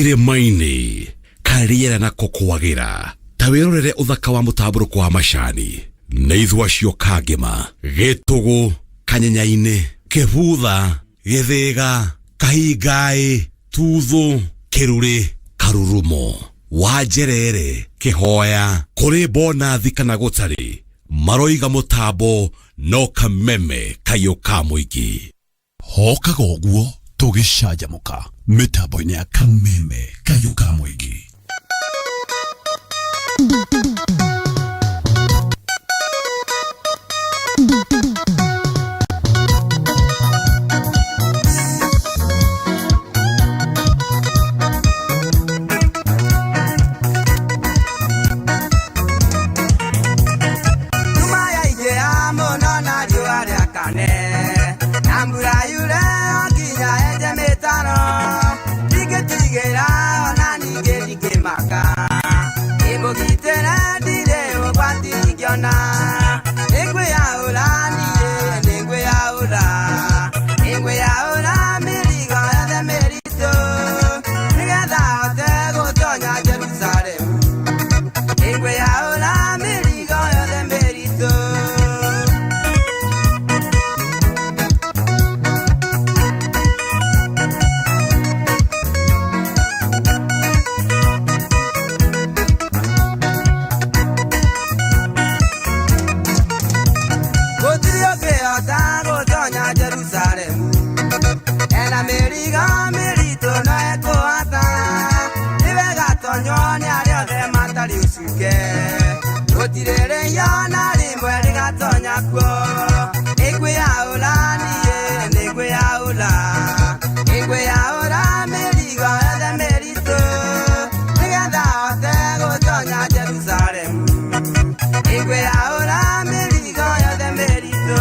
Kĩrĩma-inĩ karĩera nako kwagĩra. Ta wĩrorere ũthaka wa mũtambũrũko wa macani. Nĩ ithua acio Kangĩma, Gĩtũgũ, Kanyenya-inĩ, Kĩbutha, Gĩthĩga, Kahingaĩ, Tuthũ, Kĩrurĩ, Karurumo, Wanjerere, Kĩhoya, kũrĩ bonathi kana gũtarĩ, maroiga mũtambo no kameme kayũ ka mũingĩ. Hokaga ũguo tũgĩcanjamũka mĩtambo-inĩ ya kameme kayũ ka mũingĩ. Nyuma ya ingĩha mũno na riũa rĩakane, na mbura yure o nginya enje mĩtaro, ndingĩtigĩra ona ningĩ ndingĩmaka, ndĩmũgitĩre ndirĩ ũgwati ingĩona, nĩngwĩyaũra niĩ nĩngwĩyaũra, nĩngwĩyaũra mĩrigo yothe mĩritũ, nĩgetha hote gũtonya Jerusalemu. Nĩngwĩyaũra mĩrigo yothe mĩritũ. Gũtirĩ ũngĩhota gũtonya Jerusalemu, ena mĩrigo mĩritũ no ekũhota. Nĩ wega tonywo nĩ arĩa othe matarĩ ũcuke, gũtirĩ rĩhia na rĩmwe rĩgatonya kuo. Nĩngwĩyaũra niĩ nĩngwĩyaũra, nĩngwĩyaũra mĩrigo yothe mĩritũ, nĩgetha hote gũtonya Jerusalemu. Nĩngwĩyaũra mĩrigo yothe mĩritũ.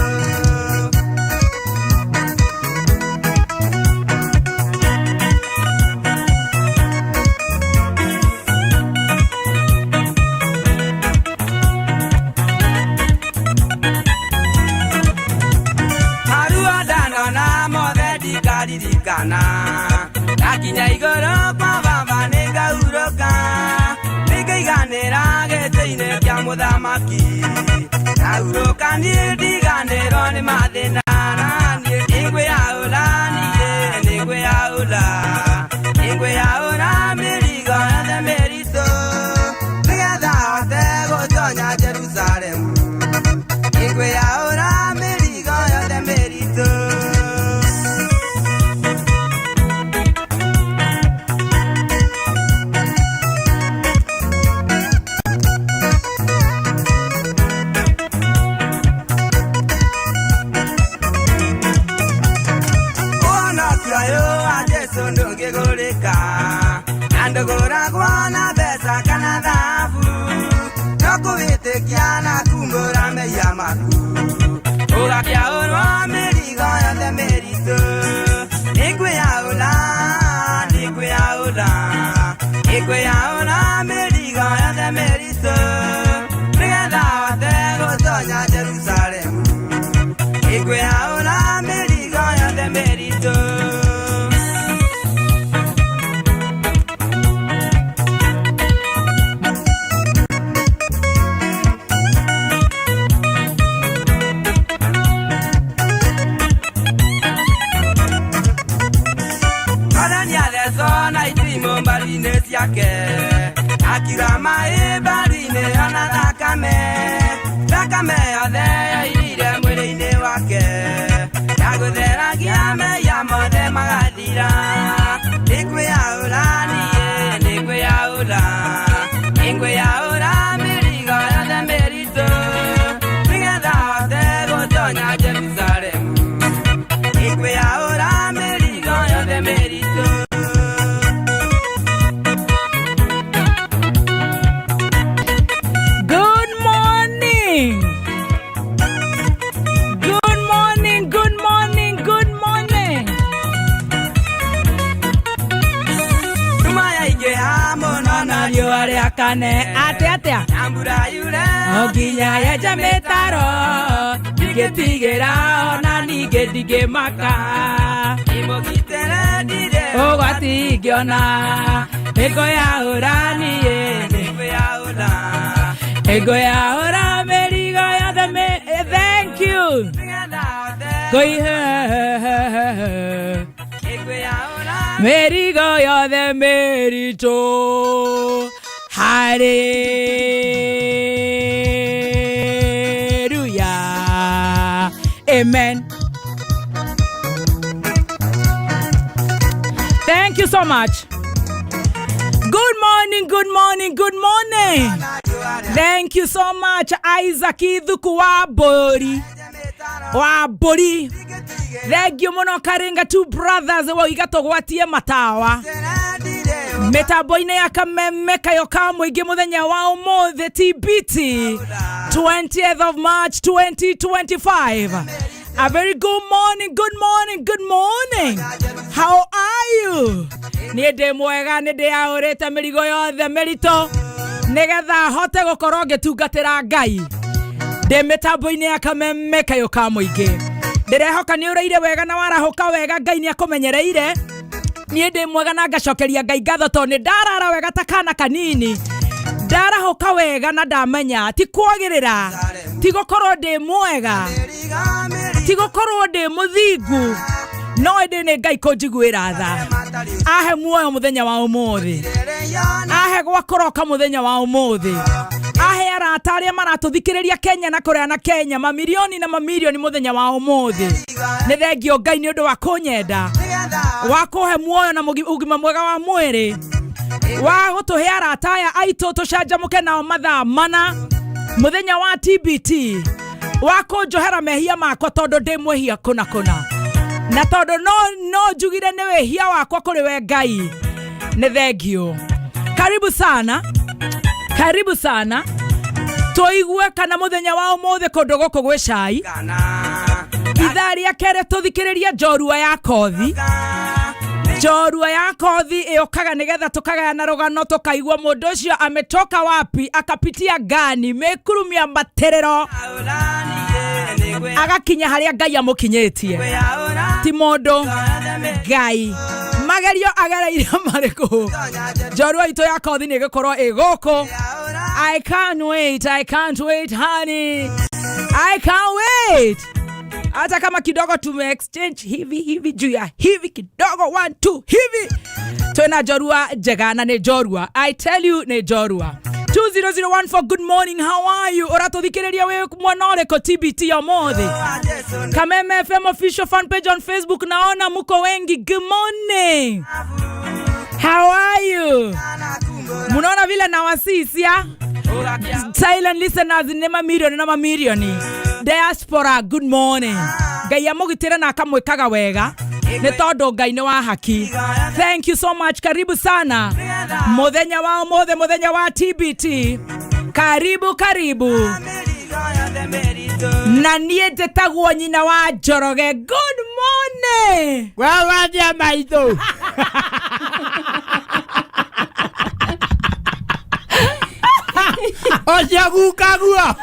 Maruo ndanona mothe ndikaririkana, ndakinya igũrũ kwa baba nĩngahurũka, nĩngaiganĩra gĩtĩ-inĩ kĩa mũthamaki, ndahurũka niĩ ndiganĩrwo nĩ mathĩna, na niĩ nĩngwĩyaũra niĩ nĩngwĩyaũra, nĩngwĩyaũra mĩrigo yothe mĩritũ, nĩgetha hote gũtonya Jerusalemu. Nĩngwĩyaũra mĩrigo yothe mĩritũ. Ũhonokio ũyũ wa Jesũ ndũngĩgũrĩka, na ndũgũragwo na mbeca kana thahabu, no kũwĩtĩkia na kumbũra mehia maku, ũgakĩaũrwo mĩrigo yothe mĩritũ. Nĩngwĩyaũra, nĩngwĩyaũra, nĩngwĩyaũra mĩrigo yothe mĩritũ, nĩgetha hote gũtonya Jerusalemu. Nĩngwĩyaũra mĩrigo yothe mĩritũ. Mwathani athecwo na itimũ mbaru-inĩ ciake, akiura maĩ mbaru-inĩ ona thakame, thakame yothe yoirire mwĩrĩ-inĩ wake, yagũtheragia mehia mothe magathira. Nĩngwĩyaũra niĩ nĩngwĩyaũra, nĩngwĩyaũra mĩrigo yothe mĩritũ, nĩgetha hote gũtonya Jerusalemu. Nĩngwĩyaũra mĩrigo yothe mĩritũ. Good morning. Good morning, good morning, good morning. Ona riũa rĩakane atĩa atĩa Na mbura yure O nginya yenje mĩtaro ndingĩtigĩra ona ningĩ ndingĩmaka Imũgitĩre ndirĩ ũgwati ingĩona nĩngũyaũra niĩ Nĩngũyaũra nĩngũyaũra mĩrigo yothe thank you Nĩgetha hothe ngũihe Nĩngũyaũra mĩrigo yothe mĩritũ haleluya amen. Thank you so much. Good morning, good morning, good morning. Thank you so much, Isaac Ithuku wa Mbũri. Wa Mbũri. Thank you mũno Karinga two brothers wauiga tũgwatie matawa mĩtambo-inĩ ya kameme kayo ka mũingĩ mũthenya wa ũmũthĩ TBT 20th of March 2025. A very good morning, good morning, good morning. How are you? Niĩ ndĩ mwega nĩ ndĩyaũrĩte mĩrigo yothe mĩritũ nĩgetha hote gũkorwo ngĩtungatĩra Ngai ndĩ mĩtambo-inĩ ya kameme kayo ka mũingĩ. Ndĩrehoka nĩ ũraire wega na warahũka wega, Ngai nĩ akũmenyereire. Niĩ ndĩ mwega na ngacokeria Ngai ngatho tondũ nĩ ndarara wega ta kana kanini, ndarahũka wega na ndamenya ti kwagĩrĩra, ti gũkorwo ndĩ mwega, ti gũkorwo ndĩ mũthingu, no ĩndĩ nĩ Ngai kũnjiguĩra tha, ahe muoyo mũthenya wa ũmũthĩ, ahe gwa kũroka mũthenya wa ũmũthĩ, ahe arata arĩa maratũthikĩrĩria Kenya na kũrĩa na Kenya mamirioni na mamirioni mũthenya wa ũmũthĩ. Nĩ thengio Ngai nĩ ũndũ wa kũnyenda, wa kũhe muoyo na ũgima mwega wa mwĩrĩ, wa gũtũhe arata aya aitũ tũcanjamũke nao mathaa mana mũthenya wa TBT, wa kũnjohera mehia makwa tondũ ndĩ mwĩhia kũna kũna, na tondũ no njugire nĩ wĩhia wakwa kũrĩ we Ngai. Nĩ thengio. Karibu sana, karibu sana, tũigue kana mũthenya wa ũmũthĩ kũndũ gũkũ gwĩ cai. Ithaa rĩa kerĩ tũthikĩrĩrie njorua ya kothi. Njorua ya kothi ĩũkaga nĩgetha tũkagayana rũgano, tũkaigua mũndũ ũcio ametoka wapi, akapitia gani, mĩkurumia matĩrĩro, agakinya harĩa Ngai amũkinyĩtie. Ti mũndũ, Ngai. Magerio agereire marĩkũ? Njorua itũ ya kothi nĩ ĩgũkorwo ĩ gũkũ. I can't wait, I can't wait, honey. I can't wait. Hata kama kidogo tume exchange hivi hivi juu ya hivi kidogo 1 2 hivi. Twena njorua njega na nĩ njorua. I tell you nĩ njorua. 20014, good morning, how are you? Ũratũthikĩrĩria wĩ mwena ũrĩkũ TBT ũmũthĩ? Kameme FM official fan page on Facebook, naona muko wengi. Good morning. How are you? Munaona vile nawasisia? Silent listeners nĩ mamirioni na mamirioni. Diaspora, good morning. Ngai amũgitĩre na akamwĩkaga wega nĩ tondũ Ngai nĩ wa haki. Thank you so much. Karibu sana mũthenya wa ũmũthĩ, mũthenya wa TBT. Karibu, karibu. Na niĩ njĩtagwo nyina wa Njoroge. Good morning. Wewe maitũ. Ũcio gukaguo.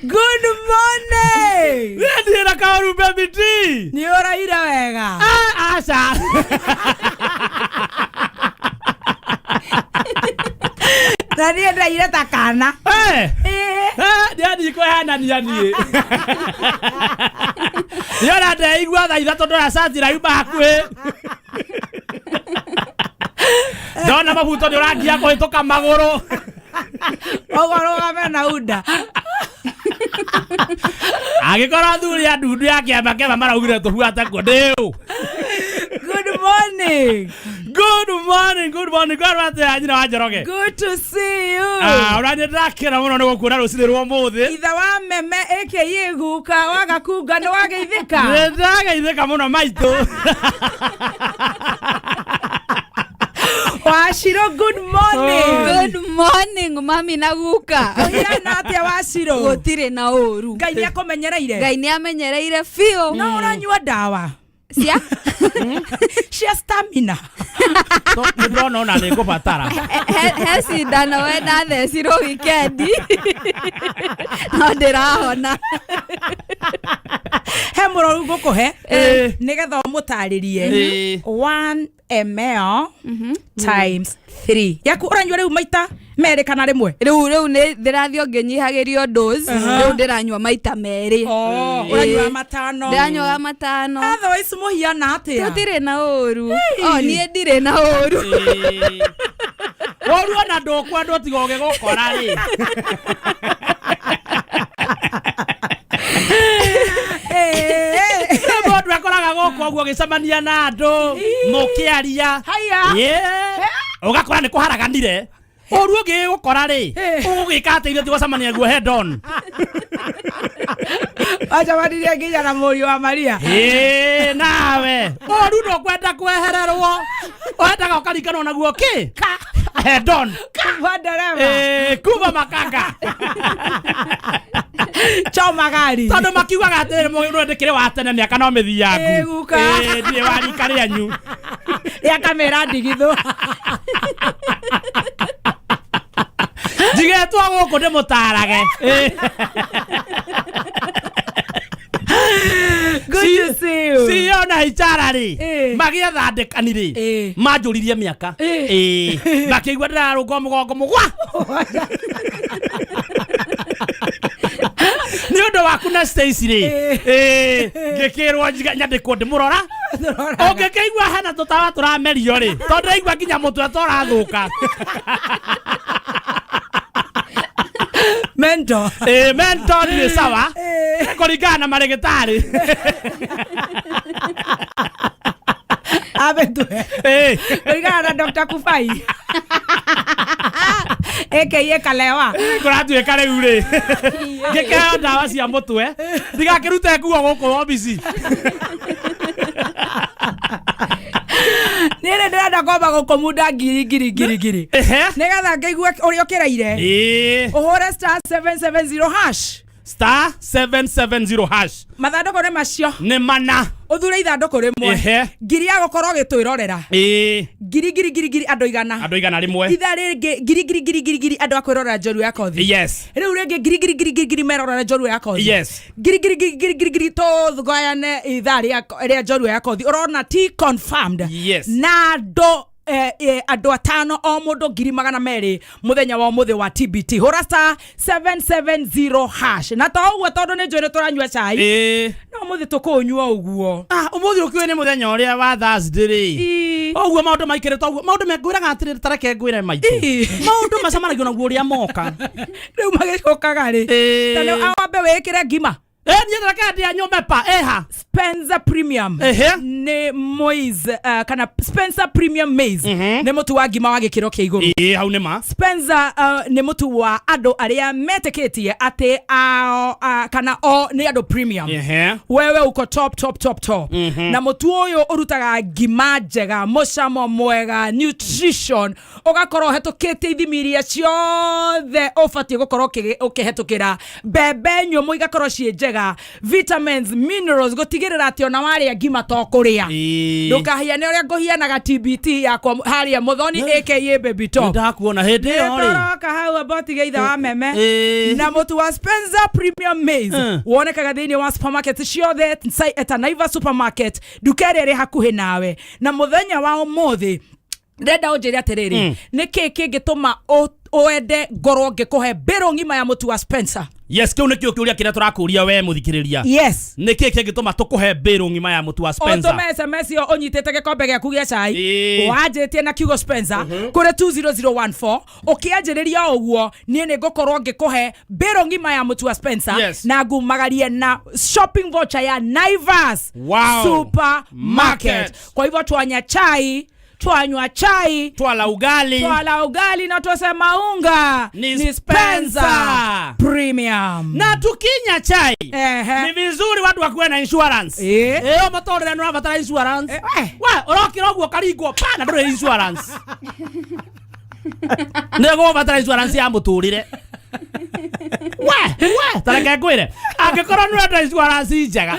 Good morning. Niĩ na kaũrumbe biti. Nĩ ũraire wega? Aca. Na niĩ ndaire ta kana. Niĩ ndikũhenania niĩ. Niĩ ona ndeigua thaa ithatũ ndoya cati rauma hakuhĩ. Ndona mabuto nĩ ũrangia kũhĩtũka magũrũ. Ũguo rũgame na unda. Angĩkorwo athuri a ndundu ya kĩama kĩama maraugire tũbuate kuo ndĩũ. Good morning. Good morning, good morning. Kwĩrwo atĩa nyina wa Njoroge? Good to see you. Ũraniĩ ndĩrakena mũno nĩ gũkuona rũcinĩ rwa ũmũthĩ. Ithe wa meme aka guka wagakunga nĩ wageithĩka? Nĩ ndĩrageithĩka mũno maitũ. Wacirũ, good morning. Good morning mami na guka. Ũhiana atĩa Wacirũ? Gũtirĩ na ũru. Ngai nĩ akũmenyereire. Ngai nĩ amenyereire biũ. No ũranyua ndawa Cia cia stamina. Nä ndĩrona ona nä ngå batara. He cindano we ndathecirwo wikendi no ndĩrahona. He mũrwaru ngũkũhe Eh. nĩgetha ũmũtarĩrie. Eh. 1 ml times 3 yaku ũranyua rĩu maita merĩ kana rĩmwe? Rĩu nĩ ndĩrathiĩ ngĩnyihagĩrio dose, rĩu ndĩranyua maita merĩ. Oh, ũranyua matano. Ndĩranyuaga matano. Otherwise mũhiana atĩa? Tũtirĩ na ũru. O niĩ ndirĩ na ũru. Ũru ona ndũkwendwo tiga ũgĩgũkora rĩ. Eh. Nĩ mũndũ akoraga gũkũ ũguo ũgĩcemania na andũ mũkĩaria. Haya. Yeah. Ũgakora nĩ kũharaganire ũru ũngĩgũkora rĩ, Eh. ũgũgĩka atĩ ithuĩ tigũcemania guo head on. Wacemanirie nginya na mũriũ wa Maria. Ĩĩ, nawe ũru ndũkwenda kwehererwo, wendaga ũkariganwo naguo kĩ head on. Kuba ndereba. Ĩĩ, kuma makanga. Choma gari. Tondũ makiugaga atĩrĩrĩ, mũndũ ndĩkĩrĩ wa tene, mĩaka no Ĩĩ, mĩthiangu. guka. Ĩĩ, ndirĩ wa rika rĩanyu. Ya kamera ndigithũ. Njigetwo gũkũ ndĩmũtarage. Ĩĩ. Good to see you. CEO na icara rĩ, Ĩĩ. magĩetha andĩkani rĩ, Ĩĩ. manjũririe mĩaka. Ĩĩ. Ĩĩ. Makĩigua ndĩrarũnga mũgongo mũgwa nĩ ũndũ waku na Stacy rĩ. Ĩĩ. Ĩĩ, ngĩkĩrwo nyandĩkwo ndĩmũrora ũngĩkĩigua hena tũtawa tũramerio rĩ, tondũ ndĩraigua nginya mũtwe tũrathũka. Mentor. Ĩĩ, mentor ndirĩ sawa. Ĩĩ. Kũringana na marĩgĩtarĩ. Abetwe. Ĩĩ. Kũringana na Dr. Kufai. AKA Kalewa. Kũratuĩka rĩu rĩ, ngĩkĩheo ndawa cia mũtwe ndigakĩrute nguo gũkũ obici. Niĩ nĩ ndĩrenda kwamba gũkũmunda ngiri ngiri ngiri ngiri. Ehe. Nĩgetha ngĩigue ũrĩa ũkĩraire. Ĩĩ. Ũhũre star 770 hash. Star 770 hash. Mathandũkũ nĩ macio. Nĩ mana. Ũthure ithandũkũ rĩmwe. Ehe. Ngiri ya gũkorwo ũgĩtwĩrorera. Ĩĩ. Ngiri ngiri ngiri ngiri andũ 100. Andũ 100. Ithaa rĩngĩ ngiri ngiri ngiri ngiri ngiri andũ a kwĩrorera njorua ya kothi. Yes. Rĩu rĩngĩ ngiri ngiri ngiri ngiri ngiri merorera njorua ya kothi. Yes. Ngiri ngiri ngiri ngiri ngiri ngiri tũgayane ithaa rĩa njorua ya kothi. Ũrona ti confirmed. Yes. Na andũ andũ atano o mũndũ 200,000 mũthenya wa ũmũthĩ wa TBT. Hũra star 770 hash. Na to ũguo, tondũ nĩ njũĩ nĩ tũranyua cai, Ĩĩ. no ũmũthĩ tũkũũnyua ũguo. Ah, ũmũthĩ ũkiũĩ nĩ mũthenya ũrĩa wa Thursday rĩ. Ii. Ũguo maũndũ maikĩrĩte ũguo, maũndũ mengwĩraga atĩrĩrĩ, tareke ngwĩre maitũ, Ii. maũndũ macamanagio naguo ũrĩa moka. Rĩu magĩcokaga rĩ, Ĩĩ. ta nĩ wambe wĩkĩre ngima. Ĩ, niĩ tareke ndĩa nyũme pa ĩha. Spencer Premium Ehe. nĩ maize, kana Spencer Premium maize nĩ mũtu wa ngima wa gĩkĩro kĩa igũrũ. Ĩĩ, hau nĩ ma. Spencer nĩ mũtu wa andũ arĩa metĩkĩtie atĩ ao, kana o nĩ andũ premium. Ehe. Wewe uko top top top top. Na mũtu ũyũ ũrutaga ngima njega, mũcamo mwega, nutrition, ũgakorwo ũhetũkĩtie ithimi iria ciothe ũbatiĩ gũkorwo ũkĩhetũkĩra. Mbembe nyũmũ igakorwo ciĩ njega, vitamins, minerals, gũtigĩrĩra atĩ ona warĩa ngima to kũrĩa. Ĩĩ. Ndũkahiane ũrĩa ngũhianaga TBT yakwa harĩa Mũthoni aka Baby Top. Ndakuona hĩndĩ ĩyo rĩ. Tũroka hau abotige ithe wa meme. Ĩĩ. Na mũtu wa Spencer Premium Maize wonekaga thĩinĩ wa supermarket ciothe ta Naivas supermarket, nduka ĩrĩa ĩrĩ hakuhĩ nawe. Na mũthenya wa ũmũthĩ ndĩrenda ũnjĩre atĩrĩrĩ, nĩ kĩĩ kĩngĩtũma wende ngorwo ngĩkũhe mbĩrũ ng'ima ya mũtu wa Spencer? Yes, kĩu nĩkĩo kĩũria kĩrĩa tũrakũria we mũthikĩrĩria. Yes. Nĩ kĩĩ kĩngĩtũma tũkũhe mbĩrũ ng'ima ya mũtu wa Spencer? Ũtũme SMS ĩyo ũnyitĩte gĩkombe gĩaku gĩa cai, Ĩĩ. wanjĩtie na kiugo Spencer kũrĩ 20014. Ũkĩanjĩrĩria o ũguo, niĩ nĩ ngũkorwo ngĩkũhe mbĩrũ ng'ima ya mũtu wa Spencer Yes. na ngumagarie na shopping voucher ya Naivas Wow. supermarket. Market. Kwa hivyo twanya chai. Twanywa chai, Twala ugali. Twala ugali na twasema unga Ni Spencer. Premium. Na tukinya chai. Ehe. Ni vizuri watu wakuwe na insurance. Eh. Ĩyo mũtũrĩre nĩ ũrabatara insurance. Eh, eh. We ũrokĩra ũguo ũkaringwo pa na ndũrĩ insurance. Nĩ gũbatara insurance ya mũtũrĩre. We ta reke ngwĩre angĩkorwo nĩ ũrenda insurance njega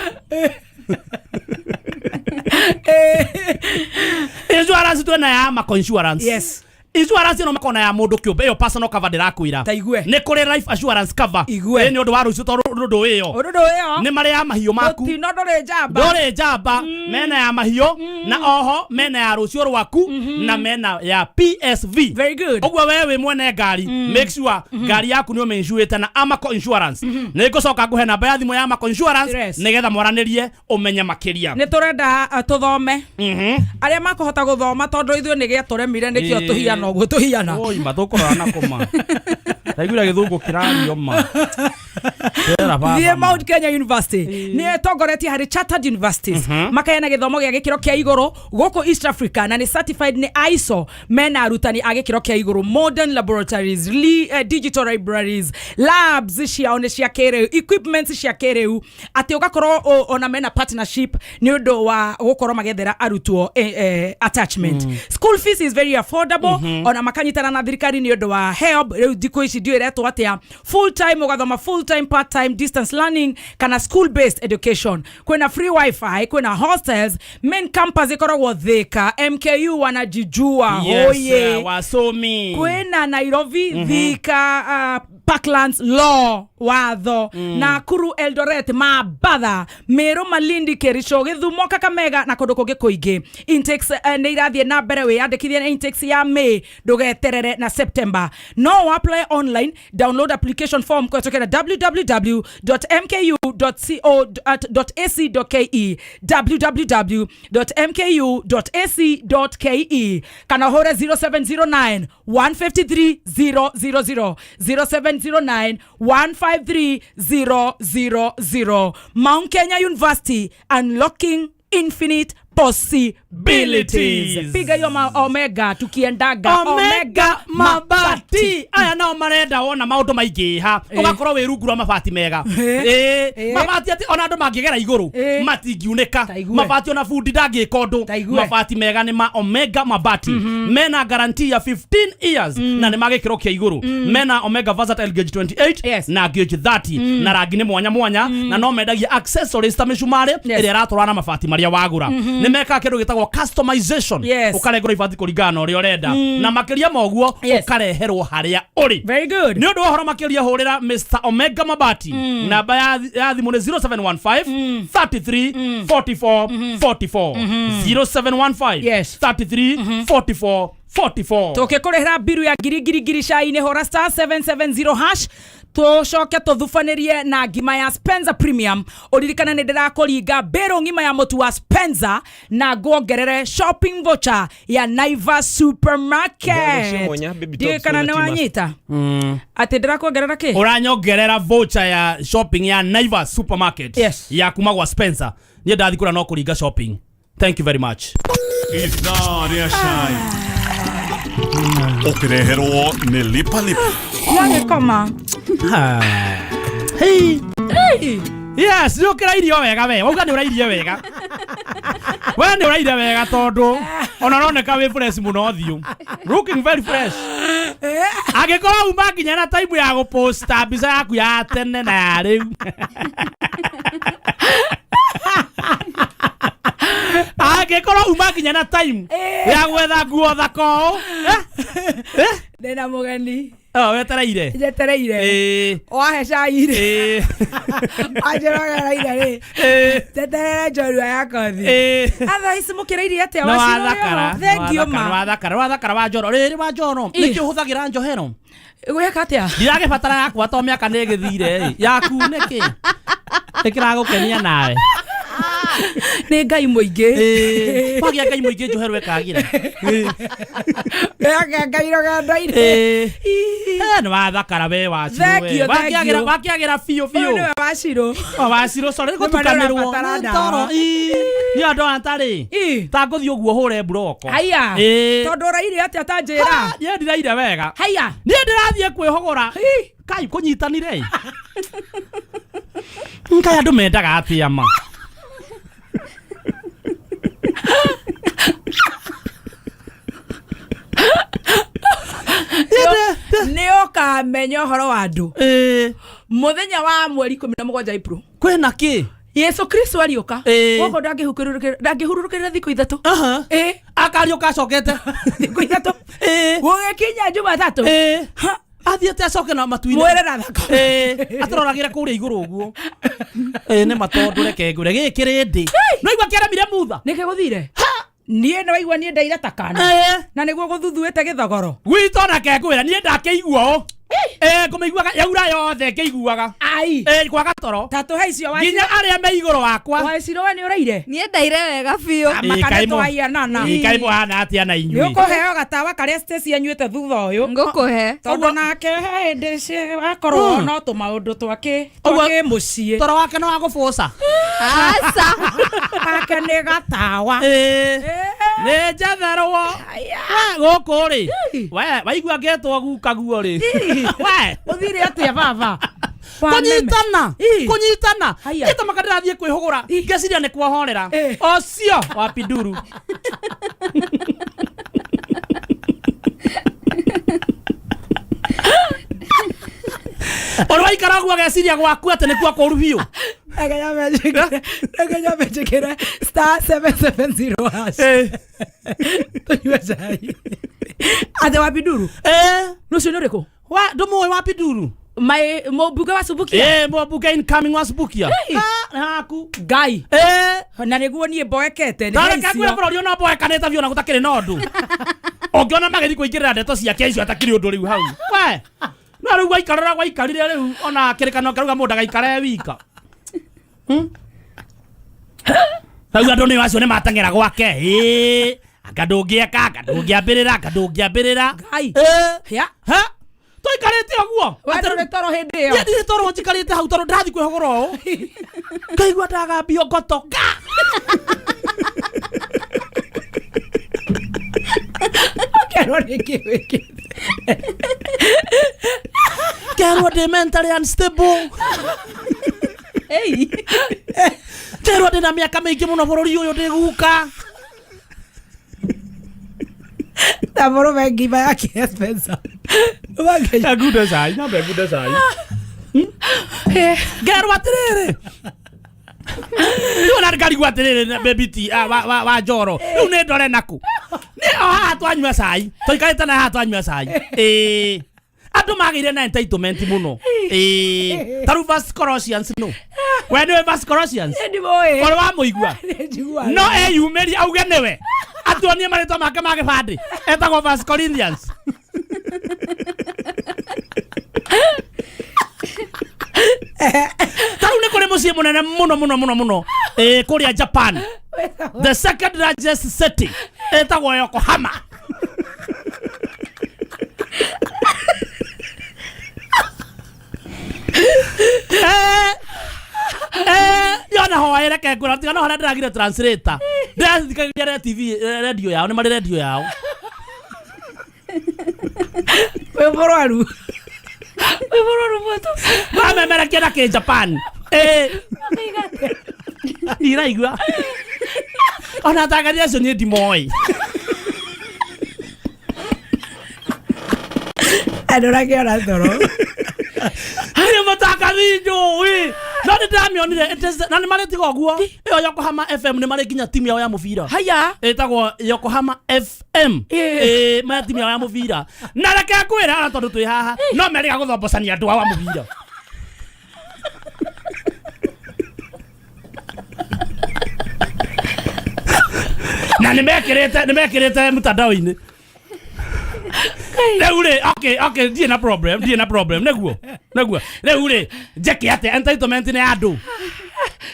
insurance twĩna ya Amaco insurance. Yes. Insurance ĩno makona ya mũndũ kĩũmbe ĩyo personal cover ndĩrakwĩra. Ta igue. Nĩ kũrĩ life assurance cover. Igue. Ĩ nĩ ũndũ wa rũciũ tondũ ũndũ ĩyo Ũndũ ũyũ nĩ marĩ ya mahiũ maku mũtino ndũrĩ njamba. ndũrĩ njamba mena ya mahiũ na oho mena ya rũciũ rwaku na mena ya PSV. Very good. Ũguo we wĩ mwene ngari, make sure ngari yaku nĩ ũmĩinsurĩte na Amaco insurance. Nĩ ngũcoka ngũhe namba ya thimũ ya Amaco insurance Yes. nĩgetha mwaranĩrie ũmenye makĩria. Nĩ tũrenda tũthome arĩa makũhota gũthoma tondũ ithuĩ nĩ gĩatũremire nĩkĩo Ĩĩ. tũhiana ũguo tũhiana. Oi ma tũkũrora na kũma ndaiguire gĩthũngũ kĩrario ma Ndĩrera baba Thiĩ ma. Mount Kenya University nĩ ĩtongoretie harĩ chartered universities, makaheana gĩthomo gĩa gĩkĩro kĩa igũrũ gũkũ East Africa na nĩ certified nĩ ISO. Mena arutani a gĩkĩro kĩa igũrũ, modern laboratories, digital libraries, labs ciao nĩ cia kĩrĩu, equipments cia kĩrĩu, atĩ ũgakorwo ona mena partnership nĩ ũndũ wa gũkorwo magĩethera arutwo attachment. School fees is very affordable. Ona makanyitana na thirikari nĩ ũndũ wa HELB. Rĩu thikũ ici ndiũĩ ĩretwo atĩa. Full time ũgathoma, full time, part time, distance learning kana school based education. Kwĩna free wifi, kwĩna hostels. Main campus ĩkoragwo Thika, MKU wanajijua. Yes, Hoye. wasomi. Kwĩna Nairobi, Thika, Parklands, law watho, Nakuru, Eldoret, Mabatha, Meru, Malindi, Kericho, Githumo, Kakamega na kũndũ kũngĩ kũingĩ. Intakes nĩ irathiĩ na mbere. Wĩyandĩkithie na intakes ya May, ndũgeterere na September. No apply online, download application form kũhetũkĩra www.mku.co.ac.ke, www.mku.ac.ke, kana ũhũre 0709 153 000, 0709 153 000. Mount Kenya University, unlocking infinite possibilities. Piga hiyo omega tukiendaga. Omega mabati aya nao marenda wona maundu maingĩha ũgakorwo wĩ rungu rwa mabati mega. Eh. Ĩĩ, mabati atĩ ona andũ mangĩgera igũrũ Eh. matingiunĩka. Ta igue. Mabati ona bundi ndangĩka ũndũ. Ta igue. Mabati mega nĩ ma Omega mabati. Mena guarantee ya 15 years na nĩ ma gĩkĩro kĩa igũrũ. Mena Omega Versatile gauge 28 Yes. na gauge 30 na rangi nĩ mwanya mwanya na no mendagia accessories ta mĩcumarĩ Yes. ĩrĩa ĩratwarana na mabati marĩa wagũra. Nĩ mekaga kĩndũ gĩtagwo customization. Yes. Ũkarengerwo ibati kũringana na ũrĩa ũrenda na makĩria ma ũguo Yes. ũkareherwo harĩa ũrĩ. Very good. Nĩ ũndũ wa ũhoro makĩria hũrĩra Mr Omega Mabati. Namba ya thimũ nĩ 0715 33 44 44, 0715 Yes. 33 44 44. Tũkĩkũrĩhĩra mbiru ya ngiri ngiri ngiri cai-inĩ, hũra star 770 hash tũcoke tũthubanĩrie na ngima ya Spencer Premium. Ũririkane nĩ ndĩrakũringa mbĩrũ ng'ima ya mũtu wa Spencer na nguongerere shopping voucher ya Naivas Supermarket. Ngatho cia mwanya, Baby Ndiũĩ Tops kana na nĩ Timas. wanyita atĩ ndĩrakuongerera kĩ. Ũranyongerera voucher ya shopping ya Naivas Supermarket Yes. ya kuma gwa Spencer. Niĩ ndathi kũrĩa no kũringa shopping. Thank you very much. Ithaa rĩa cai ũkĩreherwo nĩ Lipa Lipa. Yagĩkoma. Hey. Yes, nä å kä rairio wega we wauga nä å rairie wega we nä å raire wega tondå ona ũroneka wä fresh må no thiå looking very fresh. Angĩkorwo uma nginya na time ya gũposta mbica yaku ya tene na ya rĩu, angĩkorwo uma nginya na time ya gwetha nguo thaka ũũ. Eh? Ndĩna mũgeni. Oh, wetereire. Njetereire. Ĩĩ. Wahe cai rĩ, Ĩĩ. wanjĩrogereire rĩ, Ĩĩ. njeterere njorua ya kothi. Ĩĩ. Atha ici mũkĩrĩirie atĩa? Nĩ wathakara. Thengio ma. Wathakara, wathakara wa njoro rĩrĩ wa njoro. Ĩ. Nĩkĩ ũhũthagĩra njohero? Gwĩka atĩa? Ndiragĩbatara yakwa to mĩaka nĩ ĩgĩthire ĩ. Yaku nĩkĩ nĩkĩragũkenia nawe? Nĩ Ngai mũingĩ. Ĩĩ, kwagĩa Ngai mũingĩ njoherwo ĩkagĩra. Ĩĩ, Ngai rũgendo-inĩ. Ĩĩ. Eh, nĩ wathakara we wacirũ Thank we. you, thank Wakĩagĩra- you. wakĩagĩra biũ Ũyũ biũ nĩwe wacirũ. O, wacirũ sorry Nĩ ma gũtukanĩrwo nĩũrabatara Nĩ ndawa. toro ii. Niĩ andũ atarĩ Ii. tangũthiĩ ũguo hũre mburoko Haiya. Ĩĩ. Tondũ ũraire atĩa ta njĩra? Ah, niĩ ndiraire wega Haiya. niĩ ndĩrathiĩ kwĩhũgũra Ii. kai kũnyitanire ngai andũ mendaga atĩa ma Nĩ ũkamenya ũhoro wa andũ. Ĩĩ, Mũthenya wa mweri 17 April. kwĩna kĩ Yesu Kristo ariũka. Ĩĩ. Gũkũ ndangĩhurũkĩrĩra thikũ ithatũ. Aha. Ĩĩ. Akariũka acokete Thikũ ithatũ. Ĩĩ. Gũgĩkinya Jumatatũ. Ĩĩ. Ha. Athiĩte acoke na matu-inĩ Mwĩre na thakame. Ĩĩ, atũroragĩre kũrĩa igũrũ ũguo Ĩĩ, nĩ matondũ reke ngwĩre gĩkĩ kĩrĩndĩ no igua kĩaremire mutha Nĩkĩ gũthire? Niĩ nĩ waigua niĩ ndaira ta kana. Ĩĩ. Na nĩguo gũthuthuĩte gĩthogoro. Gwitũ na kengwĩra niĩ ndakĩigua ũ Ĩĩ, ngũmĩiguaga yaura yothe ngĩiguaga Ai. Ĩĩ, kwaga toro Ta tũhe icio nginya arĩa me igũrũ wakwa wacirũ we nĩ ũraire. Niĩ ndaire wega biũ. Amaka nĩ twaianana. Ĩĩ, kaĩ mũhana atĩa na Nĩ inyuĩ ũkũheo gatawa karĩa Stacy anyuĩte thutha ũyũ. Ngũkũhe. Tondũ nake he hĩndĩ akorwo no tũmaũndũ twake Ũguo- twake mũciĩ. Toro wake no wagũbũca. Aca. Gake nĩ gatawa. Ĩĩ, nĩ njetherwo We, gũkũ rĩ we waigua ngetwo guka guo rĩ we Ũthire atĩa baba? Kũnyitana. Ii. Kũnyitana. Haiya. Niĩ tamaka ndĩrathiĩ kwĩhũgũra ngeciria nĩ kuohorera Ĩ. ocio wapinduru ũrĩ waikara ũguo ageciria gwaku atĩ nĩkuo kũru biũ. Reke nyambe njĩkĩre star 770 hash. Tũnyue cai. Atĩ wapinduru? Ĩ. Rũciũ nĩ ũrĩkũ? Ndũmũĩ wapinduru? Mai mũmbunge wa Subukia? Ĩ, mũmbunge incoming wa Subukia. Ĩ. Ah, nĩ haku. Ngai. Ĩ. Na nĩguo niĩ mboekete nĩ Tareke thaa ngwĩre icio. bũrũri ũno mboekanĩte biũ na gũtakĩrĩ na ũndũ ũngĩona magĩthiĩ kũingĩrĩra ndeto ciake icio atakĩrĩ ũndũ rĩu hau we no rĩu waikarĩra waikarire rĩu ona kĩrĩkano kĩrauga mũndũ agaikare wika. Rĩu andũ nĩ acio nĩ mateng'era gwake ĩĩ anga ndũngĩeka anga ndũngĩambĩrĩra anga ndũngĩambĩrĩra. Ngai. Ĩĩ. Ya. Ha tũikarĩte ũguo. We ndũrĩ toro hĩndĩ ĩyo. Niĩ ndirĩ toro njikarĩte hau tondũ ndĩrathiĩ kwĩhũgũra ũũ ngaigua ndagambio ngotoka. Ũkerwo nĩkĩ wĩkĩte. Kerwo ndĩ mentally unstable. Ei. Kerwo ndĩ na mĩaka mĩingĩ mũno bũrũri ũyũ ndĩ guka. Ta mũrũme ngima yake Spencer. Ngunde cai nyambe ngunde cai ngerwo atĩrĩrĩ rĩu ona ngarigwo atĩrĩrĩ baby ti wa njoro rĩu nĩ ndore naku nĩ o haha twanyua cai tũikarĩte na haha twanyua cai ĩĩ andũ magĩire na entitlement mũno ĩĩ ta rĩu First Corinthians no we nĩwe First Corinthians. Ndimũĩ. Ũrĩ wamũigua? Nĩnjiguaga. No eyumĩrie auge nĩwe atuonie marĩtwa make ma gĩbandĩ etagwo First Corinthians. Ta rĩu nĩ kũrĩ mũciĩ mũnene mũno mũno mũno mũno ĩĩ kũrĩa Japan, the second largest city ĩtagwo Yokohama. Eh, eh, yona hoere reke ngwĩra tiga no harĩa ndĩragire translator ndĩrathikagĩrĩria re TV eh, radio yao nĩ marĩ radio yao. Wĩ mũrwaru. Wĩ mũrwaru mũtũ. Mamemerekia na kĩ Japan. Eh, iraigua ona atangathi acio niĩ ndimoĩ. Andũ ũrakĩona toro. Niĩ mũtangathi njũĩ no nĩ ndĩramĩonire na nĩ marĩ tiga ũguo ĩyo Yokohama FM nĩ marĩ nginya timu yao ya mũbira Haiya. ĩtagwo Yokohama FM. Ĩĩ. Ĩĩ maya timu yao ya mũbira na reke ngwĩre ona tondũ twĩ haha no merĩga gũthombocania andũ ao a mũbira. Na nĩ mekĩrĩte nĩ mekĩrĩte mtandao-inĩ rĩu rĩ okay okay ndirĩ na problem ndirĩ na problem nĩguo nĩguo rĩu rĩ njeke atĩa entitlement nĩ ya andũ.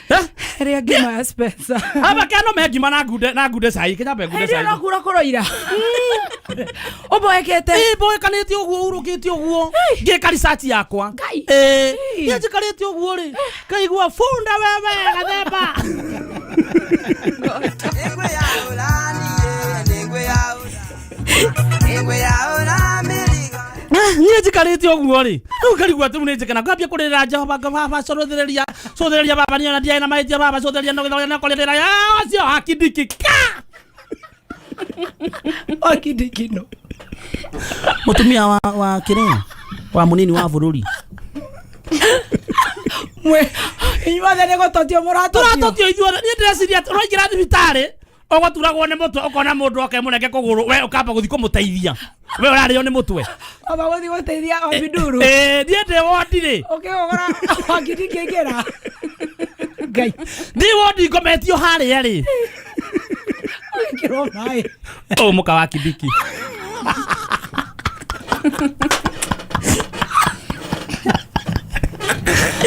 Eh? Rĩa ngima ya Spencer. Aba kano me ngima na ngunde na ngunde cai kinyambe ngunde Hĩndĩ cai. ĩyo no kura kũroira. Ũmboekete. Ĩ mboekanĩte ũguo urũkĩte ũguo ngĩka research yakwa. Ngai. Ĩ niĩ njikarĩte ũguo rĩ ngaigua bunda wewe gathemba. Niĩ njikarĩte ũguo rĩ rĩu ngarigwo atĩ rĩu nĩ njĩkena ngambia kũrĩrĩra Jehova nga baba cũthĩrĩria cũthĩrĩria baba niĩ ona ndiarĩ na mahĩtia baba cũthĩrĩria no gĩthorĩa na kũrĩrĩra ũcio hakindiki ka Wakindikino. mũtumia wa kĩrĩa wa mũnini wa bũrũri Mwe inyuothe nĩ gũtotio mũratotio. tũratotio ithuothe niĩ ndĩreciria atĩ ũraingĩra thibitarĩ ũgũturagwo nĩ mũtwe ũkona mũndũ oke mũnenge kũgũrũ we ũkamba gũthiĩ kũmũteithia we ũrarĩo nĩ mũtwe Amba gũthiĩ gũteithia Wabinduru. Ĩ, niĩ ndĩ wondi rĩ Ũkĩgũra wakindiki aingĩra. Ngai. ndĩ wondi ngometio harĩa rĩ Ũgĩkĩrwo maĩ. ũyũ mũka wa Kindiki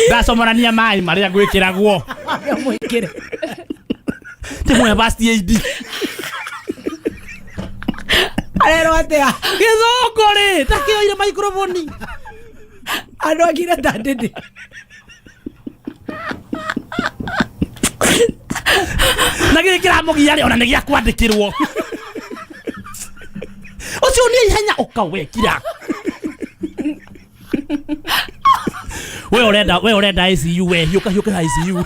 ndacomorania maĩ marĩa ngwĩkĩragwo Marĩa mwĩkĩre. ndĩmwe first aid Arerwo atĩa? gĩthũngũ rĩ ndakĩoire microphone Andũ angire ta ndĩndĩ. Na gĩkĩ kĩramũgia rĩ ona nĩ gĩa kwandĩkĩrwo ũcio nĩ ihenya ũka wekira we ũrenda ICU we hiũka hiũka ICU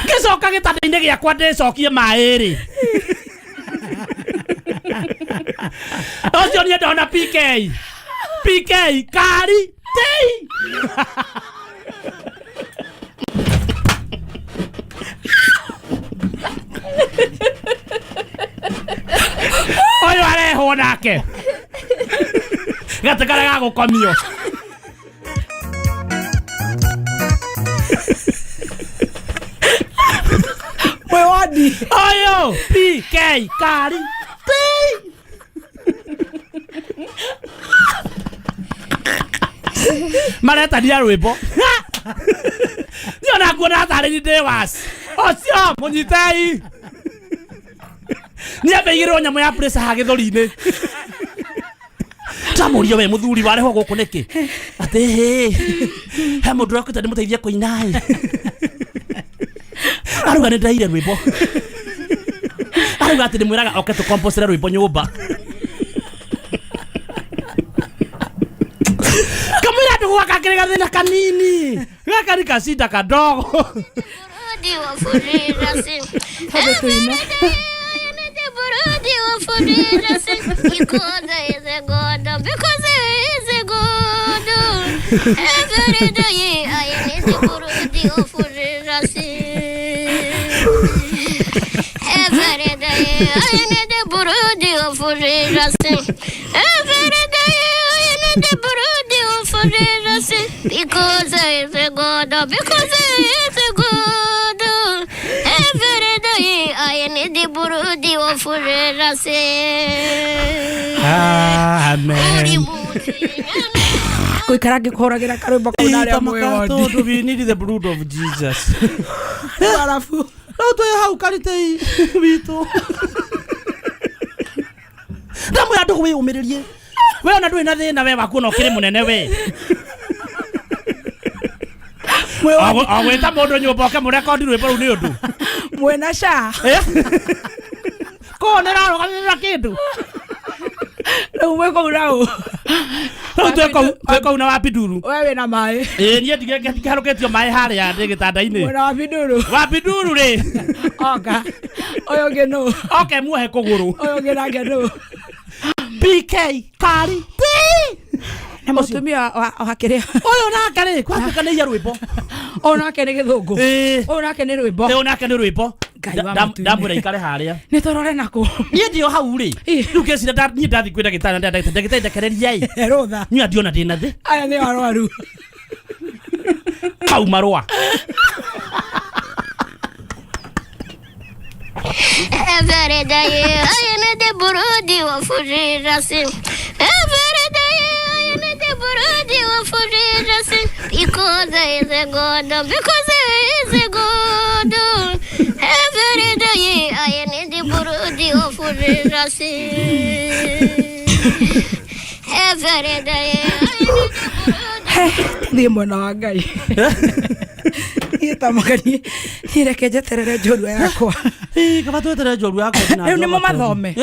ngĩcoka gĩtanda-inĩ gĩakwa ndĩcokie maĩ rĩ ũcio niĩ ndona PK PK kari tei ũyũ arehwo nake gatĩ karĩa ga gũkomio Mwĩ wondi. ũyũ PK kari tei maretania rwĩmbo niĩ ona nguona tarĩ ni ndĩ waci ũcio mũnyitei niambe igĩrĩrwo nyamũ ya pressure ha gĩthũri-inĩ ndamũria we mũthuri warehwo gũkũ nĩkĩ atĩ hĩ he mũndũ ũrakwĩta ndĩmũteithie kũina ĩ aruga nĩ ndaire rwĩmbo aruga atĩ ndĩmwĩraga oke tũkombocere rwĩmbo nyũmba kamwĩra andũ gwaka kĩrĩ gathĩna kanini gaka nĩ kacinda kadogo Burudi wa furira Burudi wa furira Because is a God, because is a God. Every day I need the Burudi wa furira Every day I need the Burudi wa furira Every day I need the Burudi wa furira Because is a God, because is a God. Every day I need the Burudi wa furira Amen. Gũikara ngĩkũhũragĩra karwĩmbo kau na arĩa mwĩ wondi. Tondũ we need the blood of Jesus. Arabu. Rĩu twĩ hau karitei witũ ndamwĩra andũ wĩyũmĩrĩrie we ona ndũrĩ na thĩna we waku ona ũkĩrĩ mũnene we Mwĩ wondi. ogwĩta mũndũ nyũmba oke mũrekondi rwĩmbo rũu nĩ ũndũ Mwĩna SHA. kũũ nĩrarũgamĩrĩra kĩndũ Rĩu mwĩ kũu nau. Rĩu twĩ kũu na wapinduru We wĩna maĩ. ĩĩ niĩ ndikĩharũkĩtio maĩ harĩa ndĩ gĩtanda-inĩ Mwĩna Wabinduru. wapinduru rĩ Oka. Ũyũ ũngĩ nũ? oke muohe kũgũrũ Ũyũ ũngĩ nake nũ? PK kari ti Na mũtumia wa kĩrĩa? ũyũ nake rĩ kwatuĩka nĩ iya rwĩmbo Ũyũ nake nĩ gĩthũngũ. Ĩĩ. Ũyũ nake nĩ rwĩmbo. Ũyũ nake nĩ rwĩmbo Ngai wa matu-inĩ. Ndamwĩra ikare harĩa Nĩ tũrore nakũ. niĩ ndĩ o hau rĩ Ĩ. rĩu ngĩciria niĩ ndathiĩ kwĩ ndagĩtarĩ na ndagĩtarĩ ndekereria ĩ Rũtha. niĩ ndiona ndĩ na thĩ Aya nĩ arwaru. kau marũa Every day I need the Burudi wa furira Every day I need the Burudi wa furira Because he is a God, because he is a God. Every day I need the blood of Jesus. Every day I need the blood. Thiä mwena wa Ngai niä tamakanie niä reke njeterere njorua yakwa. Ii, kaba tweterere njorua yakwa. Rĩu nĩmo mathome.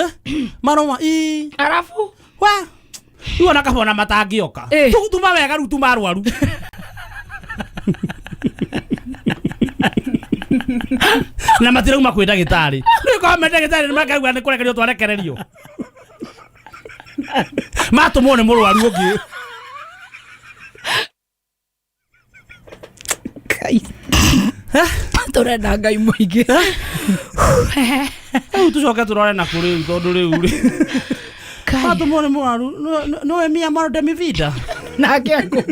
Maroma ii. Arabu wa rĩu ona kaba ona matangĩoka. Tuma wega rĩu tuma arwaru. Na matirauma kwĩ ndagĩtarĩ rĩu korwo me ndagĩtarĩ nĩ makaigua nĩ kũrekererio twarekererio matũmwo nĩ mũrwaru ũngĩ. Ngai tũrenda Ngai mũingĩ. Rĩu tũcoke tũrore na kũ rĩu tondũ rĩu rĩ matũmwo nĩ mũrwaru nowe mia amor de mi vida. Nake ekũ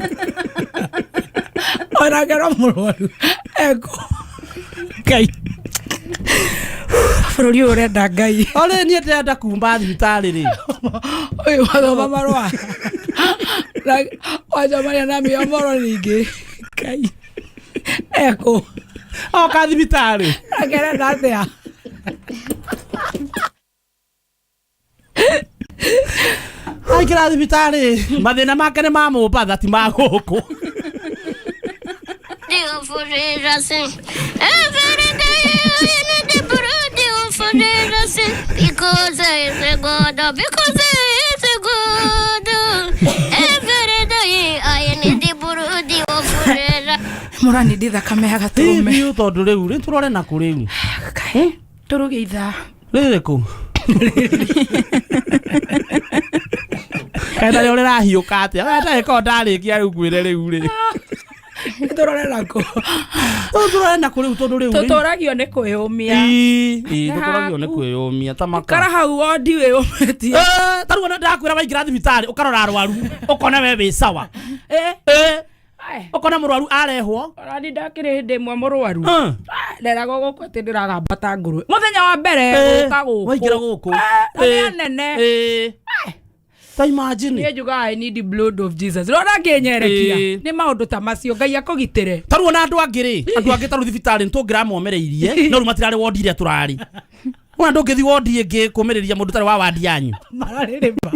onake no mũrwaru ekũ Ngai bũrũri ũyũ ũrenda Ngai. Olĩ niĩ ndĩrenda kuma thibitarĩ rĩ. Ũyũ wathoma marũa wacemania na mĩomoro ningĩ Ngai ekũ oka thibitarĩ nake arenda atĩa. Aikĩra thibitarĩ mathĩna make nĩ ma Mombatha ti ma gũkũ. Of Jesus. Every day I need the blood of Jesus. Because he is a God, because he is a God. Every day I need the blood of Jesus. Mũranindi thakame ya gatũrũme. Biũ tondũ rĩu rĩ tũrore na kũ rĩu. Tũrũge ithaa. Rĩrĩkũ? Kaĩ narĩo rĩrahiũka atĩa? We ndagĩka o ndarĩkia rĩu ngwĩre rĩu rĩ. Tũrore na kũ? Tũrore na kũ rĩu tondũ rĩu rĩ. Tũtũragio nĩ kwĩyũmia. Ii, tũtũragio nĩ kwĩyũmia ta maka. Kara hau wondi wĩyũmĩtie. Ta rĩu ona ndakwĩra waingĩra thibitarĩ ũkarora arwaru ũkona we wĩ sawa. Ũkona mũrwaru arehwo. Ona ndakĩrĩ hĩndĩ ĩmwe mũrwaru. Nderagwo gũkũ atĩ ndĩragamba ta ngũrwe. Mũthenya wa mbere gũka gũkũ. Waingĩra gũkũ. Na nĩ anene. Ta imagine. Niĩ njugaga I need the blood of Jesus. Rora ngĩnyerekia. Nĩ maũndũ ta macio Ngai akũgitĩre. Ta rĩu ona andũ angĩ rĩ, andũ angĩ ta rĩu thibitarĩ nĩ tũngĩramomereirie, no rĩu matirarĩ wondi ĩrĩa tũrarĩ. Ona ndũngĩthiĩ wondi ĩngĩ kũmĩrĩria mũndũ ũtarĩ wa wandi yanyu. Mararĩrĩmba.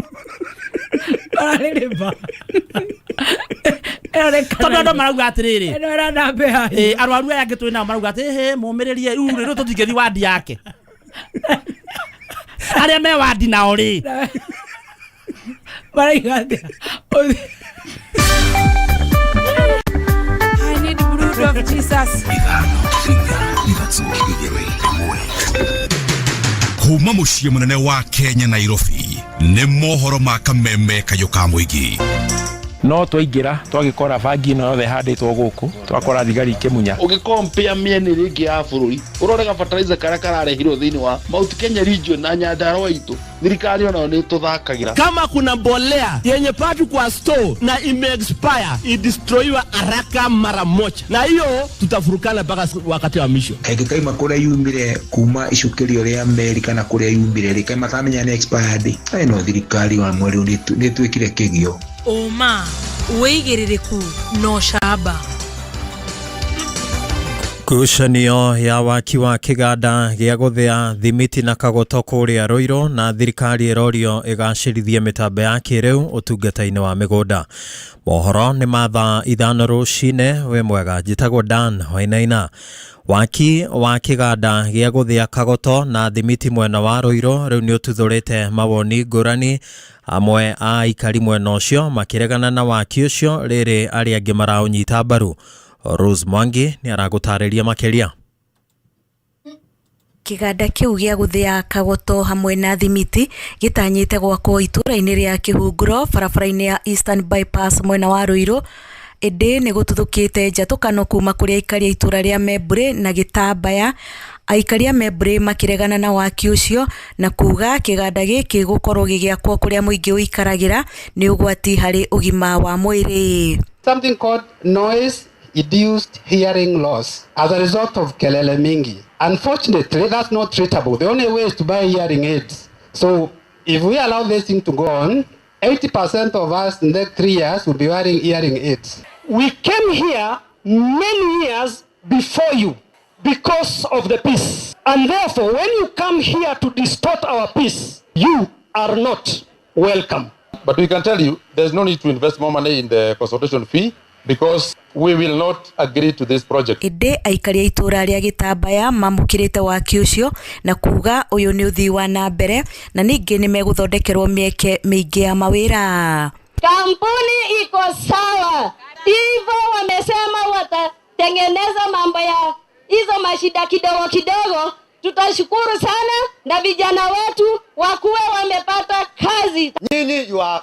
Mararĩrĩmba. Tondũ andũ marauga atĩrĩrĩ. Ĩno ĩrenda mbĩa. Arwaru aya angĩ twĩ nao marauga atĩ hĩ mũmĩrĩrie rĩu rĩ rĩu tũtingĩthiĩ wandi yake. Arĩa me wandi nao rĩ. Marauga atĩa? I need the blood of Jesus. Kuma mũciĩ mũnene wa Kenya Nairobi nĩ mohoro ma kameme kayũ ka mũingĩ. No twaingĩra twagĩkora bangi ĩno yothe ĩhandĩtwo gũkũ twakora thigari ikĩmunya. Ũgĩkompea mĩena ĩrĩa ĩngĩ ya bũrũri ũrore gabataraitha karĩa kararehirwo thĩinĩ wa Mount Kenya region na Nyandarua itũ thirikari onayo nĩ tũthakagĩra. Kama kuna mbolea yenye patu kwa store na ime expire idestroyiwa haraka mara moja, na hiyo tutafurukana mpaka wakati wa mwisho. Kaingĩ kaima kũrĩa yumire kuma icukĩrio rĩa meri kana kũrĩa yumire rĩ kaĩ matamenya nĩ expired. Ĩno thirikari wa mweri nĩ ĩtuĩkire kĩgio. Ũma wĩigĩrĩrĩku na ũcamba. Ngucanio ya waki wa kĩganda gĩa gũthĩa thimiti na kagoto kũrĩa Ruiru na thirikari ĩrorio ĩgacĩrithie mĩtambo ya kĩrĩu ũtungata-inĩ wa mĩgũnda. Mohoro nĩ ma thaa 5 rũcinĩ. Wĩ mwega, njĩtagwo Dan Wainaina. Waki wa kĩganda gĩa gũthĩa kagoto na thimiti mwena wa Ruiru rĩu nĩ ũtuthũrĩte mawoni ngũrani, amwe a aikari mwena ũcio makĩregana na waki ũcio rĩrĩ arĩa angĩ maraũnyita mbaru. Rose Mwangi nĩ aragũtarĩria makĩria. Kĩganda kĩu gĩa gũthĩa kagoto hamwe na thimiti gĩtanyĩte gwakwo itũũra-inĩ rĩa Kĩhunguro barabara-inĩ ya Eastern Bypass mwena wa Ruiru, ĩndĩ nĩ gũtuthũkĩte njatũkano kuma kũrĩ aikari a itũũra rĩa Membure na Gĩtambaya. Aikari a Membure makĩregana na waki ũcio na kuga kĩganda gĩkĩ gũkorwo gĩgĩakwo kũrĩa mũingĩ ũikaragĩra nĩ ũgwati harĩ ũgima wa mwĩrĩ. Something called noise induced hearing loss as a result of kelele mingi. Unfortunately, that's not treatable. The only way is to buy hearing aids. So if we allow this thing to go on, 80% of us in the next 3 years will be wearing hearing aids. We came here many years before you because of the peace. And therefore, when you come here to distort our peace, you are not welcome. But we can tell you there's no need to invest more money in the consultation fee because we will not agree to this project. Ĩndĩ aikari a itũra rĩa Gĩtambaya mamũkĩrĩte waki ũcio na kuga ũyũ nĩ ũthii wa na mbere na ningĩ nĩ megũthondekerwo mĩeke mĩingĩ ya mawĩra. Kampuni iko sawa, hivyo wamesema watatengeneza mambo ya hizo mashida kidogo kidogo. Tutashukuru sana na vijana wetu wakuwe wamepata kazi. Nyinyi you are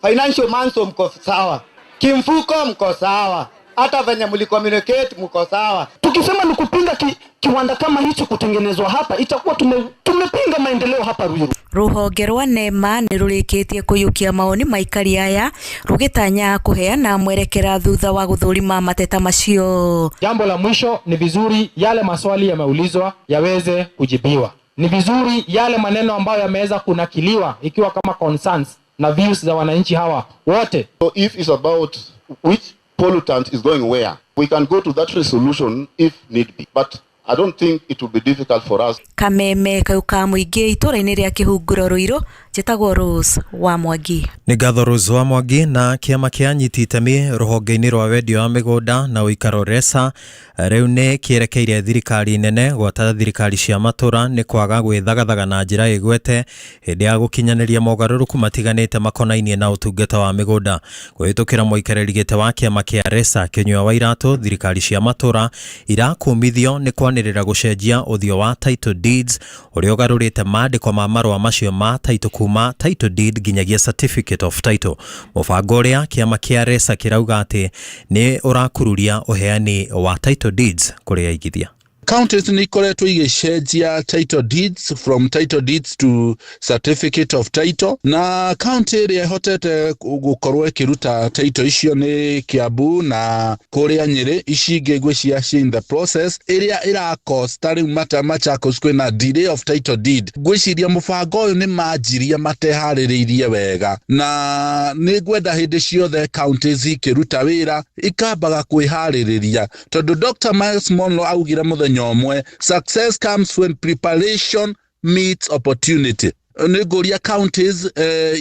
financial manso mko sawa, kimfuko mko sawa, hata venye mlicommunicate mko sawa. Tukisema ni kupinga kiwanda kama hicho kutengenezwa hapa, itakuwa tumepinga maendeleo hapa Ruiru. Rũhonge rwa NEMA nĩ rũrĩkĩtie kũiyũkia mawoni ma aikari aya rũgĩtanya kũheana mwerekera thutha wa gũthũrima mateta macio. Jambo la mwisho, ni vizuri yale maswali yameulizwa yaweze kujibiwa. Ni vizuri yale maneno ambayo yameweza kunakiliwa ikiwa kama concerns na views za wananchi hawa wote. So if it's about which pollutant is going where, we can go to that resolution if need be. But I don't think it will be difficult for us. Kameme kau ka mũingĩ itũra-inĩ rĩa Kĩhunguro Ruiru, njĩtagwo Rose wa Mwangi. Nĩ ngatho Rose wa Mwangi. Na kĩama kĩa anyiti itemi rũhonge-inĩ rwa wendia wa mĩgũnda na ũikaro RESA rĩu nĩ kĩerekeire thirikari nene gwata thirikari cia matũra nĩ kwaga gwĩthagathaga na njĩra ĩgwete hĩndĩ ya gũkinyanĩria mogarũrũku matiganĩte makonainie na ũtungata wa mĩgũnda. Kũhĩtũkĩra mũikarĩri gĩtĩ wa kĩama kĩa RESA Kĩnyua wa Iratũ, thirikari cia matũra irakumithio nĩ kwanĩrĩra gũcenjia ũthiũ wa title deeds ũrĩa ũgarũrĩte maandĩko ma marũa macio ma title kuma title deed nginyagia certificate of title. Mũbango ũrĩa kĩama kĩa RESA kĩrauga atĩ nĩ ũrakururia ũheani wa title deeds kũrĩ aigithia. Counties nĩ ikoretwo igĩcenjia title deeds from title deeds to certificate of title, na county ĩrĩa ĩhotete gũkorwo ĩkĩruta title icio nĩ Kiambu na kũrĩa Nyĩrĩ. Ici ingĩ ngwĩciria ci in the process. Ĩrĩa ĩracosta rĩu Machakos kwĩna delay of title deed. Ngwĩciria mũbango ũyũ nĩ manjirie mateharĩrĩirie wega, na nĩ ngwenda hĩndĩ ciothe counties ikĩruta wĩra ikambaga kwĩharĩrĩria, tondũ Dr. Miles Monroe augire mũthenya ũmwe, success comes when preparation meets opportunity. Nĩ ngũria counties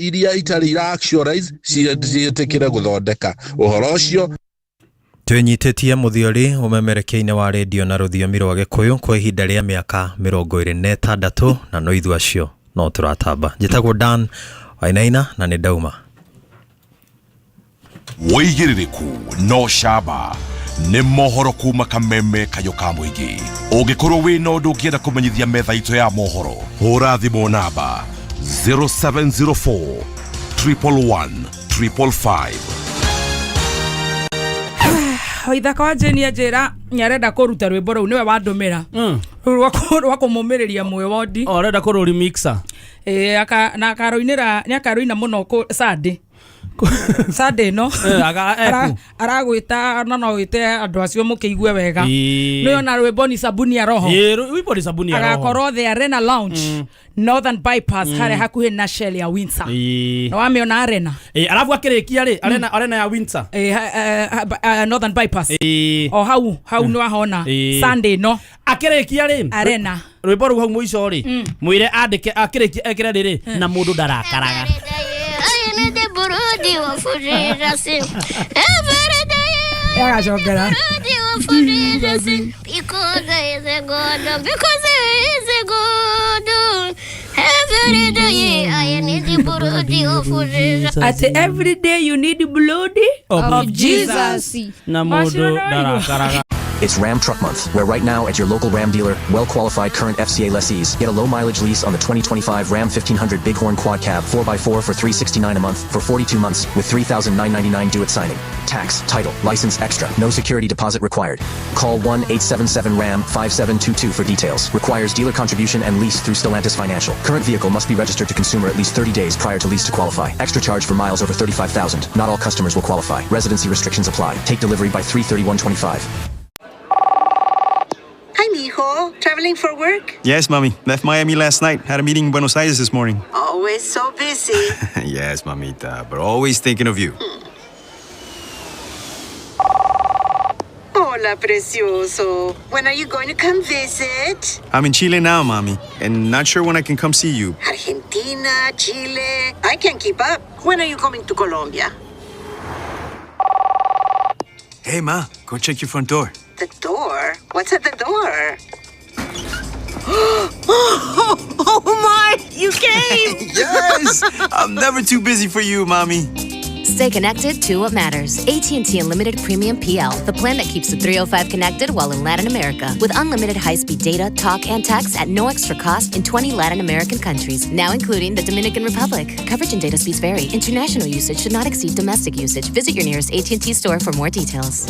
iria itarĩ ira actualize ciĩtĩkĩre gũthondeka ũhoro ũcio. Twĩnyitĩtie mũthiori ũmemerekia-inĩ wa redio na rũthiomi rwa Gĩkũyũ kwa ihinda rĩa mĩaka 26 na no ithuĩ acio no tũratamba. Njĩtagwo Dan Wainaina na nĩ ndauma. Wĩigĩrĩrĩku no camba nĩ mohoro kuma kameme kayũ ka mũingĩ. Ũngĩkorwo wĩna ũndũ ũngĩenda kũmenyithia metha itũ ya mohoro, hũra thimũ namba 0704 111 555. Ithaka wa Jane anjĩra nĩarenda kũruta rwĩmbo rũu nĩwe wandũmĩra rũu rwa kũmũmĩrĩria mwĩ wondi. Arenda kũrũ remixer. Ĩĩ, na akaroinĩra nĩakaroina mũno Sunday. Sunday no aragwĩta na no wĩte andũ acio mũkĩigue wega. Nĩ ona rwĩmbo ni sabuni ya roho. Ĩĩ, rwĩmbo ni sabuni ya roho. Agakorwo the Arena Lounge, Northern Bypass, harĩa hakuhĩ na Shell ya Windsor. Na wamĩona Arena. Ĩĩ, arabu akĩrĩkia rĩ, Arena ya Windsor. Ĩĩ, Northern Bypass. O hau hau nĩ wahona Sunday no. Akĩrĩkia rĩ, Arena. Rwĩmbo rũu hau mũico rĩ, mwĩre andĩke akĩrĩkia ekĩre rĩrĩ na mũndũ ndarakaraga. Agacokera. Because he is a God, because he is a God. Every day I need the blood of Jesus. At every day you need the blood of Jesus. Na mũndũ ndarakaraga. It's Ram Truck Month, where right now at your local Ram dealer, well-qualified current FCA lessees get a low-mileage lease on the 2025 Ram 1500 Bighorn Quad Cab 4x4 for $369 a month for 42 months with $3,999 due at signing. Tax, title, license extra. No security deposit required. Call 1-877-RAM-5722 for details. Requires dealer contribution and lease through Stellantis Financial. Current vehicle must be registered to consumer at least 30 days prior to lease to qualify. Extra charge for miles over 35,000. Not all customers will qualify. Residency restrictions apply. Take delivery by 3/31/25. Hi, mijo. Traveling for work? Yes, mommy. Left Miami last night. Had a meeting in Buenos Aires this morning. Always so busy. Yes, mamita, but always thinking of you. Hola, precioso. When are you going to come visit? I'm in Chile now, mommy, and not sure when I can come see you. Argentina, Chile. I can't keep up. When are you coming to Colombia? Hey, ma, go check your front door. The door? What's at the door? Oh, my! You came! Yes! I'm never too busy for you, mommy. Stay connected to what matters. AT&T Unlimited Premium PL, the plan that keeps the 305 connected while in Latin America, with unlimited high-speed data, talk, and text at no extra cost in 20 Latin American countries, now including the Dominican Republic. Coverage and data speeds vary. International usage should not exceed domestic usage. Visit your nearest AT&T store for more details.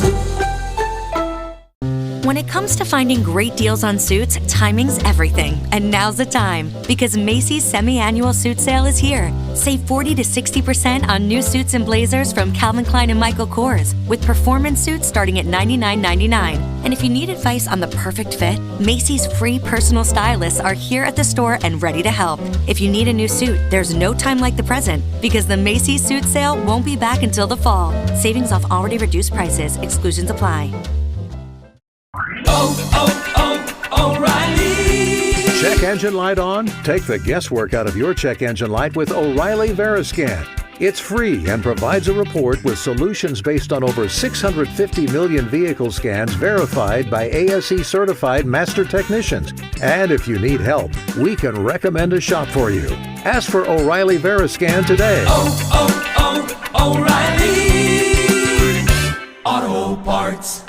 When it comes to finding great deals on suits, timing's everything. And now's the time because Macy's semi annual suit sale is here. Save 40 to 60% on new suits and blazers from Calvin Klein and Michael Kors, with performance suits starting at $99.99. And if you need advice on the perfect fit, Macy's free personal stylists are here at the store and ready to help. If you need a new suit, there's no time like the present because the Macy's suit sale won't be back until the fall. Savings off already reduced prices, exclusions apply. Check engine light on? Take the guesswork out of your check engine light with O'Reilly Veriscan. It's free and provides a report with solutions based on over 650 million vehicle scans verified by ASE certified master technicians. And if you need help, we can recommend a shop for you. Ask for O'Reilly Veriscan today. O'Reilly Auto Parts.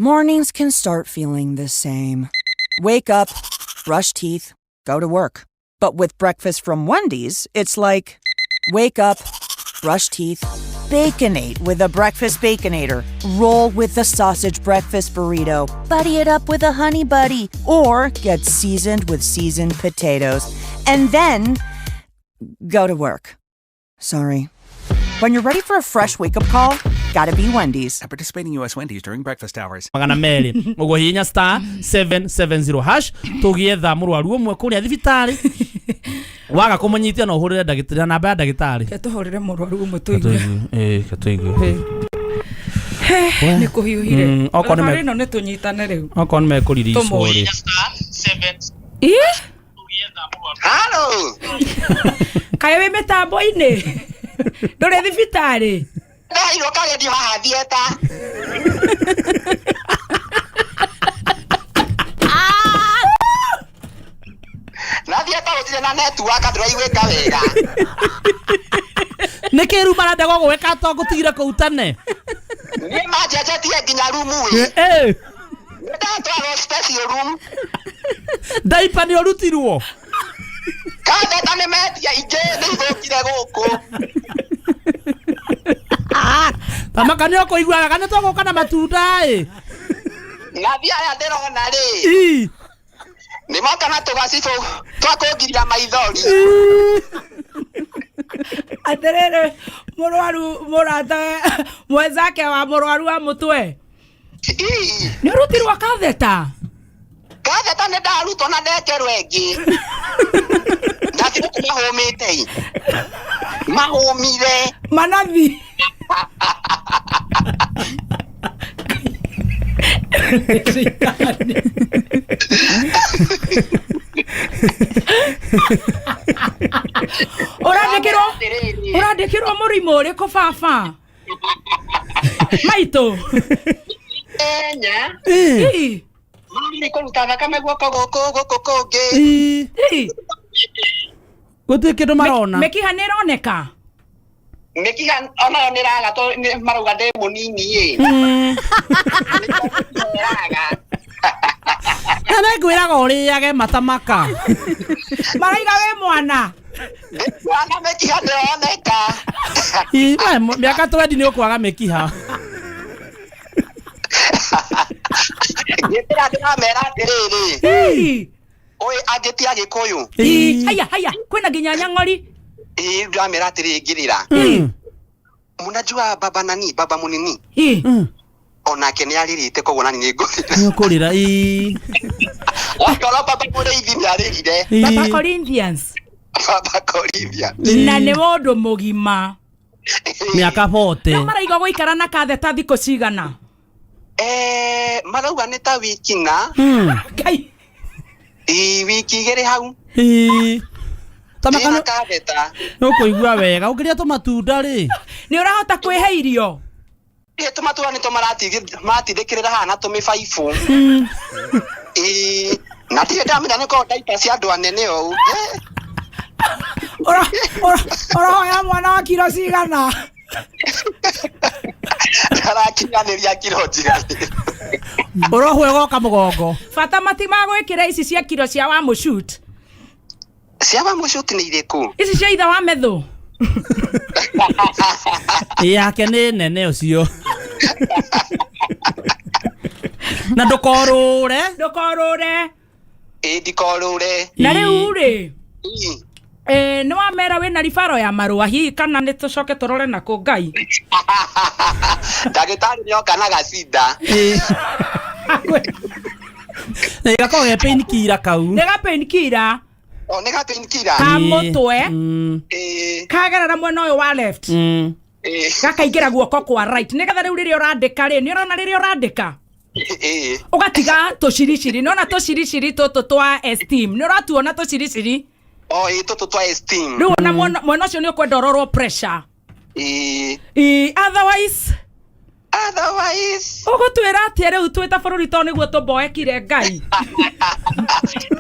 Mornings can start feeling the same. Wake up, brush teeth, go to work. But with breakfast from Wendy's, it's like wake up, brush teeth, baconate with a breakfast baconator, roll with the sausage breakfast burrito, buddy it up with a honey buddy, or get seasoned with seasoned potatoes. And then go to work. Sorry. When you're ready for a fresh wake up call, gotta be Wendy's. At participating U.S. Wendy's during breakfast hours. Magana merĩ ũguo star 770 hash tũgĩetha mũrwaru ũmwe kũrĩa thibitarĩ waga kũmũnyitia no ũhũrĩre ndagĩtarĩ na namba ya ndagĩtarĩ Reke tũhũrĩre mũrwaru ũmwe tũigue. Ĩĩ, reke tũigue. Nĩ kũhiũhire. Okorwo nĩ me- Thabarĩ ĩno nĩ tũnyitane rĩu. Okorwo nĩ mekũriricwo Tũmũĩ. rĩ. Ĩ? Halo. Kaĩ wĩ mĩtambo-inĩ? Ndũrĩ thibitarĩ? Ndaheirwo kagendi haha thieta. Na thieta gũtirĩ na network ndĩraiguĩka wega. Nĩ kĩ rĩu marenda gũgwĩka to ngũtigire kũu tene? Nĩ manjenjetie nginya rumu ĩ. Ĩ. Nĩ ndatwarwo special room. Ndaipa nĩ ũrutirwo? Katheta nĩ metia ingĩ nĩ ithũkire gũkũ. Tamaka nĩ ũkũiguaga kana tũgũka na matunda ĩ. Nathi aya ndĩrona rĩ. Ĩ. Nĩ moka na tũgacibũ twa kũngiria maithori. Atĩrĩrĩ, mũrwaru mũrata mwenzake wa mũrwaru wa mũtwe. Nĩ ũrutirwo katheta? Katheta nĩ ndarutwo na ndekerwo ĩngĩ. Ndathi gũkũ mahũmĩte ĩ. Mahũmire. Manathi. Ũrandĩkĩrwo ũrandĩkĩrwo mũrimũ ũrĩkũ baba? Maitũ. Kenya. Ĩ. Nĩ kũruta thakame guoko gũkũ gũkũ kũngĩ. Ĩ. Gũtirĩ kĩndũ marona. Mĩkiha nĩ ĩroneka? Mĩkiha onayo nĩ ĩraga tondũ nĩ marauga ndĩ mũnini ĩ. Ĩraga. Na nĩ ngwĩraga ũrĩage matamaka. Maraiga wĩ mwana. Mwana mĩkiha ndĩroneka. Ĩ, we, mĩaka twendi nĩ ũkwaga mĩkiha. Ngĩtĩra ndĩramera atĩrĩrĩ. Ĩ. Ũyũ angĩtia Gĩkũyũ. Ĩ. Haya haya kwĩna nginya nyang'ori. Ĩ ndĩramera atĩrĩrĩ ngĩrĩra. Mnajua baba nani baba munini. Onake nĩ arĩrĩte koguo nani nĩ ngũrĩra. Nĩ ũkũrĩra ĩ. Okorwo baba mũrĩithi nĩ arĩrire. Baba Corinthians. Baba Corinthians. Na nĩ mũndũ mũgima. Mĩaka 40. No maraiga gũikara na katheta thikũ cigana? Marauga nĩ ta wiki na Ngai. Ĩ, wiki igĩrĩ hau. Ĩĩ. Ta Ndĩna makano katheta. nĩũkũigua wega ũngĩrĩa tũmatunda rĩ. Nĩ ũrahota kwĩhe irio? Ĩ, tũmatunda nĩtũ maratindĩkĩrĩra haha na tũmĩbaibũ. Ĩ, na ndirĩ ndamenya nĩ korwo ndaipa cia andũ anene ũũ. Ũrahoya mwana wa kiro cigana? Ndarakinyanĩria kiro njiganĩru. Ũrohwo ĩgoka mũgongo. Bata matimagwĩkĩra ici cia kiro cia wa mũcut. Cia wa mũcuti nĩ irĩkũ? Ici cia ithe wa methũ. Yake nĩ nene ũcio. Na ndũkorũre. Ndũkorũre. Ĩ, ndikorũre. Na rĩu rĩ, nĩ wamera wĩna ribaro ya marũa hihi kana nĩ tũcoke tũrore nakũ Ngai? Ndagĩtarĩ nĩoka na gacinda. Na igakorwo ge pain killer kau. Nĩ ga pain killer. O, nĩ ga pain killer. Ka mũtwe. Kagerera mwena ũyũ wa left. Gakaingĩra guoko kwa right. Nĩgetha rĩu rĩrĩa ũrandĩka rĩ, nĩ ũrona rĩrĩa ũrandĩka? Ũgatiga tũciriciri. Nĩ ũrona tũciriciri tũtũ twa esteem. Nĩ ũratuona tũciriciri? O, ĩ, tũtũ twa esteem. Rĩu ona mwena ũcio nĩ ũkwenda ũrorwo pressure. Ĩ. Ĩ, otherwise Otherwise ũgũtwĩra atĩa rĩu twĩ ta bũrũri tondũ nĩguo tũmboekire Ngai?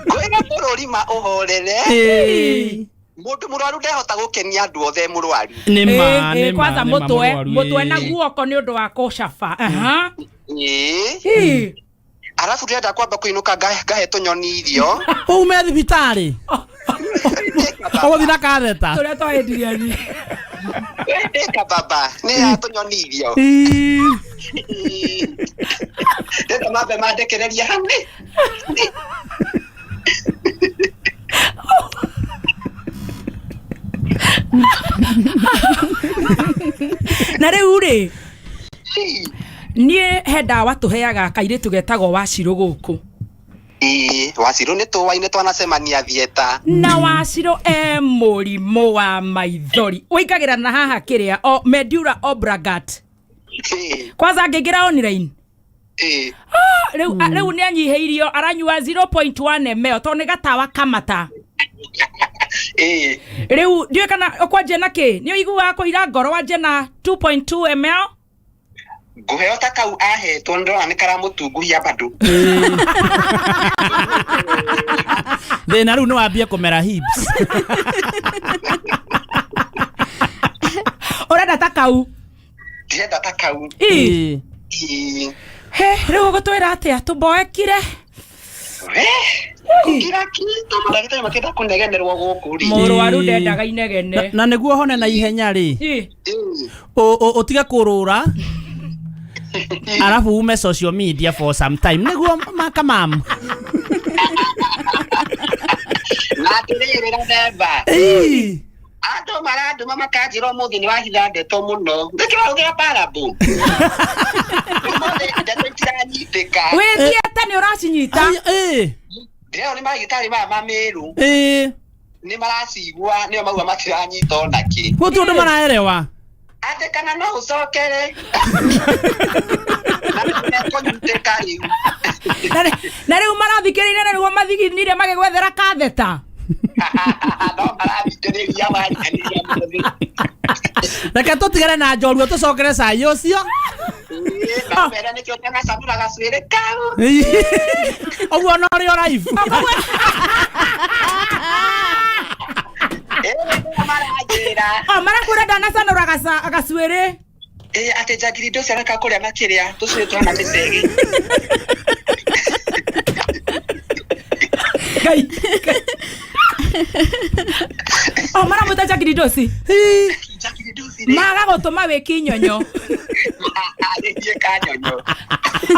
Kwĩra bũrũri ma ũhorere. Ĩ. Mũndũ mũrwaru ndehota gũkenia andũ othe mũrwaru. Nĩ ma, Ĩ, nĩ ma, kwanza nĩ ma mũtwe, mũrwaru, mũtwe na ĩ. guoko nĩ ũndũ wa kũcaba. Aha. Ĩ. Ĩ. Arabu ndĩrenda kwamba kũinũka ngahe tũnyoni irio. Ume thibitarĩ. Ũgũthiĩ na katheta. Tũrĩa twaendirie ni. Ndĩka baba, nĩ ya tũnyoni irio. Ndĩrenda mambe mandekererie hau nĩ. Na rĩu rĩ, niĩ he ndawa tũheaga kairĩtu getagwo Wacirũ gũkũ. Ĩ, Wacirũ nĩ tũwaine twanacemania thieta. Na Wacirũ e mũrimũ wa maithori. Ũingagĩra na haha kĩrĩa, o Medura Obragat. Kwanza angĩingĩra online. Rĩu rĩu nĩ anyihĩirio aranyua 0.1 ml tondũ nĩ gatawa kamata. Rĩu ndiũĩ kana ũkwanjia na kĩ? Nĩ ũiguaga kũira ngoro wanjia na 2.2 ml? Ngũheo ta kau ahetwo ndĩrona nĩ karamũtunguhia bado. Thĩna rĩu nĩ wambie kũmera hips. Ũrenda ta kau? Ndĩrenda ta kau. Ĩ. Ĩ. He, rĩu ũgũtwĩra atĩa? Tũmboekire? Kũkira ki, tondũ mandagĩtarĩ makĩenda kũnegenerwo gũkũ rĩ. Mũrwaru ndendaga inegene. Na nĩguo hone na ihenya rĩ, ũtige kũrũra arabu ume social media for some time nĩguo makamam. Na atĩrĩrĩ Rathemba. Andũ marandũma makanjĩra ũmũthĩ nĩ wahitha ndeto mũno. Nĩkĩ wahũthĩra parable? Ũmũthĩ ndeto itiranyitĩka. Wĩthiĩte nĩ ũracinyita? Ndĩrerwo nĩ marigĩtarĩ maya ma Meru. Nĩ maracigua nĩo mauga matiranyita ona kĩ. Gũtirĩ ũndũ maraerewa. Atĩ kana no ũcokere. Na nĩmekũnyitĩka rĩu. Na rĩu marathikĩrĩirie na nĩguo mathiginire magĩgwethera katheta. No marathikĩrĩria waranĩria mũthĩ. Reke tũtigane na njorua tũcokere cai ũcio. Na mbere nĩkĩo ndanacanũra gacuĩrĩ kau. Ũguo no ũrĩ o live. O marakwĩra ndanacanũra gacuĩrĩ. Ĩ, atĩ njagiri ndũcio areka kũrĩa makĩrĩa tũcuĩrĩ tũhana mĩcege. Ngai. O maramwĩta njagiri ndoci. Maga gũtũma wĩ kinyonyo. Arĩtie kanyonyo.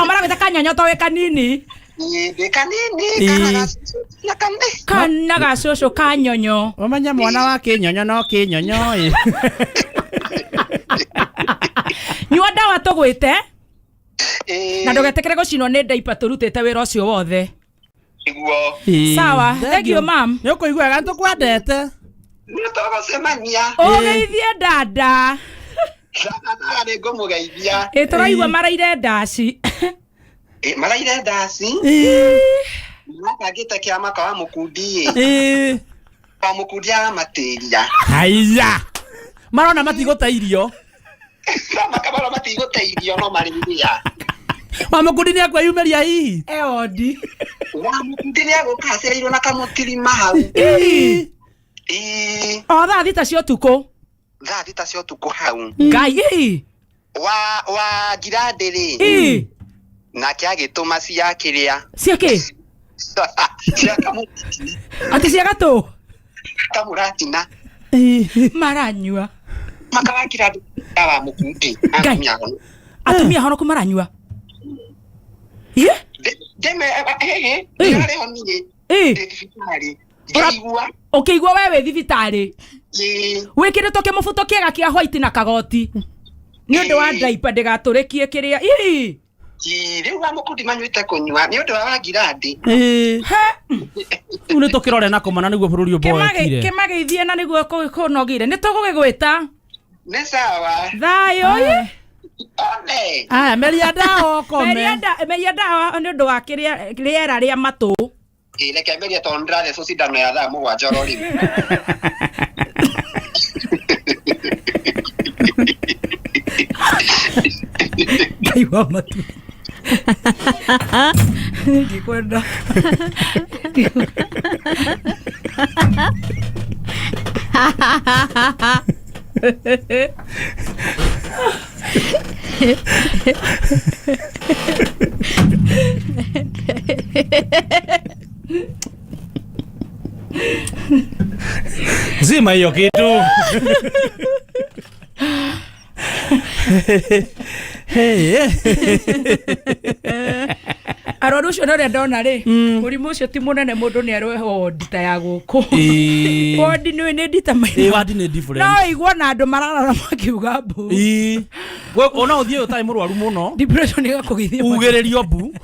O maramwĩta kanyonyo to wĩ kanini. Ndĩ kanini kana gacũcũ na kanini. Kana gacũcũ kanyonyo. Ũmenye mwana wa kĩnyonyo no kĩnyonyo ĩ. Nyua ndawa tũgwĩte. Na ndũgetĩkĩre gũcinwo nĩ ndaipa tũrutĩte wĩra ũcio wothe. Nĩguo. Sawa, thank you ma'am. Nĩ ũkũigua wega nĩtũkwendete. Nĩ tũgũcemania. Ũgeithie dada. Dada nĩ ngũmũgeithia. Ĩ tũraigua maraire ndaci. Maraire ndaci. Marabangĩte kĩama kwa Wamukundi ĩ. Wamukundi aramatĩria. Haiya, marona matigũte irio. Makamara matigũte irio no marĩria. Wamukundi nĩ akwĩyumĩria hihi. Eondi. Wamukundi nĩ agũka acereirwo na kamũtirima hau. Ĩ. Ĩ. O thaa 6 cia ũtukũ. Thaa 6 cia ũtukũ hau. Ngai ĩ. Wa Ngirandĩ rĩ. Ĩ. Nake agĩtũma cia kĩrĩa. Cia kĩ? Cia kamũratina. Atĩ cia gatũ? Kamũratina. Maranyua. Makawa Ngirandĩ ya Wamukundi. Ngai. Atumia honoku maranyua. Ye? Ndeme hehe ndĩrarĩ ho niĩ. Ĩ. Ndĩ thibitarĩ. Ngĩigua. Ũkĩigua we wĩ thibitarĩ. Ĩ. Wĩkĩrĩtwo kĩmũbuto kĩega kĩa white na kagoti. Nĩ ũndũ wa diaper ndĩgatũrĩkie kĩrĩa. Ĩ. Ĩ, rĩu Wamukundi manyuĩte kũnyua nĩ ũndũ wa Wangirandĩ. Rĩu nĩ tũkĩrore na kũmana nĩguo bũrũri ũmboekire. Kĩmageithie na nĩguo kũnogire. Nĩ tũgũgĩgwĩta. Nĩ sawa. Thayũ ĩ. One. Aya, meria ndawa ũkome. Meria ndawa nĩ ũndũ wa kĩrĩa rĩera rĩa matũ. Ĩ, reke merie tondũ ndĩrathecwo cindano ya thaa 7 oro rĩu. Ngai wa matu. Ndikwenda. Zima hiyo kitu. Hey. Arwaru ũcio nĩ ũrĩa ndona rĩ, mũrimũ ũcio ti mũnene mũndũ nĩ arweho wondi ta ya gũkũ. Ĩĩ. Wondi nĩ nĩ ndita maina. Ĩĩ, wandi nĩ different. No igua na andũ mararara makiuga mbu. Ĩĩ. Ona ũthiĩ ũtarĩ mũrwaru mũno. Depression ĩgakũgĩithia. Ugĩrĩrio mbu.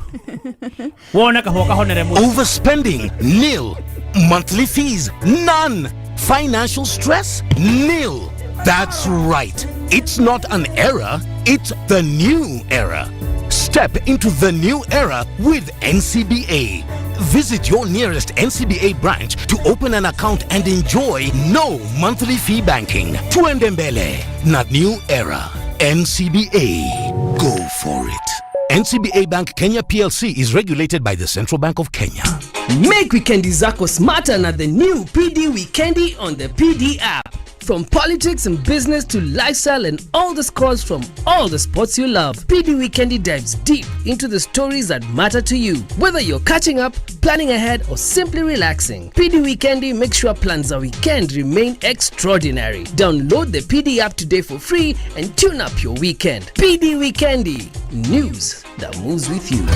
Wone kahũa kahonere mũno. Overspending? Nil. Monthly fees? None. Financial stress? Nil. That's right. It's not an era, it's the new era. Step into the new era with NCBA. Visit your nearest NCBA branch to open an account and enjoy no monthly fee banking. Tuende mbele na new era. NCBA. Go for it. NCBA Bank Kenya PLC is regulated by the Central Bank of Kenya. Make wikendi zako smarter na the new PD Wikendi on the PD app. From politics and business to lifestyle and all the scores from all the sports you love, PD Wikendi dives deep into the stories that matter to you. Whether you're catching up, planning ahead, or simply relaxing, PD Wikendi makes sure plans a weekend remain extraordinary. Download the PD app today for free and tune up your weekend. PD Wikendi, news that moves with you.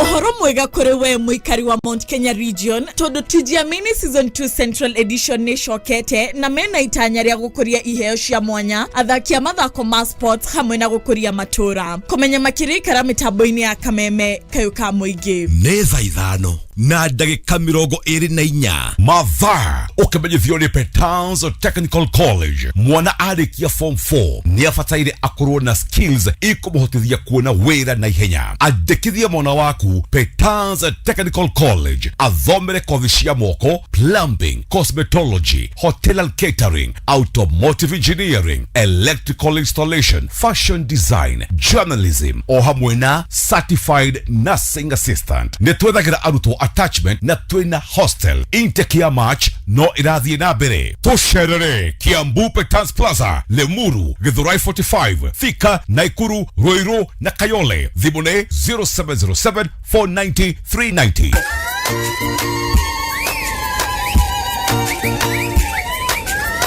Ũhoro mwega kũrĩ we mũikari wa Mount Kenya region tondũ Tujiamini season 2 Central Edition nĩ ĩcokete na mena itanya rĩa gũkũria iheo cia mwanya athaki a mathako ma sports hamwe na gũkũria matũra. Kũmenya makĩria ikara mĩtambo-inĩ ya Kameme kayũ ka mũingĩ. Nĩ thaa 5 na ndagĩka 24 mathaa ũkĩmenyithio nĩ Petans Technical College. Mwana arĩkia form 4 nĩ abataire akorwo na skills ikũmũhotithia kuona wĩra na ihenya. Andĩkithia mwana waku Petans Technical College athomere kothi cia moko, plumbing, cosmetology, hotel and catering, automotive engineering, electrical installation, fashion design, journalism o hamwe na certified nursing assistant. Nĩ twethagĩra arutwo attachment na twĩna hostel. Intake ya March no ĩrathiĩ na mbere. Tũcerere Kiambu Petans Plaza, Limuru, Githurai 45, Thika, Naikuru, Ruiru na Kayole. Thimũ nĩ 0707 490 390.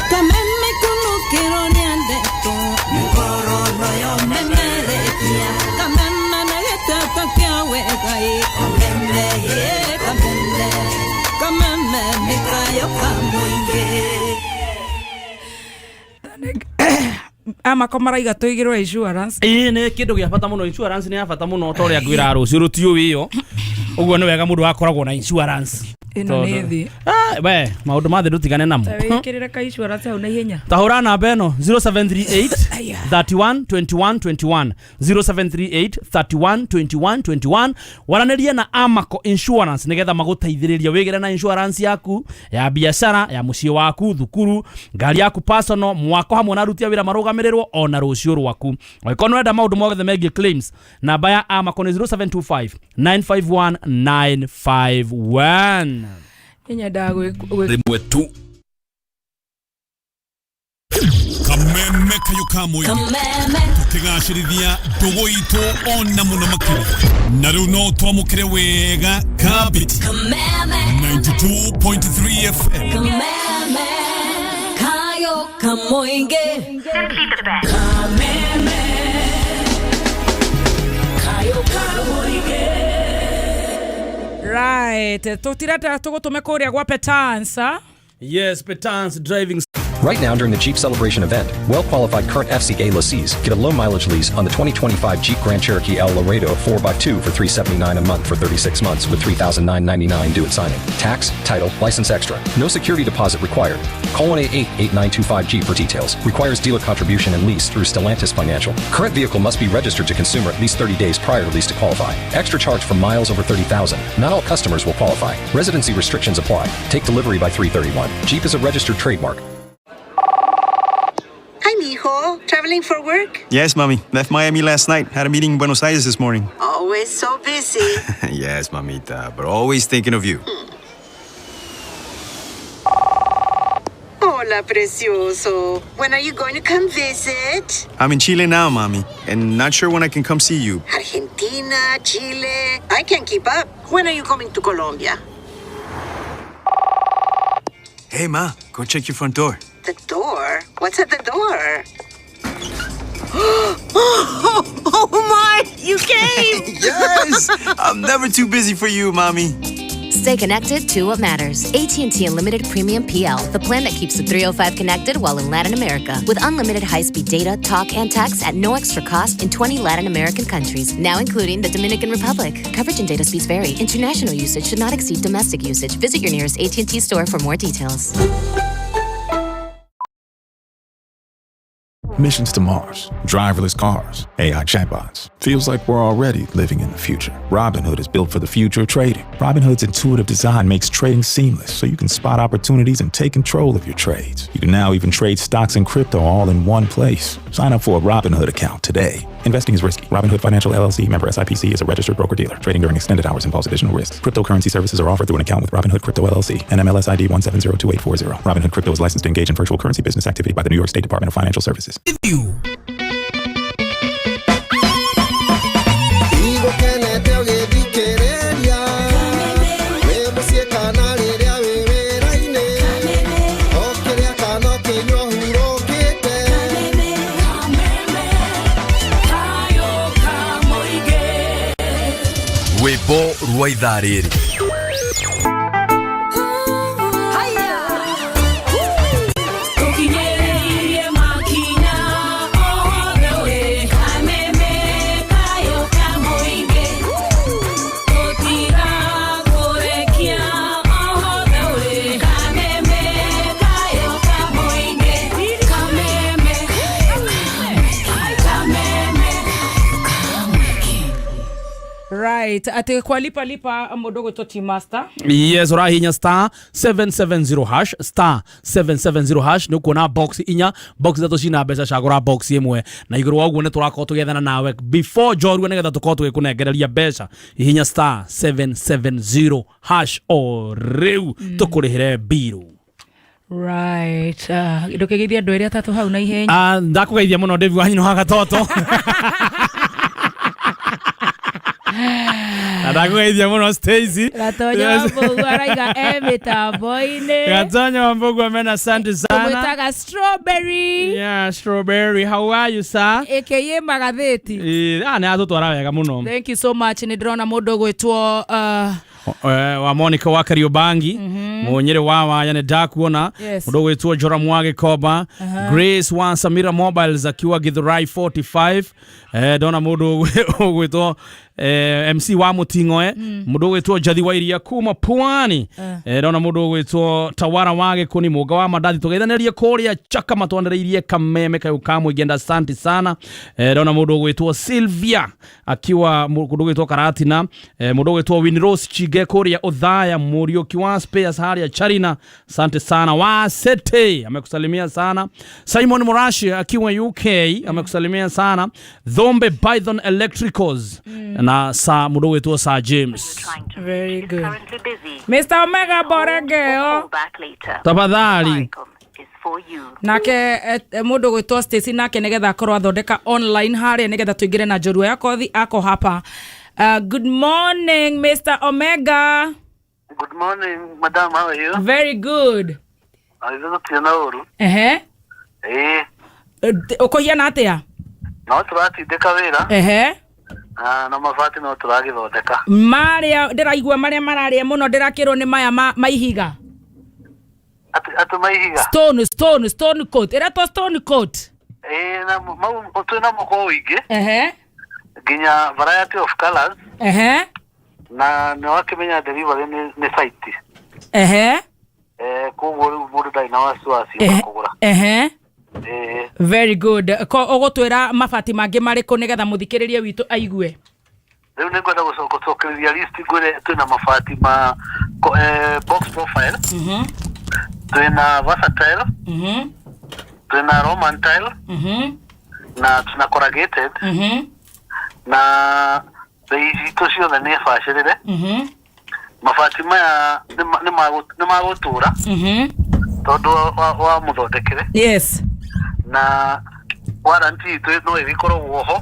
Kameme kunukiro nĩandĩtwo nĩngororwo yomemerekia kameme na gĩteto kĩa wega ĩ kameme ĩ kameme kameme nĩ kayũ ka mũingĩ. Amako maraiga tũigĩrwo insurance. Ĩĩ nĩ kĩndũ gĩa bata mũno, insurance nĩ ya bata mũno ta ũrĩa ngwĩra rũciũ rũtiũĩ ĩyo. Ũguo nĩ wega mũndũ akoragwo na insurance. Ĩno nĩ thĩ. Ah, we maũndũ ma thĩ ndũtigane namo. Ta wĩkĩrĩre ka insurance hau na ihenya. Tahũra namba ĩno 0738 31 21 21, 0738 31 21 21, waranĩrie na Amaco Insurance nĩgetha magũteithĩrĩrie wĩgĩre na insurance yaku ya biacara, ya mũciĩ waku, thukuru, ngari yaku personal, mwako hamwe na aruti a wĩra marũgamĩrĩrwo ona rũciũ rwaku. Angĩkorwo nĩ ũrenda maũndũ mothe megiĩ claims, namba ya Amaco nĩ 0725 951 951. Nyendaga gwĩ Rĩmwe tu. Kameme kayo ka mũingĩ tũkĩgacĩrithia ndũgũ itũ ona mũno makĩria, na rĩu no twamũkĩre wega kabiti 92.3 FM. Kameme kayo kamoinge. Kameme kayo kamoinge. Right, tũtirenda tũgũtũme kũrĩa gwa Petansa. Yes, Petans driving. Right now, during the Jeep Celebration event, well qualified current FCA lessees get a low mileage lease on the 2025 Jeep Grand Cherokee L Laredo 4x2 for $379 a month for 36 months with $3,999 due at signing. Tax, title, license extra. No security deposit required. Call 1 8925 Jeep for details. Requires dealer contribution and lease through Stellantis Financial. Current vehicle must be registered to consumer at least 30 days prior to lease to qualify. Extra charge for miles over 30,000. Not all customers will qualify. Residency restrictions apply. Take delivery by 331. Jeep is a registered trademark. Hi, mijo. Traveling for work? Yes, mommy. Left Miami last night. Had a meeting in Buenos Aires this morning. Always so busy. Yes, mamita, but always thinking of you. Hola, precioso. When are you going to come visit? I'm in Chile now, mommy, and not sure when I can come see you. Argentina, Chile. I can't keep up. When are you coming to Colombia? Hey, ma, go check your front door. The door? What's at the door? Oh my! You came! Yes! I'm never too busy for you, mommy. Stay connected to what matters. AT&T Unlimited Premium PL, the plan that keeps the 305 connected while in Latin America, with unlimited high-speed data, talk, and text at no extra cost in 20 Latin American countries, now including the Dominican Republic. Coverage and data speeds vary. International usage should not exceed domestic usage. Visit your nearest AT&T store for more details. Missions to Mars, driverless cars, AI chatbots. Feels like we're already living in the future. Robinhood is built for the future of trading. Robinhood's intuitive design makes trading seamless so you can spot opportunities and take control of your trades. You can now even trade stocks and crypto all in one place. Sign up for a Robinhood account today. Investing is risky. Robinhood Financial LLC, member SIPC, is a registered broker dealer. Trading during extended hours involves additional risks. Cryptocurrency services are offered through an account with Robinhood Crypto LLC, NMLS ID 1702840. Robinhood Crypto is licensed to engage in virtual currency business activity by the New York State Department of Financial Services. Igũkenete ũgĩthikĩrĩria wĩ mũciĩ kana rĩrĩa wĩ wĩra-inĩ, ũkĩrĩa kana ũkĩnyua ũhurũkĩte. Kayo kamoinge. Rwĩmbo rwa ithaa rĩrĩ. Tũkinyĩrĩirie makinya othe wĩ kameme kayo kamoinge. Tũtigakũrekia othe wĩ kameme kayo kamoinge. Kameme kameme. Right, atĩ kwa lipa lipa mũndũ gwĩtwo T Master. Yes, ũrahinya star 770 hash, star 770 hash, nĩ ũkuona box inya, box ithatũ cina mbeca. Cagũra box ĩmwe, na igũrũ wa ũguo nĩ tũrakorwo tũgĩethana nawe before njorua nĩgetha tũkorwo tũgĩkũnengereria mbeca. Hihinya star 770 hash o rĩu, tũkũrĩhĩre mbiru. Right, ndũkĩgeithia andũ erĩ atatũ hau na ihenya. Ah, ndakũgeithia mũno David wa nyina wa gatoto, na ndakũgeithia mũno Stacy. Gatonya wa Mbũgua araiga e mĩtambo-inĩ. Gatonya wa Mbũgua mena, asante sana. Tũmwĩtaga Strawberry. Yeah, Strawberry, how are you, sir? Aka magathĩti. Eh, ah, nĩ atũtwara wega mũno. Thank you so much. Nĩ ndĩrona mũndũ ũgwĩtwo Wa Monica wa Kariobangi, munyere wa waya nĩ ndakuona. Yes. Mũndũ ũgwĩtwo Joram wa Gĩkomba, Grace wa Samira Mobiles akiwa Githurai 45, ndona mũndũ ũgwĩtwo MC wa Mũting'oe, mũndũ ũgwĩtwo Njathi wa Iria kuma Pwani, ndona mũndũ ũgwĩtwo Tawara wa Gĩkũni, Mũnga wa Mandathi, tũgeithanĩrie kũrĩa Chaka matwanĩrĩirie kameme kayũ ka mũingĩ, asante sana. Ndona mũndũ ũgwĩtwo Sylvia akiwa kũndũ gwĩtwo Karatina, mũndũ ũgwĩtwo Winrose Chige kũrĩa Othaya, Mũriũki wa Spares harĩa Charina, asante sana. Wa Sete amekusalimia sana. Simon Morashi akiwa UK amekusalimia sana. Dhombe Python Electricals na sa mũndũ ũgwĩtwo Sir James. Very good. Mr. Omega Boregeo. Tafadhali. Nake mũndũ gwĩtwo Stacy nake nĩgetha akorwo athondeka online harĩa nĩgetha tũingĩre na njorua ya kothi ako hapa. Good morning, Mr. Omega. Good morning, madam. How are you? Very good. Ithuĩ na ũru. Ehe. Ĩĩ, Ũkũhiana atĩa? No tũratindĩka wĩra. Ehe. Na mabati no tũragĩthondeka. Marĩa ndĩraigua marĩa mararĩa mũno ndĩrakĩrwo nĩ maya ma ihiga. Atĩ maihiga. Stone coat. Ĩretwo stone coat. Ĩĩ, na mau twĩ namo kwa ũingĩ. Ehe. Nginya variety of colors. Ehe. Na nĩ wakĩmenya delivery nĩ site. Ehe. Koguo rĩu mũndũ ndarĩ na wasiwasi wa kũgũra. Ehe. Ĩĩ. Very good. Ko ũgũtwĩra mabati mangĩ marĩkũ nĩgetha mũthikĩrĩria witũ aigue? Rĩu nĩ ngwenda gũcokereria list ngwĩre twĩna mabati ma box profile. Twĩna versatile. Twĩna Roman tile. Na tuna corrugated. Na bei citũ ciothe nĩ bacĩrĩre. Mabati maya nĩ magũtũra tondũ wa mũthondekere. Na warranty itũ no ĩgĩkoragwo ho.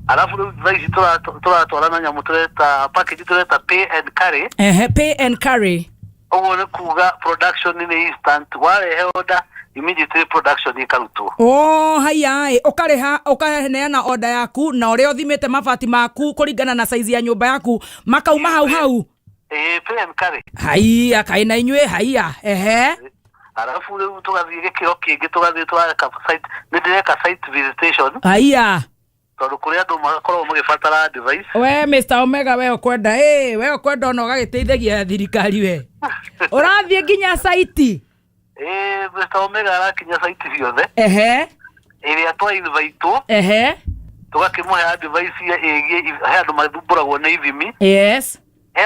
Alafu rĩu thaa ici tũratwara na nyamũ tũreta package tũreta pay and carry. Ehe, pay and carry. Ũguo nĩ kuga production nĩ instant, warehe order immediately production ĩkarutwo. Oh, haya ĩ, ũkarĩha ũkaneana order yaku na ũrĩa ũthimĩte mabati maku kũringana na size ya nyũmba yaku makauma hau hau. Ĩĩ, pay and carry. Haiya, kaĩ na inyuĩ haiya. Ehe. Alafu rĩu tũgathiĩ gĩkĩro kĩngĩ, tũgathiĩ tũreka site, nĩ ndĩreka site visitation. Haiya. Tondũ kũrĩ andũ makoragwo magĩbatara advice. We Mr. Omega, we ũkwenda ĩ, we ũkwenda ona ũgagĩteithagia thirikari we. Ũrathiĩ nginya site. Ĩĩ, Mr. Omega arakinya site ciothe. Ehe. Ĩrĩa twa invitewo. Ehe. Tũgakĩmũhe advice ĩgiĩ he andũ mathumbũragwo nĩ ithimi. He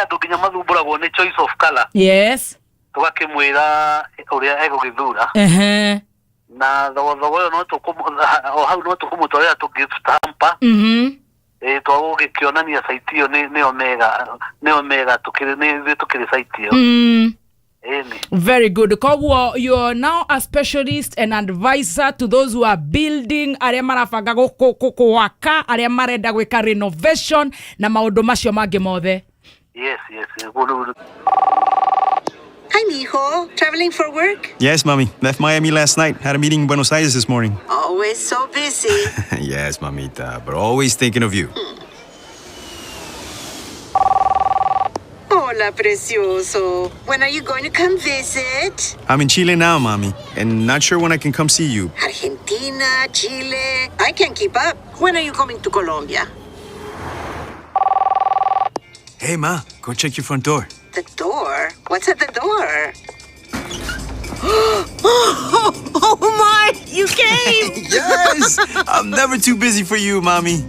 andũ nginya mathumbũragwo nĩ choice of color. Tũgakĩmwĩra ũrĩa egũgĩthura. Ehe. Na thogothogo ĩyo no o hau no tũkũmũtwarĩra tũ gift hamper. Ĩĩ, twagũgĩkĩonania site ĩyo nĩ Omega, nĩ Omega tũkĩrĩ, nĩ ithuĩ tũkĩrĩ site ĩyo. Ĩni. Very good. Koguo you're now a specialist and advisor to those who are building, arĩa marabanga gwaka, arĩa marenda gwĩka renovation na maũndũ macio mangĩ mothe. Yes. Good. Hi, mijo. Traveling for work? Yes, mommy. Left Miami last night. Had a meeting in Buenos Aires this morning. Always so busy. Yes, mamita, but always thinking of you. Hola, precioso. When are you going to come visit? I'm in Chile now, mommy, and not sure when I can come see you. Argentina, Chile. I can't keep up. When are you coming to Colombia? Hey, ma, go check your front door. The door? What's at the door? Oh my! You came! Yes! I'm never too busy for you, mommy.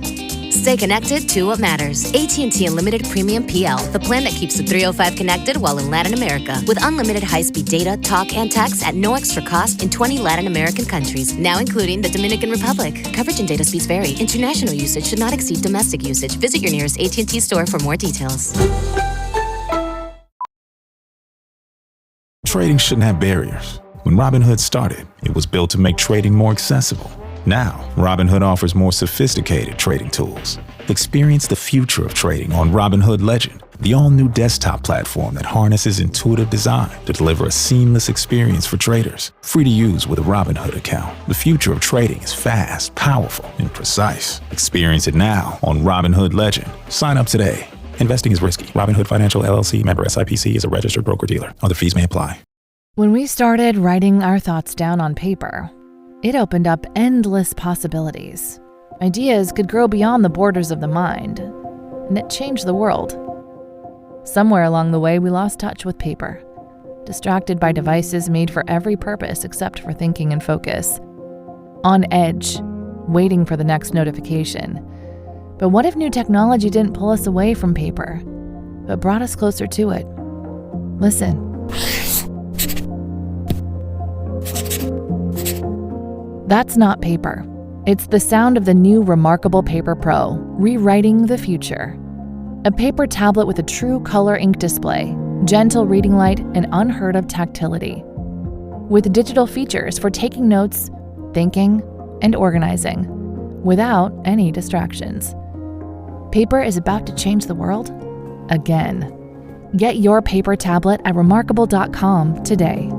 Stay connected to what matters. AT&T Unlimited Premium PL, the plan that keeps the 305 connected while in Latin America. With unlimited high-speed data, talk, and text at no extra cost in 20 Latin American countries, now including the Dominican Republic. Coverage and data speeds vary. International usage should not exceed domestic usage. Visit your nearest AT&T store for more details. Trading shouldn't have barriers. When Robinhood started, it was built to make trading more accessible. Now, Robinhood offers more sophisticated trading tools. Experience the future of trading on Robinhood Legend, the all-new desktop platform that harnesses intuitive design to deliver a seamless experience for traders. Free to use with a Robinhood account. The future of trading is fast, powerful, and precise. Experience it now on Robinhood Legend. Sign up today. Investing is risky. Robinhood Financial LLC member SIPC is a registered broker dealer. Other fees may apply. When we started writing our thoughts down on paper, it opened up endless possibilities. Ideas could grow beyond the borders of the mind, and it changed the world. Somewhere along the way, we lost touch with paper, distracted by devices made for every purpose except for thinking and focus. On edge, waiting for the next notification. But what if new technology didn't pull us away from paper, but brought us closer to it? Listen. That's not paper. It's the sound of the new Remarkable Paper Pro, rewriting the future. A paper tablet with a true color ink display, gentle reading light, and unheard of tactility. With digital features for taking notes, thinking, and organizing, without any distractions. Paper is about to change the world again. Get your paper tablet at remarkable.com today.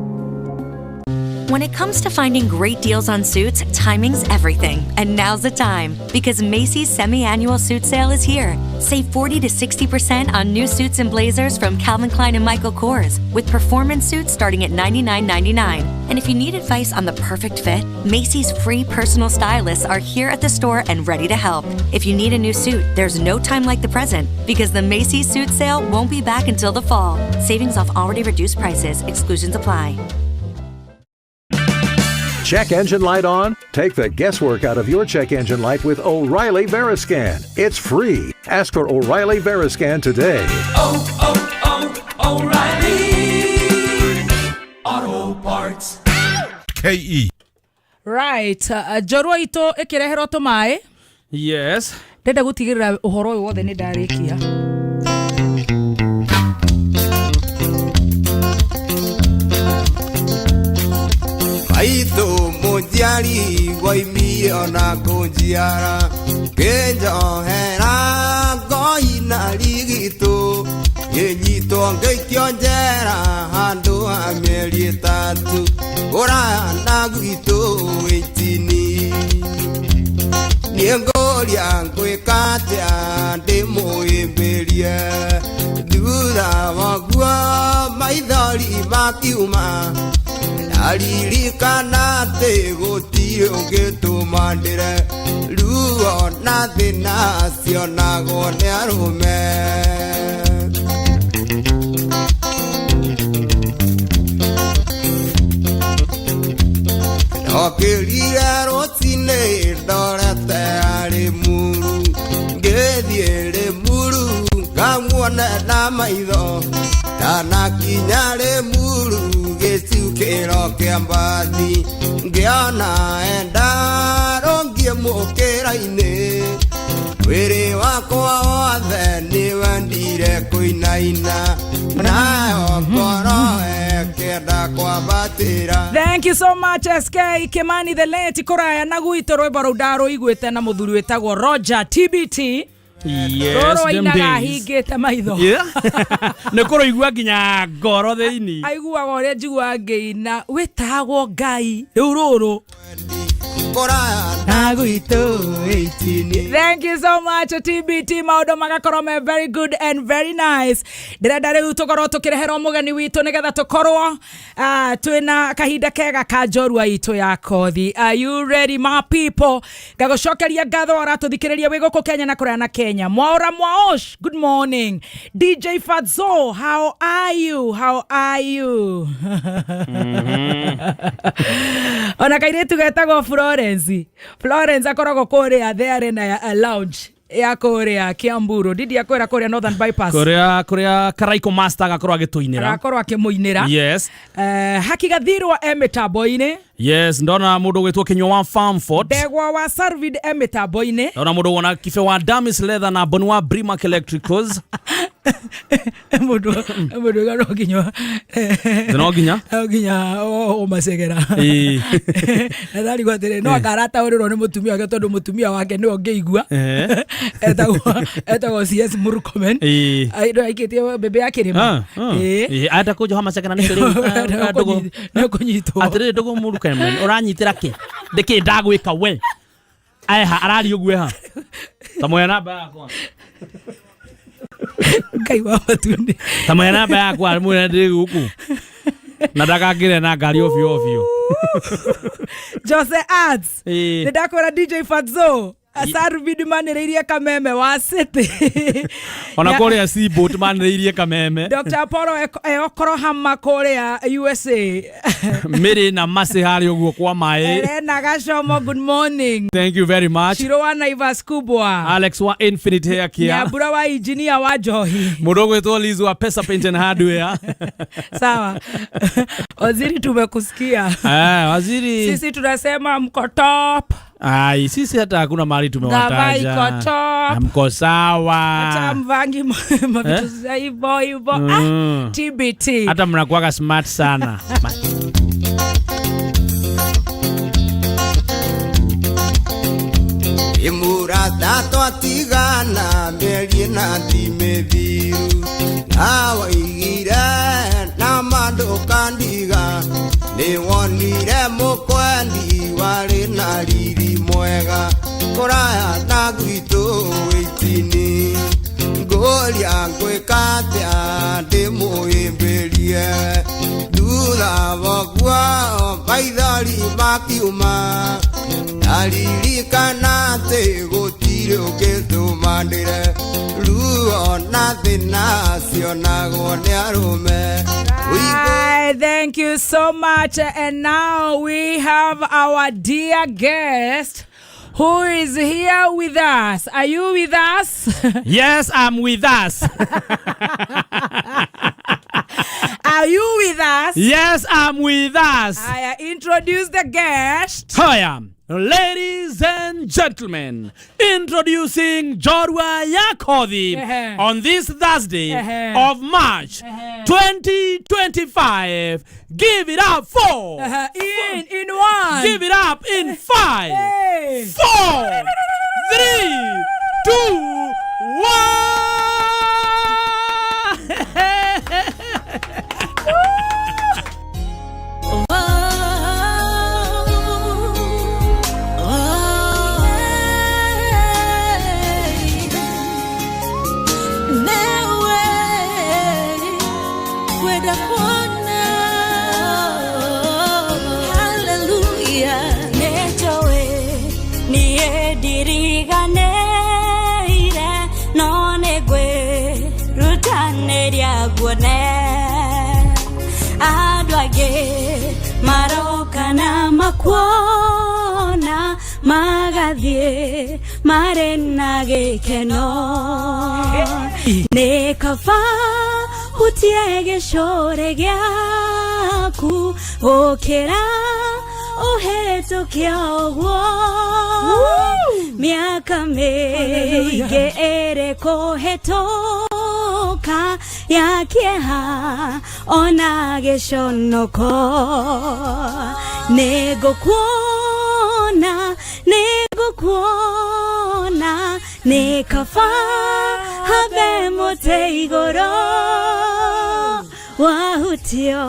When it comes to finding great deals on suits, timing's everything. And now's the time because Macy's semi annual suit sale is here. Save 40 to 60% on new suits and blazers from Calvin Klein and Michael Kors, with performance suits starting at $99.99. And if you need advice on the perfect fit, Macy's free personal stylists are here at the store and ready to help. If you need a new suit, there's no time like the present because the Macy's suit sale won't be back until the fall. Savings off already reduced prices, exclusions apply. Check engine light on? Take the guesswork out of your check engine light with O'Reilly Veriscan. It's free. Ask for O'Reilly Veriscan today. Oh, oh, O'Reilly Auto Parts. KE. Right, njorua itå ä kä reherwo tå maä. Yes. Ndenda gå tigä rä ra å horo å yå wothe nä ndarä kia. Maitũ mũnjiari woimire ona kũnjiara kĩnjohera ngoi na rigitũ ngĩnyitwo ngĩikio njera handũ ha mĩeri 3 kũraya na gwitũ ĩtini niĩ ngũria ngwĩka atĩa ndĩmũhĩmbĩrie thutha waguo maithori makiuma ndaririkana atĩ gũtirĩ ũngĩtũma ndĩre ruo na thĩna cionagwo nĩ arũme. Ndokĩrire rũcinĩ ndorete arĩ muru ngĩthiĩ Rĩmuru ngamuone na maitho ndanakinya Rĩmuru gĩcukĩro kĩa mbathi ngĩona enda rũngiĩ mũkĩra-inĩ mwĩrĩ wakwa wothe nĩwendire kũinaina nayo ngoro ĩkĩenda kwambatĩra. Thank you so much SK Kimani the late kũraya na gwitũ rwĩmbo rũu ndarũiguĩte na mũthuri wĩtagwo Roger TBT. Yes, rũrũ them ainaga days. ahingĩte maitho. Yeah. Nĩ kũrũigua nginya ngoro thĩinĩ. Aiguaga ũrĩa njiguaga ngĩina wĩtagwo Ngai rĩu rũrũ kũraya na gwitũ ĩtini. Thank you so much TBT, maũndũ magakorwo me very good and very nice. Ndĩrenda rĩu tũkorwo tũkĩreherwo mũgeni witũ nĩgetha tũkorwo twĩna kahinda kega ka njorua itũ ya kothi. Are you ready my people? Ngagũcokeria ngatho aratũthikĩrĩria wĩ gũkũ Kenya na kũraya na Kenya. Mwaura Mwaosh, good morning. DJ Fadzo, how are you? How are you? Ona kairĩtu getagwo Florence. Florence akoragwo kũrĩa The Arena ya lounge ya kũrĩa Kiamburu. Didi akwĩra kũrĩa Northern Bypass. Kũrĩa Karaiko Master agakorwo agĩtũinĩra. Agakorwo akĩmũinĩra. Yes. Haki Gathirwa e mĩtambo-inĩ. Yes, ndona mũndũ ũgwĩtwo Kinyua wa Farmford. Ndegwa wa Sarvid e mĩtambo-inĩ. Ndona mũndũ wona Kibe wa Damis Leather na Boni wa Brimac Electricals. Mũndũ no nginya No nginya? No nginya ũmacegera. Ĩĩ. Na ndarigwo atĩrĩ, no akarataũrĩrwo nĩ mũtumia wake tondũ mũtumia wake nĩwe ũngĩigua. Etagwo CS Murkomen. Ĩĩ. Ai, no aikĩtie mbembe ya kĩrĩma. Ĩĩ. Ĩĩ, arenda kũnjoha macegera nĩkĩ rĩu? Ndũgũ. Nĩũkũnyitwo. Atĩrĩrĩ, ndũgũ Murkomen, ũranyitĩra kĩ? Ndĩkĩ ndagwĩka we? Eha, araria ũguo eha. Ta mũhe namba yakwa. Ngai wa matu-inĩ. Ta mwena namba yakwa mwena ndĩ gũkũ na ndakangĩre na ngari ovyo ovyo. Jose Arts. Ĩĩ. Nĩ ndakwĩra DJ Fatso Sarubidi manĩrĩirie Kameme wa City. Ona kũrĩa Seaboat manĩrĩirie Kameme. Dr. Apollo Ekorohama kũrĩa USA. Mĩrĩ na Mercy harĩa ũguo kwa maĩ. Elena Gacomo, good morning. Thank you very much. Shiro wa Naivas Kubwa. Alex wa Infinite Hair Care. Nyambura wa injinia wa njohi. Mũndũ ũgwĩtwo Liz wa Pesa Paint and Hardware. Sawa. Waziri, tumekusikia. Ah, waziri. Sisi tunasema mko top. Ai, sisi hata hakuna mahali Gava tumewataja. iko top. Mko sawa. Hata mvangi mavitu za hivyo hivyo. Ah, TBT. Hata mnakuwaga smart sana. Imurata twatigana mĩeri na ti mĩthiru na waigire na mandũkandiga nĩ wonire mũkwendi warĩ na riri mwega kũraya na gwitũ wĩtini ngũria ngwĩka atĩa ndĩmũhĩmbĩrie thutha woguo maithori makiuma ndaririkana atĩ gũtirĩ ũngĩtũma ndĩre ruo na thĩna cionagwo nĩ arũme. Hi, thank you so much. And now we have our dear guest who is here with us. Are you with us? Yes, I'm with us. Are you with us? Yes, I'm with us. I introduce the guest. Haya, ladies and gentlemen, introducing Jorwa Yakothi on this Thursday of March 2025. Give it up for in one. Give it up in 5, 4, 3, 2, 1. Maroka na makuona magathie mare na gĩkeno nĩ kaba hutie gĩcore gĩaku gũkĩra ũhetũke ũguo mĩaka mĩingĩ ĩrĩ kũhetũka ya kĩeha ona gĩconoko nĩngũkuona nĩngũkuona nĩ kaba habe mũtĩ igũrũ wahutio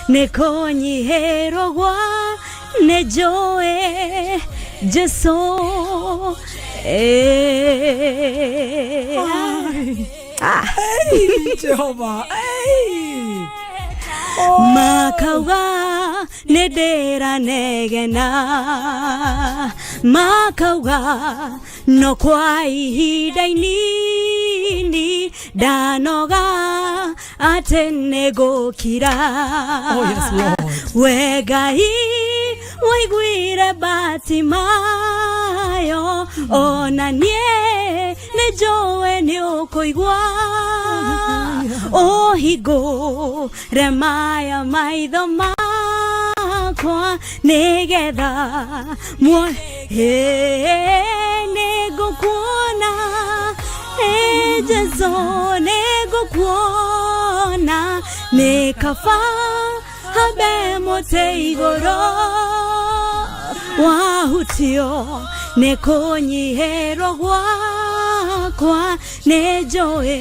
nĩ kũnyihĩrwo gwa nĩ njũĩ Jesũ. Hey, Jehovah. Hey. Makauga nĩ ndĩranegena makauga no kwa ihinda inini ndanoga atĩ nĩngũkira. Oh, yes, Lord. We Ngai waiguire Batimayo ona niĩ nĩ njũĩ nĩ ũkũigua ũhingũre maya maitho makwa nĩgetha muone nĩngũkuona Jesũ nĩngũkuona nĩ kaba habe mũtĩ igũrũ wahutio nĩ kũnyihĩrwo gwakwa nĩ njũĩ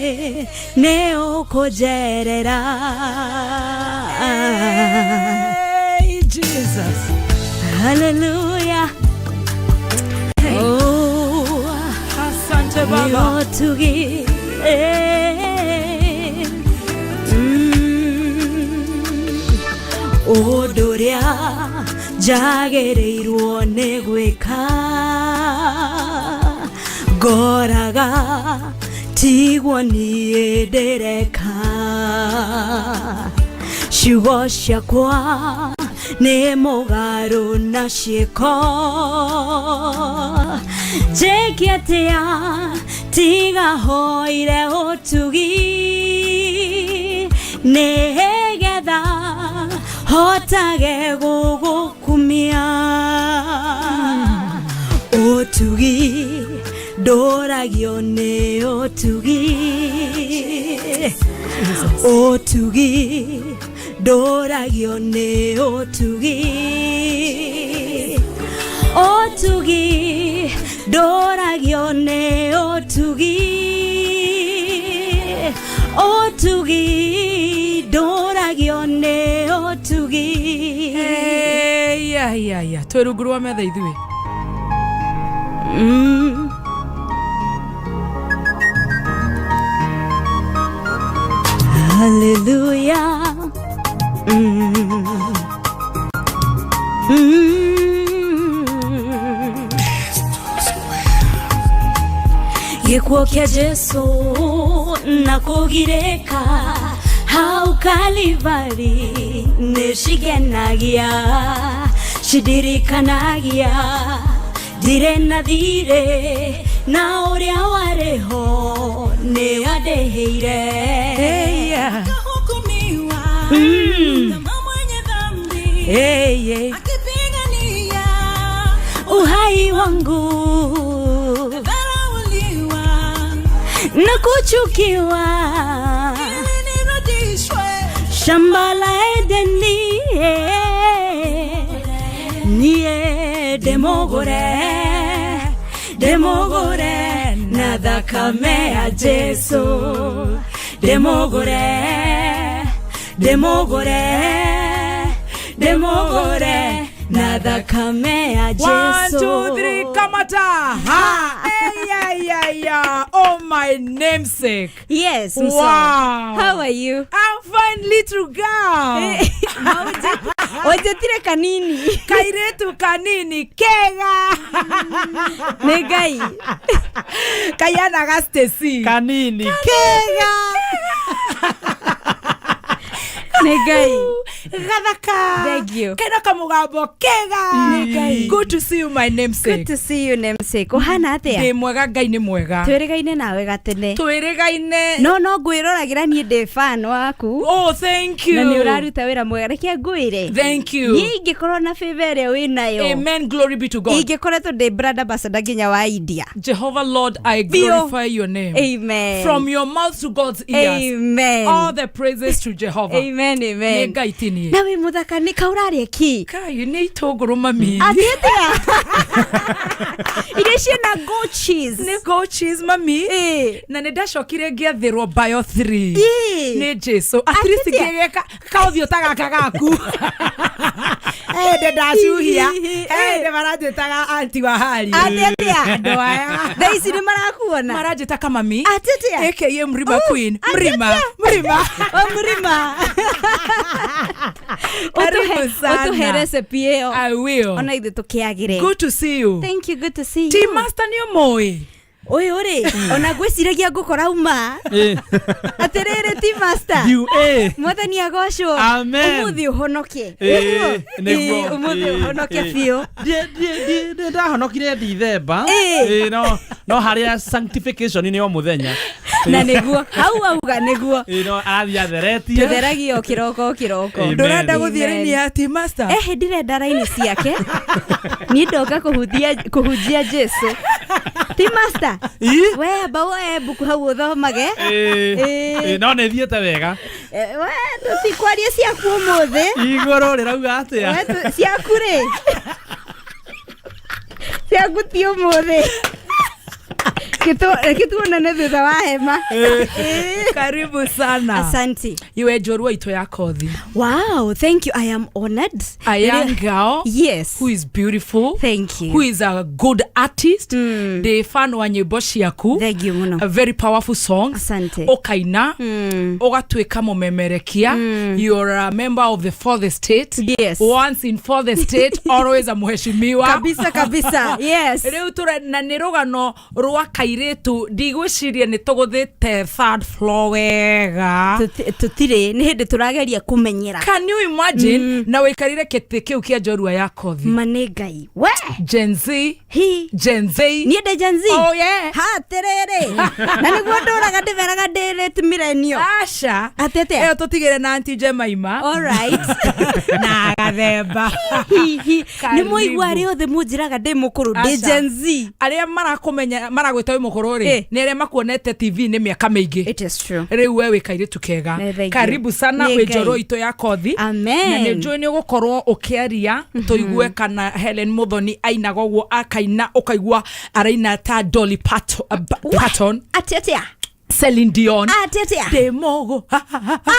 nĩ ũkũnjerera. Hey, Jesus. Hallelujah. Oh, asante Baba. Nĩ ũtugi. Ũrĩa njagĩrĩirwo nĩ gwĩka ngoraga tiguo niĩ ndĩreka ciugo ciakwa nĩ mũgarũ na ciĩko njĩke atĩa tiga hoire ũtugi nĩgetha hotage gũgũkumia ũtugi ndũragio nĩ ũtugi ũtugi ndũragio nĩ ũtugi ũtugi ndũragio nĩ ũtugi ũtugi ndũragio nĩ ũtugi. Ya ya ya twĩ rungu rwa metha ithuĩ. Hallelujah. Gĩkuũ kĩa Jesu na kũgirĩka hau Kalivari nĩ cigenagia cidirikanagia ndirĩ na thirĩ na ũrĩa warĩ ho nĩ andĩhĩire. Hey, uhai wangu na kuchukiwa shamba la Edeni niĩ ndĩmũgũre ndĩmũgũre na thakame ya Jesu ndĩmũgũre ndĩmũgũre ndĩmũgũre na thakame ya Jesu. 1 2 3 kamata. Ha. Hey, yeah, yeah, yeah. Oh, my namesake. Yes. Wow. How are you? I'm fine, little girl. Ojetire kanini. Kairetu kanini kega. Nĩ Ngai. Kayana ga Stacy. Kanini kega. Nĩ Ngai. Gathaka. Thank you. Kena kamugambo kega. Ngai. Good to see you, my namesake. Good to see you, namesake. Ũhana atĩa? Ndĩ mwega, Ngai nĩ mwega. Twĩrĩgaine nawe gatene. Twĩrĩgaine. No ngwĩroragĩra niĩ ndĩ fan waku. Oh, thank you. Na nĩ ũraruta wĩra mwega. Reke ngwĩre. Thank you. Niĩ ingĩkorwo na favor ĩrĩa wĩ nayo. Amen, glory be to God. Ingĩkoretwo ndĩ brand ambassador nginya wa India. Jehovah Lord, I glorify your name. Amen. From your mouth to God's ears. Amen. All the praises to Jehovah. Amen, amen. Nĩ Ngai ti niĩ. Na wĩ mũthaka nĩ kaũrarĩa kĩ? Kai nĩ itũngũrũ mami. Atĩ atĩa? Iria ciĩna goat cheese. Nĩ goat cheese mami. Na nĩ ndacokire ngĩathĩrwo bio 3. Nĩ Jesu. At least ngĩgeka kaũthiũ ta gaka gaku. Ende ndacuhia. Ende maranjĩtaga anti wa hari. Atĩ atĩa? Andũ aya. Thaa ici nĩ marakuona. Maranjĩta kamami. Atĩ atĩa? AKA Mrima Queen. Mrima. Mrima. O Mrima. Karibu sana. Ũtũhe recipe ĩyo. I will. Ona ithuĩ tũkĩagĩre. Good to see you. Thank you, good to see you. Team Master nĩ ũmũĩ. Ũyũ rĩ, ona ngwĩciragia ngũkora uma. Atĩrĩrĩ Team Master. Mwathani agocwo. Amen. Ũmũthĩ ũhonoke. Nĩguo. Ũmũthĩ ũhonoke biũ. Ndahonokire Dithemba. No harĩa sanctification nĩ o mũthenya. Na nĩguo hau auga nĩguo. No arathiĩ atheretie. Tũtheragio kĩroko kĩroko. Ndũrenda gũthiĩ raini ya Team Master? Ehe, ndirenda raini ciake. Niĩ ndoka kũhunjia Jesu. Team Master. We amba woe mbuku hau ũthomage. No nĩ thiĩte wega. We tũtikwaria ciaku ũmũthĩ. Igũrũ rĩrauga atĩa? Ciaku rĩ. Ciaku ti ũmũthĩ. Reke tuonane thutha wa hema. Karibu sana. Asante. Iwe njorua itũ ya kothi. Wow, thank you. I am honored. A young girl. Yes. Who is beautiful. Thank you. Who is a good artist. Ndĩ fan wa nyĩmbo ciaku. Thank you mũno. A very powerful songs. Asante. Ũkaina. Ũgatuĩka mũmemerekia. You're a member of the fourth estate. Yes. Once in fourth estate, always a mheshimiwa. Kabisa kabisa. Yes. Rĩu tũre na nĩ rũgano rwa kairĩtu ndigwĩciria nĩ tũgũthĩte third floor wega. Tũtirĩ, nĩ hĩndĩ tũrageria kũmenyera. Can you imagine? Na wĩikarire kĩtĩ kĩu kĩa njorua ya kothi. Ma nĩ Ngai. We. Gen Z. Hi. Gen Z. Niĩ ndĩ Gen Z. Oh yeah. Ha atĩrĩrĩ. Na nĩguo ndũraga ndĩberaga ndĩ late millennial. Aca. Atĩ atĩa? Ĩyo tũtigĩre na Aunty Jemima. All right. Na gathemba. Hihi. Nĩ Karibu. mwaigua arĩa othe mũnjĩraga ndĩ mũkũrũ ndĩ Aca. Gen Z. Arĩa marakũmenya maragwĩta wĩ mũkũrũ rĩ Eh. nĩ arĩa makuonete TV nĩ mĩaka mĩingĩ. It is true. Rĩu we wĩ kairĩtu kega. Eh, thank you. Karibu sana Nĩ wĩ Ngai. njorua itũ ya kothi. Amen. Na nĩ njũĩ nĩ ũgũkorwo ũkĩaria tũigue kana Helen Muthoni ainaga ũguo akaina ũkaigua araina ta Dolly Parton. Atĩ atĩa? Celine Dion. Atĩ atĩa? Ndĩ mũgũ.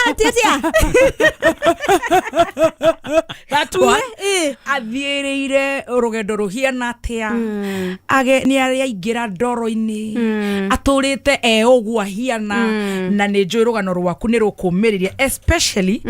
Atĩ atĩa? That one. Athiĩrĩire rũgendo rũhiana atĩa age nĩ arĩa aingĩra ndoro-inĩ atũrĩte e ũguo ahiana na nĩ njũĩ rũgano rwaku nĩ rũkũmĩrĩria especially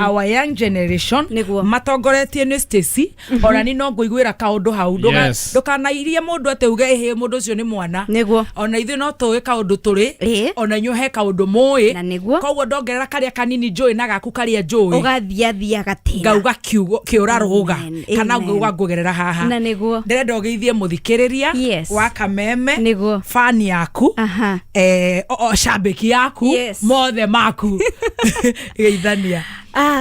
our young generation matongoretie nĩ Stacy. Ona ni no ngũiguĩra kaũndũ hau. Yes. Ndũkanairie mũndũ atĩ uge ĩhĩ mũndũ ũcio nĩ mwana. Nĩguo. Ona ithuĩ no tũĩ kaũndũ tũrĩ ona inyuĩ he kaũndũ mũĩ. Na nĩguo. Koguo ndongerera karĩa kanini njũĩ na gaku karĩa njũĩ Ũgathiathiaga tĩra. Ngauga kiugo kĩũra rũga Amen. kana Amen. ngauga ngũgerera haha. Na nĩguo. Ndĩrenda ũgeithie mũthikĩrĩria Yes. wa Kameme. Nĩguo. Fan yaku. Aha. Shabiki yaku. Yes. Mothe maku. Geithania.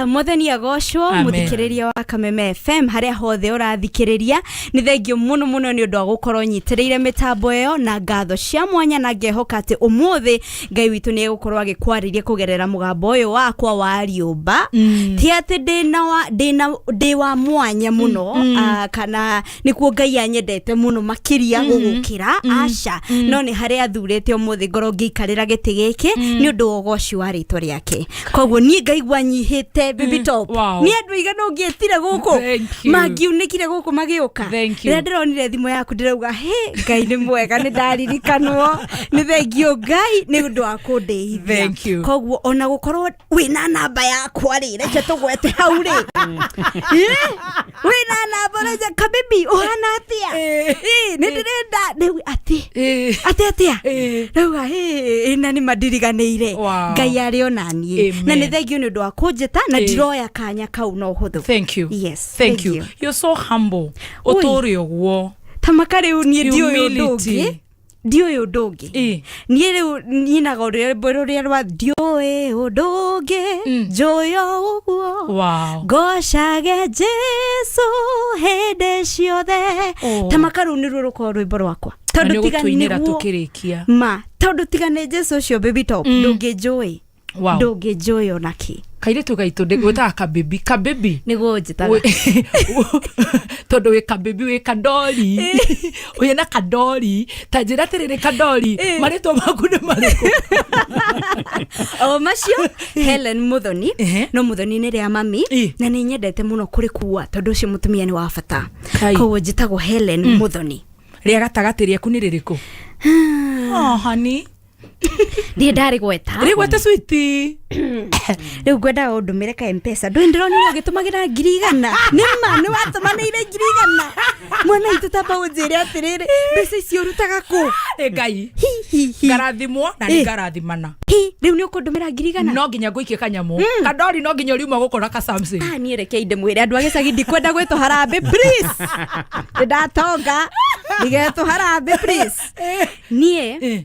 Mwathani agocwo. Amen. Mũthikĩrĩria wa Kameme FM harĩa hothe ũrathikĩrĩria, nĩ thengio mũno mũno nĩ ũndũ wa gũkorwo nyitĩrĩire mĩtambo ĩyo na ngatho cia mwanya, na ngehoka atĩ ũmũthĩ Ngai witũ nĩ egũkorwo agĩkwarĩria kũgerera mũgambo ũyũ wakwa wa rĩũmba. Ti atĩ ndĩ wa mwanya mũno, kana nĩkuo Ngai anyendete mũno makĩria gũgũkĩra, aca, no nĩ harĩa athurĩte ũmũthĩ ngorwo ngĩikarĩra gĩtĩ gĩkĩ nĩ ũndũ wa ũgoci wa rĩtwa rĩake. Koguo niĩ ngaigua nyihĩte baby top. Wow. Nĩ andũ aigana ũngĩetire gũkũ Thank you. mangiunĩkire gũkũ magĩũka. Thank you. Rĩrĩa ndĩronire thimũ yaku ndĩrauga he Ngai nĩ mwega, nĩ ndaririkanwo, nĩ thengio Ngai nĩ ũndũ wa kũndĩithia. Thank you. Koguo ona gũkorwo wĩna namba yakwa rĩ, reke tũgwete hau rĩ. Wĩna namba reke kabibi ũhana atĩa? Nĩ ndĩrenda rĩu atĩ atĩ atĩa rauga ĩ na nĩ mandiriganĩire. Wow. Ngai arĩ ona niĩ. Amen. Na nĩ thengio nĩ ũndũ wa kũnjĩta na ndiroya kanya kau na ũhũthũ. Thank you. Yes. Thank you. You're so humble. Ui. Ũtũre ũguo. Tamaka rĩu niĩ ndiũĩ ũndũ Humility. ũngĩ. Ndiũĩ ũndũ ũngĩ. Niĩ rĩu nyinaga rwĩmbo rũrĩa rwa ndiũĩ ũndũ ũngĩ njũĩ o ũguo. Wow. Ngocage Jesu hĩndĩ ciothe. Oh. Tamaka rũu nĩruo rũkorwo rwĩmbo rwakwa. Na Tondũ tiga nĩũgũtũinĩra nĩguo tũkĩrĩkia. ma tondũ tiga nĩ Jesu ũcio baby top ndũngĩnjũĩ. Wow. Ndũngĩnjũĩ ona kĩ. Kairĩtu gaitũ gwĩtaga kabibi kabibi. Nĩguo njĩtaga. Tondũ wĩ kabibi wĩ kadori wĩna kadori ta njĩra atĩrĩrĩ kadori marĩtwa maku nĩ marĩkũ? O macio Helen Muthoni, no Muthoni nĩ rĩa mami na nĩ nyendete mũno kũrĩkua tondũ ũcio mũtumia nĩ wa bata. Kai. Koguo njĩtagwo Helen Muthoni. Rĩa gatagatĩ rĩaku nĩ rĩrĩkũ? Oh honey. Ndiĩ ndarĩgweta. Rĩgwete sweetie. Rĩu ngwendaga ũndũmĩre ka Mpesa. Ndũĩ ndĩronire ũgĩtũmagĩra 100,000. Nĩ ma nĩ watũmanĩire 100,000. Mwana witũ tamba ũnjĩre atĩrĩrĩ, mbeca icio ũrutaga kũ? Nĩ Ngai. Ngarathimwo na nĩ ngarathimana. Hi, rĩu nĩ ũkũndũmĩra 100,000? No nginya ngũikie kanyamũ. Kadori no nginya ũriuma gũkũ na ka Samsung. Ah, niĩ reke ndĩmwĩre andũ a gĩcagi ndikwenda gwĩtwo harambĩ please. Nĩndatonga. Ndigetwo harambĩ please. Niĩ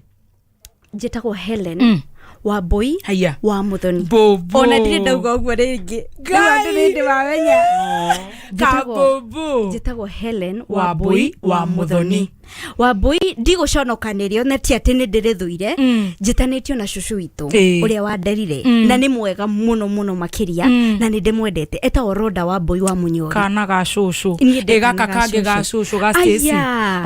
njĩtagwo Helen Wambui wa Muthoni. Bobo. Ona ndirĩ ndauga ũguo rĩngĩ. Rĩu andũ nĩ ndĩmamenya. Kabubu. Njĩtagwo Helen Wambui wa Muthoni. Wambui ndigũconokanĩrio na ti atĩ nĩ ndĩrĩthũire. Njĩtanĩtio na cũcũ witũ ũrĩa wanderire na nĩ mwega mũno mũno makĩria na nĩ ndĩmwendete. Etagwo Rhoda Wambui wa Mũnyori. Kana ga cũcũ. Ĩ gaka kangĩ ga cũcũ ga Stacy.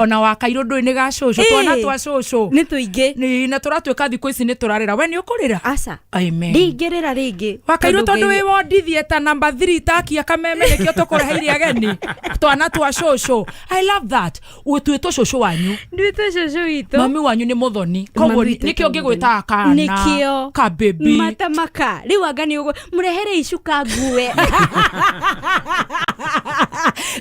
Ona wa Kairũ ndũĩ nĩ ga cũcũ. Twana twa cũcũ. Nĩ tũingĩ. Na tũratuĩka thikũ ici nĩ tũrarĩra. We nĩ ũkũrĩra? Aca. Amen. Ndingĩrĩra rĩngĩ. Wa Kairũ tondũ wĩ wondithie ta namba 3 takia kameme nĩkĩo tũkũreheire ageni. Twana twa cũcũ. I love that. Ũtuĩtwo cũcũ wanyu. Nduĩtwo cũcũ witũ. Mami wanyu nĩ Muthoni. Koguo nĩkĩo ngĩgwĩtaga kana. Nĩkĩo. Ka baby. Matamaka. Rĩu anga nĩ ũguo mũrehere icuka ngue.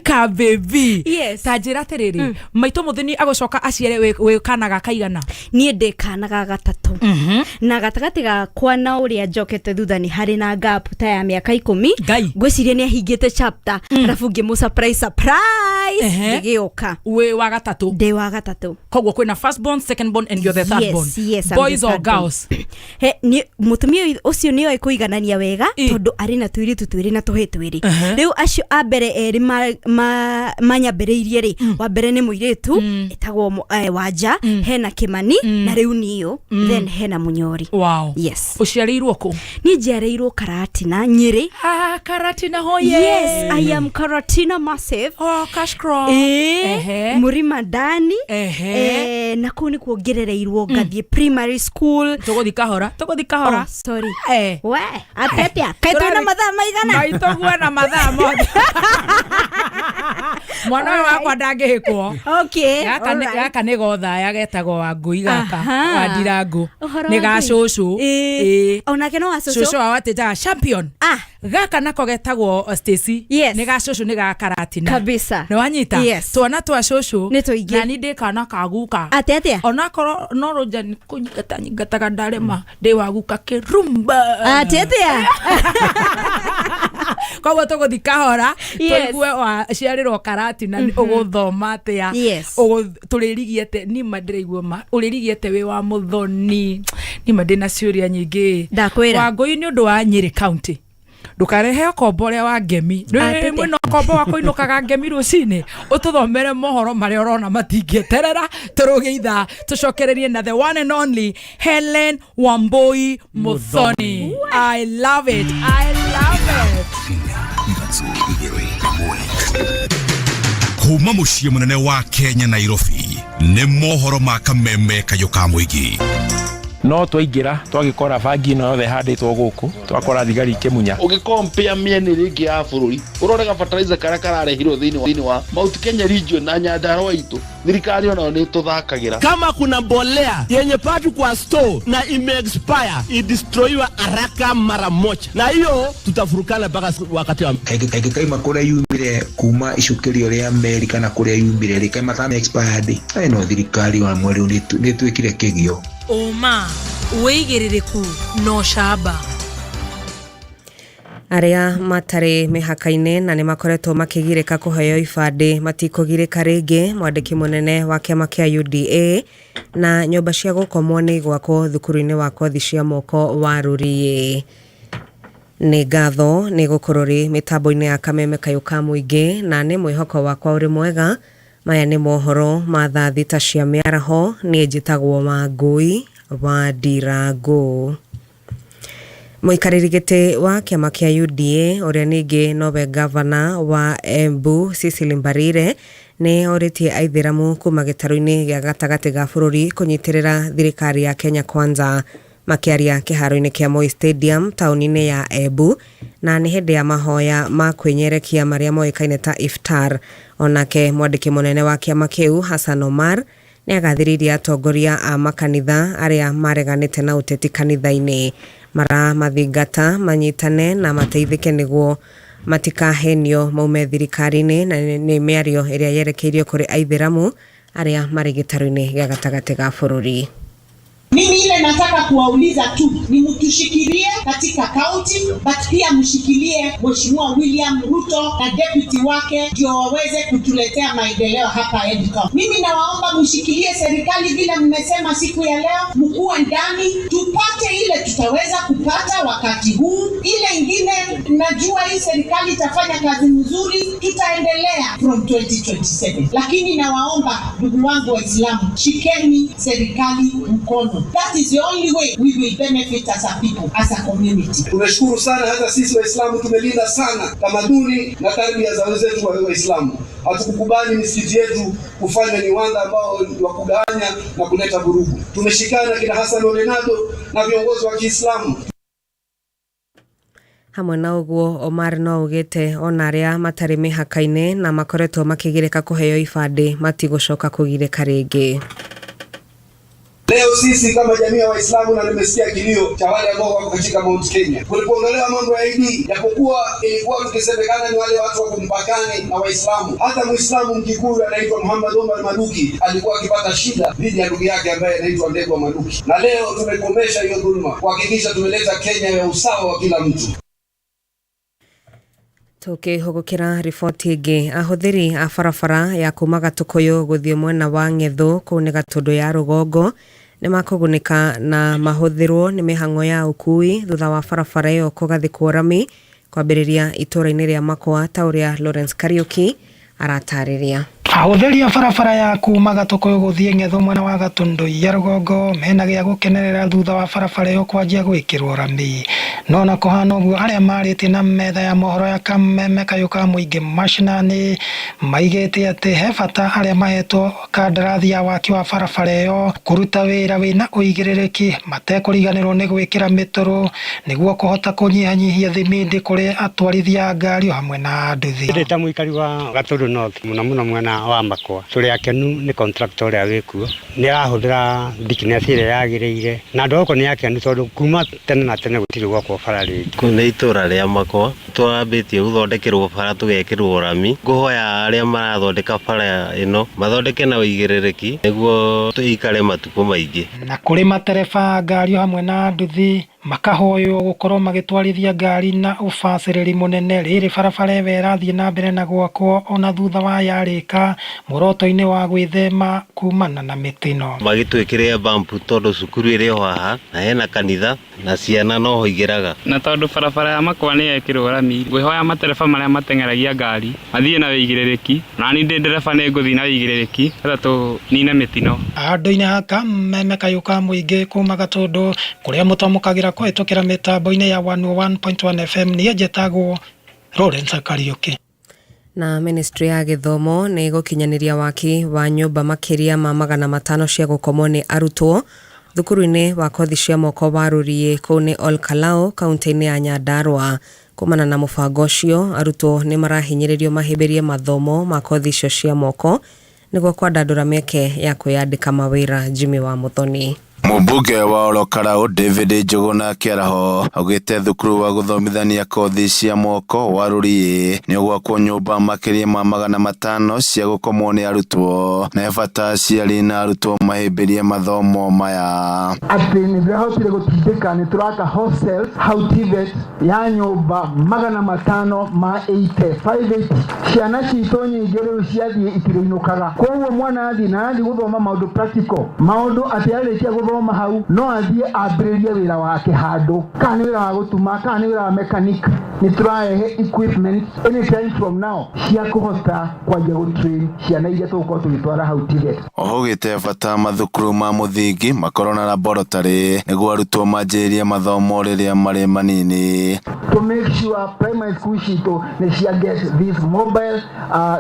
Ka baby. Yes. Ta njĩra atĩrĩrĩ, maitũ Muthoni agũcoka aciare wĩ kana ga kaigana? Niĩ ndĩ kana ga gatatũ. Na gatagatĩ gakwa na ũrĩa njokete thutha nĩ harĩ na gap ta ya mĩaka 10. Ngwĩciria nĩ ahingĩte chapter. Arabu ngĩmũ surprise ngĩgĩũka. Wĩ wa gatatũ? Ndĩ wa gatatũ. Koguo kwĩna first born, second born and you're the third born. Yes, boys or girls? He ni mutumia ũcio nĩoĩ kũiganania wega tondũ arĩ na tũirĩtu twĩrĩ na tũhĩĩ twĩrĩ. Rĩu acio a mbere erĩ manyambĩrĩirie rĩ, wa mbere nĩ mũirĩtu etagwo Wanja, hena Kimani na rĩu niyo, then hena Munyori. Wow. Yes. Ũciarĩirwo kũ? Niĩ njiarĩirwo Karatina, Nyĩrĩ. Ah, Karatina hoye. Yes, I am Karatina massive. Oh, cash crop. Mũrima ndani. Na kũu nĩkuo ngerereirwo ngathiĩ primary school. Tũgũthiĩ kahora, tũgũthiĩ kahora. Oh, sorry. We, atĩatĩa? Kaĩ twĩna mathaa maigana? Maitũ guona mathaa mothe. Mwana ũyũ wakwa ndangĩhĩkwo. Okay. Gaka nĩ gothaya getagwo Wangũi gaka, wa Ndirangũ. Nĩ ga cũcũ. Onake no wa cũcũ. Cũcũ wao atĩnjaga champion. Gaka nako getagwo Stacy. Nĩ ga cũcũ, nĩ ga Karatina. Kabisa. Nĩ wanyita? Yes. Twana twa cũcũ. Nĩ tũingĩ. Na niĩ ndĩ kana ka guka. Atĩatĩa? Onakorwo no rũnja nĩ kũnyingata nyingataga ndarema, ndĩ wa guka kĩrumba. Atĩatĩa? Koguo tũgũthiĩ kahora, tũigue waciarĩrwo Karatina ũgũthoma atĩa, tũrĩrigiete nima ndĩraigua ma ũrĩrigiete wĩ wa Muthoni. Nima ndĩna ciũria nyingĩ. Ndakwĩra. Wangũi nĩ ũndũ wa Nyĩrĩ County. Ndũkarehe ũkombo ũrĩa wa ngemi. Mwĩna ũkombo wa kũinũkaga ngemi rũcinĩ. Ũtũthomere mohoro marĩa ũrona matingĩeterera. Tũrũge ithaa tũcokererie na the one and only Helen Wambui Muthoni. I love it. I love it. Kuma mũciĩ mũnene wa Kenya Nairobi nĩ mohoro ma kameme kayũ ka mũingĩ. No twaingĩra twagĩkora bangi ĩno yothe ĩhandĩtwo gũkũ, twakora thigari ikĩmunya. Ũgĩkompea mĩena ĩrĩa ĩngĩ ya bũrũri, ũrorega fertilizer karĩa kararehirwo thĩinĩ wa Mount Kenya region na Nyandarua itũ, thirikari onayo nĩ ĩtũthakagĩra. Kama kuna mbolea yenye patu kwa store na ime expire, idestroyiwa haraka mara moja, na hiyo tutafurukana mpaka wakati wa kaingĩ kaima kũrĩa yumire kuma icukĩrio rĩa meri kana kũrĩa yumire rĩ kaima ta expired. No thirikari wa mweri nĩ twĩkire kĩgio. Ũma wĩigĩrĩrĩku no camba. Arĩa matarĩ mĩhaka-inĩ na nĩ makoretwo makĩgirĩka kũheo ibandĩ matikũgirĩka rĩngĩ. Mwandĩki mũnene wa kĩama kĩa UDA na nyũmba cia gũkomwo nĩ gwakwo thukuru-inĩ wa kothi cia moko wa Rũriĩ. Nĩ ngatho nĩ gũkorwo rĩ mĩtambo-inĩ ya kameme kayũ ka mũingĩ na nĩ mwĩhoko wakwa ũrĩ mwega. Maya nĩ mohoro ma thaa 6 cia mĩaraho. Niĩ njĩtagwo Wangũi wa Ndirangũ. Mũikarĩri gĩtĩ wa kĩama kĩa UDA ũrĩa ningĩ nowe gavana wa Embu Cecily Mbarire nĩ orĩtie aithĩramu kuma gĩtarũ-inĩ gĩa gatagatĩ ga bũrũri kũnyitĩrĩra thirikari ya Kenya Kwanza. Makĩaria kĩharo-inĩ kĩa Moi Stadium taũni-inĩ ya Embu na nĩ hĩndĩ ya mahoya ma kwĩnyerekia marĩa moĩkaine ta iftar. Onake mwandĩki mũnene wa kĩama kĩu Hassan Omar nĩ agathĩrĩirie atongoria a makanitha arĩa mareganĩte na ũteti kanitha-inĩ maramathingata manyitane na mateithĩke nĩguo matikahenio maume thirikari-inĩ, na nĩ mĩario ĩrĩa yerekeirio kũrĩ aithĩramu arĩa marĩ gĩtarũ-inĩ gĩa gatagatĩ ga bũrũri. Mimi ile nataka kuwauliza tu ni mtushikilie katika county, but pia mshikilie Mheshimiwa William Ruto na deputy wake ndio waweze kutuletea maendeleo hapa Embu County. Mimi nawaomba mshikilie serikali vile mmesema siku ya leo, mkuwe ndani tupate ile ile tutaweza kupata wakati huu. Ile ingine najua hii serikali itafanya kazi nzuri, tutaendelea from 2027. Lakini nawaomba ndugu wangu Waislamu, shikeni serikali mkono. That is the only way we will benefit as a people, as a community. Tunashukuru sana, hata sisi Waislamu tumelinda sana tamaduni na tarbia za wenzetu wa Waislamu. Hatukukubali misikiti yetu kufanya ni wanda ambao wa kugawanya na kuleta vurugu. Tumeshikana kina Hassan Olenado na viongozi wa Kiislamu. Hamwe na ũguo Omar no augĩte ona arĩa matarĩ mĩhaka-inĩ na makoretwo makĩgirĩka kũheo ibandĩ matigũcoka kũgirĩka rĩngĩ. Leo sisi kama jamii ya Waislamu, na nimesikia kilio cha wale ambao wako katika Mount Kenya, kulipoondolewa mambo ya ID, japokuwa ilikuwa tukisemekana ni wale watu wako mpakani na Waislamu. Hata Muislamu Mkikuyu anaitwa Muhammad Omar Maduki alikuwa akipata shida dhidi ya ndugu yake ambaye anaitwa Ndegwa Maduki, na leo tumekomesha hiyo dhuluma, kuhakikisha tumeleta Kenya ya usawa wa kila mtu. Tukihũgũkĩra riboti ĩngĩ, ahũthĩri a barabara ya kuma Gatũkũyũ gũthiĩ mwena wa Ng'ethũ kũu nĩ Gatũndũ ya rũgongo nĩ makũgunĩka na mahũthĩrwo nĩ mĩhang'o ya ũkui thutha wa barabara ĩyo kũgathĩkwo rami kwambĩrĩria itũũra-inĩ rĩa Makwa ta ũrĩa Lawrence Kariuki aratarĩria. Ahũthĩri a barabara ya kuma Gatũkũyũ gũthiĩ Ng'ethũ mwena wa Gatũndũ ya rũgongo mena gĩa gũkenerera thutha wa barabara ĩyo kwanjia gwĩkĩrwo rami. No na kũhana ũguo arĩa marĩtie na metha ya mohoro ya Kameme kayũ ka mũingĩ mashinani maigĩte atĩ he bata arĩa mahetwo kandarathi ya waki wa barabara ĩyo kũruta wĩra wĩna ũigĩrĩrĩki matekũriganĩrwo nĩ gwĩkĩra mĩtũrũ nĩguo kũhota kũnyihanyihia thimindi kũrĩ atwarithia a ngari o hamwe na nduthi. Ndĩ ta mũikari wa Gatũndũ North mũno mũno mwena wa Makwa tũrĩ akenu nĩ contractor ũrĩa wĩkuo nĩ arahũthĩra thickness ĩrĩa yagĩrĩire na andũ gũkũ nĩ akenu tondũ kuma tene na tene gũtirĩ gwakwo bara rĩngĩ. Kũu nĩ itũra rĩa Makwa twambĩtie gũthondekerwo bara tũgekĩrwo rami. Ngũhoya arĩa marathondeka bara ĩno mathondeke na ũigĩrĩrĩki nĩguo tũikare matukũ maingĩ. Na kũrĩ matereba a ngari o hamwe na nduthi makahoywo gũkorwo magĩtwarithia ngari na ũbacĩrĩri mũnene rĩrĩ barabara ĩyo ĩrathiĩ na mbere na gwakwo ona thutha wa yarĩka muoroto-inĩ wa gwĩthema kumana na mĩtino. Magĩtwĩkĩre bampu tondũ cukuru ĩrĩ o haha na hena kanitha na ciana no ho igeraga. Na tondũ barabara ya Makwa nĩ yekĩrwo rami, ngwĩhoya matereba marĩa mateng'eragia ngari mathiĩ na ũigĩrĩrĩki, na niĩ ndĩ ndereba nĩ ngũthiĩ na ũigĩrĩrĩki getha tũnine mĩtino. Handũ-inĩ ha Kameme kayũ ka mũingĩ kuma Gatũndũ kũrĩa mũtamũkagĩra kũhĩtũkĩra mĩtambo-inĩ ya 101.1 FM niĩ njĩtagwo Lawrence Kariuki. Na ministry ya gĩthomo nĩ ĩgũkinyanĩria waki wa nyũmba makĩria ma 500 cia gũkomwo nĩ arutwo thukuru-inĩ wa kothi cia moko wa Rũriĩ kũu nĩ Ol Kalou kaunti-inĩ ya Nyandarua. Kumana na mũbango ũcio, arutwo nĩ marahinyĩrĩrio mahĩmbĩrie mathomo ma kothi icio cia moko nĩguo kwandandũra mĩeke ya kwĩyandĩka mawĩra. Jimmy wa Muthoni. Mũmbunge wa Ol Kalou David Njuguna Kĩaraho augĩte thukuru wa gũthomithania kothi cia moko wa Rũriĩ nĩ ũgwakwo nyũmba makĩria ma 500 cia gũkomwo nĩ arutwo na he bata aciari na arutwo mahĩmbĩrie mathomo maya. Atĩ nĩ ndĩrahotire gũtindĩka nĩ tũraka hostel hau TVET ya nyũmba 580 580. Ciana citũ nyingĩ rĩu ciathiĩ itirĩinũkaga, koguo mwana athiĩ na arathiĩ gũthoma maũndũ practical, maũndũ atĩ arĩkia gũthoma hau no athiĩ ambĩrĩrie wĩra wake handũ, kana nĩ wĩra wa gũtuma, kana nĩ wĩra wa mechanic. Nĩ tũrarehe equipment anytime from now cia kũhota kwanjia gũtrain ciana iria tũgũkorwo tũgĩtwara hau TVET. Oho ugĩte bata mathukuru ma mũthingi makorwo na laboratory nĩguo arutwo manjĩrĩrie mathomo rĩrĩa marĩ manini. To make sure primary school citũ nĩ cia get these mobile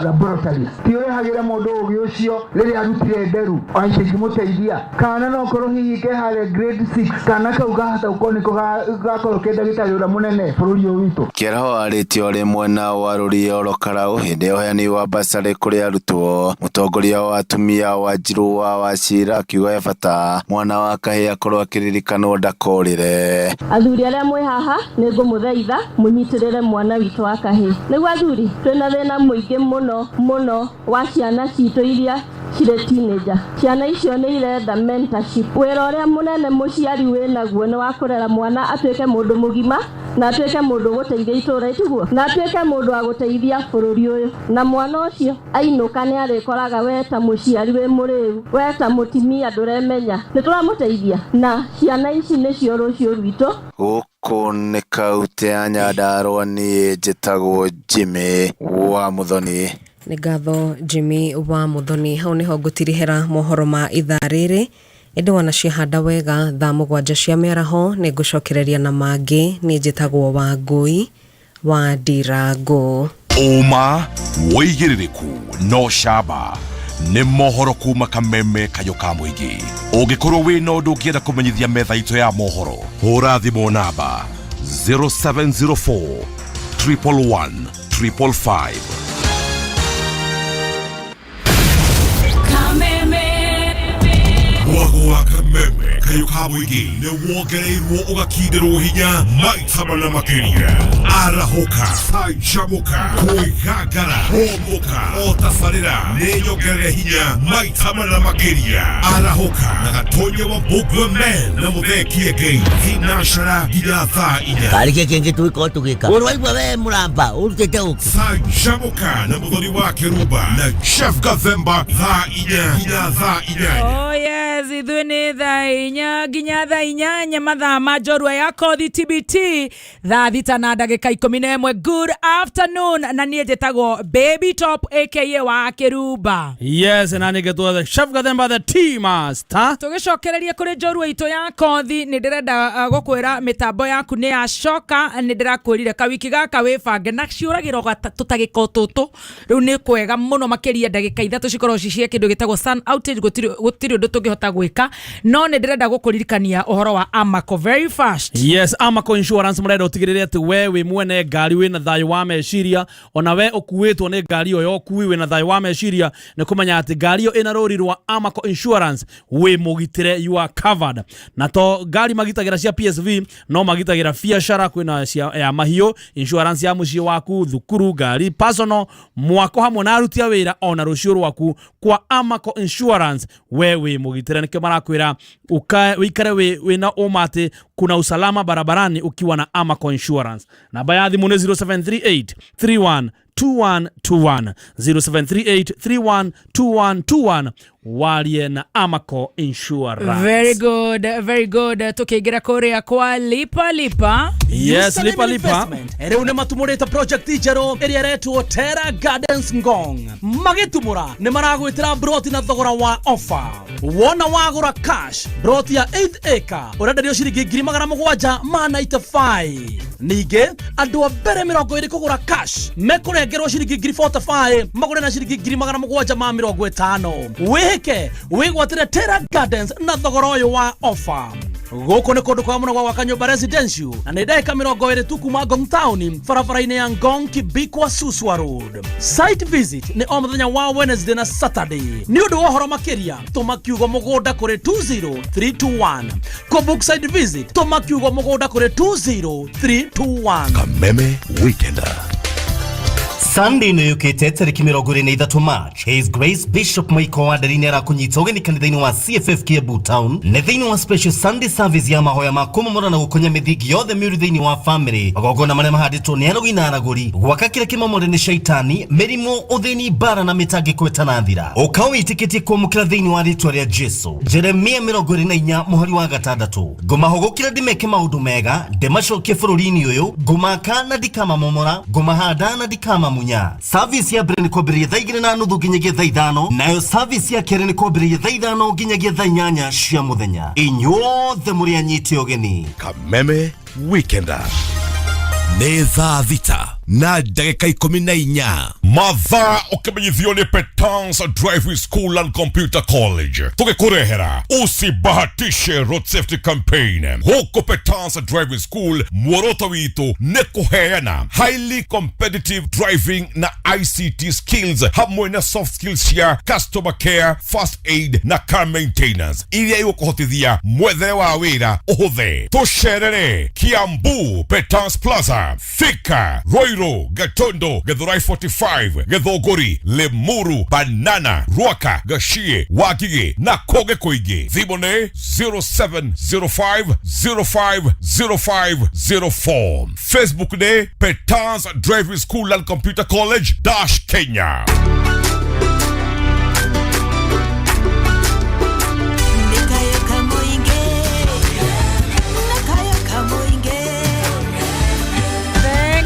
laboratories. Ti ũrehagĩra mũndũ ũgĩ ũcio rĩrĩa arutire nderu ona ingĩmũteithia, kana no korwo hihi ke harĩa grade 6, kana kau kahota gũkorwo nĩko gakorwo ke ndagĩtarĩ ũrĩa mũnene bũrũri ũyũ witũ. Kĩaraho arĩtie ũrĩ mwena wa Rũriĩ Ol Kalou hĩndĩ ya ũheani wa basarĩ kũrĩ arutwo. Mũtongoria wa atumia Wanjiru wa Wachira akiuga he bata mwana wa kahĩĩ akorwo akĩririkanwo ndakorĩre. Athuri arĩa mwĩ haha nĩ ngũmũthaitha mũnyitĩrĩre mwana witũ wa kahĩĩ. Nĩguo athuri, twĩna thĩna mũingĩ mũno mũno wa ciana citũ iria Cirĩ teenager. Ciana icio nĩ irenda mentorship. Wĩra ũrĩa mũnene mũciari wĩnaguo nĩ wa kũrera mwana atuĩke mũndũ mũgima na atuĩke mũndũ ũgũteithia itũũra, tiguo? Na atuĩke mũndũ wa gũteithia bũrũri ũyũ. Na mwana ũcio ainũka nĩ arĩkoraga we ta mũciari wĩ mũrĩu, we ta mũtimia ndũremenya. Nĩ tũramũteithia? Na ciana ici nĩcio rũciũ rwitũ. Gũkũ nĩ kautĩ ya Nyandarũa, niĩ njĩtagwo Jimmy wa Mũthoni. Nĩ ngatho Jimmy wa Mũthoni. Hau nĩho ngũtirihĩra mohoro ma ithaa rĩrĩ, ĩndĩ wanaciahanda wega thaa 7 cia mĩaraho nĩ ngũcokereria na mangĩ. Niĩ njĩtagwo Wangũi wa Ndirango. Ũma, wĩigĩrĩrĩku no camba nĩ mohoro kuma Kameme kayũ ka mũingĩ. Ũngĩkorwo wĩna ũndũ ũngĩenda kũmenyithia metha itũ ya mohoro, hũra thimũ namba 0704 111 555. Mwago wa Kameme kayũ ka mũingĩ nĩ wongereirwo ũgakindĩrwo hinya maita mana makĩria. Arahũka, canjamũka, kwĩgangara, hũmũka, o tabarĩra nĩ nyongerere hinya maita mana makĩria. Arahũka na Gatonye wa Bugwe Men na Mũthee Kĩengei, thinacara nginya thaa 4. Karĩ kĩ kĩngĩ tũgĩkorwo tũgĩka ũrwaigua we mũramba ũrutĩte ũkĩ? Canjamũka na Mũthoni wa Kĩrumba na Jeff Gathemba, thaa 4 nginya thaa 8. Oh yes, ithuĩ nĩ thaa 4 nginya thaa 8, mathaa ma njorua ya kothi TBT, thaa 6:11. Good afternoon, na niĩ njĩtagwo Baby Top aka wa Kĩrumba. Yes, na nĩ ngetwo the Chef Gathemba, the tea master. Tũgĩcokereria kũrĩ njorua itũ ya kothi, nĩ ndĩrenda gũkwĩra mĩtambo yaku nĩ yacoka. Nĩ ndĩrakwĩrire kawiki gaka wĩbange na ciũragĩrwo tũtagĩka o tũtũ. Rĩu nĩ kwega mũno makĩria, ndagĩka 3 cikorwo ci cia kĩndũ gĩtagwo sun outage. Gũtirĩ ũndũ tũngĩhota gwĩka, no nĩ ndĩrenda gũkũririkania ũhoro wa Amaco very fast. Yes, Amaco Insurance marenda ũtigĩrĩre atĩ we wĩ mwene ngari wĩna thayũ wa meciria, ona we ũkuĩtwo nĩ ngari ĩyo ya ũkui wĩna thayũ wa meciria, nĩ kũmenya atĩ ngari ĩyo ĩna rũri rwa Amaco Insurance, wĩ mũgitĩre, you are covered. Na to ngari magitagĩra cia PSV, no magitagĩra biacara, kwĩna cia ya mahiũ, insurance ya mũciĩ waku, thukuru, ngari personal, mwako hamwe na aruti a wĩra, ona rũciũ rwaku. Kwa Amaco Insurance we wĩ mũgitĩre. Nĩkĩo marakwĩra wĩikare wĩna ũma atĩ kuna usalama barabarani ukiwa na Amaco Insurance. Namba ya thimũ nĩ 0738 31 2121, 0738 31 2121, warie na Amaco Insurance. Very good, very good. Tukiingira kuria kwa Lipa Lipa. Yes, Lipa Lipa. Rĩu nĩ matumũrĩte project njerũ ĩrĩa ĩretwo Terra Gardens Ngong. Magĩtumũra nĩ maragwĩtĩra broti na thogora wa offer. Wona wagũra cash broti ya 8 acre ũrenderio ciringi 795,000. Ningĩ andũ a mbere 20 kũgũra cash mekũrengerwo ciringi 45,000, magũre na ciringi 750,000. Wĩhĩke wĩgwatĩre Terra Gardens na thogora ũyũ wa offer. Gũkũ nĩ kũndũ kwega mũno gwa gwaka nyũmba residential, na nĩ ndagĩka 20 tu kuma Ngong Town, barabara-inĩ ya Ngong Kibikwa Suswa Road. Site visit nĩ o mũthenya wa Wednesday na Saturday. Nĩ ũndũ wa ũhoro makĩria, tũma kiugo mũgũnda kũrĩ 20321. Kũbook site visit, tũma kiugo mũgũnda kũrĩ 20321. Kameme Weekender. Sunday ĩno yũkĩte tarĩki 23 March, His Grace Bishop Michael Wanderi nĩ arakũnyita ũgeni kanitha-inĩ wa CFF Kiambu Town, nĩ thĩinĩ wa special Sunday service ya mahoya ma kũmomora na gũkonya mĩthingi yothe mĩũru thĩinĩ wa family, magongona marĩa mahandĩtwo nĩ arogi na aragũri, gwaka kĩrĩa kĩmomore nĩ shaitani, mĩrimũ, ũthĩni, mbara na mĩtangĩko ĩtanathira. Ũka wĩtĩkĩtie kwamũkĩra thĩinĩ wa rĩtwa rĩa Jesu. Jeremia 24 mũhari wa 6: ngũmahũgũkĩra ndĩmeke maũndũ mega, ndĩmacokie bũrũri-inĩ ũyũ, ngũmaka na ndikamamomora, ngũmahanda na ndikamamunya. Service ya mbere nĩ kwambĩrĩria thaa 2:30 nginyagia thaa 5, nayo service ya kerĩ nĩ kwambĩrĩria thaa 5 nginyagia thaa 8 cia mũthenya. Inyuothe mũrĩ anyite ũgeni. Kameme Weekender. Nĩ thaa 6:14, mathaa ũkĩmenyithio nĩ Petans Driving School and Computer College, tũgĩkũrehera usibahatishe road safety campaign. Huko Petans Driving School muoroto witũ nĩ kũheana highly competitive driving na ICT skills hamwe na soft skills cia customer care, first aid na car maintenance iria igũkũhotithia mwethere wa wĩra ũhũthe. Tũcerere Kiambu, Petans Plaza, Thika, Ruiru, Gatondo, Githurai 45. Drive, Githũngũri, Limuru, Banana, Ruaka, Gachie, Wangigĩ na kũngĩ kũingĩ. Thimũ nĩ 0705 05 05 04. Facebook nĩ Petans Driving School and Computer College dash Kenya.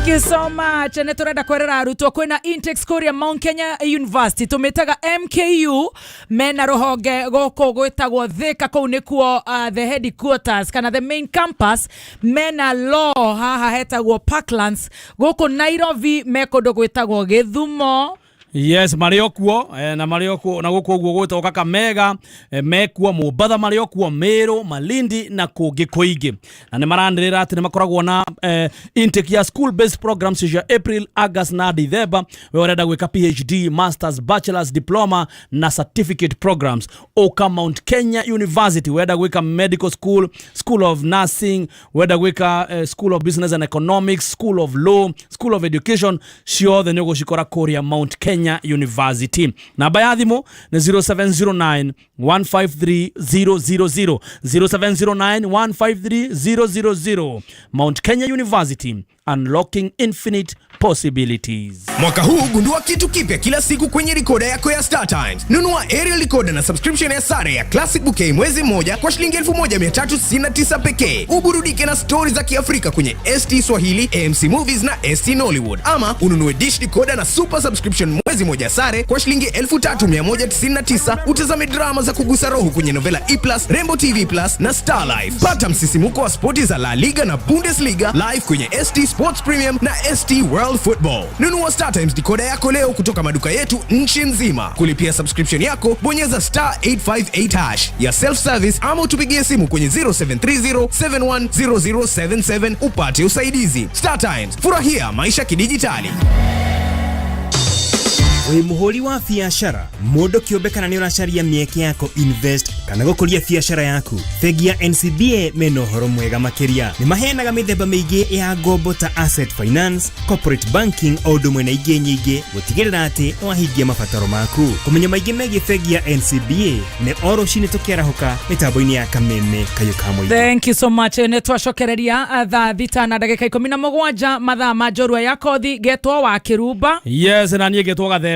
Thank you so much. Nä tå renda kwerera arutwo kwĩna Intex kũrĩa Mount Kenya University tũmĩtaga MKU mena rũhonge gũkũ gwĩtagwo Thika kũu nĩkuo the headquarters kana the main campus mena law haha hetagwo Parklands gũkũ Nairobi me kũndũ gwĩtagwo Gĩthumo. Yes, marĩ o kuo na marĩ o kuo na gũkũ ũguo gwĩtagwo Kakamega, mekuo Mombatha, marĩ o kuo Meru, Malindi na kũngĩ kũingĩ, na nĩ maranĩrĩra atĩ nĩ makoragwo na intake ya school based programs cia April, August na December. We ũrenda gwĩka PhD, masters, bachelors, diploma na certificate programs, ũka Mount Kenya University. Wenda gwĩka medical school, school of nursing, wenda gwĩka school of business and economics, school of law, school of education, ciothe nĩ ũgũcikora kũrĩa Mount Kenya University. Namba ya thimũ nĩ 0709 153 000, 0709 153 000. Mount Kenya University, unlocking infinite possibilities. Mwaka huu gundua kitu kipya kila siku kwenye rikoda yako ya Star Times. Nunua aerial recorder na subscription ya sare ya Classic Bouquet mwezi mmoja kwa shilingi 1369 pekee. Uburudike na stori za Kiafrika kwenye ST Swahili, AMC Movies na ST Nollywood. Ama ununue dish decoder na super subscription mwezi mmoja sare kwa shilingi 3199, utazame drama za kugusa roho kwenye Novela E+, Rainbow TV Plus na Star Life. Pata msisimuko wa spoti za La Liga na Bundesliga live kwenye ST Sports Premium na ST World Football. Nunua Star Times decoder yako leo kutoka maduka yetu nchi nzima. Kulipia subscription yako, bonyeza star 858 hash ya self service ama utupigie simu kwenye 0730 710077 upate usaidizi. Star Times, furahia maisha kidijitali. Wĩ mũhũri wa biacara, mũndũ kĩũmbe, kana nĩ ũracaria mĩeke ya kũ invest kana gũkũria biacara yaku, bengi ya NCBA mena ũhoro mwega makĩria. Nĩ maheanaga mĩthemba mĩingĩ ya ngombo ta asset finance, corporate banking, o ũndũ ũmwe na ingĩ nyingĩ gũtigĩrĩra atĩ nĩ wahingia mabataro maku. Kũmenya maingĩ megiĩ bengi ya NCBA nĩ o rũcinĩ tũkĩarahũka mĩtambo-inĩ ya Kameme Kayũ ka Mũingĩ. Thank you so much. Nä twacokereria thaa 6 na ndagä ka 17 mathaa ma njorua ya kothi getwo wa kä rumba. Yes, na niĩ ngetwo Gathemba.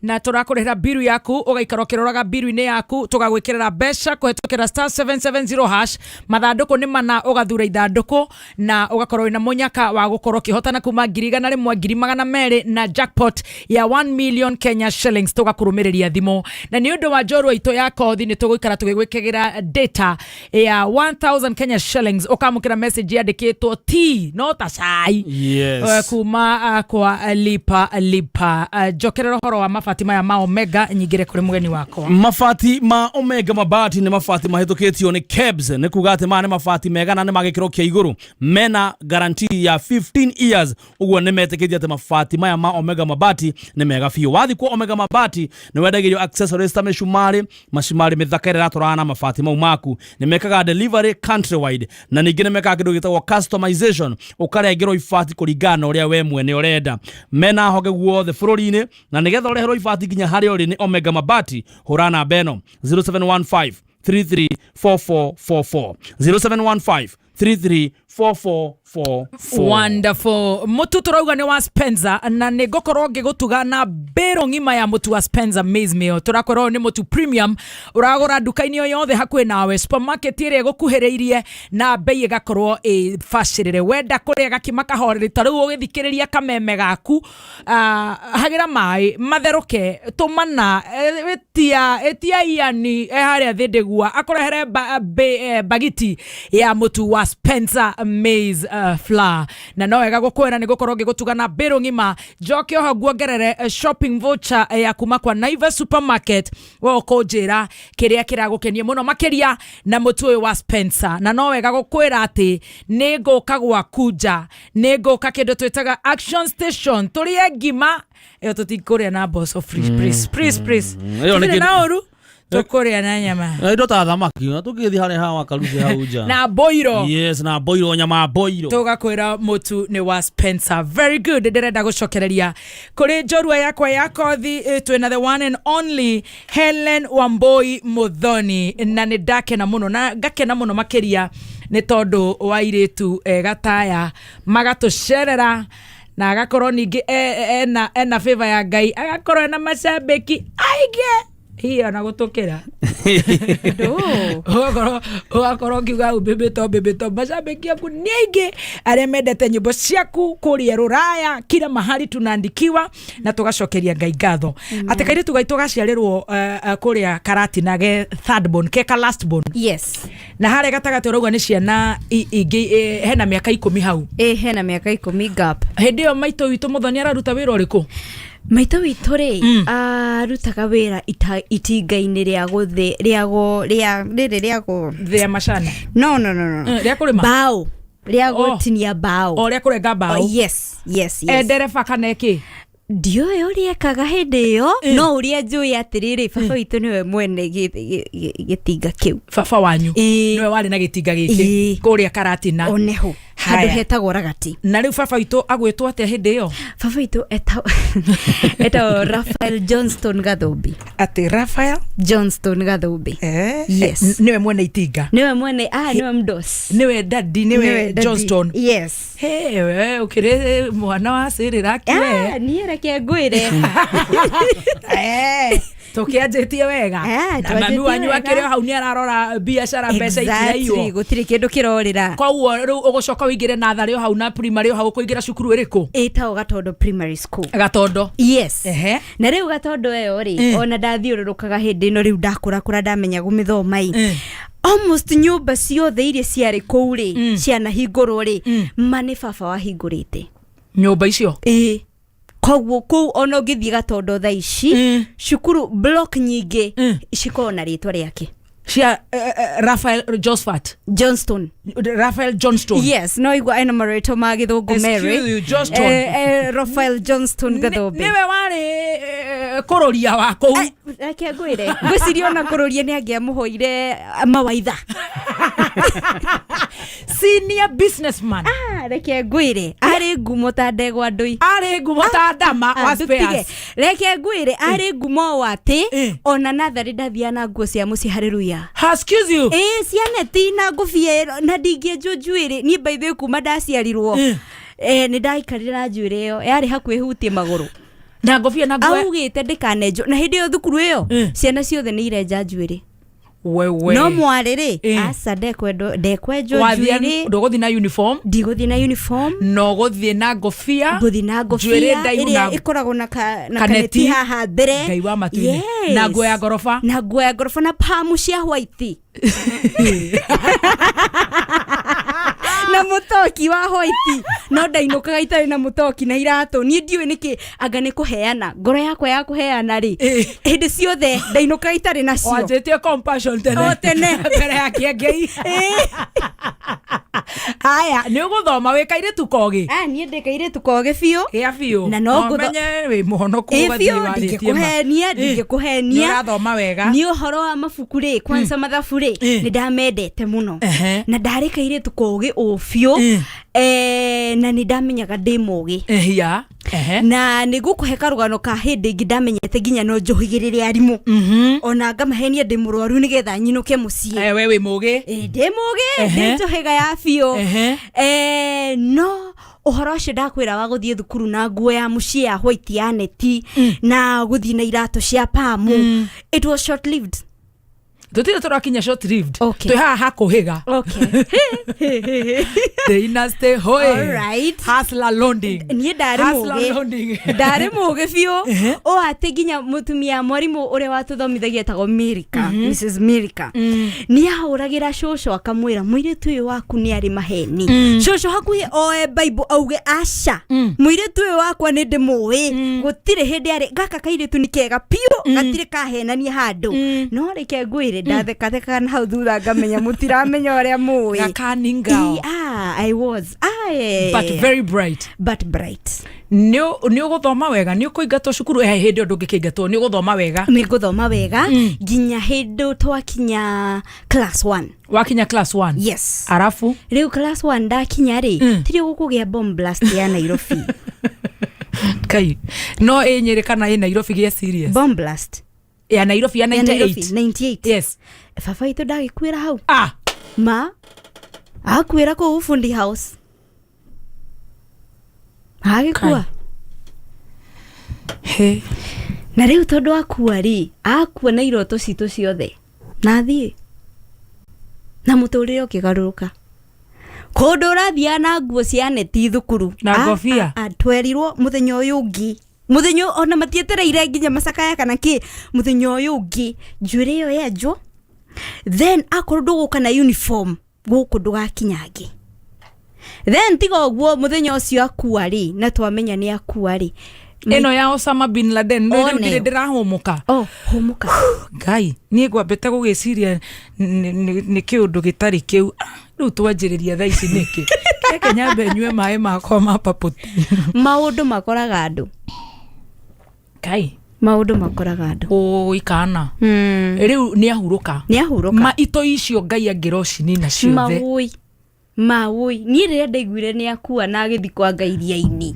Na tå rakå rä hä ra mbiru yaku å gaikara å kä roraga mbiru-inä yaku, tå gagwä kä rä ra mbeca kå hetå kä ra star 770 hash. Mathandå nä mana, å gathura ithandå na å gakorwo wä na mũnyaka wa gå korwo å kä hotana kuma 100,000, 200,000 na jackpot ya 1 million Kenya shillings. Tå gakå rå mä rä ria thimå na nä å ndå wa njorua itå ya kothi nä tå gå ikara tå gä gwä kä ra data ya 1000 Kenya shillings. Ũkamũkĩra message yandĩkĩtwo t no ta cai. Kuma kwa Lipa Lipa. Njokerera ũhoro wa mabati maya ma Omega nyingĩre kũrĩ mũgeni wakwa. Mabati ma Omega Mabati nĩ mabati mahĩtũkĩtio nĩ KEBS, nĩ kuga atĩ maya nĩ mabati mega na nĩ ma gĩkĩro kĩa igũrũ, mena guarantee ya 15 years. Ũguo nĩ metĩkĩtie atĩ mabati maya ma Omega Mabati nĩ mega biũ. Wathiĩ kwa Omega Mabati nĩ wendagĩrio accessories ta mĩcumarĩ, macumarĩ mĩthaka ĩrĩa ĩratwarana na mabati mau maku. Nĩ mekaga delivery countrywide na ningĩ nĩ mekaga kĩndũ gĩtagwo customization, ũkarengerwo ibati kũringana na ũrĩa we mwene ũrenda. Mena honge guothe bũrũri-inĩ, na nĩgetha ũreherwo ibati nginya harĩa ũrĩ nĩ Omega Mabati, hũra namba ĩno 0715 334444, 0715 334444. Wonderful. Mutu turauga nĩ wa Spencer na nĩ ngũkorwo ngĩgũtuga na mbĩrũ ng'ima ya mũtu wa Spencer maize meal. Tũrakwĩra ũyũ nĩ mũtu premium ũragũra nduka-inĩ o yothe hakuhĩ nawe, supermarket ĩrĩa ĩgũkuhĩrĩirie, na bei ĩgakorwo ĩbacĩrĩre. Wenda kũrĩa gakima kahoreri ta rĩu ũgĩthikĩrĩria kameme gaku, hagĩra maĩ matherũke, tũmana ĩtia ĩtia iani harĩa thĩndĩgua akũrehere bagiti ya mũtu wa Spencer maize flour. Na no wega gũkwĩra nĩ gũkorwo ngĩgũtuga na mbĩrũ ng'ima. Njoke oho nguongerere shopping voucher ya kuma kwa Naivas supermarket. We ũkũnjĩra kĩrĩa kĩragũkenia mũno makĩria na mũtu ũyũ wa Spencer. Na no wega gũkwĩra atĩ nĩ ngũka gwaku nja, nĩ ngũka kĩndũ twĩtaga action station tũrĩe ngima ĩyo, tũtikũrĩa na mboco. Please, please, please, please. Ĩyo nĩ Tũtirĩ na ũru. Tũkũrĩa na nyama. Na indo ta thamaki na tũgĩthiĩ harĩa hawa karuthi hau nja. Na boiro. Yes, na boiro, nyama ya boiro. Tũgakwĩra mũtu nĩ wa Spencer. Very good. Ndĩrenda gũcokereria kũrĩ njorua yakwa ya kothi, twĩna the one and only Helen Wambui Muthoni, na nĩ ndakena mũno na ngakena mũno makĩria nĩ tondũ wa airĩtu gataya magatũcerera na agakorwo ningĩ ena favor ya Ngai, agakorwo ena macambĩki aingĩ hihi ona gũtũkĩra, ũgakorwo ũkiuga umbĩmbĩto mbĩmbĩto, mashabiki aku nĩ aingĩ arĩa mendete nyĩmbo ciaku kũrĩa rũraya, kila mahali tunaandikiwa, na tũgacokeria Ngai ngatho atĩ kairĩtu gaitũ gaciarĩrwo kũrĩa Karatina, ge third born ke ka last born. Yes. Na harĩa gatagatĩ ũrauga nĩ ciana ingĩ, hena mĩaka 10 hau. Ĩ, hena mĩaka 10 gap. Hĩndĩ ĩyo maitũ witũ Mũthoni araruta wĩra ũrĩkũ? Maitũ witũ rĩ, arutaga wĩra itinga-inĩ rĩa gũthĩ rĩa go rĩa rĩrĩ rĩa go thĩa macani. No. Rĩa kũrĩma? Bao rĩa Oh. gũtinia bao. O rĩa kũrenga bao. Oh, yes. E ndereba kana ĩkĩ? Ndiũĩ ũrĩa ekaga hĩndĩ ĩyo, no ũrĩa njũĩ atĩrĩrĩ, baba witũ nĩwe mwene gĩtinga kĩu. Baba wanyu nĩwe warĩ na gĩtinga gĩkĩ kũrĩa Karatina? Oneho handũ Haya. hetagwo Ragati. Na rĩu baba witũ agwĩtwo atĩa hĩndĩ ĩyo? Baba witũ etagwo Raphael Johnston Gathumbi. Atĩ Raphael Johnston Gathumbi. Yes. Nĩwe mwene itinga? Nĩwe mwene, nĩwe mdos. Nĩwe daddy, nĩwe Nĩwe daddy. Johnston. Yes. Hey, we ũkĩrĩ mwana wa cĩrĩra kiwe. Ah, niĩ reke ngwĩre. Tũkĩanjĩtie wega na mami twanjĩtie wanyu wega. akĩrĩ o hau nĩ ararora biacara, mbeca Exactly, itiraiyo. Gũtirĩ kĩndũ kĩrorĩra. Koguo rĩu ũgũcoka ũingĩre natharĩ o hau na primary o hau, ũkũingĩra cukuru ĩrĩkũ? Ĩtagwo Gatondo Primary School. Gatondo. Yes. Ehe. Na rĩu Gatondo ĩyo rĩ, ona ndathiũrũrũkaga hĩndĩ ĩno rĩu ndakũrakũra, ndamenya gũmĩthoma ĩ, almost nyũmba ciothe iria ciarĩ kũu rĩ, cianahingũrwo rĩ, ma nĩ baba wahingũrĩte nyũmba icio. Ĩĩ, koguo kũu ona ũngĩthiĩ Gatondo thaa ici, cukuru block nyingĩ cikoragwo na rĩtwa rĩake. Cia Raphael Josephat Johnston. Raphael Johnston. Yes, no igua ena marĩtwa ma gĩthũngũ. Excuse Mary. you, Johnston. Raphael Johnston Gathumbi Nĩwe warĩ kũrũria wa kũu? Reke ngwĩre, ngwĩciria ona kũrũria nĩ angĩamũhoire mawaitha. Senior businessman. Ah, reke ngwĩre, arĩ ngumo ta ndegwa ndũi. Arĩ ngumo ta ndama wa ndũtige. spares. Reke ngwĩre, arĩ ngumo o atĩ ona natharĩ ndathiaga na nguo cia mũciĩ haleluya. Excuse you. Ĩ, cianeti na ngũbia ĩno, na ndingĩenjwo njuĩrĩ niĩ by the way kuma ndaciarirwo, nĩ ndaikarire na njuĩrĩ ĩyo yarĩ hakuhĩ hutie magũrũ. Na ngũbia na nguo. Augĩte ndikanenjwo, na hĩndĩ ĩyo thukuru ĩyo ciana ciothe nĩ irenja njuĩrĩ. Wewe. No mwarĩ rĩ, aca, ndekwenjwo Wathiĩ njuĩrĩ. Ndũgũthiĩ na uniform? Ndigũthiĩ na uniform. No gũthiĩ na ngũbia. Ngũthiĩ na Njuĩrĩ ngũbia ndaihu ĩrĩa na ĩkoragwo na na kaneti. kaneti haha mbere. Ngai wa matu-inĩ. Yes. Na nguo ya ngoroba. Na nguo ya ngoroba na pamu cia white na mũtoki wa white, no ndainũkaga itarĩ na mũtoki na iratũ. Niĩ ndiũĩ nĩkĩ, anga nĩ kũheana ngoro yakwa ya kũheana rĩ, hĩndĩ ciothe ndainũkaga itarĩ nacio. Wanjĩtie compassion tene. O tene. Mbere ya kĩengei. Haya, nĩ ũgũthoma wĩ kairĩtu kogĩ? Ah, niĩ ndĩ kairĩtu kogĩ biũ. Gĩa biũ. Na no menye wĩ mũhonoku. Ĩ ũgathiĩ biũ. warĩtie ma. Ndingĩkũhenia, ndingĩkũhenia. Nĩ ũrathoma wega. Nĩ ũhoro wa mabuku rĩ, kwanza mathabu rĩ, nĩ ndamendete mũno. Na ndarĩ kairĩtu kogĩ ũ biũ, na nĩ ndamenyaga ndĩ mũgĩ. Ya. Ehe. Na nĩ ngũkũhe karũgano ka hĩndĩ ĩngĩ ndamenyete nginya no njũhĩgĩrĩre arimũ, ona ngamahenia ndĩ mũrwaru nĩgetha nyinũke mũciĩ. We wĩ mũgĩ. Ndĩ mũgĩ, ndĩ njũhĩga ya biũ. No ũhoro ũcio ndakwĩra wa gũthiĩ thukuru na nguo ya mũciĩ ya white ya neti na gũthiĩ na iratũ cia pamu, it was short lived. Tũtirĩ tũrakinya short lived. Okay. Twĩ haha hakũhĩga. Okay. Dynasty hoy. Alright. Hustler loading. Niĩ ndarĩ Hustler mũgĩ. loading. Ndarĩ mũgĩ biũ o atĩ nginya mũtumia mwarimũ ũrĩa watũthomithagia etagwo Mirika, Mrs Mirika, nĩ ahũragĩra cũcũ akamwĩra mũirĩtu ũyũ waku nĩ arĩ maheni. Cũcũ hakuhĩ oe Bible auge aca, mũirĩtu ũyũ wakwa nĩ ndĩmũĩ, gũtirĩ hĩndĩ arĩ gaka kairĩtu nĩ kega biũ, gatirĩ kahenania handũ. No reke ngwĩre, ndathekathekaga na hau thutha ngamenya mũtiramenya ũrĩa mũĩ. Gakaninga. I was But very bright. But bright. Nĩ ũgũthoma wega, nĩ ũkũingatwo cukuru? Hĩndĩ ĩyo ndũngĩkĩingatwo, nĩ ũgũthoma wega? Nĩ ngũthoma wega nginya hĩndĩ twakinya class 1. Wakinya class 1? Yes. Arabu? Rĩu class 1 ndakinya rĩ, tirĩ gũkũgĩa bomb blast ya Nairobi. Kai, no ĩ Nyĩrĩ kana ĩ Nairobi gĩa serious? Bomb blast ya Nairobi ya Ya Nairobi, 98? 98. Yes. Baba witũ ndagĩkuĩra hau. Ah. Ma akuĩra kũu Fundi House, agĩkua. He. Na rĩu tondũ akua rĩ, akua na iroto citũ ciothe na athiĩ na mũtũrĩre ũkĩgarũrũka, kũndũ ũrathiaga na nguo cia neti thukuru. Na ngobia. Twerirwo mũthenya ũyũ ũngĩ, mũthenya ona matietereire nginya macakaya kana kĩ, mũthenya ũyũ ũngĩ njuĩrĩ ĩyo yenjwo, then akorwo ndũgũka na uniform gũkũ ndũgakinyange. Then tiga ũguo, mũthenya ũcio akua rĩ, na twamenya nĩ akua rĩ. Ĩno ya Osama bin Laden rĩu. One. Ndirĩ ndĩrahũmũka. Oh, hũmũka. Ngai, niĩ ngwambĩte gũgĩciria nĩ kĩũndũ gĩtarĩ kĩu. Ah, rĩu twanjĩrĩria thaa ici nĩkĩ? Reke nyambe nyue maĩ makwa ma papũti. Maũndũ makoraga andũ. Ngai. Maũndũ makoraga andũ. Ũi kana rĩu nĩ ahurũka? Nĩ ahurũka. Ma ito icio Ngai angĩrocinina ciothe. Mawũi, mawũi, niĩ rĩrĩa ndaiguire nĩ akua na agĩthi kwa Ngai iria-inĩ,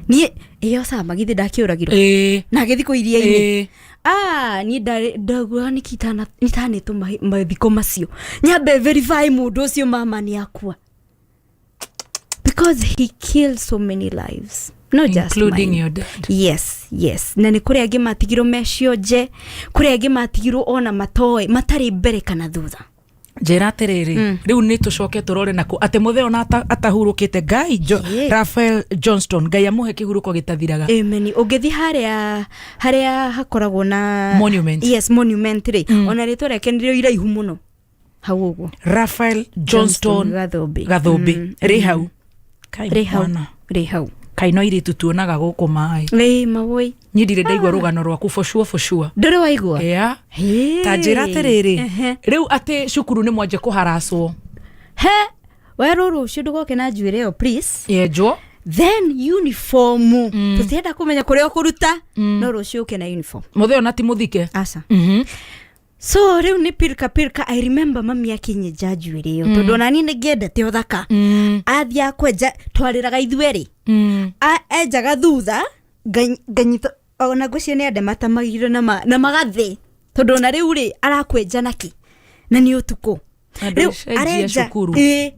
niĩ ĩyo Osama githĩ ndakĩũragirwo na agĩthi kũ iria-inĩ? Ah, niĩ ndaguaga nĩkĩ itanĩtwo mathiko macio nyambe verify mũndũ ũcio mama nĩ akua, because he killed so many lives, not just Including mine. Your dad. Yes, na nĩ kũrĩ angĩ matigirwo me cionje, kũrĩ angĩ matigirwo ona matoĩ matarĩ mbere kana thutha. Njĩra atĩrĩrĩ, rĩu nĩ tũcoke tũrore nakũ atĩ mũthee ona atahurũkĩte Ngai Raphael Johnston, Ngai amũhe kĩhurũko gĩtathiraga. Amen. Ũngĩthiĩ harĩa harĩa hakoragwo na Monument. Yes, monument rĩ, ona rĩtwa rĩake nĩrĩo iraihu mũno hau ũguo. Raphael Johnston Gathumbi. Gathumbi. Rĩ hau. Kai, Rĩ hau. mwana. Rĩ hau. Kai, no irĩtu tuonaga gũkũ maĩ. Ĩ mawoi. Niĩ ndirĩ ndaigua rũgano rwaku, for sure, for sure. Ndũrĩ waigua? Yeah. Ta njĩra atĩrĩrĩ, rĩu atĩ cukuru nĩ mwanje kũharacwo? He we, rũrũ ũcio ndũgoke na njuĩrĩ ĩyo, please. Yenjwo. Then uniform, tũtienda kũmenya kũrĩa ũkũruta, no rũciũ ũke na uniform. Mũthee ona ti mũthike. Aca. So rĩu nĩ pirika pirika. I remember mami akĩnyenja njuĩrĩ ĩyo, tondũ ona niĩ nĩngĩendete ũthaka. Athiĩ akwenja, twarĩraga ithuerĩ. Enjaga thutha, nganyita, ona ngwĩciria nĩ andematemagire na magathĩ, tondũ ona rĩu rĩ arakwenja nakĩ na nĩ ũtukũ. Na Rĩu ndũcenjia cukuru. Ĩĩ,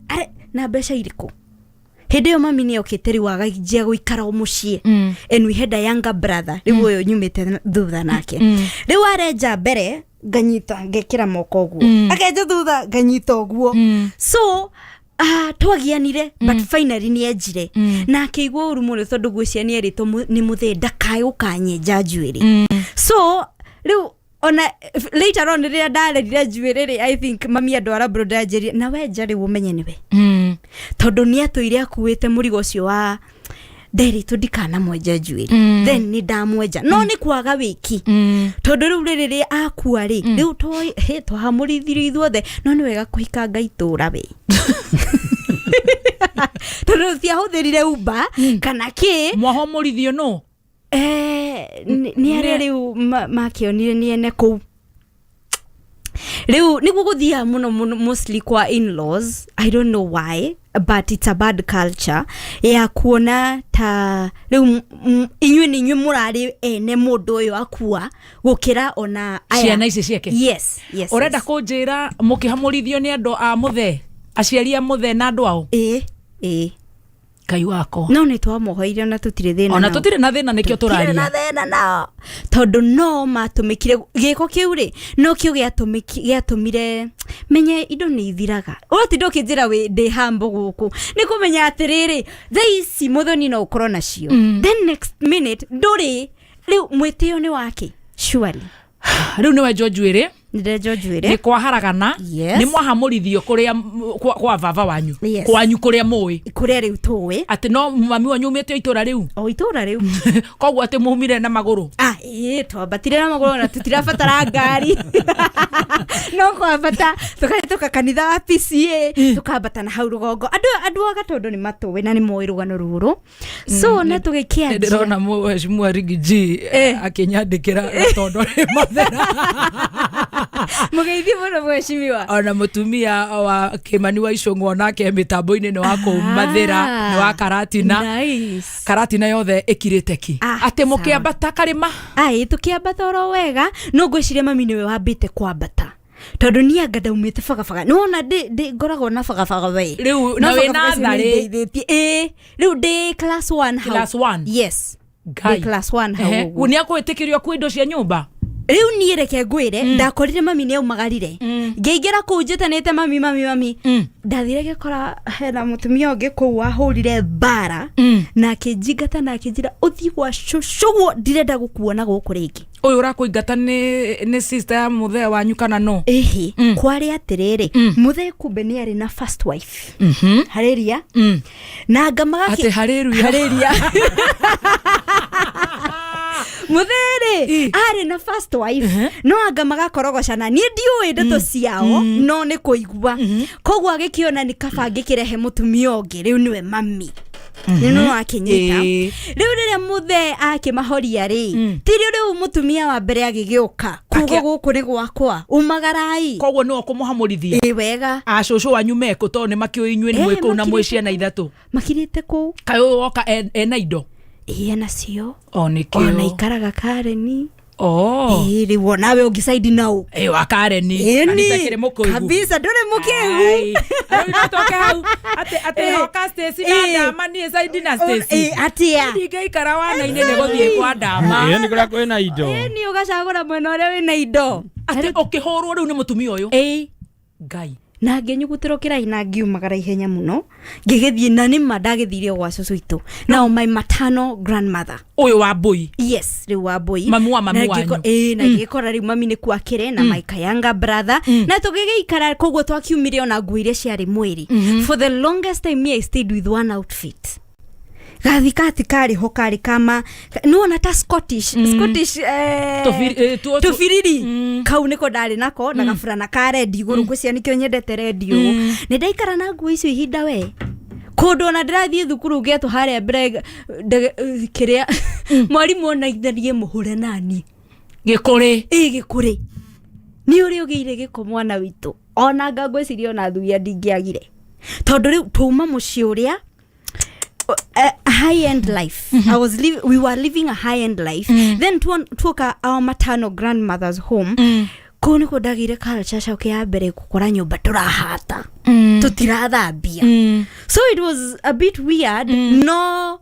na mbeca irĩkũ? Hĩndĩ ĩyo mami nĩ okĩte rĩu aganjia gũikara o mũciĩ, and we had a younger brother, rĩu ũyũ nyumĩte thutha nake. Rĩu arenja mbere, nganyita, ngekĩra moko ũguo, akenja thutha, nganyita ũguo. So twagianire, but finally nĩ enjire na akĩigua ũru mũno, tondũ ngwĩciria nĩ erĩtwo nĩ mũthee ndakae gũkanyenja njuĩrĩ. So rĩu ona later on rĩrĩa ndarerire njuĩrĩ rĩ, I think mami andwara bro ndanjĩrire na wenja rĩu ũmenye nĩwe, tondũ nĩ atũire akuĩte mũrigo ũcio wa nderĩtwo ndikanamwenja njuĩrĩ. Then nĩ ndamwenja, no nĩ kwaga wĩki, tondũ rĩu rĩrĩ rĩ akua rĩ, rĩu twahamũrithirio ithuothe, no nĩ wega kũhikanga itũra we, tondũ tiahũthĩrire Uber kana kĩ. Mwahomũrithio no? Nĩ arĩa rĩu makĩonire nĩ ene kũu. Rĩu nĩguo gũthiaga mũno mũno, mostly kwa in-laws. I don't know why, but it's a bad culture ya kuona ta rĩu inyuĩ nĩ inyuĩ mũrarĩ ene mũndũ ũyũ akua gũkĩra ona aya. Ciana ici ciake. Yes. Ũrenda Yes. kũnjĩra mũkĩhamũrithio nĩ andũ a mũthee, aciari a mũthee na andũ ao? Ĩĩ. Ngai wakwa. No nĩ twamohoire, ona tũtirĩ thĩna Ona nao. tũtirĩ na thĩna, nĩkĩo Tũtirĩ na tũraria. thĩna nao, tondũ no matũmĩkire gĩko kĩu rĩ, no kĩo gĩatũmire menye indo nĩ ithiraga. Ũratinda ũkĩnjĩra wĩ ndĩ hambo gũkũ, nĩ kũmenya atĩrĩrĩ, thaa ici mũthoni no ũkorwo nacio, then next minute ndũrĩ. Rĩu mwĩtĩo nĩ wake, surely. Rĩu nĩ wenjwo njuĩrĩ. Nĩ ndenjwo njuĩrĩ. Nĩ kwaharagana. Yes. Nĩ mwahamũrithio kũrĩa kwa baba wanyu. Yes. Kwanyu kũrĩa mũĩ. Kũrĩa rĩu tũĩ. Atĩ no mami wanyu umĩte o itũra rĩu. O itũra rĩu. Koguo atĩ mumire na magũrũ. Ah, ĩĩ twambatire na magũrũ na tũtirabatara ngari. No kwambata tũkahĩtũka kanitha wa PCA tũkambata na hau rũgongo. Andũ a Gatũndũ nĩ matũĩ na nĩ moĩ rũgano rũrũ. So na tũgĩkĩanjia. Ndĩrona mheshimiwa Riggy G akĩnyandĩkĩra tondũ nĩ mathera. Mũgeithie mũno mheshimiwa. Ona mũtumia wa Kĩmani wa Icũng'wa onake mĩtambo-inĩ nĩ wa kũu Mathĩra, nĩ wa Karatina. Nice. Karatina yothe ĩkirĩte ki. Atĩ mũkĩambata karĩma. Ai tũkĩambata oro wega no ngwĩciria mami nĩwe wambĩte kwambata tondũ niĩ anga ndaumĩte bagabaga nĩwona ndĩ ngoragwo na bagabaga we. Rĩu, No na wĩna bagabaga icio tharĩ. nĩindeithĩtie. Ĩĩ rĩu ndĩ class 1 hau. Class 1? Yes. Ngai. Ndĩ class 1 hau Ehe. ũguo. Nĩ akwĩtĩkĩrio kuo indo cia nyũmba. Rĩu niĩ reke ngwĩre ndakorire mami nĩ aumagarire ngĩingĩra kũu njĩtanĩte mami mami mami ndathire ngĩkora hena mũtumia ũngĩ kũu wahũrire mbara na akĩnjingata na akĩnjĩra ũthiĩ gwa cũcũguo ndirenda gũkuona gũkũ rĩngĩ. Ũyũ ũrakũingata nĩ sister ya mũthee wanyu kana no? Ĩhĩ kwarĩ atĩrĩrĩ mũthee kumbe nĩ arĩ na first wife harĩria na ngamaga Atĩ harĩria. Harĩria. Mũthee-rĩ arĩ na first wife no anga magakorogocana niĩ ndiũĩ ndeto ciao no nĩ kũigua koguo agĩkĩona nĩ kaba ngĩkĩrehe mũtumia ũngĩ rĩu nĩwe mami nĩ no akĩnyita rĩu rĩrĩa mũthee akĩmahoria rĩ tirio rĩu mũtumia wa mbere agĩgĩũka kuga gũkũ nĩ gwakwa umagarai. Koguo nĩwe ũkũmũhamũrithia. Ĩ wega. Acũcũ wanyu mekũ tondũ nĩ makĩũĩ inyuĩ nĩ Eh, mwĩ kũu na mwĩ makirĩte ciana ithatũ. Makirĩte kũu. Kaĩ ũyũ woka ena indo? Ĩ enacio. O nĩkĩo. Ona ikaraga Kareni. Oh. Ĩ rĩu onawe ũngĩcaidi nau. Ĩ wa Kareni. Ĩni. Kanitha kĩrĩ mũkũigu. Kabisa ndũrĩ mũkĩgu. Rĩu no tũke hau atĩ hoka Stacy na Ndama niĩ caidi na Stacy. Ĩ atĩa. Ndingĩikara wana-inĩ nĩ gũthiĩ kwa Ndama. Ĩĩ nĩ kũrĩa kwĩna indo. Ĩni ũgacagũra mwena ũrĩa wĩna indo. Atĩ ũkĩhũrwo rĩu nĩ mũtumia ũyũ. Ĩ. Ngai. Na ngĩnyugutĩrwo kĩrai na ngiumagara ihenya mũno ngĩgĩthiĩ na nĩma ndagĩthire o gwa cũcũ witũ nao my maternal grandmother ũyũ wa mbũi. Yes, rĩu wa mbũi. Mamu wa mami Na wanyu. Ĩĩ na ngĩgĩkora rĩu mami nĩ kuakĩrĩ na my kayanga brother na tũgĩgĩikara koguo twakiumire ona nguo iria ciarĩ mwĩrĩ. For the longest time me I stayed with one outfit. Gathikati karĩ ho karĩ kama nĩwona ta Scottish Scottish tũbiriri kau nĩko ndarĩ nako na gaburana ka rendi igũrũ ngwĩciria nĩkĩo nyendete rendi ũũ nĩ ndaikara na nguo icio ihinda we kũndũ ona ndĩrathiĩ thukuru ngetwo harĩa mbere kĩrĩa mwarimũ onaithanie mũhũre nani gĩkũrĩ. Ĩ gĩkũrĩ nĩ ũrĩ ũgĩire gĩko mwana witũ ona anga ngwĩciria ona thuia ndingĩagire tondũ rĩu twauma mũciĩ ũrĩa a high end life. We were living a high end life. Then tuoka our maternal grandmother's home. Kũu nĩkuo ndagĩire culture shock ya mbere gũkora nyũmba tũrahata tũtirathambia. So it was a bit weird. No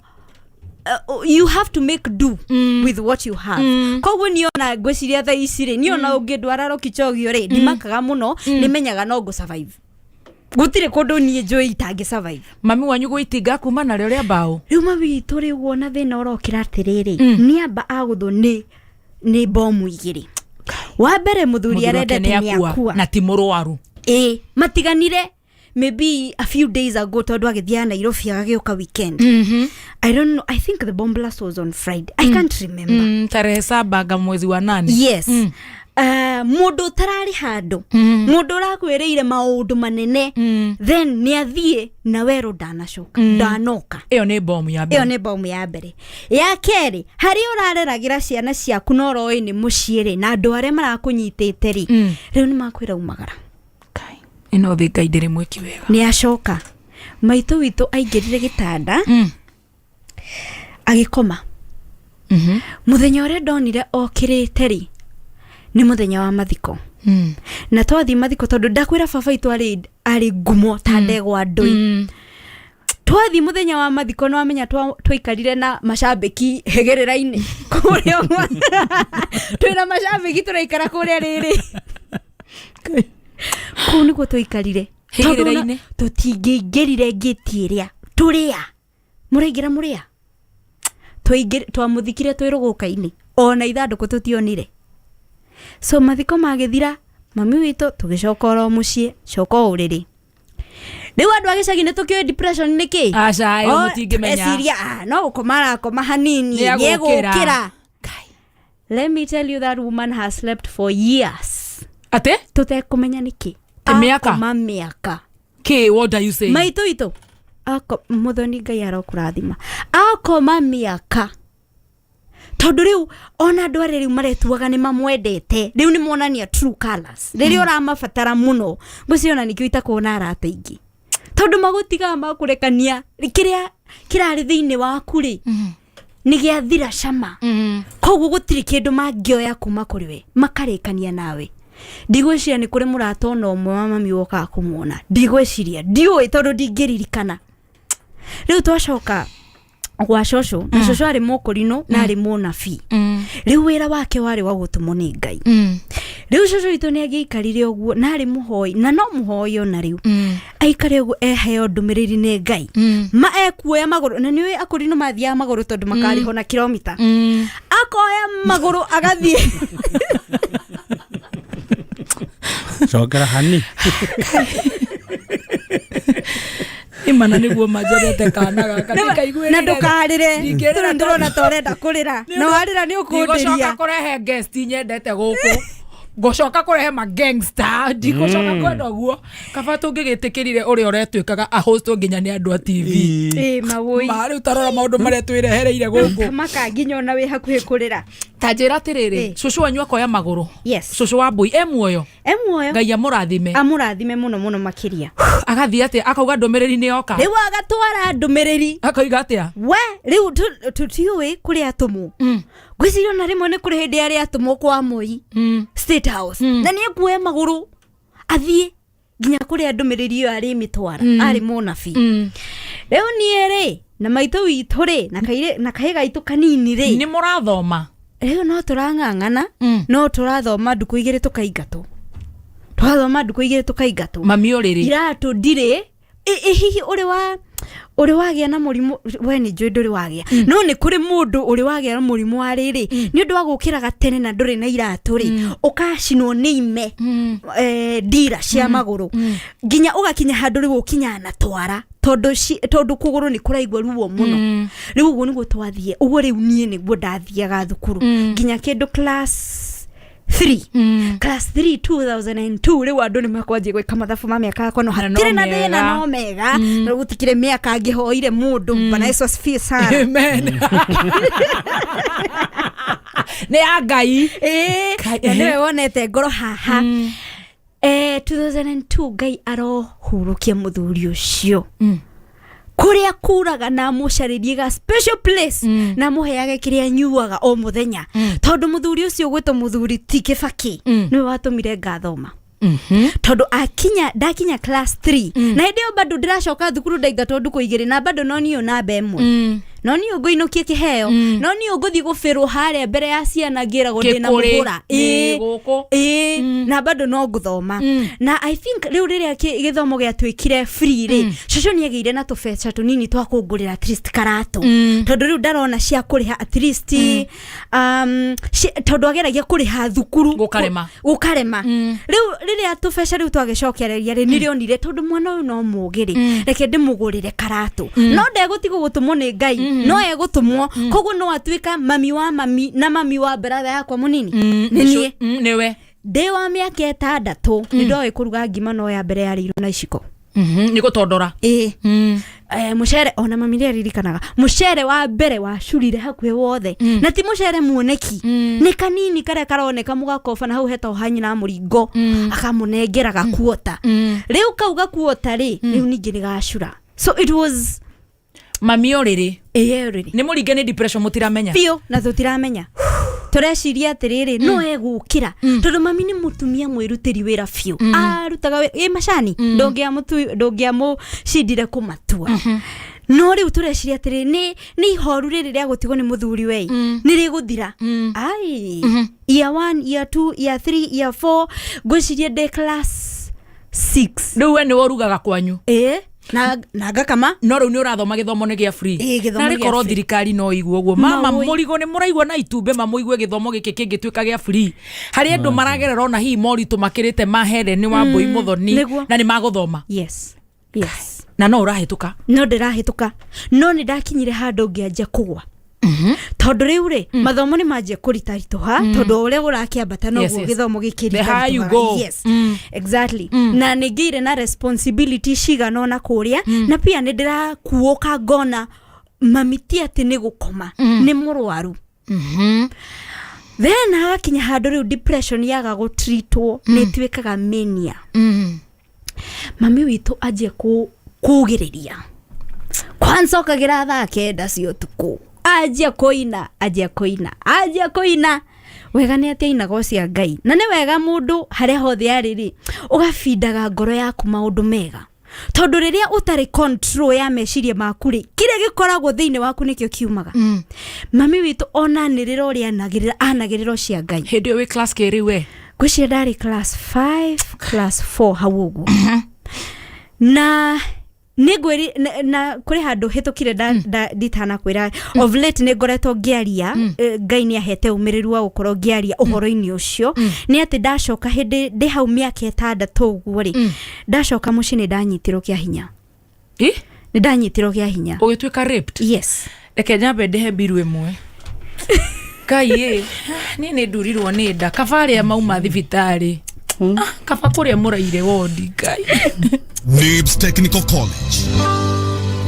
you have to make do with what you have. Koguo niĩ ona ngwĩciria thaa ici rĩ niĩ ona ũngĩndwara Rokichogio rĩ ndimakaga mũno nĩmenyaga no ngũ survive. Gũtirĩ kũndũ niĩ njũĩ itangĩ survive. Mami wanyu gwĩtinga kuma narĩo rĩa mbaũ. Rĩu mami witũ rĩu wona thĩna ũrokĩra atĩrĩrĩ nĩ amba agũthwo nĩ bomu igĩrĩ. Wa mbere mũthuri arendete nĩ akua na ti mũrwaru. Ĩ matiganire maybe a few days ago tondũ agĩthiaga Nairobi agagĩũka weekend. I don't know, I think the bomb blast was on Friday. I can't remember. Tarehe saba nga mwezi wa nane. Yes. Mũndũ ũtararĩ handũ mũndũ ũrakwĩrĩire maũndũ manene then nĩ athiĩ na werũ ndanacoka ndanoka. Ĩyo nĩ bomu ya mbere. Ĩyo nĩ bomu ya mbere. Ya kerĩ harĩa ũrareragĩra ciana ciaku na ũroĩ nĩ mũciĩ rĩ na andũ arĩa marakũnyitĩte rĩ rĩu nĩ makwĩra umagara. Ĩno thĩ Ngai ndĩrĩ mwĩki wega. Nĩ acoka maitũ witũ aingĩrire gĩtanda agĩkoma. Mũthenya ũrĩa ndonire okĩrĩte rĩ nĩ mũthenya wa mathiko. Na twathiĩ mathiko tondũ ndakwĩra baba witũ arĩ ngumo ta ndegwa ndũi. Twathiĩ mũthenya wa mathiko nĩ wamenya twaikarire na macambĩki hĩgĩrĩra-inĩ kũrĩa twĩna macambĩki tũraikara kũrĩa rĩrĩ kũu nĩkuo twaikarire. Hĩgĩrĩra-inĩ? Tũtingĩingĩrire ngĩti ĩrĩa tũrĩa mũraingĩra mũrĩa twamũthikire twĩ rũgũka-inĩ ona ithandũkũ tũtionire. So mathiko magĩthira Mami witũ tũgĩcoka oro mũciĩ, coka o ũrĩrĩ. Rĩu andũ a gĩcagi nĩ tũkĩũĩ depression nĩ kĩ. Aca, ĩyo mũtingĩmenya. Eciria, "Ah, no gũkoma arakoma hanini, Nĩ egũkĩra." nĩegũkĩra. Let me tell you, that woman has slept for years. Atĩ? Tũtekũmenya nĩkĩ. Ĩ mĩaka? Akoma mĩaka. Kĩ, what are you saying? Maitũ witũ ako mũthoni, Ngai arokũrathima, akoma mĩaka, tondũ rĩu ona andũ arĩa rĩu maretuaga nĩ mamwendete rĩu nĩ monania true colors rĩrĩa ũramabatara mũno. Ngwĩciria ona nĩkĩo itakorwo na arata aingĩ, tondũ magũtigaga makũrekania kĩrĩa kĩrarĩ thĩinĩ waku rĩ nĩ gĩathira cama. Koguo gũtirĩ kĩndũ mangĩoya kuma kũrĩ we, makarĩkania nawe. Ndigwĩciria nĩ kũrĩ mũrata ona ũmwe wa mami wokaga kũmuona, ndigwĩciria, ndiũĩ tondũ ndingĩririkana. Rĩu twacoka gwa cũcũ, na cũcũ arĩ mũkũrinũ na arĩ mũnabii. Rĩu wĩra wake warĩ wa gũtũmwo nĩ Ngai. Rĩu cũcũ witũ nĩ angĩaikarire ũguo, na arĩ mũhoi, na no mũhoi ona rĩu, aikare ũguo eheo ndũmĩrĩri nĩ Ngai, ma ekuoya magũrũ, na nĩũĩ akũrinũ mathiaga magũrũ tondũ makarĩhwo na kilomita, akoya magũrũ agathiĩ. Cokera hani. Imana nĩguo manjerete kana gaka ndikaiguĩrĩre. Na ndũkarĩre. Ndingĩrĩra. Tondũ ndĩrona ta ũrenda kũrĩra, na warĩra nĩ Ndigũcoka ũkũndĩria. kũrehe guest nyendete gũkũ, ngũcoka kũrehe ma gangster, ndigũcoka kwenda ũguo. Kaba tũngĩgĩtĩkĩrire ũrĩa ũretuĩkaga ahostwo nginya nĩ andũ a TV. Ĩ mawũi. Ma rĩu tarora maũndũ marĩa twĩrehereire gũkũ. Maka nginya ona wĩ hakuhĩ kũrĩra. Ta njĩra atĩrĩrĩ, cũcũ wanyu akoya magũrũ? Yes. Cũcũ wa mbũi e muoyo? E muoyo. Ngai amũrathime. Amũrathime mũno mũno makĩria. Agathiĩ atĩa? Akauga ndũmĩrĩri nĩ yoka? Rĩu agatwara ndũmĩrĩri. Akoiga atĩa? We rĩu tũtiũĩ kũrĩa atũmwo. Ngwĩciria ona rĩmwe nĩ kũrĩ hĩndĩ arĩa atũmwo kwa Moi State House, na nĩ ekuoya magũrũ athiĩ nginya kũrĩa ndũmĩrĩri ĩyo arĩ mĩtwara. Arĩ mũnabii. Rĩu niĩ rĩ, na maitũ witũ rĩ, na na kahĩ gaitũ kanini rĩ, Nĩ mũrathoma? Rĩu no tũrang'ang'ana, no tũrathoma ndukũ igĩrĩ tũkaingatwo, tũrathoma ndukũ igĩrĩ tũkaingatwo. Mami ũrĩrĩ. Iratũ ndirĩ. Ĩ hihi ũrĩ wa ũrĩ wagĩa na mũrimũ? We nĩ njũĩ ndũrĩ wagĩa, no nĩ kũrĩ mũndũ ũrĩ wagĩa na mũrimũ wa rĩrĩ nĩ ũndũ wa gũkĩraga tene na ndũrĩ na iratũ rĩ, ũkacinwo nĩ ime, ndira cia magũrũ, nginya ũgakinya handũ rĩu ũkinyaga na twara, tondũ tondũ kũgũrũ nĩ kũraigua ruo mũno. Rĩu ũguo nĩguo twathiĩ ũguo, rĩu niĩ nĩguo ndathiaga thukuru nginya kĩndũ class 3, class 3 2002. Rĩu andũ nĩ makwanjia gwĩka mathabu ma mĩaka yakwa, no Na no hatirĩ na mega. thĩna, no mega, na gũtikĩrĩ mĩaka angĩhoire mũndũ. Bwana Yesu asifiwe sana. Amen. Nĩ ya Ngai. Ĩĩ, na nĩwe wonete ngoro haha. 2002 Ngai arohurũkia mũthuri ũcio kũrĩa kuraga, na amũcarĩrie ga special place, na amũheage kĩrĩa anyuaga o mũthenya, tondũ mũthuri ũcio gwĩtwo mũthuri ti Kĩbaki nĩwe watũmire ngathoma, tondũ akinya ndakinya class 3, na hĩndĩ ĩyo bado ndĩracoka thukuru, ndaingatwo ndukũ igĩrĩ, na bado no niĩ namba ĩmwe, no niĩ ngũinũkie kĩheo, no niĩ ngũthiĩ gũbĩrwo harĩa mbere ya ciana ngĩragwo ndĩna Kĩkũrĩ. mũhũra. Ĩ, gũkũ. Ĩĩ, na bado no ngũthoma. Na I think rĩu rĩrĩa gĩthomo gĩatuĩkire free rĩ, cũcũ nĩ agĩire na tũbeca tũnini twa kũngũrĩra at least karatũ, tondũ rĩu ndarona cia kũrĩha at least, tondũ ageragia kũrĩha thukuru. Gũkarema. Gũkarema. Rĩu rĩrĩa tũbeca rĩu twagĩcokereria rĩ, nĩrĩonire tondũ mwana ũyũ no mũgĩ rĩ, reke ndĩmũgũrĩre karatũ. No ndegũtigwo gũtũmwo nĩ Ngai, no egũtũmwo. Koguo no atuĩka mami wa mami na mami wa brother yakwa mũnini nĩ niĩ. Nĩwe. Ndĩ wa mĩaka 6 nĩ ndoĩ kũruga ngima, no ya mbere yarĩirwo na iciko. Nĩ gũtondora. Ĩĩ. Mũcere ona mami nĩ aririkanaga mũcere wa mbere wacurire hakuhĩ wothe, na ti mũcere muoneki, nĩ kanini karĩa karoneka mũgakoba, na hau hetagwo ha nyina mũringo, akamũnengera gakuota. Rĩu kau gakuota rĩ, rĩu ningĩ nĩ gacura, so it was Mami ũrĩrĩ. Ĩĩ, ũrĩrĩ. Nĩ mũringe nĩ depression, mũtiramenya. Biũ, na tũtiramenya, tũreciria atĩrĩrĩ, no egũkĩra, tondũ mami nĩ mũtumia mwĩrutĩri wĩra biũ, arutaga ĩ macani, ndũngĩamũcindire kũmatua. No rĩu tũreciria atĩrĩrĩ, nĩ ihoru rĩrĩ rĩa gũtigwo nĩ mũthuri wei nĩ rĩgũthira. Ai, year 1, year 2, year 3, year 4, ngwĩciria ndĩ class 6. Rĩu we nĩwe ũrugaga kwanyu? Ĩĩ. Na ngakama. No rĩu nĩ ũrathoma gĩthomo nĩ gĩa free. Ĩĩ, gĩthomo Narĩ gĩa korwo free. thirikari no igue ũguo, mama. Maũĩ. Mũrigo nĩ mũraigua na itumbĩ, mamũigue gĩthomo gĩkĩ kĩngĩtuĩka gĩa free harĩ andũ maragerera ona hihi moritũ makĩrĩte ma Helen wa Mbũi Mũthoni. Nĩguo. Na nĩ magũthoma. Yes. Na no ũrahĩtũka? No ndĩrahĩtũka, no nĩ ndakinyire handũ ngĩanjia kũgwa, tondũ rĩu rĩ, mathomo nĩ manjia kũritaritũha, tondũ o ũrĩa ũrakĩambata noguo gĩthomo The higher you go. gĩkĩritaritũhaga. Yes, exactly. Na nĩ ngĩire na responsibility cigana ona kũrĩa, na pia nĩ ndĩrakuũka ngona mami ti atĩ nĩ gũkoma, nĩ mũrwaru. Then hagakinya handũ rĩu depression yaga gũtritwo, nĩ ĩtuĩkaga mania. Mami witũ anjia kugĩrĩria kwanza okagĩra thaa 9 cia ũtukũ, anjia kũina, anjia kũina, anjia kũina. Wega nĩ atĩ ainaga o cia Ngai, na nĩ wega mũndũ harĩa hothe arĩ rĩ, ũgabindaga ngoro yaku maũndũ mega, tondũ rĩrĩa ũtarĩ control ya meciria maku rĩ, kĩrĩa gĩkoragwo thĩinĩ waku nĩkĩo kiumaga. Mami witũ ona anĩrĩra ũrĩa anagĩrĩra, anagĩrĩra o cia Ngai. Hĩndĩ ĩyo wĩ class kĩrĩ we? Ngwĩciria ndarĩ class 5, class 4 hau ũguo. Na nĩngwĩri na kũrĩ handũ hĩtũkire nditanakwĩra, of late nĩ ngoretwo ngĩaria, Ngai nĩ ahete ũmĩrĩru wa gũkorwo ngĩaria ũhoro-inĩ ũcio, nĩ atĩ ndacoka hĩndĩ ndĩ hau mĩaka 6 ũguo rĩ, ndacoka mũciĩ nĩ ndanyitirwo kĩa hinya. Nĩ ndanyitirwo kĩa hinya. Ũgĩtuĩka raped? Yes. Reke nyambe ndĩhe mbiru ĩmwe. Ngai ĩ, niĩ nĩ ndurirwo nĩ nda. Kaba arĩa mauma thibitarĩ. Ah, kaba kũrĩa mũraire wondi. Ngai. Nibs Technical College.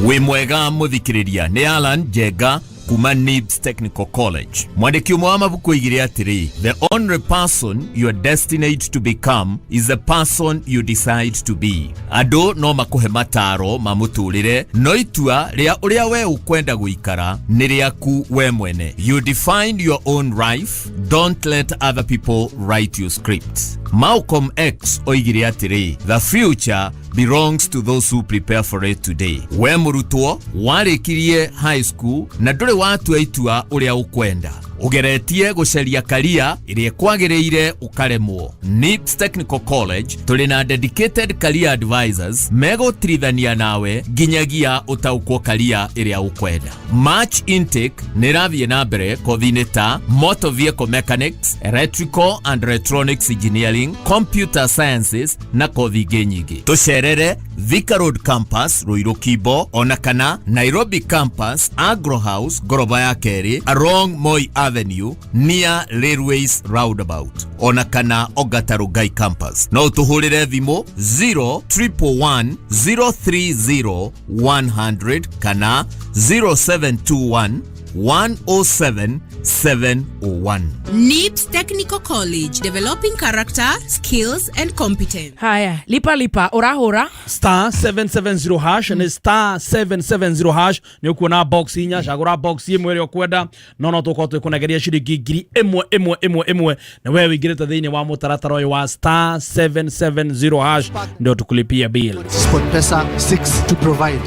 Wĩ mwega mũthikĩrĩria, nĩ Alan Njenga kuma Nibs Technical College. Mwandĩki ũmwe wa mabuku oigire atĩrĩ, "The only person you are destined to become is the person you decide to be." Andũ no makũhe mataro ma mũtũrĩre, no itua rĩa ũrĩa we ũkwenda gũikara nĩ rĩaku we mwene. You define your own life, don't let other people write your script. Malcolm X oigire atĩrĩ, "The future belongs to those who prepare for it today." We mũrutwo warĩkirie high school na ndũrĩ watua itua ũrĩa ũkwenda, ũgeretie gũcaria career ĩrĩa ĩkwagĩrĩire ũkaremwo, Nibs Technical College tũrĩ na dedicated career advisors megũtirithania nawe nginyagia ũtaũkwo career ĩrĩa ũkwenda. March intake nĩ ĩrathiĩ na mbere kothi-inĩ ta motor vehicle mechanics, electrical and electronics engineering, computer sciences na kothi ingĩ nyingĩ. Tũcerere Thika Road Campus, Ruiru Kimbo, ona kana Nairobi Campus, Agro House, ngoroba ya kerĩ, along Moi Avenue near Railways Roundabout, ona kana Ongata Rongai Campus. No ũtũhũrĩre thimũ 0111 030 100 kana 0721 107 701. NIBS Technical College, developing character, skills, and competence. Haya, lipa lipa, ũrahũra star 770 hash, nĩ star 770 hash, nĩ ũkuona box inya, cagũra box ĩmwe ĩrĩa ũkwenda. No tũkorwo twĩkũnegeria ciringi 1000 ĩmwe ĩmwe ĩmwe, na we wĩingĩrĩte thĩinĩ wa mũtaratara ũyũ wa star 770 hash ndio tukulipia bill. SportPesa seeks to provide.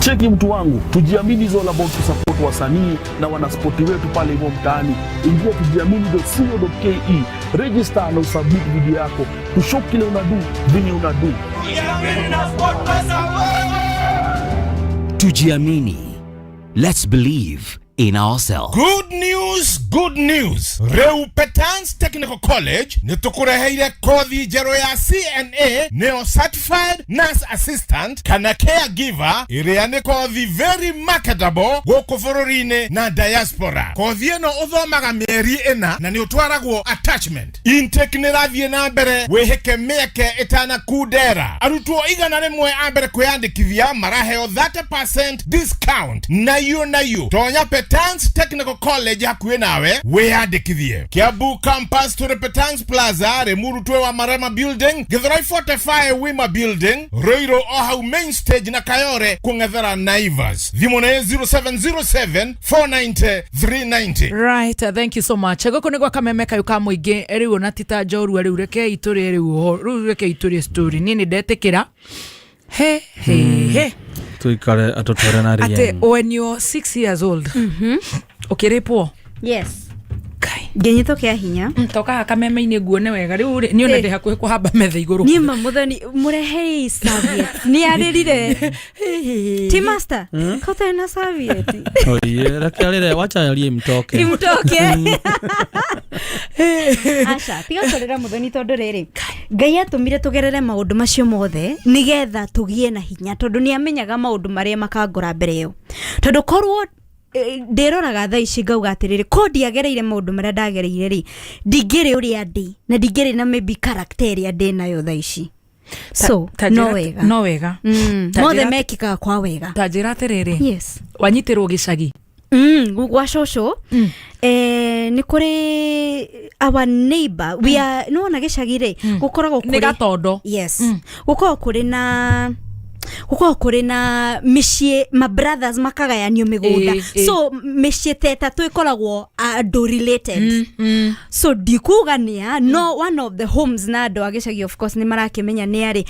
Cheki mtu wangu, Tujiamini is all about kusupport wasanii na wanaspoti wetu pale hivyo mtaani. Ingia tujiamini.co.ke, register na usubmit video yako, tushow kile unadu vile unadu. Tujiamini. Let's believe in ourselves. Good news, good news. Rĩu Petans Technical College nĩ tũkũreheire kothi njerũ ya CNA, nĩyo Certified Nurse Assistant kana Caregiver, ĩrĩa nĩ kothi very marketable gũkũ bũrũri-inĩ na diaspora. Kothi ĩno ũthomaga mĩeri 4 na nĩ ũtwaragwo attachment. Intake nĩ ĩrathiĩ na mbere, wĩhĩke mĩeke ĩtanakundera. Arutwo 100 a mbere kwĩyandĩkithia maraheo 30% discount. Nayo nayo tonya Petans Technical College hakuhĩ nawe wĩyandĩkithie. Kiambu Campus tũrĩ Petans Plaza, Limuru twĩ wa Marema Building, Githurai 45 Wima Building, Ruiru o hau main stage, na Kayore kũng'ethera Naivas. Thimũ nĩ 0707 490 390. Right, thank you so much. Gũkũ nĩ gwa kameme kayũ ka mũingĩ. Rĩu ona ti ta njorua, rĩu reke itũrĩe, rĩu ũhoro rĩu reke itũrĩe story. Niĩ nĩ ndetĩkĩra he he he. Tuikare atũtware na Atĩ rien. when you're 6 years old ũkĩrĩpwo? Yes. Ngĩnyitwo kĩa hinya. Toka kameme-inĩ nguone wega rĩu rĩ, niĩ ona ndĩ hakuhĩ kũhamba metha igũrũ. Niĩ ma mũthoni mũrehei serviette. Nĩ arĩrire. Ti master. Kote na serviette. Oye, reke arĩre, wacha arie imtoke. Imtoke. Aca, tiga kũrĩra mũthoni tondũ rĩrĩ Ngai atũmire tũgerere maũndũ macio mothe nĩgetha tũgĩe na hinya tondũ nĩ amenyaga maũndũ marĩa makangora mbere ĩyo tondũ korwo ndĩroraga thaa ici ngauga atĩrĩrĩ ko ndiagereire maũndũ marĩa ndagereire rĩ ndingĩrĩ ũrĩa ndĩ na ndingĩrĩ na maybe character ĩrĩa ndĩ nayo thaa ici so Ta no njĩra- wega no wega. Ta mothe njĩra- mekĩkaga kwa wega. Ta njĩra atĩrĩrĩ. Yes. Wanyitĩrwo gĩcagi. Gwa cũcũ nĩ kũrĩ our neighbor we are nĩwona gĩcagi rĩ gũkoragwo Nĩ kũrĩ gatondo. Yes. Gũkoragwo kũrĩ na gũkoragwo kũrĩ na mĩciĩ ma brothers makagayanio mĩgũnda. So mĩciĩ ta ĩtatũ ĩkoragwo andũ related. So ndikuga nĩa no one of the homes na andũ a gĩcagi of course nĩ marakĩmenya nĩ arĩ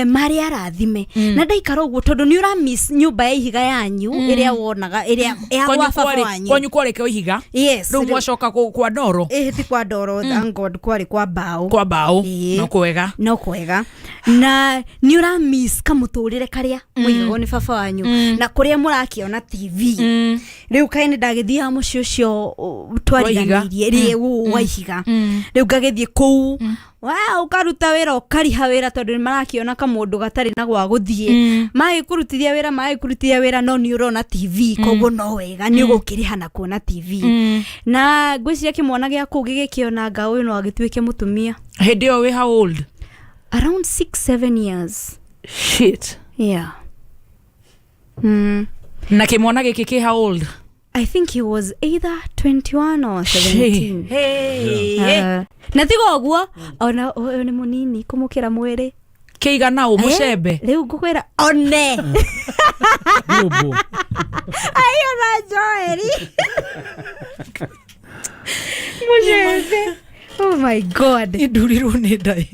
marĩ arathime na ndaikara ũguo tondũ nĩ ũra miss nyũmba ya ihiga yanyu ĩrĩa wonaga ĩrĩa ya Kwanyu gwa baba kwarĩ- wanyu. kwanyu kwarĩ kĩo ihiga. Yes. Rĩu mwacoka kwa ndoro. Ĩĩ ti kwa ndoro, thank God kwarĩ kwa mbaũ. Kwa mbaũ. Ĩĩ. No kwega. No kwega na nĩ ũra miss kamũtũrĩre karĩa mũigagwo nĩ baba wanyu na kũrĩa mũrakĩona TV rĩu kaĩ nĩ ndagĩthiaga mũciĩ ũcio twariganĩirie rĩ wa ihiga rĩu ngagĩthiĩ kũu wa ũkaruta wĩra ũkariha wĩra tondũ nĩ marakĩona kamũndũ gatarĩ na gwa gũthiĩ magĩkũrutithia wĩra magĩkũrutithia wĩra no nĩ ũrona TV koguo no wega nĩ ũgũkĩrĩha na kuona TV na ngwĩciria kĩmwana gĩa kũu gĩgĩkĩona nga ũyũ no agĩtuĩke mũtumia. Hĩndĩ ĩyo wĩ how old? Around 6 7 years. Shit. Yeah. Na kĩmwana gĩkĩ kĩ how old? I think he was either 21 or 17. Hey. Na tiga ũguo ona ũyũ nĩ mũnini kũmũkĩra mwĩrĩ. Kĩigana ũ mũcembe. Rĩu ngũkwĩra one aiyo na Joeli mũcembe, oh my God. Ndurirwo nĩ ndai.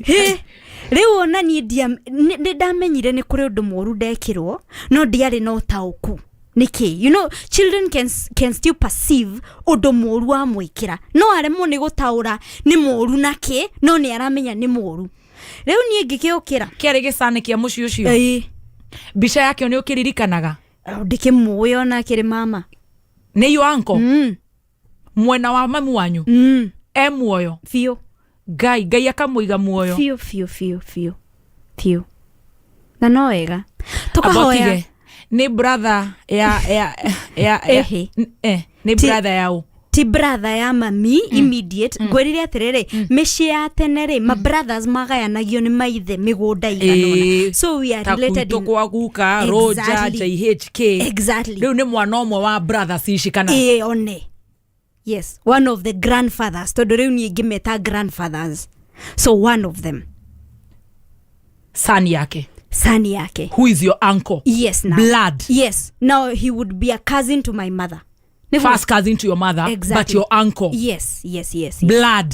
Rĩu ona niĩ nĩ ndamenyire nĩ kũrĩ ũndũ mũru ndekĩrwo no ndiarĩ na ũtaũku nĩkĩ. You know, children can still perceive ũndũ mũru wamwĩkĩra no aremwo nĩ gũtaũra nĩ mũru nakĩ no nĩ aramenya nĩ mũru. Rĩu niĩ ngĩkĩũkĩra. Kĩarĩ gĩcani kĩa mũciĩ ũcio. Ĩĩ. Mbica yakĩo nĩ ũkĩririkanaga? Ndĩkĩmũĩ ona kĩrĩ mama. Nĩ your uncle? Mwena wa mamu wanyu? E muoyo? Biũ. Ngai Ngai akamũiga muoyo. Biũ biũ biũ biũ biũ na no wega Amba tũkahoya. ũtige. Nĩ brother ya ya ya ya Ehe. nĩ Ti- brother ya ũ? Ti brother ya mami immediate. Ngwĩrire atĩrĩrĩ mĩciĩ ya tene rĩ ma brothers magayanagio nĩ maithe mĩgũnda igana ũna. So we are Ta related gwitũ kwa guka Roger JHK. Exactly. Rĩu nĩ mwana ũmwe wa brothers ici kana? Ĩĩ, one, yes, one of the grandfathers tondũ rĩu niĩ ngĩmeta grandfathers, so one of them. Son yake. Son yake. Who is your uncle? Yes, now. Blood. Yes, now he would be a cousin to my mother. Nĩguo? First cousin to your mother. Exactly. But your uncle. Yes. Blood.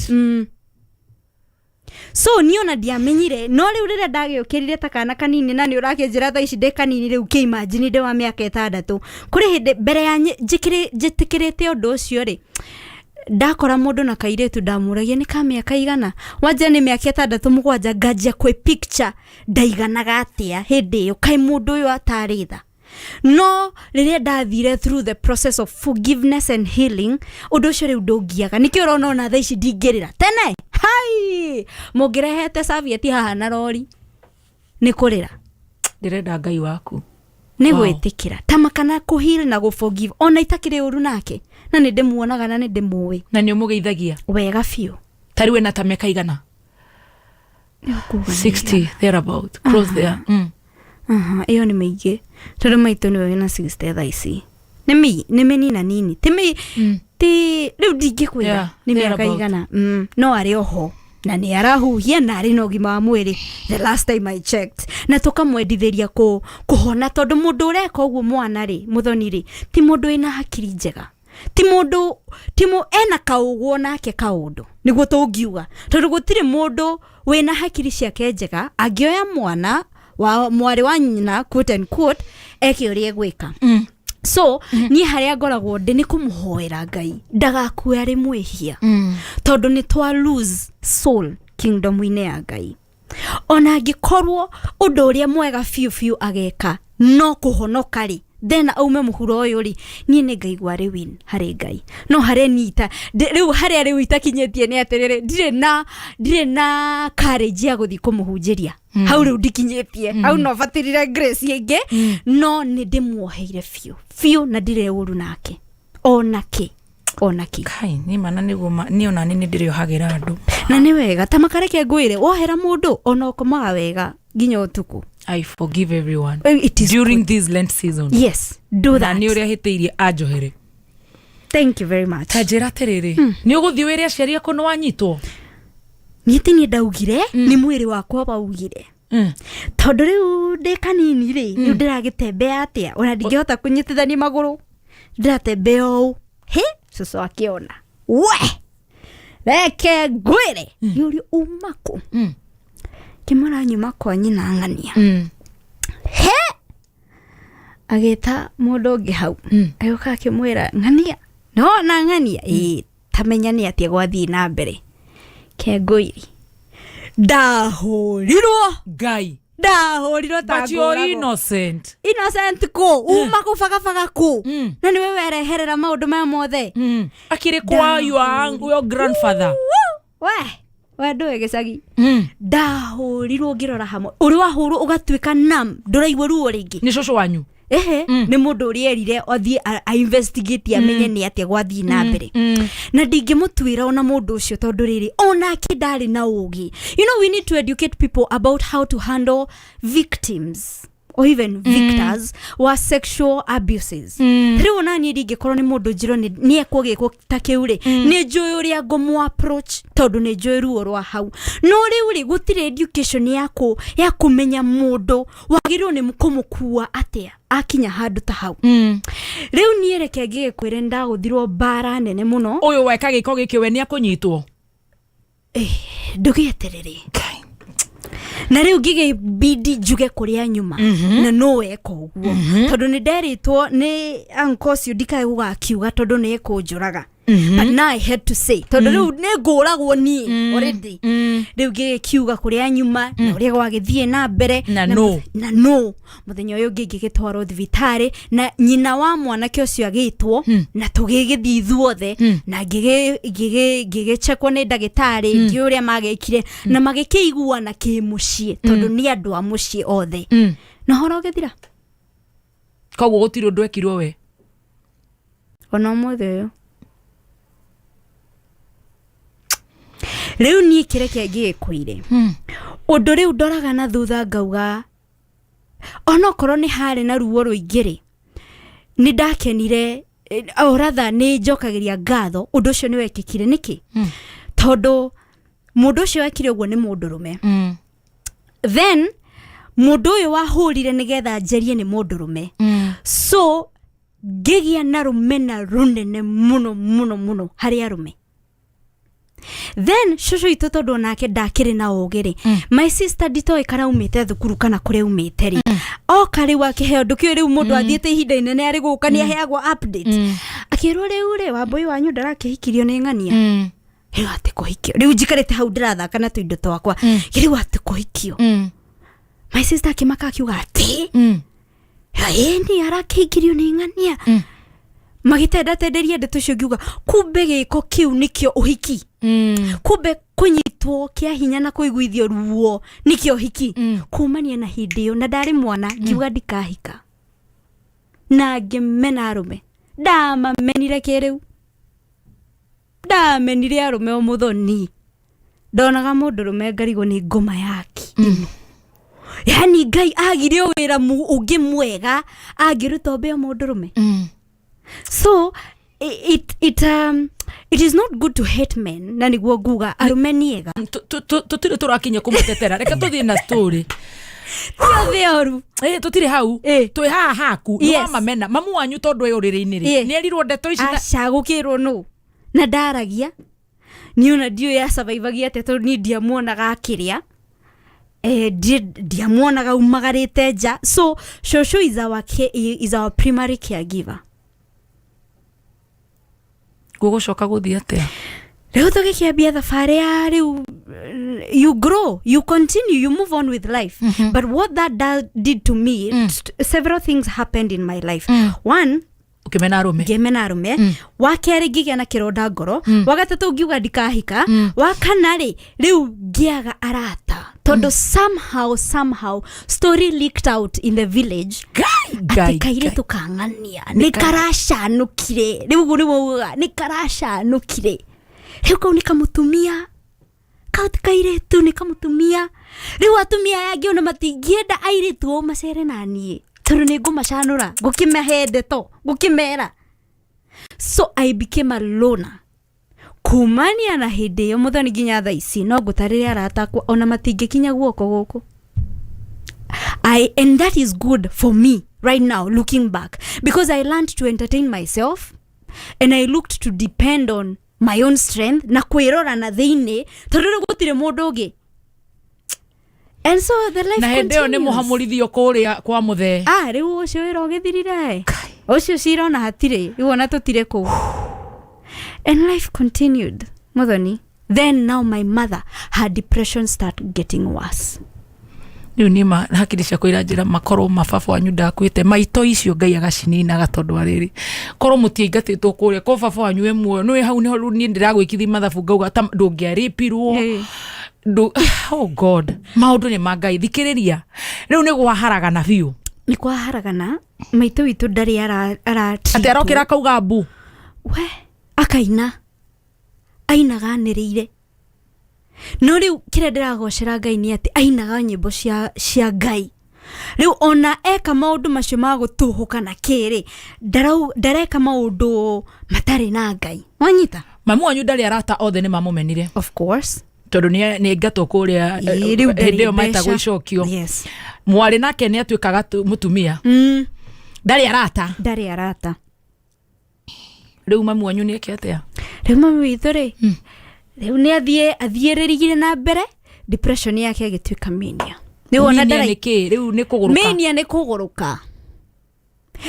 So niĩ ona ndiamenyire no rĩu rĩrĩa ndagĩũkĩrire ta kana kanini na nĩ ũrakĩnjĩra thaa ici ndĩ kanini rĩu kĩimagine ndĩ wa mĩaka 6 kũrĩ hĩndĩ mbere ya njĩtĩkĩrĩte ũndũ ũcio rĩ ndakora mũndũ na kairĩtu ndamũragia nĩ ka mĩaka igana wanja nĩ mĩaka 6 7 nganjia kwĩ picture ndaiganaga atĩa hĩndĩ ĩyo kaĩ mũndũ ũyũ atarĩ tha no rĩrĩa ndathire through the process of forgiveness and healing ũndũ ũcio rĩu ndũngiaga nĩkĩo ũrona ona thaa ici ndingĩrĩra tene hai mũngĩrehete serviette haha na rori nĩ kũrĩra. Ndĩrenda Ngai waku. Nĩ Wow. gwĩtĩkĩra tama kana kũheal na gũforgive ona itakĩrĩ ũru nake na nĩ ndĩmuonaga na nĩ ndĩmũĩ. Na nĩ ũmũgeithagia? Wega biũ. Ta rĩu ena ta mĩaka igana? 60 thereabout, close there. Aha, ĩyo nĩ mĩingĩ tondũ maitũ nĩwe wĩna 60 thaa ici nĩ mĩnina nini ti ti rĩu ndingĩkwĩra Yeah, nĩ mĩaka thereabout. igana no arĩ oho na nĩ arahuhia na arĩ na ũgima wa mwĩrĩ the last time I checked na tũkamwendithĩria kũhona tondũ mũndũ ũreka ũguo mwana rĩ mũthoni rĩ ti mũndũ wĩna hakiri njega ti mũndũ ti ena kaũgwo nake kaũndũ nĩguo tũngiuga tondũ gũtirĩ mũndũ wĩna hakiri ciake njega angĩoya mwana wa mwarĩ wa nyina quote and quote eke ũrĩa egwĩka. So niĩ harĩa ngoragwo ndĩ nĩ kũmũhoera Ngai ndagakue arĩ mwĩhia, tondũ nĩ twa lose soul kingdom-inĩ ya Ngai. Ona angĩkorwo ũndũ ũrĩa mwega biũ biũ ageka no kũhonoka rĩ, then aume mũhuro ũyũ rĩ, niĩ nĩ ngaigua arĩ win harĩ Ngai. No harĩa niĩ rĩu harĩa rĩu itakinyĩtie nĩ atĩrĩrĩ, ndirĩ na courage ya gũthiĩ kũmũhunjĩria. Hau rĩu ndikinyĩtie hau, no batirire grace ĩngĩ, no nĩ ndĩmuoheire biũ biũ na ndirĩ ũru nake ona kĩ, ona kĩ. Kai nĩ mana nĩguo niĩ ona niĩ nĩ ndĩrĩohagĩra andũ. Na nĩ wega ta makareke ngwĩre, wohera mũndũ ona ũkomaga wega nginya ũtukũ. I forgive everyone It is during good. This Lent season. Yes, do Na that. nĩ ũrĩa hĩtĩirie anjohere. Thank you very much. Ta njĩra atĩrĩrĩ, nĩ ũgũthiĩ wĩre aciari aku nĩ wanyitwo? Niĩ ti niĩ ndaugire, nĩ mwĩrĩ wakwa waugire, tondũ rĩu ndĩ kanini rĩ, rĩu ndĩragĩtembea atĩa? Ona ndingĩhota kũnyitithania magũrũ, ndĩratembea ũũ. Hĩ, cũcũ akĩona we, reke ngwĩre, yũrio uma kũ? Kĩmara nyuma kwa nyina ng'ania. He agĩta mũndũ ũngĩ hau, agĩũka akĩmwĩra, "Ng'ania, nĩwona ng'ania ĩĩ, tamenya nĩ atĩa gwathiĩ na mbere." Kengũiri ndahũrirwo. Ngai. Ndahũrirwo ta But you're ngũragwo. innocent. Innocent kũ? Uma kũbagabaga kũ? Na nĩwe wereherera maũndũ maya mothe. Akĩrĩ kwa your grandfather. We we ndũĩ gĩcagi, ndahũrirwo ngĩrora hamwe ũrĩ wahũrwo ũgatuĩka nam, ndũraigua ruo rĩngĩ. Nĩ cũcũ wanyu? Ehe, nĩ mũndũ ũrĩa erire athiĩ a investigate amenye nĩ atĩa gwathiĩ na mbere. Na ndingĩmũtuĩra ona mũndũ ũcio, tondũ rĩrĩ onake ndarĩ na ũgĩ. We need to educate people about how to handle victims or even victors wa sexual abuses. Rĩu ona niĩ ndingĩkorwo nĩ mũndũ njĩrwo nĩ ekwo gĩko ta kĩu rĩ, nĩ njũĩ ũrĩa ngũmũ approach, tondũ nĩ njũĩ ruo rwa hau. No rĩu rĩ, gũtirĩ education ya kũmenya mũndũ wagĩrĩirwo nĩ kũmũkua atĩa akinya handũ ta hau. Rĩu niĩ reke ngĩgĩkwĩre, ndagũthirwo mbara nene mũno. Ũyũ weka gĩko gĩkĩ we nĩ akũnyitwo. Ndũgĩeterere na rĩu ngĩgĩbidi njuge kũrĩa nyuma na no weka ũguo, tondũ nĩ nderĩtwo nĩ uncle ũcio ndikae gũgakiuga tondũ nĩ ekũnjũraga. But now I had to say, tondũ rĩu nĩ ngũragwo niĩ already. Rĩu ngĩgĩkiuga kũrĩa nyuma na ũrĩa gwagĩthiĩ na mbere. Na no. Na no mũthenya ũyũ ũngĩ ngĩgĩtwarwo thibitarĩ na nyina wa mwanake ũcio agĩtwo, na tũgĩgĩthiĩ ithuothe na ngĩgĩchekwo nĩ ndagĩtarĩ, ndiũĩ ũrĩa magĩkire na magĩkĩiguana kĩmũciĩ, tondũ nĩ andũ a mũciĩ othe, na ũhoro ũgĩthira. Koguo gũtirĩ ũndũ ekirwo we? Ona ũmũthĩ ũyũ rĩu niĩ kĩreke ngĩgĩkwĩre ũndũ rĩu ndoraga na thutha ngauga onokorwo nĩ harĩ na ruo rũingĩ rĩ, nĩ ndakenire or rather nĩ njokagĩria ngatho ũndũ ũcio nĩ wekĩkire. Nĩkĩ? Tondũ mũndũ ũcio wekire ũguo nĩ mũndũrũme. Then mũndũ ũyũ wahũrire nĩgetha njerie nĩ mũndũrũme. So ngĩgĩa na rũmena rũnene mũno mũno mũno harĩ arũme. Then cũcũ itũ, tondũ onake ndakĩrĩ na ũgĩ rĩ, my sister nditoĩ kana aumĩte thukuru kana kũrĩa aumĩte rĩ, oka rĩu akĩheo ndũkĩũĩ rĩu mũndũ athiĩte ihinda inene arĩ gũka nĩ aheagwo update, akĩrwo rĩu rĩ, Wambũi wanyu ndarakĩhikirio nĩ ng'ania. Rĩu atĩ kũhikio, rĩu njikarĩte hau ndĩrathaka na tũindo twakwa, rĩu atĩ kũhikio. My sister akĩmaka akiuga atĩ ĩni arakĩhikirio nĩ ng'ania. Magĩtendatenderia ndeto icio, ngiuga kumbe gĩko kĩu nĩkĩo ũhiki, kumbe kũnyitwo kĩa hinya na kũiguithio ruo nĩkĩo ũhiki. Kumania na hĩndĩ ĩyo, na ndarĩ mwana, ngiuga ndikahika na ngĩmena arũme. Ndamamenire kĩrĩu, ndamenire arũme o mũthoni. Ndonaga mũndũrũme ngarigwo nĩ ngoma yaki ĩno, yani Ngai agire wĩra ũngĩ mwega angĩruta ombe o mũndũrũme. So it is not good to hate men, na nĩguo nguga arũme nĩ ega. Tũtirĩ tũrakinya kũmũtetera, reke tũthiĩ na story. Ti othe oru. Ĩ, tũtirĩ hau, twĩ haha haku nĩ wamamena mamu wanyu tondũ ĩ ũrĩrĩ-inĩ rĩ, nĩ erirwo ndeto ici Aca, gũkĩrwo nũ na ndaragia niĩ ona ndiũĩ acabaibagia atĩa, tondũ niĩ ndiamuonaga akĩrĩa, ndiamuonaga umagarĩte nja. So shosho is our primary caregiver. Gũgũcoka gũthiĩ atĩa? Rĩu tũgĩkĩambia thabarĩ ya rĩu, you grow, you continue, you move on with life. But what that did to me, several things happened in my life. One, Ũkĩmena arũme. Ngĩmena arũme. Wa kerĩ, ngĩgĩa na kĩronda ngoro. Wa gatatũ, ngiuga ndikahika. Wa kana rĩ, rĩu ngĩaga arata, tondũ somehow story leaked out in the village atĩ Ngai, kairĩtu kang'ania nĩ karacanũkire. Rĩu ũguo nĩguo ugaga, nĩ karacanũkire. Rĩu kau nĩ kamũtumia, kau ti kairĩtu, nĩ kamũtumia. Rĩu atumia aya angĩ ona matingĩenda airĩtu o macere na niĩ, tondũ nĩ ngũmacanũra, ngũkĩmahe ndeto, ngũkĩmera. So I became a loner kumania na hĩndĩ ĩyo, Mũthoni, nginya thaa ici. No ngũtarĩre arata akwa ona matingĩkinya guoko gũkũ. And that is good for me right now looking back, because I learned to entertain myself and I looked to depend on my own strength na kwĩrora na thĩinĩ, tondũ rĩu gũtirĩ mũndũ ũngĩ, and so the life Na hĩndĩ ĩyo nĩ continues. mũhamũrithio kũrĩa kwa mũthee? Ah, rĩu ũcio wĩra ũgĩthirire, ũcio cira ona hatirĩ, rĩu ona tũtirĩ kũu, and life continued, Muthoni. Then now my mother, her depression start getting worse. Rĩu niĩ hakiri ciakwa iranjĩra makorwo mababa wanyu ndakuĩte maito icio Ngai agacininaga, tondũ arĩrĩ korwo mũtiaingatĩtwo kũrĩa, korwo baba wanyu wĩ muoyo nĩwe hau nĩho rĩu niĩ ndĩragwĩkithia mathabu, ngauga ta ndũngĩarĩpirwo oh God, maũndũ nĩ ma Ngai. Thikĩrĩria, rĩu nĩ gwaharagana biũ. Nĩ kwaharagana. Maitũ witũ ndarĩ ara Atĩ arokĩra akauga mbu? We, akaina, ainaga anĩrĩire. No rĩu kĩrĩa ndĩragocera Ngai nĩ atĩ ainaga nyĩmbo cia Ngai. Rĩu ona eka maũndũ macio ma gũtũhũka na kĩrĩ, ndareka maũndũ matarĩ na Ngai, wanyita? Mamu wanyu ndarĩ arata, othe nĩ mamũmenire. Of course. Tondũ nĩ aingatwo kũrĩa. Ĩĩ, rĩu ndarĩ Hĩndĩ ĩyo metagwo mbeca. icokio. Yes. Mwarĩ nake nĩ atuĩkaga mũtumia. Ndarĩ arata. Ndarĩ arata. Rĩu mamu wanyu nĩ eke atĩa? Rĩu mami witũ rĩ, rĩu nĩ athiĩ athiĩrĩrigire na mbere depression yake, ĩgĩtuĩka mania. Rĩu ona Mania ndara nĩ kĩ? Rĩu nĩ kũgũrũka? Mania nĩ kũgũrũka.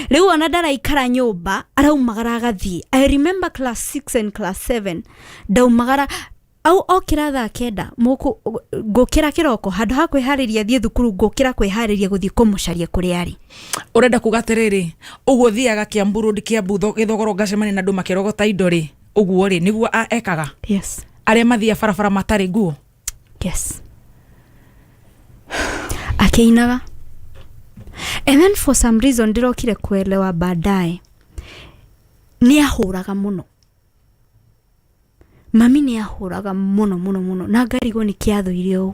Rĩu ona ndaraikara nyũmba, araumagara agathiĩ. I remember class 6 and class 7 ndaumagara au okĩra thaa 9, ngũkĩra kĩroko, handũ ha kwĩharĩria thiĩ thukuru, ngũkĩra kwĩharĩria gũthiĩ kũmũcaria kũrĩa arĩ. Ũrenda kuga atĩrĩrĩ, ũguo thiaga Kiambu Road, Kiambu Gĩthogoro, ngacemania na andũ makĩrogota indo rĩ, ũguo rĩ nĩguo ekaga? Yes. Arĩa mathiaga barabara matarĩ nguo? Yes, akĩinaga. And then for some reason ndĩrokire kuelewa baadaye nĩ ahũraga mũno. Mami nĩ ahũraga mũno mũno mũno, na ngarigwo nĩ kĩathũire ũũ.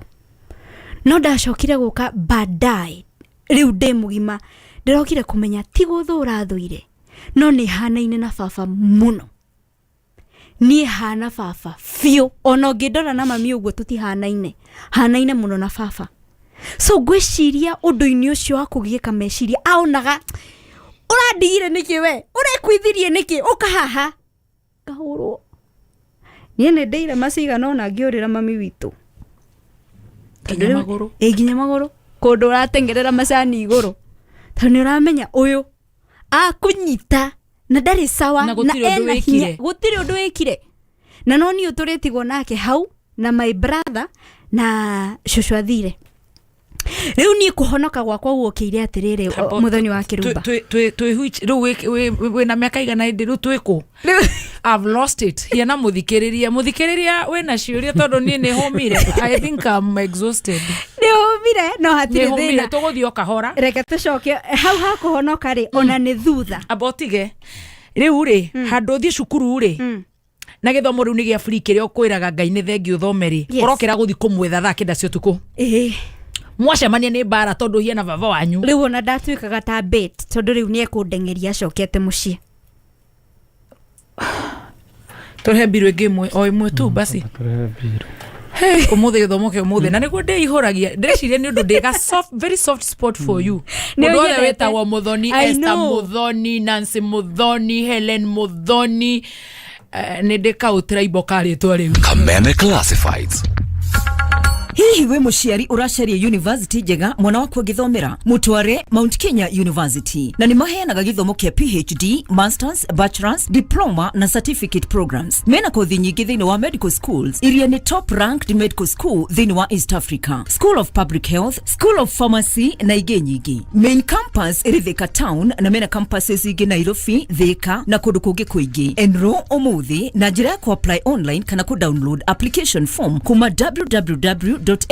No ndacokire gũka baadaye, rĩu ndĩ mũgima, ndĩrokire kũmenya ti gũthũra thũire, no nĩ hanaine na baba mũno. Niĩ hana baba biũ, ona ũngĩndora na mami ũguo tũtihanaine, hanaine mũno na baba. So ngwĩciria ũndũ-inĩ ũcio wa kũgiĩka meciria, aonaga ũrandigire nĩkĩ, we ũrekuithirie nĩkĩ, ũka haha ngahũrwo. Niĩ nĩ ndĩire macigana ona ngĩũrĩra mami witũ. Nginya magũrũ? Ĩ, nginya magũrũ, kũndũ ũratengerera macani igũrũ, tondũ nĩ ũramenya ũyũ akũnyita na ndarĩ sawa. Na gũtirĩ ũndũ ena wĩkire. hinya, gũtirĩ ũndũ wĩkire, na no niĩ ũtũrĩtigwo nake hau na my brother na cũcũ athire. Rĩu niĩ kũhonoka gwakwa guokĩire atĩrĩrĩ, Mũthoni wa Kĩrumba. Rĩu wĩna mĩaka igana ĩndĩ rĩu twĩkũ? I've lost it. Hiana mũthikĩrĩria, mũthikĩrĩria wĩna ciũria, tondũ niĩ nĩ hũmire. I think I'm exhausted. Nĩ ũmire, no hatirĩ Nĩ hũmire. thĩna. Tũgũthiĩ o kahora. Reke tũcoke hau ha kũhonoka rĩ, ona nĩ thutha. Amba ũtige rĩu rĩ, handũ ũthiĩ cukuru rĩ, na gĩthomo rĩu nĩ gĩa free, kĩrĩa ũkwĩraga Ngai nĩ thengi ũthome rĩ, Yes. ũrokĩra gũthiĩ kũmwetha thaa 9 cia ũtukũ. Ĩĩ. Mwacemania nĩ mbara, tondũ hiana baba wanyu. Rĩu ona ndatuĩkaga ta bait, tondũ rĩu nĩ ekũndengeria acokete mũciĩ. Tũrehe mbiru ĩngĩ ĩmwe, o ĩmwe tu basi. Hey, ũmũthĩ gĩthomo kĩa ũmũthĩ na nĩguo ndĩihũragia, ndĩreciria nĩ ũndũ ndĩga soft, very soft spot for you. Nĩ Mũndũ wothe ũnyendete. wĩtagwo Mũthoni, I Esther know. Mũthoni, Nancy Mũthoni, Helen Mũthoni, nĩ ndĩ kaũtraibo karĩtwa rĩu. Kameme Classifieds. Hihi Hihi wĩ mũciari ũracaria university njega mwana waku angĩthomera? Mũtware Mount Kenya University, na nĩ maheanaga gĩthomo kĩa PhD, masters, bachelors, diploma na certificate programs. Mena kothi nyingĩ thĩinĩ wa medical schools iria nĩ top ranked medical school thĩinĩ wa East Africa, School of Public Health, School of Pharmacy na ingĩ nyingĩ. Main campus ĩrĩ Thika town na mena campuses ingĩ Nairobi, Thika na kũndũ kũngĩ kũingĩ. Enroll ũmũthĩ na njĩra ya kũ-apply online kana kũ-download application form kuma www.mku.ac.ke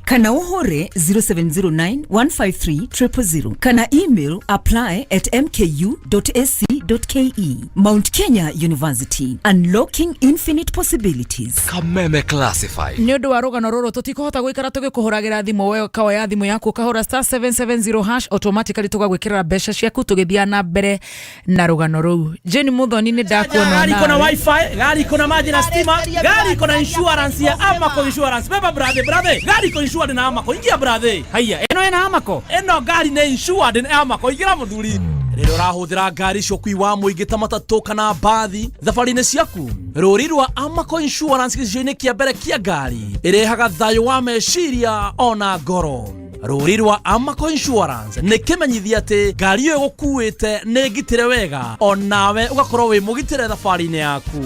kana ũhũre 0709 153 000 kana email apply at mku.ac.ke. Mount Kenya University, unlocking infinite possibilities. Kameme Classified. Nä å ndå wa rå gano rå rå tå tikåhota gå ikara tå gä kå hå ragä ra thimå we ũkaoya thimå yaku ũkahũra star 770 hash, automatically tũgagwä kä rä ra mbeca ciaku tå gä thiaga na mbere na rå gano rå u. Jane Muthoni, nä ndakuona. Gari iko na wifi, gari iko na maji na stima, gari iko na insurance ya Amaco Insurance. Beba brother, brother, gari iko insured na Amaco. Ingia brother. Haiya, ĩno ĩna Amaco? Ĩno gari nĩ insured na Amaco. Ingĩra mũthuri. Rĩrĩa ũrahũthĩra ngari cia ũkui wa mũingĩ ta matatũ kana mbathi thabarĩ-inĩ ciaku, rũri rwa Amaco Insurance gĩcicio-inĩ kĩa mbere kĩa ngari ĩrehaga thayũ wa meciria ona ngoro. Rũri rwa Amaco Insurance nĩ kĩmenyithia atĩ ngari ĩyo ĩgũkuĩte nĩ ngitĩre wega, onawe ũgakorwo wĩ mũgitĩre thabarĩ-inĩ yaku.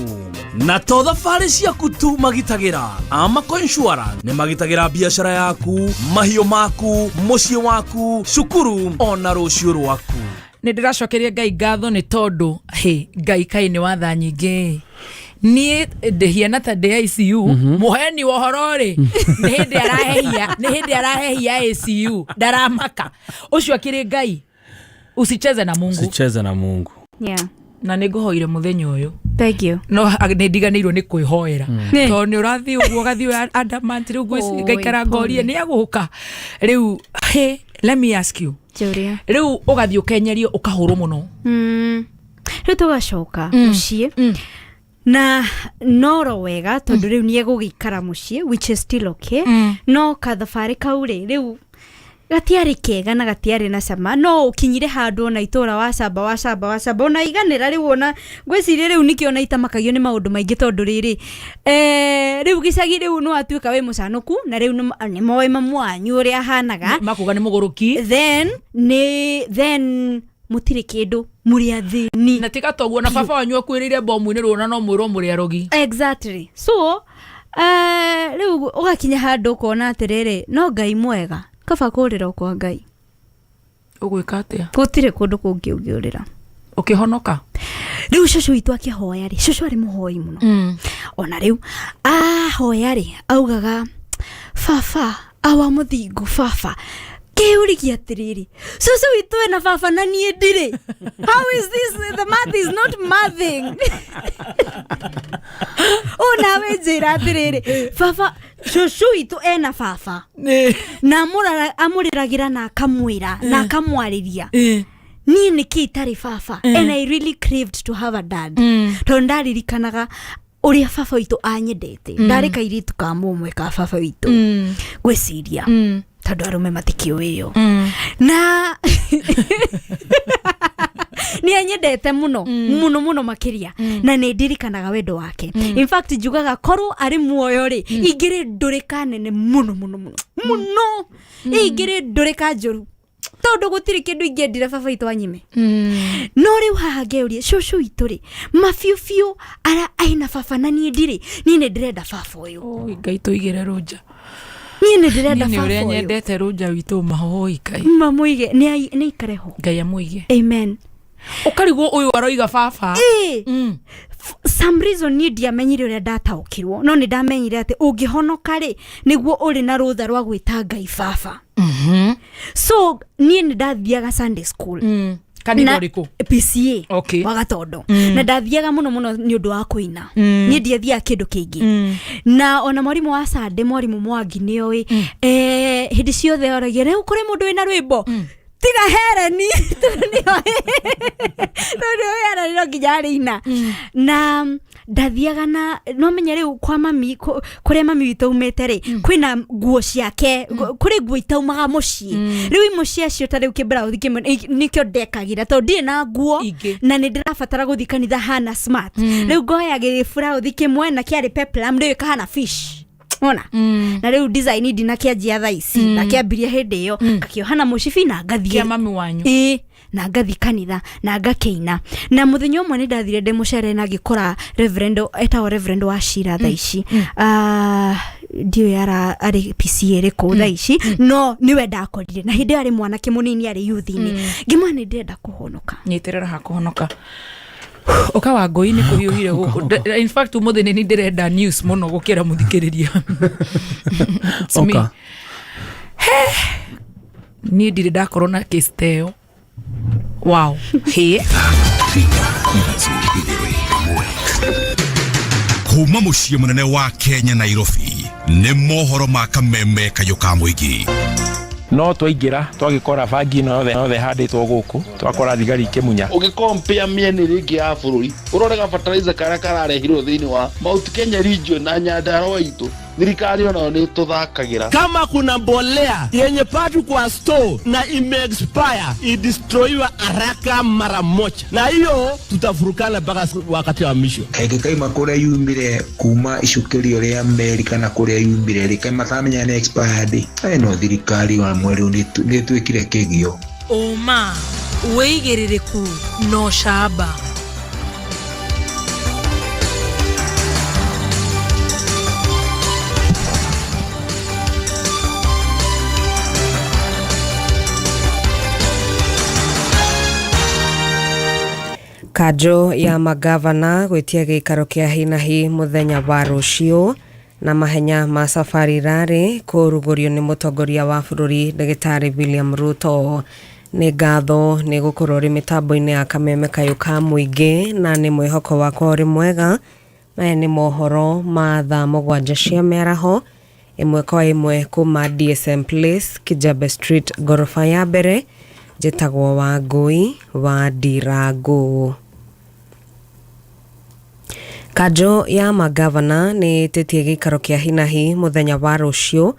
Na to thabarĩ ciaku tu magitagĩra, Amaco Insurance nĩ magitagĩra biacara yaku, mahiũ maku, mũciĩ waku, cukuru ona rũciũ rwaku. Nä ndä racokeria Ngai ngatho nä tondå hä Ngai kaä nä watha nyingä. Niä ndähiana ta ndä ICU. Mũheani wa ũhoro rĩ, nĩ hĩndĩ arahehia, nĩ hĩndĩ arahehia ICU, ndaramaka ũcio akĩrĩ. Ngai, usicheze na Mungu. Usicheze na Mungu. Na nä ngåhoire mũthenya ũyũ. Thank you. No nä ndiganä irwo nä kwä hoera tondå nä å rathiä å guo ũgathiĩ adamant rä u Oi, ngaikara ngorie pole. nä agå ka rä u. Hey, let me ask you. Njũria. Rä u å gathiä å kenyerio å kahå rwo må no. Rĩu tũgacoka mũciĩ na noro wega tondũ rĩu nĩ egũgĩikara mũciĩ, which is still okay. No kathabarĩ kau rĩ, rĩu gatiarĩ kega na gatiarĩ na cama, no ũkinyire handũ ona itũra wacamba wacamba wacamba ona iganĩra. Rĩu ona ngwĩciria rĩu nĩkĩo ona itamakagio nĩ maũndũ maingĩ tondũ rĩrĩ rĩu gĩcagi rĩu nĩ watuĩka wĩ mũcanũku na rĩu nĩ moĩ mamu wanyu ũrĩa ahanaga. Makuga nĩ mũgũrũki. Then nĩ then mũtirĩ kĩndũ, mũrĩ athĩni. Na tiga toguo na baba wanyu akuĩrĩire bomu-inĩ rũna no mwĩrwo mũrĩ arogi. Exactly. So rĩu ũgakinya handũ ũkona atĩrĩrĩ, no Ngai mwega, kaba kũrĩra o kwa Ngai. Ũgwĩka atĩa? Gũtirĩ kũndũ kũngĩ ũngĩũrĩra. Ũkĩhonoka. Rĩu cũcũ witũ akĩhoya rĩ, cũcũ arĩ mũhoi mũno. Ona rĩu ahoya rĩ, augaga, "Baba awa mũthingu, baba." Kĩũrigia atĩrĩrĩ, cũcũ witũ ena baba na niĩ ndirĩ. How is this? The math is not mathing. Ũ nawe njĩra atĩrĩrĩ, baba cũcũ witũ ena baba na amũrĩragĩra na akamwĩra na akamwarĩria, niĩ nĩkĩ itarĩ baba? And I really craved to have a dad tondũ ndaririkanaga ũrĩa baba witũ anyendete. Ndarĩ kairĩtu ka mũmwe ka baba witũ, ngwĩciria tondũ arũme matikĩũĩyo na nĩ anyendete mũno mũno mũno makĩria na nĩ ndirikanaga wendo wake. In fact, njugaga korwo arĩ muoyo rĩ, ingĩrĩ ndũrĩka nene mũno mũno mũno mũno, ingĩrĩ ndũrĩka njũru tondũ gũtirĩ kĩndũ ingĩendire baba witũ anyime. No rĩu haha ngeuria, cũcũ witũ rĩ, mabiũ biũ ara aina baba na niĩ ndirĩ. Niĩ nĩ ndĩrenda baba ũyũ. Oi, Ngai tũigĩre rũnja. Niĩ nĩ ndĩrenda Niĩ nĩ baba ũrĩa ũyũ. Nyendete rũnja witũ mahoi Ngai. Mamũige nĩ aikare ho. Ngai amũige. Amen. Ũkarigwo ũyũ aroiga baba. Ĩĩ. Some reason niĩ ndiamenyire ũrĩa ndataũkirwo, no nĩ ndamenyire atĩ ũngĩhonoka rĩ, nĩguo ũrĩ na rũtha rwa gwĩta Ngai baba. So niĩ nĩ ndathiaga Sunday school. Kanitha Na- ũrĩkũ? PCA. Okay. Wa Gatondo. Na ndathiaga mũno mũno nĩ ũndũ wa kũina. Niĩ ndiathiaga kĩndũ kĩngĩ. Na ona mwarimũ wa Sunday, mwarimũ Mwangi, nĩoĩ hĩndĩ ciothe oragia, "Rĩu kũrĩ mũndũ wĩna rwĩmbo tiga Hereni?" Tondũ nĩoĩ Hereni no nginya arĩina. Na ndathiaga na no menya rĩu kwa mami kũrĩa mami witũ aumĩte rĩ, kwĩna nguo ciake, kũrĩ nguo itaumaga mũciĩ. Rĩu imwe ciacio ta rĩu kĩmbrauthi kĩmwe nĩkĩo ndekagĩra tondũ ndirĩ na nguo na nĩ ndĩrabatara gũthiĩ kanitha hana smart. Rĩu ngoya gĩburauthi kĩmwe na kĩarĩ peplum, rĩu ĩkahana fish. Wona na rĩu design ndinakĩanjia thaa ici, ndakĩambirie hĩndĩ ĩyo ngakĩoha na mũcibi na ngathiĩ. Kĩa mami wanyu. Ĩĩ, na ngathi kanitha na ngakĩina. Na mũthenya ũmwe nĩ ndathire ndĩ mũcere na ngĩkora reverend, etagwo reverend wa cira thaa ici. Ah, ndiũĩ ara arĩ PCA ĩrĩkũ thaa ici, no nĩwe ndakorire na hĩndĩ ĩyo arĩ mwanake mũnini, arĩ yuthi-inĩ. Ngĩmwĩra nĩ ndĩrenda kũhonoka. Nyitĩrĩra ha kũhonoka ũka wa ngũi nĩ kũhiũhire gũkũ. In fact, ũmũthĩ nĩ niĩ ndĩrenda news mũno gũkĩra mũthikĩrĩria. It's me. Oka. Niĩ ndirĩ ndakorwo na case ta ĩyo. Wow, hĩ. Kuma mũciĩ mũnene wa Kenya, Nairobi, nĩ mohoro ma kameme kayũ ka mũingĩ. No twaingĩra twagĩkora bangi ĩno yothe yothe handĩtwo gũkũ, twakora thigari ikĩmunya. Ũgĩkompea mĩena ĩrĩa ĩngĩ ya bũrũri, ũrore gabataraitha karĩa kararehirwo thĩinĩ wa Mount Kenya region na Nyandarua itũ, thirikari onayo nĩ tũthakagĩra. Kama kuna mbolea yenye patu kwa store na imeexpire, idestroyiwa haraka mara moja, na hiyo tutafurukana mpaka wakati wa mwisho. Ĩngĩkaima kũrĩa yumire kuma icukĩrio rĩa meri kana kũrĩa yumire rĩ, kaĩ matamenya nĩ expired? Ĩno thirikari wa mwerũ nĩ ĩtuĩkire kĩgio. Ũma, wĩigĩrĩrĩku na ũcamba. Kanjũ ya magavana gwĩtia gĩikaro kĩa hinahi mũthenya wa rũciũ, na mahenya ma Safari Rally kũrugũrio nĩ mũtongoria wa bũrũri Ndagĩtarĩ William Ruto. Nĩ ngatho nĩ gũkorwo ũrĩ mĩtambo-inĩ ya kameme kayũ ka mũingĩ, na nĩ mwĩhoko wakwa ũrĩ mwega. Maya nĩ mohoro ma thaa 7 cia mĩaraho, ĩmwe kwa ĩmwe kuma DSM Place, Kijabe Street, ngoroba ya mbere. Njĩtagwo Wangũi wa Ndirangũ. Kanjũ ya magavana nĩ ĩtĩtie gĩikaro kĩa hinahi mũthenya wa rũciũ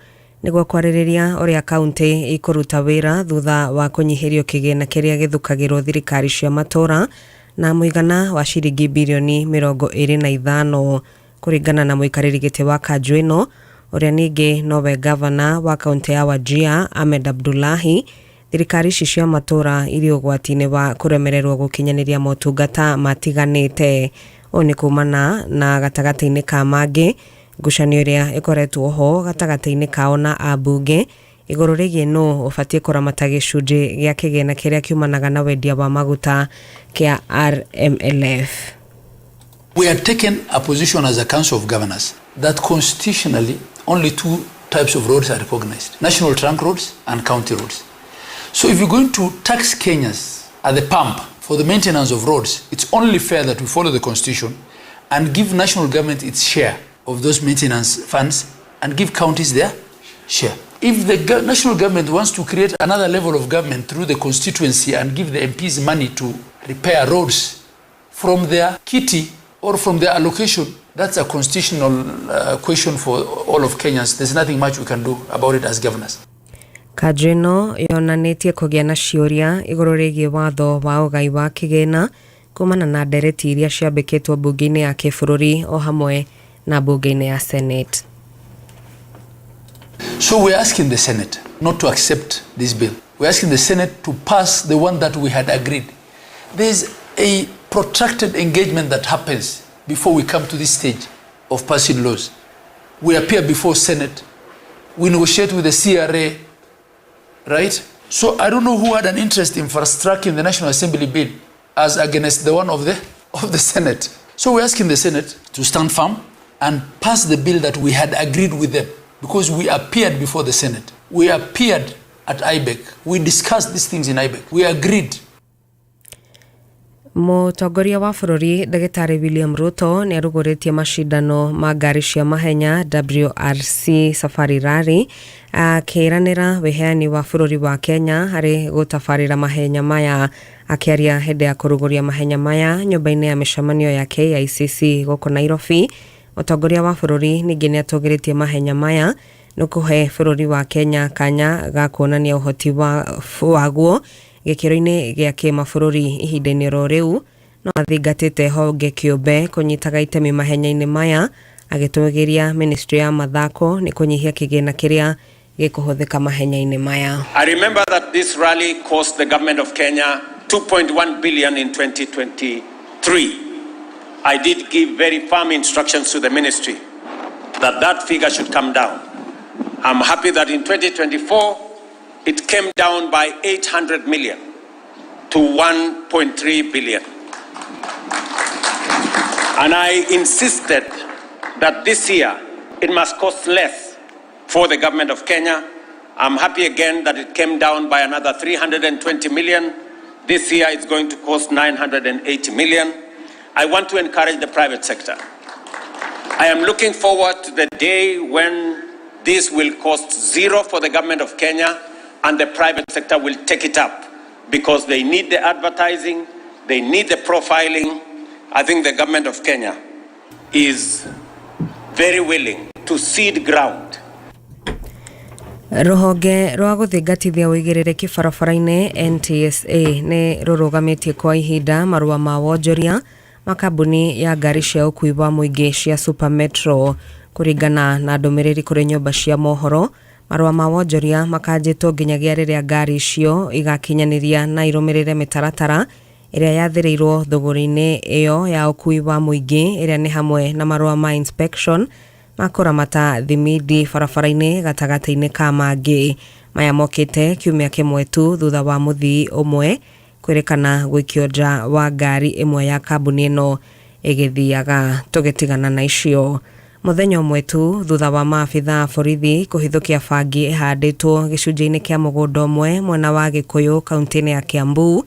nĩguo kwarĩrĩria ũrĩa kaunti ikũruta wĩra thutha wa kũnyihĩrio kĩgĩna kĩrĩa gĩthukagĩrwo thirikari cia matũra na mũigana wa ciringi birioni 25. Kũringana na mũikarĩri gĩtĩ wa kanjũ ĩno, ũrĩa ningĩ nowe gavana wa kaunti ya Wajir Ahmed Abdullahi, thirikari ici cia matũra irĩ ũgwati-inĩ wa kũremererwo gũkinyanĩria motungata matiganĩte. Ũũ nĩ kumana na, gatagatĩ-inĩ ka mangĩ, ngucanio ĩrĩa ĩkoretwo ho gatagatĩ-inĩ kao na ambunge igũrũ rĩgiĩ nũ ũbatiĩ kũramata gĩcunjĩ gĩa kĩgĩna kĩrĩa kiumanaga na wendia wa maguta kĩa RMLF. We had taken a position as a Council of Governors that constitutionally only two types of roads are recognized: national trunk roads and county roads. So if you're going to tax Kenyans at the pump for the maintenance of roads, it's only fair that we follow the constitution and give national government its share of those maintenance funds and give counties their share. If the national government wants to create another level of government through the constituency and give the MPs money to repair roads from their kitty or from their allocation, that's a constitutional question for all of Kenyans. There's nothing much we can do about it as governors. Kanjũ ĩno yonanĩtie kũgĩa na ciũria igũrũ rĩgiĩ watho wa ũgai wa kĩgĩna kumana na ndereti iria ciambĩkĩtwo mbunge-inĩ ya kĩbũrũri o hamwe na mbunge-inĩ ya Senate. So we're asking the Senate not to accept this bill. We're asking the Senate to pass the one that we had agreed. There's a protracted engagement that happens before we come to this stage of passing laws. We appear before Senate, we negotiate with the CRA, right? So I don't know who had an interest in fast tracking the National Assembly bill as against the one of the Senate. So we're asking the Senate to stand firm and pass the bill that we had agreed with them, because we appeared before the Senate. We appeared at IBEC. We discussed these things in IBEC. We agreed. Mũtongoria wa bũrũri Ndagĩtarĩ William Ruto nĩ arugũrĩtie macindano ma ngari cia mahenya WRC Safari Rally, akĩranĩra wĩheani wa bũrũri wa Kenya harĩ gũtabarĩra mahenya maya. Akĩaria hĩndĩ ya kũrugũria mahenya maya nyũmba-inĩ ya mĩcemanio ya KICC gũkũ Nairobi, mũtongoria wa bũrũri ningĩ nĩ atũgĩrĩtie mahenya maya nĩ kũhe bũrũri wa Kenya kanya ga kuonania ũhoti waguo gĩkĩro-inĩ gĩa kĩmabũrũri. Ihinda-inĩ oro rĩu, no athingatĩte honge kĩũmbe kũnyitaga itemi mahenya-inĩ maya, Agĩtũgĩria ministry ya mathako nĩ kũnyihia kĩgĩna kĩrĩa gĩkũhũthĩka mahenya-inĩ maya. I remember that this rally cost the government of Kenya 2.1 billion in 2023. I did give very firm instructions to the ministry that that figure should come down. I'm happy that in 2024 it came down by 800 million to 1.3 billion. And I insisted that this year it must cost less for the government of Kenya. I'm happy again that it came down by another 320 million. This year it's going to cost 980 million. I want to encourage the private sector. I am looking forward to the day when this will cost zero for the government of Kenya and the private sector will take it up because they need the advertising, they need the profiling. I think the government of Kenya is very willing to cede ground. Rũhonge rwa gũthingatithia ũigĩrĩrĩki barabara-inĩ NTSA nĩ rũrũgamĩtie kwa ihinda marũa ma wonjoria ma kambuni ya ngari cia ũkui wa mũingĩ cia Super Metro. Kũringana na ndũmĩrĩri kũrĩ nyũmba cia mohoro, marũa ma wonjoria makanjĩtwo nginyagia rĩrĩa ngari icio igakinyanĩria na irũmĩrĩre mĩtaratara ĩrĩa yathĩrĩirwo thũgũrĩ-inĩ ĩyo ya ũkui wa mũingĩ, ĩrĩa nĩ hamwe na marũa ma inspection ma kũramata thimindi barabara-inĩ gatagatĩ-inĩ ka mangĩ. Maya mokĩte kiumia kĩmwe tu thutha wa mũthii ũmwe kwĩrĩkana gũikio nja wa ngari ĩmwe ya kambuni ĩno ĩgĩthiaga. Tũgĩtigana na icio, mũthenya ũmwe tu thutha wa maabitha a borithi kũhithũkia bangi ĩhandĩtwo gĩcunjĩ-inĩ kĩa mũgũnda ũmwe mwena wa Gĩkũyũ, kaunti-inĩ ya Kiambu,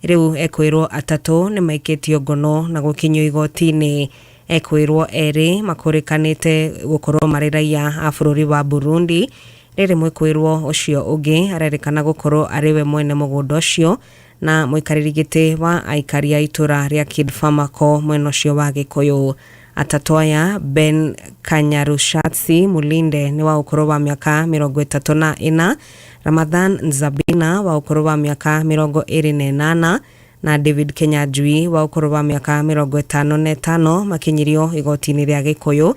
rĩu ekwĩrwo atatũ nĩ maikĩtio ngono na gũkinyio igoti-inĩ. Ekwĩrwo erĩ makũrĩkanĩte gũkorwo marĩ raia a bũrũri wa Burundi, rĩrĩ mwĩkwĩrwo ũcio ũngĩ arerĩkana gũkorwo arĩ we mwene mũgũnda ũcio na mũikarĩri gĩtĩ wa aikari a itũra rĩa Kid Farmaco mwena ũcio wa Gĩkũyũ. Atatũ aya, Ben Kanyarushatsi Mulinde nĩ wa ũkũrũ wa mĩaka 34, Ramadhan Nzabina wa ũkũrũ wa mĩaka 28 na David Kenyanjui wa ũkũrũ wa mĩaka 55, makinyirio igoti-inĩ rĩa Gĩkũyũ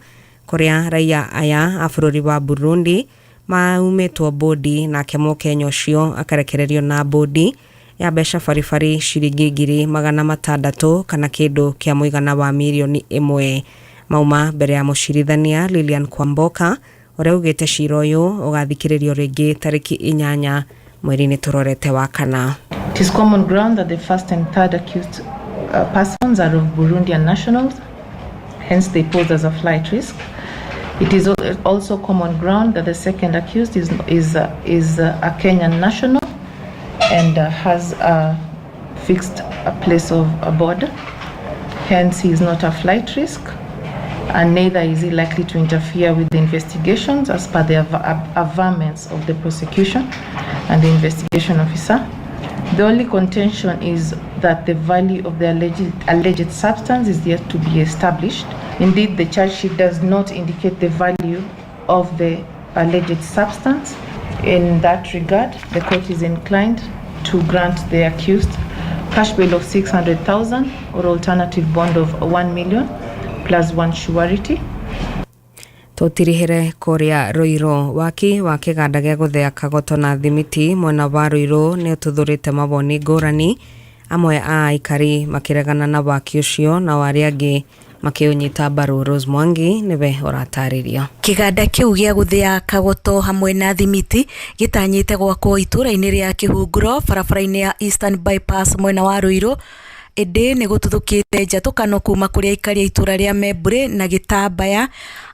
kũrĩa raia aya a bũrũri wa Burundi maumĩtwo bũndi, nake mũkenya ũcio akarekererio na bũndi ya mbeca baribari ciringi 600,000 kana kĩndũ kĩa mũigana wa mirioni 1. Mauma mbere ya mũcirithania Lilian Kwamboka, ũrĩa ugĩte cira ũyũ ũgathikĩrĩrio rĩngĩ tarĩki 8 mweri-inĩ tũrorete wa kana. It is common ground that the first and third accused persons are of Burundian nationals, hence they pose as a flight risk. It is also common ground that the second accused is a Kenyan national and has a fixed a place of abode. Hence, he is not a flight risk, and neither is he likely to interfere with the investigations as per the averments of the prosecution and the investigation officer. The only contention is that the value of the alleged substance is yet to be established. Indeed, the charge sheet does not indicate the value of the alleged substance. In that regard, the court is inclined to grant the accused cash bail of 600,000 or alternative bond of 1 million plus one surety. Tũtirihĩre kũrĩa Ruiru. Waki wa kĩganda gĩa gũthĩa kagoto na thimiti mwena wa Ruiru nĩ ũtuthũrĩte mawoni ngũrani, amwe a aikari makĩregana na waki ũcio nao arĩa angĩ makĩũnyita mbaru. Rose Mwangi nĩwe ũratarĩria. Kĩganda kĩu gĩa gũthĩa kagoto hamwe na thimiti gĩtanyĩte gwakwo itũra-inĩ rĩa Kĩhunguro, barabara-inĩ ya Eastern Bypass mwena wa Ruiru, ĩndĩ nĩ gũtuthũkĩte njatũkano kuma kũrĩ aikari a itũra rĩa Membure na Gĩtambaya.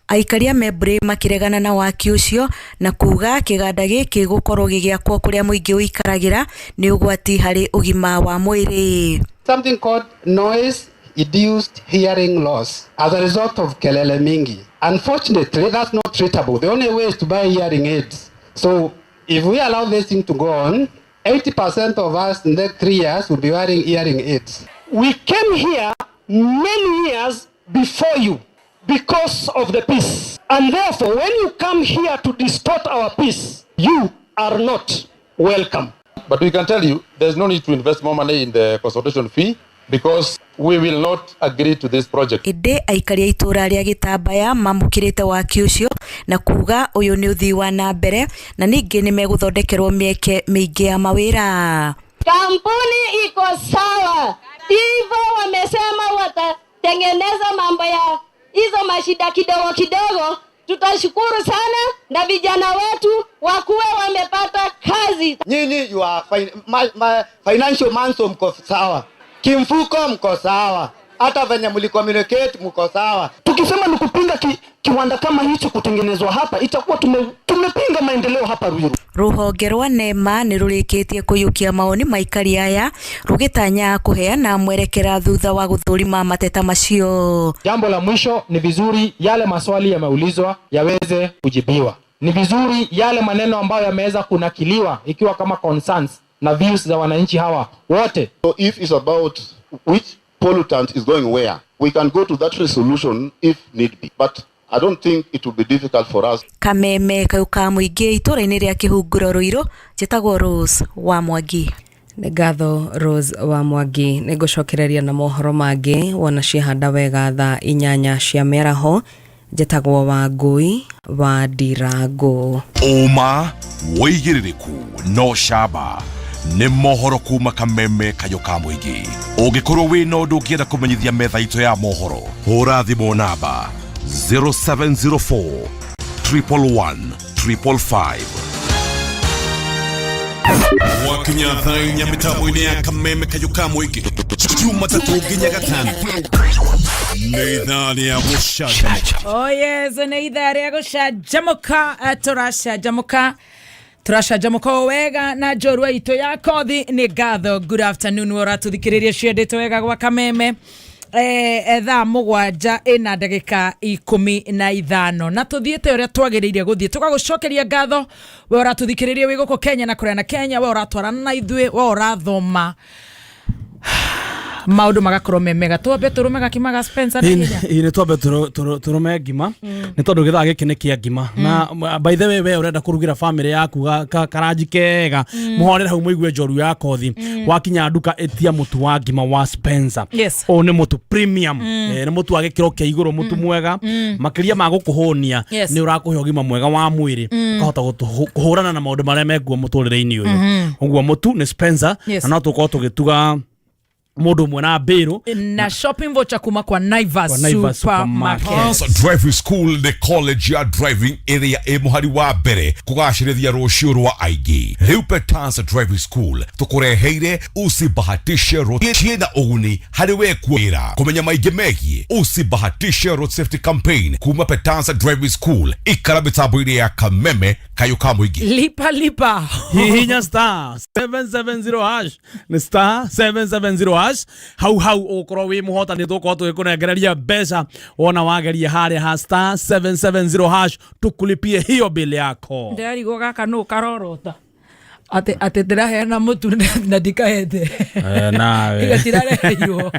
Aikari a Membure makĩregana na waki ũcio na kuga kĩganda gĩkĩ gũkorwo gĩgĩakwo kũrĩa mũingĩ ũikaragĩra nĩ ũgwati harĩ ũgima wa mwĩrĩ. Something called noise induced hearing loss as a result of kelele mingi. Unfortunately, that's not treatable. The only way is to buy hearing aids. So if we allow this thing to go on, 80% of us in the next 3 years will be wearing hearing aids. We came here many years before you because of the peace. And therefore, when you come here to distort our peace, you are not welcome. But we can tell you there's no need to invest more money in the consultation fee. Because we will not agree to this project. Ĩndĩ aikari a itũra rĩa Gĩtambaya mamũkĩrĩte waki ũcio na kuga ũyũ nĩ ũthii wa na mbere na ningĩ nĩ megũthondekerwo mĩeke mĩingĩ ya mawĩra. Kampuni iko sawa, hivyo wamesema watatengeneza mambo ya hizo mashida kidogo kidogo. Tutashukuru sana na vijana wetu wakuwe wamepata kazi. Nyinyi you are financial manso mko sawa, kimfuko mko sawa, hata venye mlicommunicate mko sawa. Tukisema ni kupinga kiwanda kama hicho kutengenezwa hapa, itakuwa tumepinga maendeleo hapa Ruiru. Rũhonge rwa NEMA nĩ rũrĩkĩtie kũiyũkia mawoni ma aikari aya rũgĩtanya kũheana mwerekera thutha wa gũthũrima mateta macio. Jambo la mwisho, ni vizuri yale maswali yameulizwa yaweze kujibiwa. Ni vizuri yale maneno ambayo yameweza kunakiliwa ikiwa kama concerns na views za wananchi hawa wote. So if it's about which pollutant is going where, we can go to that resolution if need be. But I don't think it will be difficult for us. Kameme kayũ ka mũingĩ itũra-inĩ rĩa Kĩhunguro Ruiru, njĩtagwo Rose wa Mwangi. Nĩ ngatho Rose wa Mwangi. Nĩ ngũcokereria na mohoro mangĩ wona ciahanda wega thaa 8 cia mĩaraho. Njĩtagwo Wangũi wa Ndirango. Ũma wĩigĩrĩrĩku no camba nĩ mohoro kuma kameme kayũ ka mũingĩ. Ũngĩkorwo wĩna ũndũ ũngĩenda kũmenyithia metha itũ ya mohoro, hũra thimũ namba 0704 111 555. Wakinya thaa 4 mĩtambo-inĩ ya kameme kayũ ka mũingĩ, Jumatatũ nginya Gatano nĩ ithaa rĩa gũcanjamũka. Oh yes, nĩ ithaa rĩa gũcanjamũka, tũracanjamũka tũracanjamũka o wega na njorua itũ ya kothi. Nĩ ngatho, good afternoon, we ũratũthikĩrĩria ciendete wega gwa kameme. Thaa 7 ĩna ndagĩka 15 na tũthiĩte ũrĩa twagĩrĩire gũthiĩ. Tũgagũcokeria ngatho we ũratũthikĩrĩria wĩ gũkũ Kenya na kũrĩa na Kenya, we ũratwarana na ithuĩ, we ũrathoma maũndũ magakorwo me mega. Twambe tũrũme gakima ga Spencer na ihenya. Ĩ nĩ twambe tũrũme ngima nĩ tondũ gĩthaa gĩkĩ nĩ kĩa ngima. Na by the way, we ũrenda kũrugĩra family yaku karanji kega, mũhorere hau mũigue njoru ya kothi. Wakinya nduka ĩtia mũtu wa ngima wa Spencer. Ũyũ nĩ mũtu premium, nĩ mũtu wa gĩkĩro kĩa igũrũ, mũtu mwega makĩria ma gũkũhũnia, nĩ ũrakũhe ũgima mwega wa mwĩrĩ, ũkahota kũhũrana na maũndũ marĩa mekuo mũtũrĩre-inĩ ũyũ. Ũguo mũtu nĩ Spencer. Na no tũkorwo tũgĩtuga mũndũ ũmwe na mbĩrũ na shopping voucher kuma kwa Naivas Kwa Naivas Supermarket. Pass Driving School nĩ college ya driving ĩrĩa ĩ mũhari wa mbere kũgacĩrithia rũciũ rwa aingĩ. Rĩu Petans Driving School tũkũreheire usibahatishe road ciĩna ũguni harĩ we kuĩra. Kũmenya maingĩ megiĩ usibahatishe road safety campaign kuma Petans Driving School, ikara mĩtambo-inĩ ya kameme kayũ ka mũingĩ. Lipa lipa. Hihinya star 770 hash, nĩ star 770 hash, hau hau ũgũkorwo wĩ mũhotani. Tũgũkorwo tũgĩkũnengereria mbeca wona wageria harĩa ha star 770 hash, tukulipie hiyo bill yako. Ndĩrarigwo gaka nũ karorota atĩ ndĩraheana mũtu na ndikahete. Nawe. Igatirareheirwo.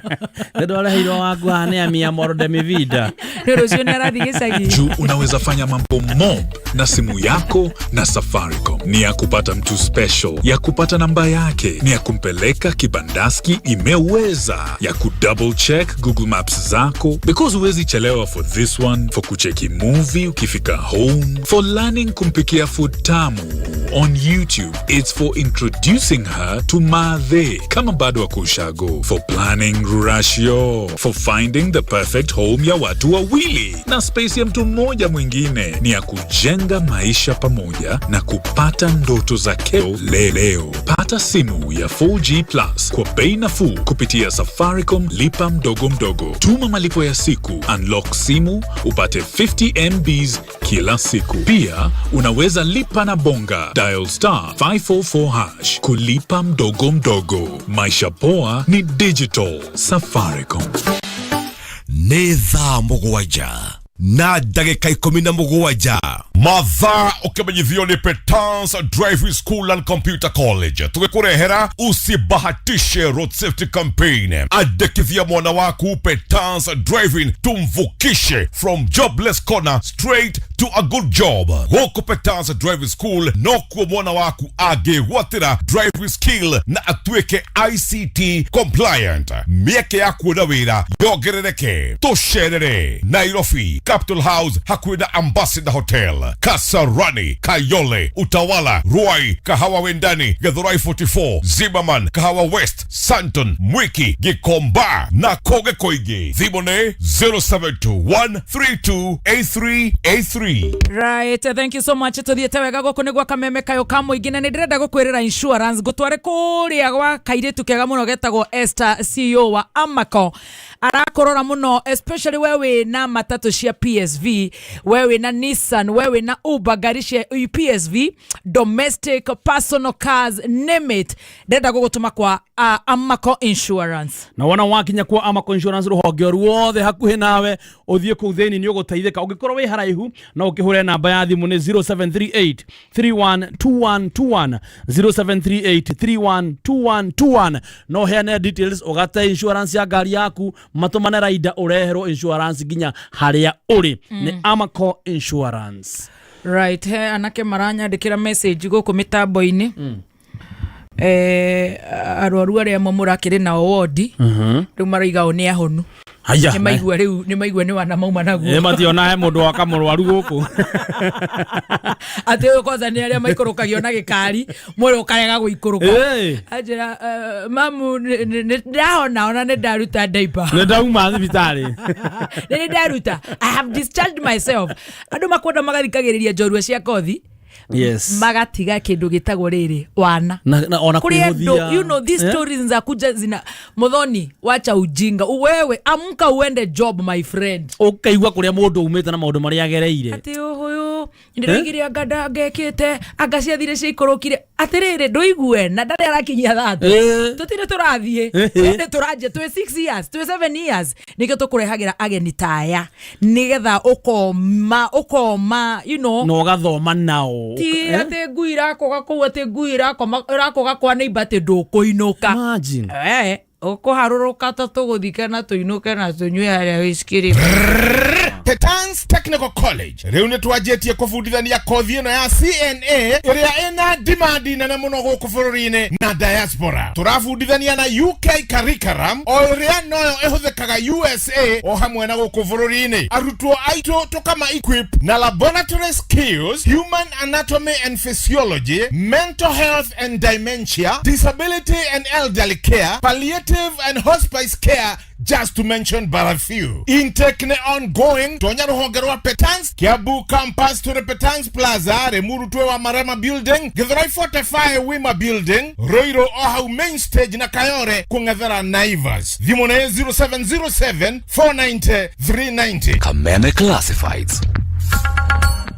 Nĩ ndwareheirwo waku haha nĩ amia moro de mi vida. Nĩ rũciũ nĩ arathiĩ gĩcagi. Juu unaweza fanya mambo mob na simu yako na Safaricom. Ni ya kupata mtu special, ya kupata namba yake, ni ya kumpeleka kibandaski imeweza, ya kudouble check Google Maps zako because huwezi chelewa for this one, for kucheki movie ukifika home, for learning kumpikia food tamu on YouTube. It's for introducing her to Mathe kama bado wako ushago, for planning rurashio, for finding the perfect home ya watu wawili na space ya mtu mmoja mwingine, ni ya kujenga maisha pamoja na kupata ndoto za kesho leo. Pata simu ya 4G Plus kwa bei nafuu kupitia Safaricom Lipa Mdogo Mdogo. Tuma malipo ya siku, unlock simu, upate 50 MBs kila siku. Pia unaweza lipa na Bonga. Dial star 544 hash kulipa mdogo mdogo. Maisha poa ni digital. Safaricom. Nĩ thaa 7 na ndagĩka 17. Mathaa ũkĩmenyithio nĩ Petans Driving School and Computer College tũgĩkũrehera usibahatishe road safety campaign. Andĩkithia mwana waku Petans Driving, tumvukishe from jobless corner straight to a good job. Gũkũ Petans Driving School nokuo mwana waku angĩgwatĩra driving skill na atuĩke ICT compliant. Mĩeke ya kuona wĩra yongerereke. Tũcerere Nairobi Capital House hakuhĩ na Ambassador Hotel, Kasarani, Kayole, Utawala, Ruai, Kahawa Wendani, Githurai 44, Zimmerman, Kahawa West, Santon, Mwiki, Gikomba na koge koigi. Thimũ nĩ 0721328383. Right, thank you so much. Tuthiĩte wega gũkũ nĩ gwa Kameme Kayũ ka Mũingĩ, na nĩ ndĩrenda gũkwĩrĩra insurance ngũtware kũrĩa gwa kairĩtu kega mũno getagwo Esther, CEO wa Amaco. Arakũrora mũno, especially we wĩna matatũ cia PSV, we wĩna Nissan, we wĩna Uber, ngari cia PSV, domestic, personal cars, name it. Ndĩrenda gũgũtũma kwa Amaco Insurance. Na wona wakinya kwa Amaco Insurance rũhonge o ruothe hakuhĩ nawe, ũthiĩ kũu thĩinĩ nĩ ũgũteithĩka. Ũngĩkorwo wĩ haraihu, no ũkĩhũre namba ya thimũ nĩ 0738 312121, 0738 312121. No heane details, ũgate insurance ya ngari yaku, matũmane raida, ũreherwo insurance nginya harĩa ũrĩ. Nĩ Amaco Insurance. Right, he anake maranyandĩkĩra message gũkũ mĩtambo-inĩ. Arwaru arĩa amwe mũrakĩrĩ nao wodi rĩu maraiga o nĩ ahonu. Haya. Nĩ maigua rĩu, nĩ maigua nĩ wana mauma naguo. Ĩ mationa he mũndũ waka mũrwaru gũkũ. Atĩ ũyũ kwanza nĩ arĩa maikũrũkagio na gĩkari, mwĩrĩ ũkarega gũikũrũka. Anjĩra, "Mamu, nĩ ndahona, ona nĩ ndaruta diaper." Nĩ ndauma thibitarĩ. Nĩ ndaruta, I have discharged myself. Andũ makwenda magathikagĩrĩria njorua cia kothi, magatiga kĩndũ gĩtagwo rĩrĩ wana. Na ona Kũrĩ andũ kwĩhũthia. these stories za kuja zina Muthoni, wacha ujinga wewe, amka uende job, my friend. Ũkaigua kũrĩa mũndũ umĩte na maũndũ marĩa agereire. Atĩ ũyũ ndĩraigire anga ndangekĩte, anga ciathire ciaikũrũkire. Atĩrĩrĩ, ndũigue na ndarĩ arakinyia 30. Tũtirĩ tũrathiĩ ĩndĩ tũranjia twĩ 6 years, twĩ 7 years. Nĩkĩo tũkũrehagĩra ageni taya nĩgetha ũkoma ũkoma. Na ũgathoma nao. Ti atĩ ngui irakoga kũu, atĩ ngui ĩrakũga kwa neighbor atĩ ndũkũinũka. Imagine. Ũkũharũrũka ta tũgũthike na tũinũke na tũnyue harĩa whisky. Petans Technical College rĩu nĩ twanjĩtie kũbundithania kothi ĩno ya CNA ĩrĩa ĩna demand nene mũno gũkũ bũrũri-inĩ na diaspora. Tũrabundithania na UK curriculum o ĩrĩa noyo ĩhũthĩkaga USA o hamwe na gũkũ bũrũri-inĩ. Arutwo aitũ tũkama equip na laboratory skills, human anatomy and physiology, mental health and dementia, disability and elderly care, palliative and hospice care, just to mention but a few. Intake nĩ ongoing. Tonya rũhonge rwa Petans Kiambu campus, tũrĩ Petans Plaza, Limuru twĩ wa Marema building, Githurai 45 Wima building, Ruiru o hau main stage, na Kayore kũng'ethera Naivas. Thimũ nĩ 0707 490 390. Kameme Classifieds.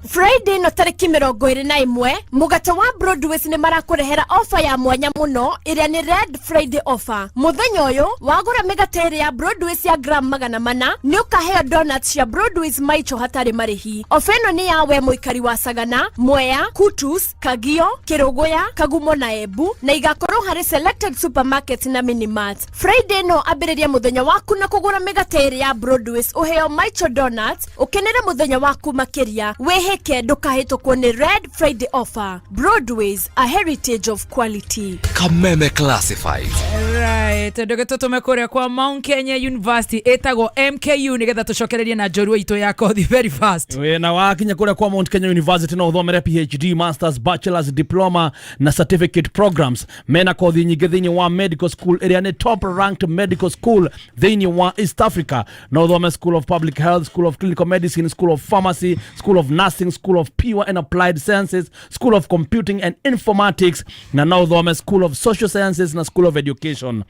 Friday ĩno tarĩki 21, mũgate wa Broadways nĩ marakũrehera ofa ya mwanya mũno ĩrĩa nĩ Red Friday offer. Mũthenya ũyũ wagũra mĩgate ĩrĩ ya Broadways ya gram 400, nĩ ũkaheo donuts cia Broadways maicho hatarĩ marĩhi. Ofa ĩno nĩ ya we mũikari wa Sagana, Mwea, Kutus, Kagio, Kĩrũgũya, Kagumo na Embu, na igakorwo harĩ selected supermarkets na minimart. Friday ĩno ambĩrĩria mũthenya waku na kũgũra mĩgate ĩrĩ ya Broadways, ũheo maicho donuts, ũkenere mũthenya waku makĩria. Wĩhĩke, ndũkahĩtũkwo nĩ Red Friday offer. Broadways, a heritage of quality. Kameme Classifieds. Right, ndũgĩtũtũme kũrĩa kwa Mount Kenya University ĩtagwo MKU nĩgetha tũcokererie na njorua itũ ya kothi very fast. Na wakinya kũrĩa kwa Mount Kenya University no ũthomere PhD, masters, bachelors, diploma na certificate programs. Mena kothi nyingĩ thĩinĩ wa medical school ĩrĩa nĩ top ranked medical school thĩinĩ wa East Africa. No ũthome School of Public Health, School of Clinical Medicine, School of Pharmacy, School of Nursing, School of Pure and Applied Sciences, School of Computing and Informatics, na no ũthome School of Social Sciences na School of Education.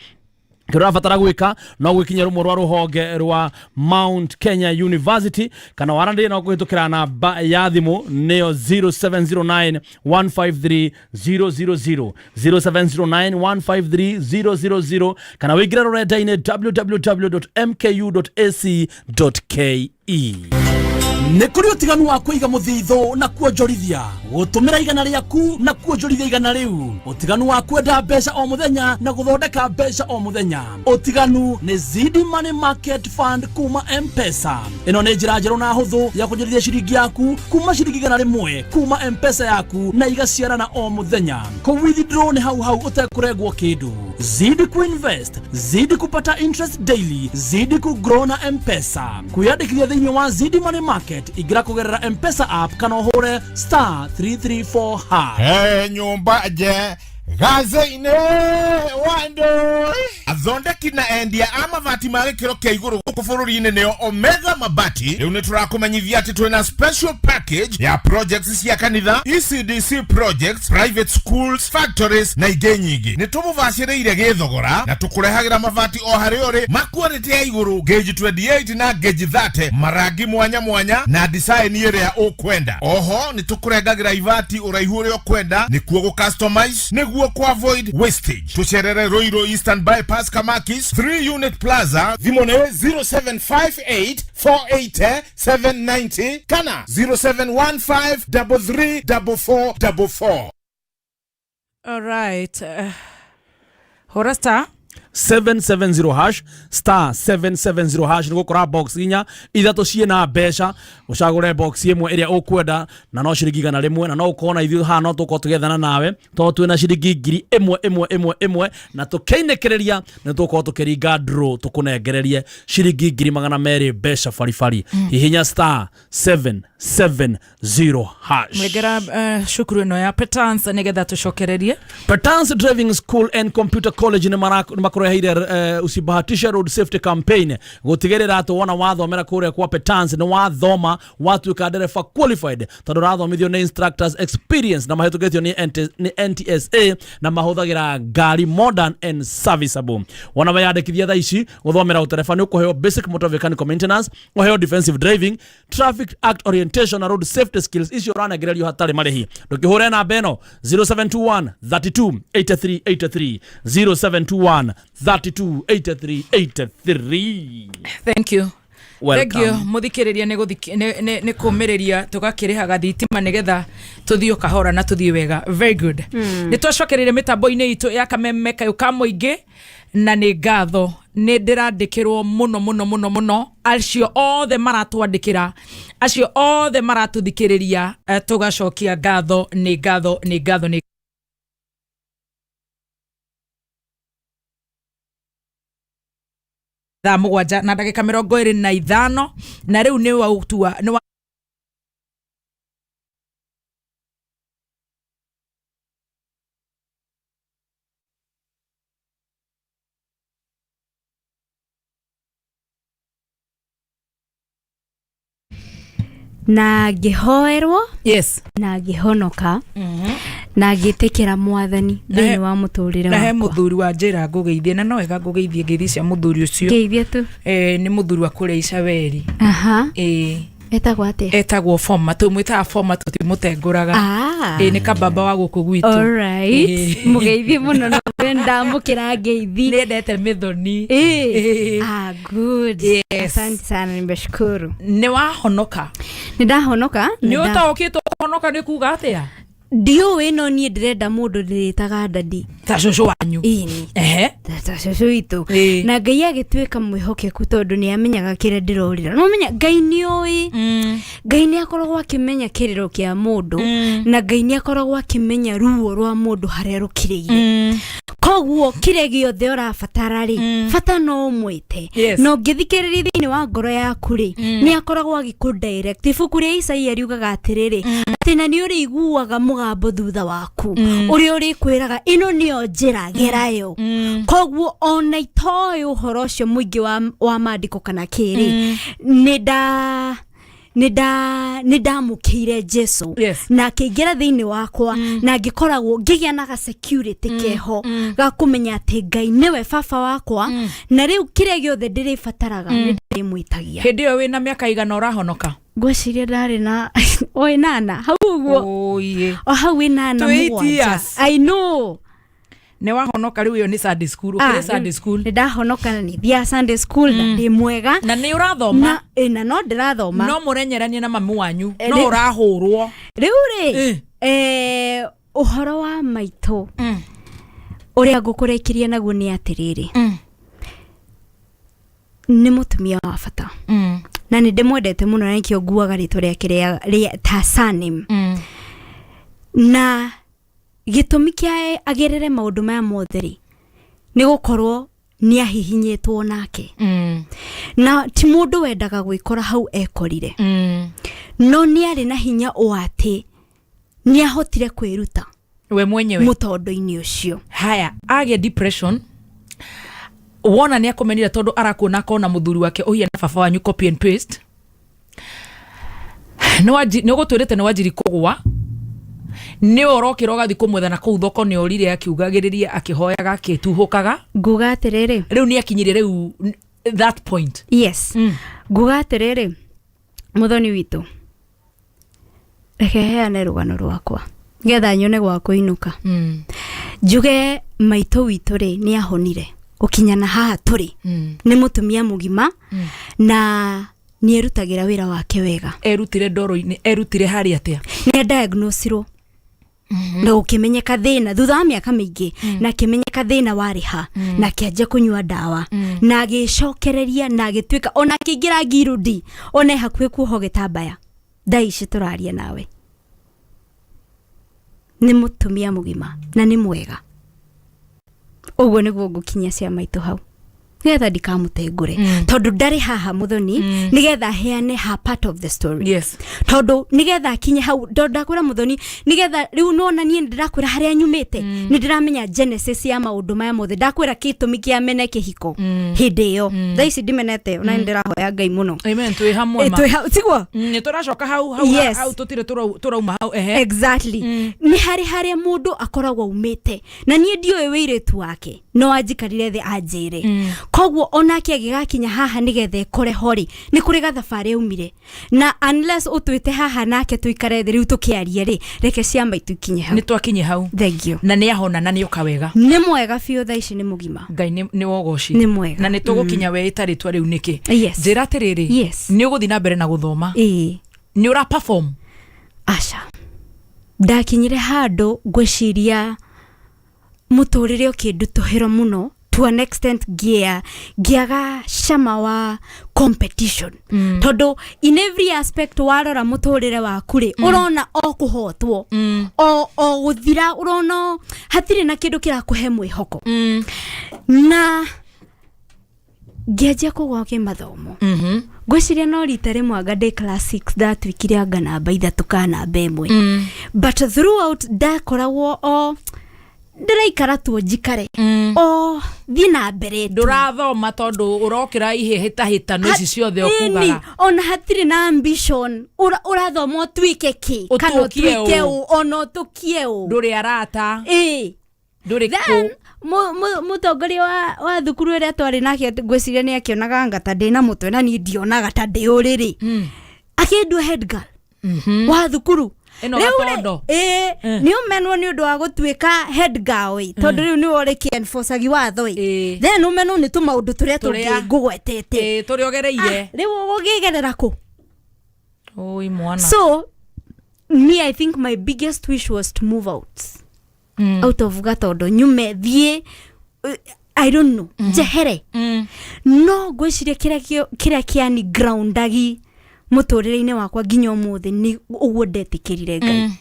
Kĩrĩa ũrabatara gwĩka no gwĩkinya rũmwe rwa rũhonge rwa Mount Kenya University, kana waranĩrie no kũhĩtũkĩra namba ya thimũ nĩyo 0709 153 000, 0709 153 000, kana wĩingĩre rũrenda-inĩ www.mku.ac.ke. Nĩ kũrĩ ũtiganu wa kũiga mũthithũ na kuonjorithia, gũtũmĩra igana rĩaku na kuonjorithia igana rĩu, ũtiganu wa kwenda mbeca o mũthenya na gũthondeka mbeca o mũthenya. Ũtiganu nĩ Zidi Money Market Fund kuma M-Pesa. Ĩno nĩ njĩra njerũ na hũthũ ya kuonjorithia ciringi yaku kuma ciringi 100 kuma M-Pesa yaku na igaciarana o mũthenya. Kũ withdraw nĩ hau hau ũtekũrengwo kĩndũ. Zidi kuinvest, zidi kupata interest daily, zidi kugrow na M-Pesa. Kwĩyandĩkithia thĩinĩ wa Zidi Money Market, ingĩra kũgerera M-Pesa app kana ũhũre star 334 hash. He nyũmba nje gaze-inĩ wandũ athondeki na endia a mabati ma gĩkĩro kĩa igũrũ gũkũ bũrũri-inĩ nĩo Omega Mabati. Rĩu nĩ tũrakũmenyithia atĩ twĩna special package ya projects cia kanitha, ECDC projects, private schools, factories na ingĩ nyingĩ. Nĩ tũmũbacĩrĩire gĩthogora na tũkũrehagĩra mabati o harĩa ũrĩ ma quality ya igũrũ, gauge 28 na gauge 30, marangi mwanya mwanya na design ĩrĩa ũkwenda. Oho nĩ tũkũrengagĩra ibati ũraihu ũrĩa ũkwenda nĩkuo gũ customize nĩguo ku avoid wastage. Tũcerere Ruiru Eastern Bypass, Kamakis 3 Unit Plaza. Thimũ nĩ 0758 480 790 kana 0715 3344 44. Alright. Hũra star 770 hash, star 770 hash, nĩ gũkora box inya ithatũ ciĩna mbeca. Ũcagũre box ĩmwe ĩrĩa ũkwenda na no ciringi 100, na no ũkorwo na ithuĩ haha, no tũkorwo tũgĩethana nawe tondũ twĩna ciringi 1000 ĩmwe ĩmwe ĩmwe, na tũkĩinĩkĩrĩria nĩ tũgũkorwo tũkĩringa draw tũkũnengererie ciringi 200,000 mbeca baribari. Hihinya star 770 hash. Mregera cukuru ĩno ya Petans nĩgetha tũcokererie. Petans Driving School and Computer College nĩ makũreheire usibahatishe road safety campaign, gũtigĩrĩra atĩ wona wathomera kũrĩa kwa Petans nĩ wathoma watuĩka ndereba qualified, tondũ ũrathomithio nĩ instructors experience na mahĩtũkĩtio nĩ NTSA na mahũthagĩra ngari modern and serviceable. Wona weyandĩkithia thaa ici gũthomera ũtereba, nĩ ũkũheo basic motor mechanical maintenance, ũheo defensive driving, traffic act orientation na road safety skills. Icio ũranengererio hatarĩ marĩhi. Ndũkĩhũre namba ĩno 0721 32 83 83, 0721 32 83 83. Thank you. Welcome. Thank you muthikiriria nĩ kũmĩrĩria tũgakĩrĩhaga thitima nĩgetha tũthiĩ o kahora na tũthiĩ wega. Very good. Nĩ twacokereire mĩtambo-inĩ itũ ya kameme kayũ ka mũingĩ, na nĩ ngatho nĩ ndĩrandĩkĩrwo mũno mũno mũno mũno, acio othe maratwandĩkĩra, acio othe maratũthikĩrĩria, tũgacokia ngatho, nĩ ngatho, nĩ ngatho, nĩ thaa 7 na ndagĩka 25, na rĩu nĩ wautua nĩ wa Na ngĩhoerwo na ngĩhonoka na ngĩtĩkĩra mwathani thĩinĩ wa mũtũrĩre Na he wakwa. Mũthuri wa njĩra ngũgeithie, na no wega ngũgeithie ngeithi cia mũthuri ũcio. Ngeithie tu. Nĩ mũthuri wa kũrĩa Icaweri. Aha. Ĩĩ. Etagwo atĩa? Etagwo Foma, tũmwĩtaga Foma, tũtimũtengũraga. Ah. Ĩĩ, nĩ kababa wa gũkũ gwitũ. Alright. Ĩĩ. Mũgeithie mũno na ndamũkĩra ngeithi. Nĩendete mĩthoni. Ĩĩ. Ah, good. Yes. Asante sana, nimeshukuru. Nĩ wahonoka? Nĩ ndahonoka. Nĩ ũtaũkĩtwo kũhonoka nĩ kuga atĩa? Ndiũĩ, no niĩ ndĩrenda mũndũ ndĩrĩtaga daddy. Ta cũcũ wanyu? Ĩni. Ehe. Ta cũcũ witũ. Ĩĩ. Na Ngai agĩtuĩka mwĩhokeku tondũ nĩ amenyaga kĩrĩa ndĩrorĩra. No menya Ngai nĩ oĩ. Ngai nĩ akoragwo akĩmenya kĩrĩro kĩa mũndũ, na Ngai nĩ akoragwo akĩmenya ruo rwa mũndũ harĩa rũkirĩire. Koguo kĩrĩa gĩothe ũrabatara rĩ, bata no ũmwĩte. Yes. Na ũngĩthikĩrĩria thĩinĩ wa ngoro yaku rĩ, nĩ akoragwo agĩkũ direct. Ibuku rĩa Isaia riugaga atĩrĩrĩ, atĩ na nĩ ũrĩiguaga mũgambo thutha waku ũrĩa ũrĩkwĩraga ĩno nĩyo njĩra, gerayo. Koguo ona itoĩ ũhoro ũcio mũingĩ wa maandĩko kana kĩrĩ, nĩ ndamũkĩire Jesu na akĩingĩra thĩinĩ wakwa, na ngĩkoragwo ngĩgĩa na ga security keho ga kũmenya atĩ Ngai nĩwe baba wakwa, na rĩu kĩrĩa gĩothe ndĩrĩbataraga nĩ ndĩrĩmwĩtagia. Hĩndĩ ĩyo wĩna mĩaka igana ũrahonoka? Ngwĩciria ndarĩ na o 8 hau ũguo. Oye. O hau 8 To eight 7. years. I know. Nĩ wahonoka rĩu, ĩyo nĩ Sunday school, Ah, ũkĩrĩ Sunday school. Nĩ ndahonoka na nĩ thiaga Sunday school na ndĩ mwega. Na nĩ ũrathoma? Na, na no ndĩrathoma. No mũrenyeranie na mami wanyu, Eh, no ũrahũrwo. Rĩu rĩ, ũhoro wa maitũ ũrĩa ngũkũrĩkĩria naguo nĩ atĩrĩrĩ, nĩ mũtumia wa bata na nĩ ndĩmwendete mũno, na nĩkĩo nguaga rĩtwa rĩake rĩa ta surname. Na gĩtũmi kĩa agerere maũndũ maya mothe rĩ, nĩ gũkorwo nĩ ahihinyĩtwo nake, na ti mũndũ wendaga gwĩkora hau ekorire, no nĩ arĩ na hinya ũ atĩ nĩ ahotire kwĩruta we mwenyewe mũtondo-inĩ ũcio. Haya, agĩa depression, wona nĩ akũmenire tondũ arakuona akona mũthuri wake ũhiana baba wanyu, copy and paste. Nĩ ũgũtwĩrĩte nĩ wanjiri kũgwa, nĩ ũrokĩra ũgathiĩ kũmwetha na kũu thoko, nĩ orire akiugagĩrĩria, akĩhoyaga, akĩtuhũkaga. Nguga atĩrĩrĩ, Rĩu nĩ akinyire rĩu that point. Yes, nguga atĩrĩrĩ, mũthoni witũ, reke heane rũgano rwakwa getha nyone gwa kũinũka. Njuge maitũ witũ rĩ, nĩ ahonire gũkinya na haha tũrĩ. Nĩ mũtumia mũgima na nĩ erutagĩra wĩra wake wega. Erutire ndoro-inĩ, erutire harĩ atĩa? Nĩ diagnosirwo na gũkĩmenyeka thĩna thutha wa mĩaka mĩingĩ, na akĩmenyeka thĩna warĩ ha, na akĩanjia kũnyua ndawa na agĩcokereria na agĩtuĩka ona akĩingĩra ngirudi, ona e hakuhĩ kuohwo gĩtambaya. Thaa ici tũraria nawe nĩ mũtumia mũgima na nĩ mwega. Ũguo nĩguo ngũkinyia cia maitũ hau nĩgetha ndikamũtengũre, tondũ ndarĩ haha mũthoni, nĩgetha heane her part of the story. Tondũ nĩgetha akinye hau, tondũ ndakwĩra mũthoni, nĩgetha rĩu nona niĩ ndĩrakwĩra harĩa nyumĩte, nĩ ndĩramenya genesis ya maũndũ maya mothe. Ndakwĩra gĩtũmi kĩa mene kĩhiko hĩndĩ ĩyo, thaa ici ndimenete, ona nĩ ndĩrahoya Ngai mũno. Amen, twĩ hamwe Eh, ma. tiguo? Nĩ tũracoka hau hau. Hau tũtirĩ tũrauma hau, ehe. Exactly. Nĩ harĩ harĩa mũndũ akoragwo aumĩte, na niĩ ndiũĩ wĩirĩtu wake, no anjikarire thĩ anjĩre. Koguo onake agĩgakinya haha nĩgetha ekore ho rĩ, nĩ kũrĩ gathabarĩ aumire, na unless ũtwĩte haha nake tũikare thĩ rĩu tũkĩarie rĩ, reke cia maitũ ikinye hau. Nĩ twakinye hau. Thank you. Na nĩ ahona na nĩ oka wega. Nĩ mwega biũ, thaa ici nĩ mũgima. Ngai nĩ wogoci. Nĩ mwega. Na nĩ tũgũkinya we ĩtarĩtwa rĩu nĩkĩ. Njĩra atĩrĩrĩ, nĩ ũgũthiĩ na mbere na gũthoma? Ĩĩ. Nĩ ũra perform? Aca, ndakinyire handũ ngwĩciria mũtũrĩre ũkĩndutũhĩra mũno to an extent ngĩaga cama wa competition, tondũ in every aspect warora mũtũrĩre waku rĩ, ũrona o kũhotwo, o gũthira, ũrona hatirĩ na kĩndũ kĩrakũhe mwĩhoko, na ngĩanjia kũgwa kĩmathomo. Ngwĩciria no rita rĩmwe anga ndĩ class 6 ndatuĩkire anga namba 3 kana namba 1, but throughout ndakoragwo o ndĩraikara tu njikare o thiĩ na mbere tu. Ndũrathoma tondũ ũrokĩra ihĩhĩtahĩtano ici ciothe Ĩni, ũkugaga. Ona hatirĩ na ambition. Ũrathoma ũtuĩke kĩ kana Ũtũkie ũtuĩke ũ. ũ, ona ũtũkie ũ. Ndũrĩ arata. Ĩĩ. Ndũrĩ Then kũ. Mũtongoria wa thukuru ĩrĩa twarĩ nake, ngwĩciria nĩ akĩonaga anga ta ndĩ na mũtwe, na niĩ ndionaga ta ndĩ ũrĩrĩ, akĩndua head girl wa thukuru. Ĩno Rĩu rĩ, gatondo. Ĩĩ, nĩ ũmenwo nĩ ũndũ wa gũtuĩka head girl ĩ, tondũ rĩu nĩwe ũrĩkĩ enforcagi watho ĩ. Then ũmenwo nĩ tũmaũndũ tũrĩa Tũrĩa. tũngĩ ngũgwetete. Ĩĩ, tũrĩa ũgereire. Rĩu ũgũkĩgerera kũ? Oi mwana. So me, I think my biggest wish was to move out, out of Gatondo, nyume thiĩ, I don't know, njehere. No ngwĩciria kĩrĩa kĩani groundagi mũtũrĩre-inĩ wakwa nginya ũmũthĩ nĩ ũguo ndetĩkĩrire Ngai,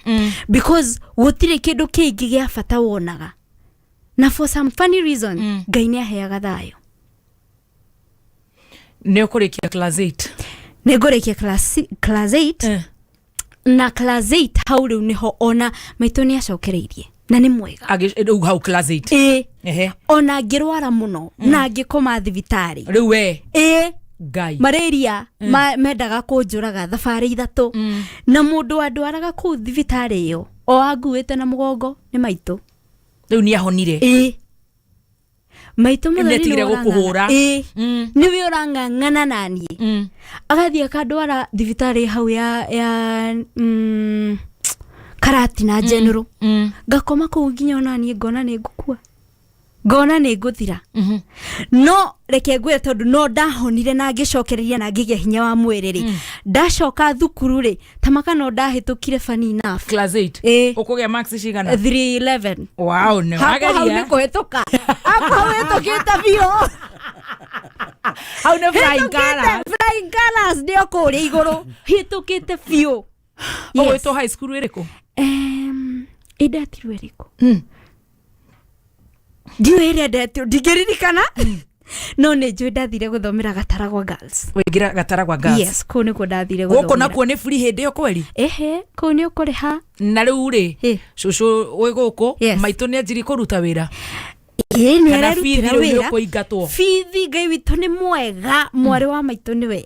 because gũtirĩ kĩndũ kĩngĩ gĩa bata wonaga, na for some funny reason Ngai nĩ aheaga thayũ. Nĩ ũkũrĩkia class 8? Nĩ ngũrĩkia class 8, na class 8 hau rĩu nĩho ona maitũ nĩ acokereirie na nĩ mwega. Rĩu hau class 8? Ĩĩ. Ehe. Ona ngĩrwara mũno na ngĩkoma thibitarĩ. Rĩu we? Ĩĩ. Ngai. Malaria mendaga kũnjũraga thabarĩ 3, na mũndũ wandwaraga kũu thibitarĩ ĩyo o anguĩte na mũgongo nĩ maitũ. Rĩu nĩ ahonire? Ĩĩ, maitũ Rĩu mũthoni nĩatigire nĩwe gũkũhũra. ũrang'ang'ana. Ĩĩ, nĩwe ũrang'ang'ana naniĩ, agathiĩ akandwara thibitarĩ hau ya Karatina General, ngakoma kũu nginya ona niĩ ngona nĩ ngũkua. Ngona nĩ ngũthira, no reke ngwĩre, tondũ no ndahonire na ngĩcokereria na ngĩgĩa hinya wa mwĩrĩ rĩ, ndacoka thukuru rĩ, tamaka no ndahĩtũkire funny enough. Class 8? Ĩ. Ũkũgĩa marks cigana? 311. Wow, nĩ Hakwa hau wageria. nĩ kũhĩtũka, hakwa hau hĩtũkĩte biũ. Hau nĩ flying Hĩtũkĩte colours. Flying colours nĩo kũrĩa igũrũ, hĩtũkĩte biũ. Ũgwĩtwo high school ĩrĩkũ? Ĩndetirwo ĩrĩkũ ndiũĩ ĩrĩa ndetirwo, ndingĩririkana, no nĩ njũĩ ndathire gũthomera Gataragwa Girls. Wĩingĩra Gataragwa Girls? Yes, kũu nĩkuo ndathire Gũkũ gũthomera. nakuo nĩ free hĩndĩ ĩyo kweri? Ehe, kũu nĩ ũkũrĩha. Na rĩu rĩ, cũcũ wĩ gũkũ, maitũ nĩ anjirie kũruta wĩra? Ĩĩ, nĩ Kana bithi arerutĩra rĩu nĩ wĩra. ũkũingatwo? Bithi, Ngai witũ nĩ mwega, mwarĩ wa maitũ nĩwe,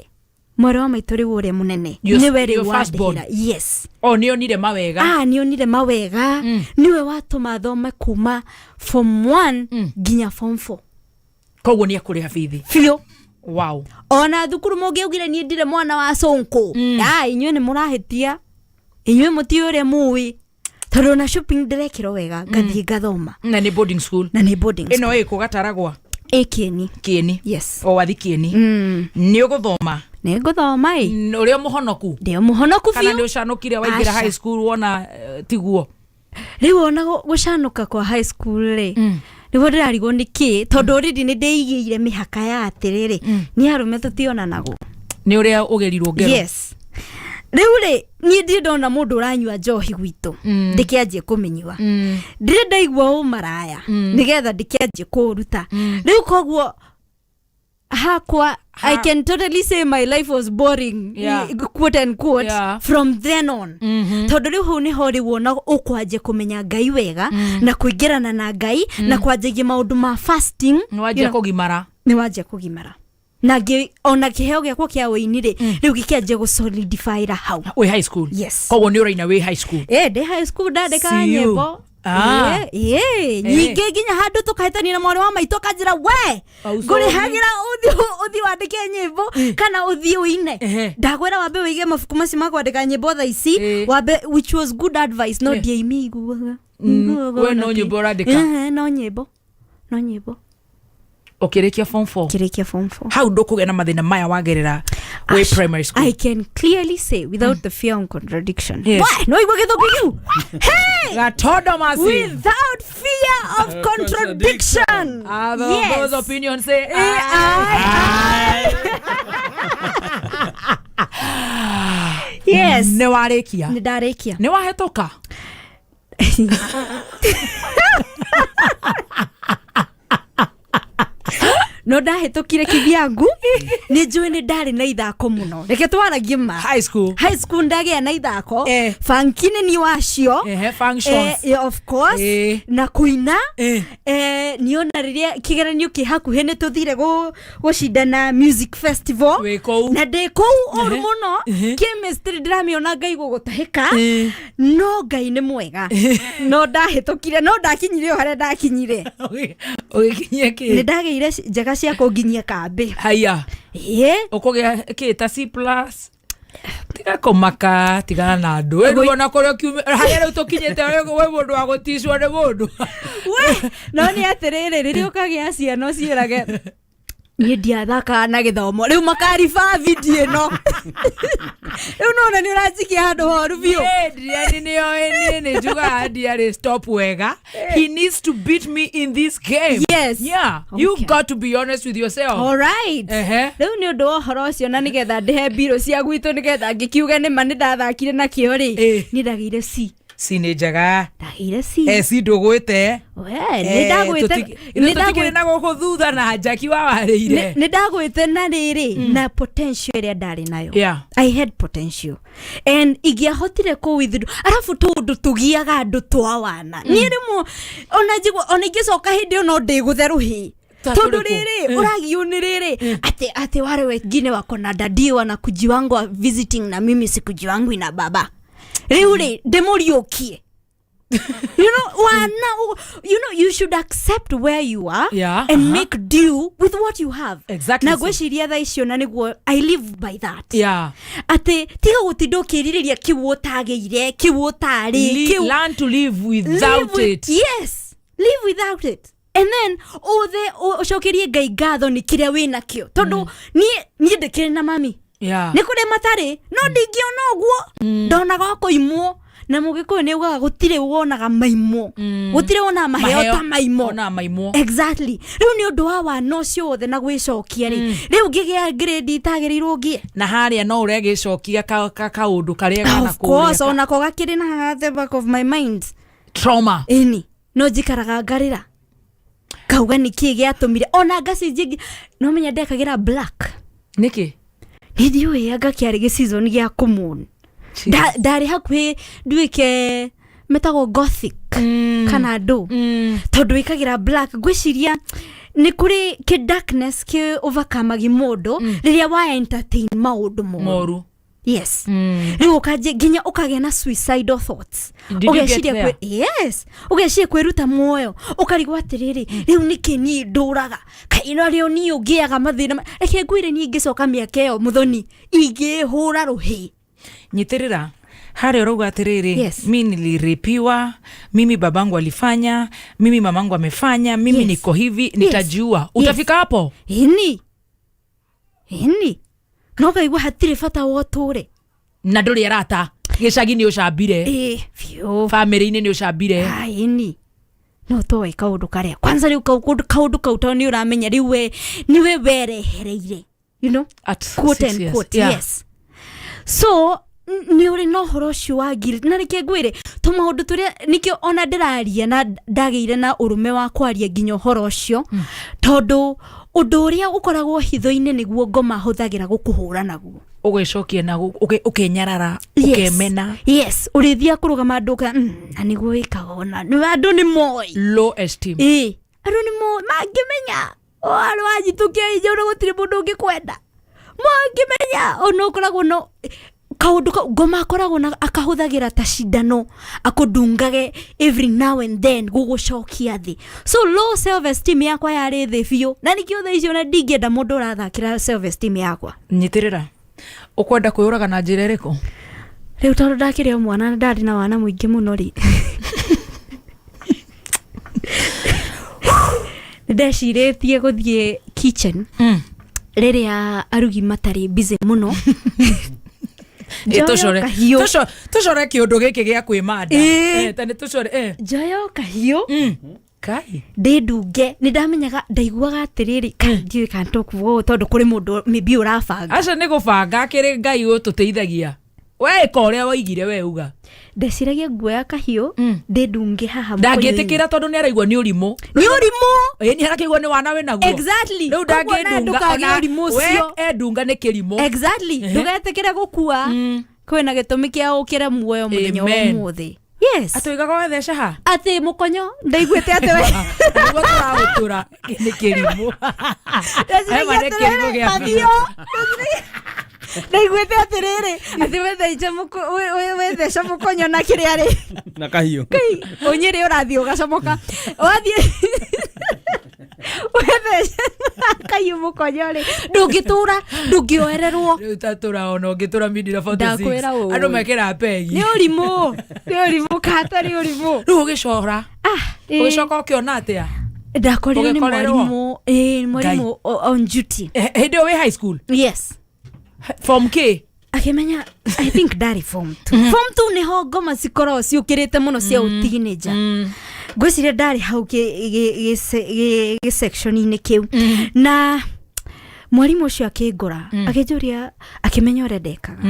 mwarĩ wa maitũ rĩu ũrĩa mũnene nĩwe rĩu Your firstborn. wandĩhĩra. Yes. O nĩ onire mawega. Ah, nĩ onire mawega, nĩwe watũma thome kuma form 1 nginya form 4. Koguo nĩ ekũrĩha bithi? Biũ. Wow. Ona thukuru mũngĩaugire niĩ ndirĩ mwana wa cũnkũ, ah, inyuĩ nĩ mũrahĩtia, inyuĩ mũtiũĩ ũrĩa mũĩ, tondũ ona shopping ndĩrekĩrwo wega, ngathiĩ ngathoma. Na nĩ boarding school? Na nĩ boarding. Ĩno ĩkũ Gataragwa? Ĩ Kĩeni. Kĩeni? Yes. O wathi Kĩeni? Nĩ ũgũthoma? Nĩ ngũthoma ĩ. Ũrĩa mũhonoku? Ndĩ mũhonoku. Kana Biũ. nĩ ũcanũkire waingĩra Aca. high school wona tiguo? Rĩu ona gũcanũka kwa high school rĩ, nĩguo ndĩrarigwo nĩ kĩ, tondũ already nĩ ndĩigĩire mĩhaka ya atĩrĩrĩ, nĩ arũme tũtionanagwo. Nĩ ũrĩa ũgerirwo ngero? Yes. Rĩu rĩ, niĩ ndirĩ ndona mũndũ ũranyua njohi gwitũ ndĩkĩanjie kũmĩnyua, ndirĩ ndaigua ũmaraya nĩgetha ndĩkĩanjie kũũruta rĩu. Koguo hakwa, I can totally say my life was boring, quote and quote, from then on, tondũ rĩu hau nĩho rĩu ona ũkwanjia kũmenya Ngai wega na kũingĩrana na Ngai na kwanjagia maũndũ ma fasting. Nĩ wanjia kũgimara. Nĩ wanjia kũgimara na ngĩ ona kĩheo gĩakwa kĩa ũini rĩ, rĩu gĩkĩanjia gũsolidifyra hau. Wĩ high school? Yes. Koguo nĩ ũraina wĩ high school? Ĩ, ndĩ high school ndandĩkaga See you. nyĩmbo. Ah. Ĩ, nyingĩ, nginya handũ tũkahĩtania na mwarĩ wa maitũ akanjĩra, we Au ngũrĩhagĩra ũthiĩ wandĩke nyĩmbo kana ũthiĩ ũine, ndakwĩra wambe wĩige mabuku macio ma kwandĩka nyĩmbo thaa ici wambe, which was good advice, no ndiaimĩiguaga. We no nyĩmbo ũrandĩka? Ehe, no nyĩmbo, no nyĩmbo. Ũkĩrĩkia form 4? Kĩrĩkia form 4. Hau ndũkũgĩa na mathĩna maya wagerera wĩ primary school? I can clearly say without the fear of contradiction. Yes. Why? No igua gĩthũngũ kĩu. Hey! Gatondo masi. Without fear of contradiction. Yes. Those opinions say aye. Yes. Nĩ warĩkia? Nĩ ndarĩkia. Nĩ wahĩtũka? No ndahĩtũkire kĩbyangu, nĩ njũĩ nĩ ndarĩ na ithako mũno, reke twaragie ma. High school. High school ndagĩa na ithako, banki nĩ niĩ wacio. Ehe, functions. Of course, na kũina. Niona rĩrĩa kĩgeranio kĩ hakuhĩ nĩ tũthire gũcindana music festival. Wĩ kũu? Na ndĩ kũu ũru mũno. Chemistry ndĩramĩona ngaigua gũtahĩka, no Ngai nĩ mwega, no ndahĩtũkire, no ndakinyire o harĩa ndakinyire. Ũgĩkinyia kĩ? Nĩ ndagĩire njega cia kũnginyia kambĩ. Haya. Ĩĩ. Ũkũgĩa kĩ ta C plus? Tiga kũmaka, tigana na andũ. We rĩu ona kũrĩa ũkiume harĩa rĩu tũkinyĩte, we mũndũ wa gũticwo nĩ mũndũ. We no nĩ atĩrĩrĩ, rĩrĩa ũkagĩa ciana ũciĩrage niĩ ndiathakaga na gĩthomo, rĩu makariba video ĩno, rĩu nona nĩ ũranjikia handũ horu biũ. Adrian nĩoĩ niĩ nĩ njugaga ndiarĩ stop wega. He needs to beat me in this game. Yes. Yeah. You got to be honest with yourself. All right. Rĩu nĩ ũndũ wa ũhoro ũcio, na nĩgetha ndĩhe mbirũ cia gwitũ, nĩgetha ngĩkiuge nĩma nĩ ndathakire na kĩo rĩ, niĩ ndagĩire C. C nĩ njega. Ndagĩire C. C ndũgwĩte. We, nĩ ndagwĩte. Nĩ tũtikĩrĩ na gũkũ thutha na njaki wa warĩire. Nĩ ndagwĩte na rĩrĩ na potential ĩrĩa ndarĩ nayo. I had potential and ingĩahotire kũ withdraw, arabu tũndũ tũgiaga andũ twa wana, niĩ rĩmwe ona njigua ona ingĩcoka hĩndĩ ĩyo no ndĩgũthe rũhĩ, Ta tondũ tũrĩkũ? rĩrĩ ũragio nĩ rĩrĩ atĩ wale wengine wako na daddy wanakujiwangwa visiting na mimi sikujiwangwi na baba, rĩu rĩ ndĩmũriũkie, wana, you should accept where you are and make do with what you have. Na ngwĩciria thaa icio na nĩguo I live by that, atĩ tiga gũtinda ũkĩrirĩria kĩu ũtagĩire, kĩu ũtarĩ kĩu. Learn to live without Live it. Yes, live without it. And then uthe ucokerie Ngai ngatho nĩ kĩrĩa wĩ nakĩo, tondũ niĩ niĩ ndĩkĩrĩ na mami. Nĩ kũrĩ matarĩ, no ndingĩona ũguo, ndonaga o kũimwo, na Mũgĩkũyũ nĩ augaga gũtirĩ wonaga maimwo, gũtirĩ wonaga maheo ta maimwo. Onaga maimwo. Exactly. Rĩu nĩ ũndũ wa wana ũcio wothe na gwĩcokia rĩ, rĩu ngĩgĩa grade itagĩrĩirwo ngĩe. Na harĩa no ũregĩcokia kaũndũ karĩa kana. Of course, onako gakĩrĩ na the back of my mind. Trauma. Ĩni, no njikaraga ngarĩra, ngauga nĩ kĩĩ gĩatũmire ona ngacenjia, no menya ndekagĩra black. Nĩkĩ? Nĩ ndiũĩ, anga kĩarĩ gĩ season gĩa kũmũn. Ndarĩ hakuhĩ nduĩke metagwo gothic kana ndũ, tondũ wĩkagĩra black. Ngwĩciria nĩ kũrĩ kĩ darkness kĩ overcome mũndũ rĩrĩa wa entertain maũndũ moru. Moru. Yes. Rĩu ũkanjia nginya ũkagĩa na suicidal thoughts. Did you get Ũgeciria there? Yes, ũgeciria kwĩruta muoyo, ũkarigwo atĩrĩrĩ, rĩu nĩkĩ niĩ ndũraga kaĩ narĩo niĩ ũngĩaga mathĩna reke ngwĩre, niĩ ingĩcoka mĩaka ĩyo, Mũthoni, ingĩhũra rũhĩ. Nyitĩrĩra harĩa ũrauga atĩrĩrĩ. Yes. Mi niliripiwa, mimi babangu alifanya, mimi mamangu amefanya, mimi niko hivi, nitajiua. Utafika hapo. Ĩni, ĩni, no ngaigua hatirĩ bata wa ũtũre. Na ndũrĩ arata gĩcagi, nĩ ũcambire. Ĩ, biũ. Bamĩrĩ-inĩ nĩ ũcambire. Ĩni, no toĩ kaũndũ karĩa kwanza rĩu kaũndũ kau tondũ nĩ ũramenya rĩu we nĩwe werehereire, At quote 6 and years. quote. Yes, so nĩ ũrĩ na ũhoro ũcio wa guilt, na reke ngwĩre tũmaũndũ tũrĩa nĩkĩo ona ndĩraria na ndagĩire na ũrũme wa kwaria nginya ũhoro ũcio, tondũ ũndũ ũrĩa ũkoragwo hitho-inĩ nĩguo ngoma hũthagĩra gũkũhũra naguo. Ũgĩcokia na ũkenyarara. Yes. Ũkemena. Yes, ũrĩthiaga kũrũgama andũ na nĩguo wĩkaga, ona andũ nĩ moĩ. Low esteem. Ĩ, andũ nĩ moĩ, mangĩmenya warĩ wanyitũkia inja, ona gũtirĩ mũndũ ũngĩkwenda, mangĩmenya ona ũkoragwo no kaũndũ kau ngoma akoragwo na akahũthagĩra ta cindano akũndungage every now and then gũgũcokia thĩ. So low self esteem yakwa yarĩ thĩ biũ, na nĩkĩo thaa icio ona ndingĩenda mũndũ ũrathakĩra self esteem yakwa. Nyitĩrĩra, ũkwenda kwĩyũraga na njĩra ĩrĩkũ? Rĩu tondũ ndakĩrĩ o mwana na ndarĩ na wana mũingĩ mũno rĩ, nĩ ndecirĩtie gũthiĩ kitchen rĩrĩa arugi matarĩ busy mũno. Ĩ, tũcore. Kahiũ. Tũcore kĩũndũ gĩkĩ gĩa kwĩmanda. Ĩ. Eh, ta nĩ tũcore. Njoyo kahiũ. Kai. Ndĩndunge, nĩ ndamenyaga, ndaiguaga atĩrĩrĩ, kai ndiũĩ kana tũkuga ũũ tondũ kũrĩ mũndũ maybe ũrabanga. Aca, nĩ gũbanga kĩrĩ Ngai ũtũteithagia, we ĩka ũrĩa woigire, we uga. Ndeciragia nguoya kahiũ ndĩndunge haha mũkonyo-inĩ. Ndangĩtĩkĩra tondũ nĩ araigua nĩ ũrimũ. Nĩ ũrimũ. Ĩ, nĩ arakĩigua nĩ wana wĩ naguo. Exactly. Rĩu Koguo na ndangĩndunga ndũkagĩe ona ũrimũ we ũcio. endunga nĩ kĩrimũ. Exactly. Ndũgetĩkĩre gũkua, kwĩna gĩtũmi kĩa ũkĩre muoyo mũthenya wa Amen. ũmũthĩ. Yes. Atũigaga wetheca ha. Atĩ mũkonyo ndaiguĩte atĩ we Nĩguo tũraũtũra nĩ kĩrimũ. Ema nĩ kĩrimũ gĩa biũ. Ndaiguĩte atĩrĩrĩ, atĩ wetheca mũkonyo na kĩrĩa rĩ. Na kahiũ. Kai ũnyĩrĩ ũrathiĩ ũgacomoka, wathiĩ wetheca kahiũ mũkonyo rĩ, ndũngĩtũra, ndũngĩoererwo. Rĩu tatũra ona ũngĩtũra mindira 46. Ndakwĩra ũũ. Andũ mekĩra pegi. Nĩ ũrimũ, nĩ ũrimũ katarĩ ũrimũ. Rĩu ũgĩcora, Ĩ. ũgĩcoka ũkĩona atĩa? Ndakorirwo nĩ Ũgĩkorerwo? mwarimũ, ĩ, mwarimũ on duty. Hĩndĩ ĩyo wĩ high school? Yes. Form K? Akĩmenya, I think ndarĩ form 2. Form 2 nĩho ngoma cikoragwo ciũkĩrĩte mũno cia ũteenager. Ngwĩciria ndarĩ hau gĩ-section-inĩ kĩu, na mwarimũ ũcio akĩngora, akĩnjũria, akĩmenya ũrĩa ndekaga,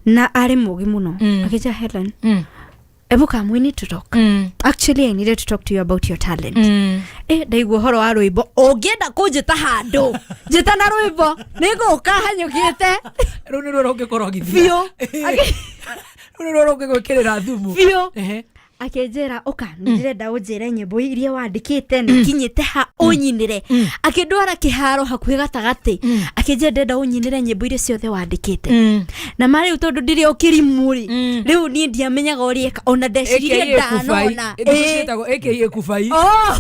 na arĩ mũgĩ mũno, akĩnjĩra, "Helen, ebu come, we need to talk. Actually, I needed to talk to you about your talent." Ndaigua ũhoro wa rwĩmbo, ũngĩenda kũnjĩta handũ, njĩta na rwĩmbo, nĩngũka hanyũkĩte. Rĩu nĩ ruo rũngĩkorwo githia. Biũ. Rĩu nĩ ruo rũngĩgwĩkĩrĩra thumu. Biũ. Akĩnjĩra, "Ũka, nĩ ndĩrenda ũnjĩre nyĩmbo iria wandĩkĩte nĩ kinyĩte ha, ũnyinĩre." Akĩndwara kĩharo hakuhĩ gatagatĩ, akĩnjĩra, "Ndĩrenda ũnyinĩre nyĩmbo iria ciothe wandĩkĩte." Na ma rĩu tondũ ndĩrĩ o kĩrimũ rĩ, rĩu niĩ ndiamenyaga ũrĩa eka, ona ndeciririe ndanona. Ĩĩ. Ciĩtagwo AKA kubai. Oh!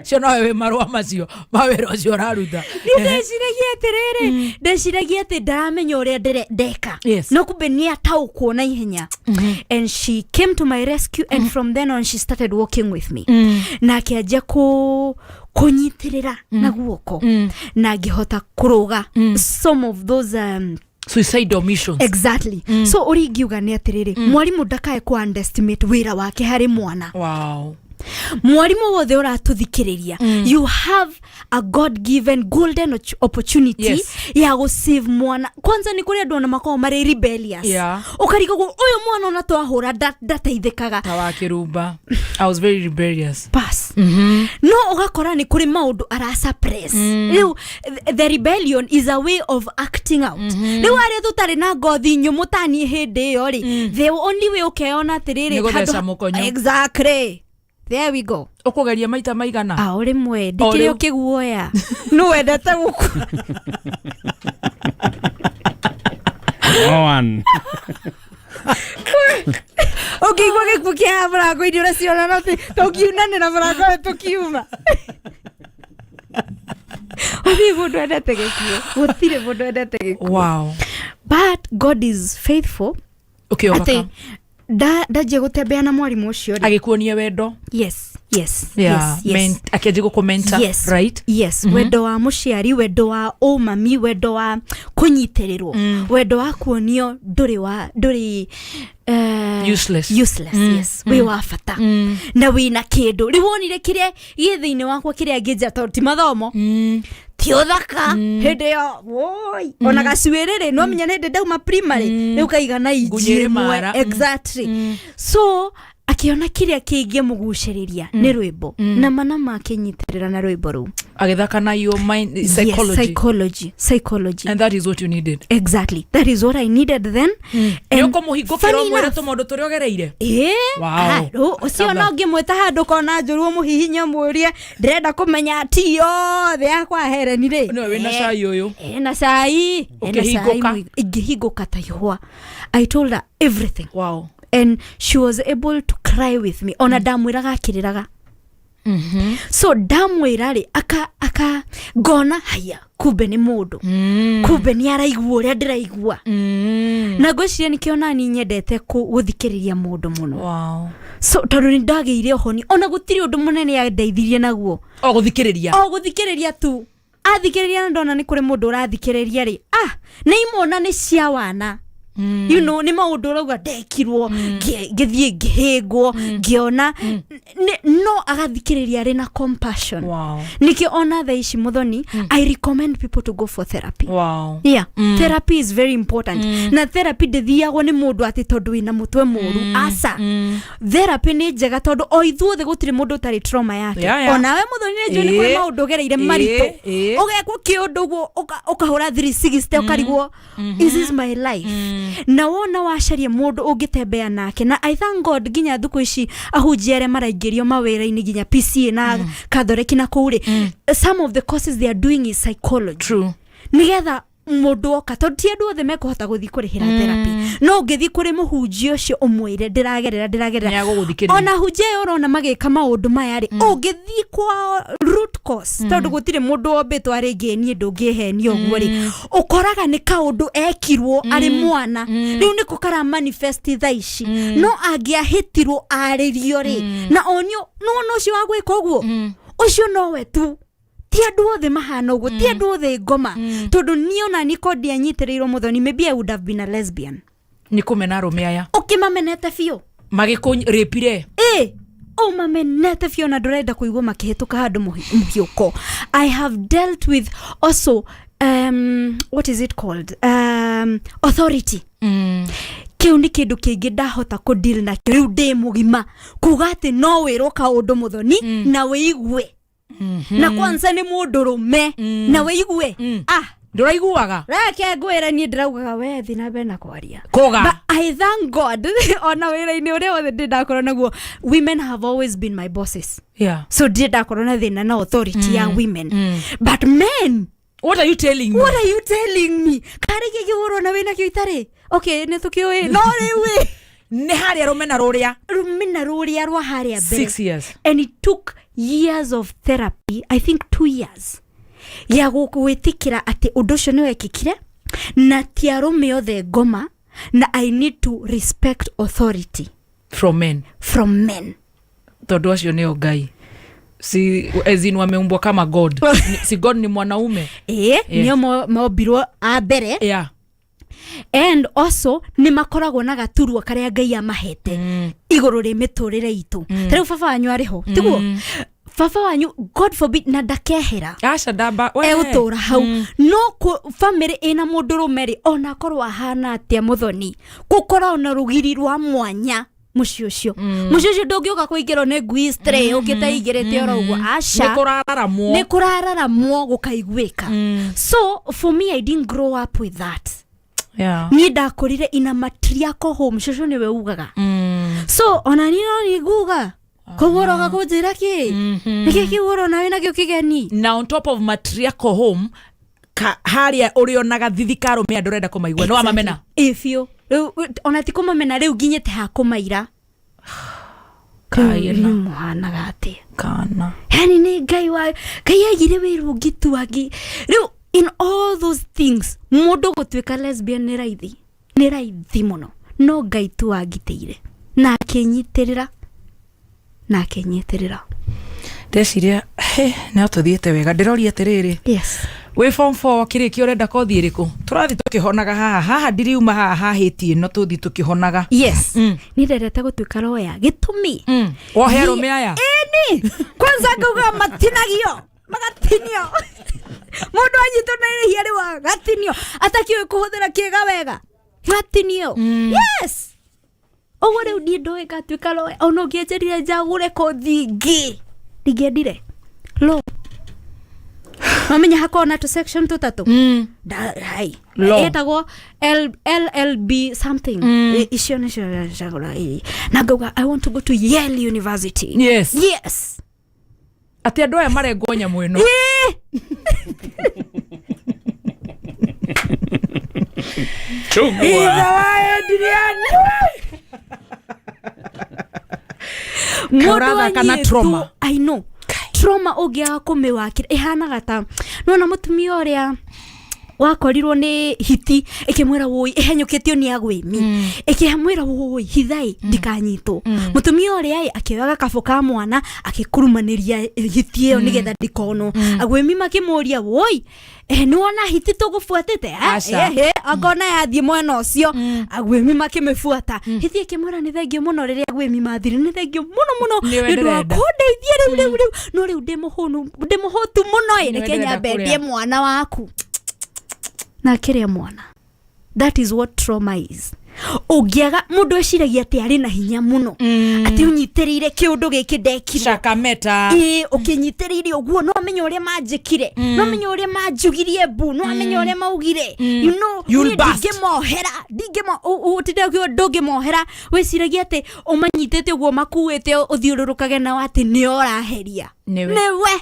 Cio nowe wĩ marũa macio ma wĩra ũcio ũraruta. Nĩ ndeciragia atĩrĩrĩ, ndeciragia atĩ ndaramenya ũrĩa ndeka. Yes. No kumbe nĩ ataũkwo na ihenya, and she came to my rescue, and from then on she started walking with me na akĩanjia kũnyitĩrĩra na guoko na ngĩhota kũrũga some of those suicidal missions. Exactly. So ũrĩa ingiuga nĩ atĩrĩrĩ, mwarimũ ndakae kũ underestimate wĩra wake harĩ mwana. Mwarimũ wothe ũratũthikĩrĩria, you have a God given golden opportunity ya gũ save mwana. Kwanza nĩ kũrĩ andũ ona makoragwo marĩ rebellious, ũkarigagwo ũyũ mwana ona twahũra ndateithĩkaga. Ta wa kĩrumba, I was very rebellious. Pass. No ũgakora nĩ kũrĩ maũndũ arasuppress. Rĩu the rebellion is a way of acting out. Rĩu arĩa tũtarĩ na ngothi nyũmũ taniĩ hĩndĩ ĩyo rĩ, the only way ũkeyona atĩrĩrĩ, Nĩ gũtheca mũkonyo. Exactly, there we go. Ũkũgeria maita maigana? A o rĩmwe O ndĩkĩrĩ rĩu. Ũkĩguoya nũ wendete gũkũ. No one. Ũngĩigua gĩkuũ kĩa mũrango-inĩ ũraciona no tũngiunanĩra mũrango ũyũ tũkiuma. Gũtirĩ mũndũ endete gĩkuũ, gũtirĩ mũndũ endete gĩkuũ. But God is faithful. Ũkĩoka. Atĩ ndanjia gũtembea na mwarimũ ũcio rĩ, Agĩkuonia wendo. Yes. Yes. Akĩanjia gũkũmenta. Yes. Right. Yes. Wendo wa mũciari, wendo wa ũmami, wendo wa kũnyitĩrĩrwo, wendo wa kuonio ndũrĩ wa ndũrĩ Useless. Useless. Yes. Wĩ wa bata na wĩna kĩndũ. Rĩu wonire kĩrĩa gĩ thĩinĩ wakwa kĩrĩa ngĩnja, tondũ ti mathomo, ti ũthaka hĩndĩ ĩyo woi, ona gacuĩrĩ rĩ, no menya nĩ hĩndĩ ndauma primary rĩu kaigana inji Ngunyĩrĩ ĩmwe. mara. Exactly. So akĩona kĩrĩa kĩngĩmũgucĩrĩria nĩ rwĩmbo, na mana makĩnyitĩrĩra na rwĩmbo rũu. Agĩthaka na your mind. Yes, Psychology. Psychology, psychology. And that is what you needed. Exactly, that is what I needed then. Nĩ ũkũmũhingũkĩra Funny ũmwĩre enough- tũmaũndũ tũrĩa ũgereire. Ĩĩ. Wow. Ũcio no ngĩmwĩta handũ kona njũru ũmũhihinye ũmũrie ndĩrenda kũmenya ti yothe yakwa Hereni rĩ. Nĩwe wĩna cai ũyũ. Ena cai, ena cai. Ũkĩhingũka. Ingĩhingũka ta ihũa. I told her everything. And she was able to cry with me. Ona ndamwĩraga akĩrĩraga. So ndamwĩra rĩ, aka ngona haya, kumbe nĩ mũndũ, kumbe nĩ araigua ũrĩa ndĩraigua. Na ngwĩciria nĩkĩo nani nyendete gũthikĩrĩria mũndũ mũno. So tondũ nĩ ndagĩire ũhoni, ona gũtirĩ ũndũ mũnene andeithirie naguo. O gũthikĩrĩria. O gũthikĩrĩria tu. Athikĩrĩria na ndona nĩ kũrĩ mũndũ ũrathikĩrĩria rĩ, nĩ imona nĩ cia wana. Nĩ maũndũ ũrauga ndekirwo, ngĩthiĩ ngĩhĩngwo, ngĩona no agathikĩrĩria arĩ na compassion. Nĩkĩo ona thaa ici mũthoni, I recommend people to go for therapy. Yeah. Therapy is very important. Na therapy ndĩthiagwo nĩ mũndũ atĩ tondũ wĩna mũtwe mũru. Aca, therapy nĩ njega tondũ o ithuothe gũtirĩ mũndũ ũtarĩ trauma yake. Onawe mũthoni nĩ njũĩ nĩ kũrĩ maũndũ ũgereire maritũ, ũgekwo kĩũndũ ũguo ũkahũra 360 ũkarigwo, is this my life? Na wona wacaria mũndũ ũngĩtembea nake, na I thank God nginya thukũ ici ahunjia arĩa maraingĩrio mawĩra-inĩ nginya PCA na Catholic na kũu rĩ, some of the courses they are doing is psychology. True. Nĩgetha mũndũ oka, tondũ ti andũ othe mekũhota gũthiĩ kũrĩhĩra therapy, no ũngĩthiĩ kũrĩ mũhunjia ũcio ũmwĩre ndĩragerera ndĩragerera, Nĩagũgũthikĩrĩria. Ona hunjia ĩyo ũrona magĩka maũndũ maya rĩ, ũngĩthiĩ kwa root cause, tondũ gũtirĩ mũndũ wombĩtwo arĩ ngĩniĩ ndũngĩhenia ũguo rĩ, ũkoraga nĩ kaũndũ ekirwo arĩ mwana, rĩu nĩko kara manifest thaa ici. No angĩahĩtirwo arĩrio rĩ, na onio nĩwona ũcio wa gwĩka ũguo, ũcio nowe tu. Ti andũ othe mahana ũguo, ti andũ othe ngoma, tondũ niĩ ona niko ndianyitĩrĩirwo mũthoni, maybe I would have been a lesbian. Nĩ kũmena arũme aya. Ũkĩmamenete biũ. Magĩkũrĩpire. Ĩ, ũmamenete biũ na ndũrenda kũigua makĩhĩtũka handũ mũhiũko. I have dealt with also what is it called, authority. Kĩu nĩ kĩndũ kĩngĩ ndahota kũ deal nakĩo rĩu ndĩ mũgima, kuga atĩ no wĩrwo kaũndũ mũthoni na wĩigue, na kwanza nĩ mũndũ rũme na wĩigue, ah. Ndũraiguaga. Reke ngwĩre, niĩ ndĩraugaga we thi na mbere na kwaria. Kũga. But I thank God ona wĩra-inĩ ũrĩa wothe ndĩ ndakorwo naguo, women have always been my bosses. So ndirĩ ndakorwo na thĩna na authority ya women. But men, What are you telling me? What are you telling me? Karĩ gĩkĩ ũrona wĩna kĩo itarĩ? Okay, nĩ tũkĩũĩ no rĩu ĩ. Nĩ harĩa rũmena rũrĩa. Rũmena rũrĩa rwa harĩa mbere. 6 years. And it took years of therapy, I think 2 years, ya gwĩtĩkĩra atĩ ũndũ ũcio nĩ wekĩkire na ti arũme othe ngoma, na I need to respect authority. From men. From men. Tondũ acio nĩo Ngai, si as in wameumbwa kama God. Si God ni mwanaume? Ĩĩ. Yeah. Nĩo mombirwo a mbere. And also nĩ makoragwo na gaturwa karĩa Ngai amahete igũrũ rĩ mĩtũrĩre itũ. Ta rĩu baba wanyu arĩ ho, tiguo? Baba wanyu, God forbid, na ndakehera. Aca, ndamba we. Egũtũra hau. No family ĩna mũndũrũme rĩ, ona akorwo ahana atĩa, mũthoni, gũkoragwo na rũgiri rwa mwanya mũciĩ ũcio. Mũciĩ ũcio ndũngĩũka kũingĩrwo nĩ ngui stray ũkĩte igĩrĩte oro ũguo, aca. Nĩ kũrararamwo. Nĩ kũrararamwo gũkaiguĩka. So for me, I didn't grow up with that. Niĩ ndakũrire in a matriarchal home. Cũcũ nĩwe ugaga. So ona niĩ no nĩnguga, koguo ũroka kũnjĩra kĩ? Nĩkĩ kĩu ũrona wĩna kĩo kĩgeni? Na on top of matriarchal home, harĩa ũrĩonaga thithi ka arũme andũ ũrenda kũmaigua nĩ wamamena. Ĩ biũ. Rĩu ona ti kũmamena, rĩu nginyĩte ha kũmaira. Kaĩ Rĩu na. mũhanaga atĩa? Kana. Yani nĩ Ngai wa Ngai aigire wĩra ũngĩ tu angĩ. Rĩu in all those things, mũndũ gũtuĩka lesbian nĩ raithi, nĩ raithi mũno, no Ngai tu angitĩire na akĩnyitĩrĩra na akĩnyitĩrĩra. Ndeciria he no tũthiĩte wega, ndĩroria atĩrĩrĩ, wĩ form 4 kĩrĩkia ũrenda kothi ĩrĩkũ? Tũrathiĩ tũkĩhonaga haha haha, ndiriuma haha hahĩti ĩno, tũthiĩ tũkĩhonaga. Yes. Niĩ ndendete gũtuĩka lawyer, gĩtũmi Wohe arũme aya. Ĩni kwanza ngauga matinagio, magatinio. Mũndũ anyitwo na irĩhia rĩu agatinio, atakĩũĩ kũhũthĩra kĩga wega, gatinio. Yes, ũguo rĩu niĩ ndoĩ ngatuĩka lawyer. Ona ũngĩanjĩrire njagũre kothi ingĩ, ndingĩendire law. Mamenya hakoragwo na tũ section tũtatũ. Hai. Law. Ĩtagwo LLB something. Icio nĩcio njagũra. Ĩ. Na ngauga I want to go to Yale University. Yes. Atĩ andũ aya marengwo nyamũ ĩno. Ĩĩ. Ithe wa Adrian. Mũndũ Ũrathaka na anyitwo- trauma. I know. Trauma ũngĩaga kũmĩwakĩra ĩhanaga ta nona mũtumia ũrĩa wakorirwo nĩ hiti ĩkĩmwĩra wũi ĩhenyũkĩtio nĩ agwĩmi, ĩkĩmwĩra wũi hithai ndikanyitwo. Mũtumia ũrĩa ĩ akĩoya gakabũ ka mwana akĩkurumanĩria hiti ĩyo nĩgetha ndikonwo. Agwĩmi makĩmũria, wũi, nĩ wona hiti tũgũbuatĩte, eh? Aca. Akona yathiĩ mwena ũcio, agwĩmi makĩmĩbuata. Hiti ĩkĩmwĩra nĩ thengio mũno rĩrĩa agwĩmi mathire, nĩ thengio mũno mũno Nĩwe nĩ ũndũ wa ndĩrenda. kũndeithia rĩu rĩu rĩu, no rĩu ndĩ mũhũnu, ndĩ mũhũtu mũno ĩ. Nĩwe Reke ndĩrenda nyambe kũrĩa. ndĩe mwana waku. Na akĩrĩa mwana. That is what trauma is. Ũngĩaga, mũndũ eciragia atĩ arĩ na hinya mũno, atĩ ũnyitĩrĩire kĩũndũ gĩkĩ ndekirwo. Shakameta. Ĩĩ, ũkĩnyitĩrĩire ũguo, no amenye ũrĩa manjĩkire, no amenye ũrĩa manjugirie mbu, no amenye ũrĩa maugire, You'll niĩ burst. ndingĩmohera, ndingĩmo ũtinde ũkiuga ndũngĩmohera. Wĩciragia atĩ ũmanyitĩte ũguo makuĩte ũthiũrũrũkage nao atĩ nĩo ũraheria. Nĩwe. Nĩwe,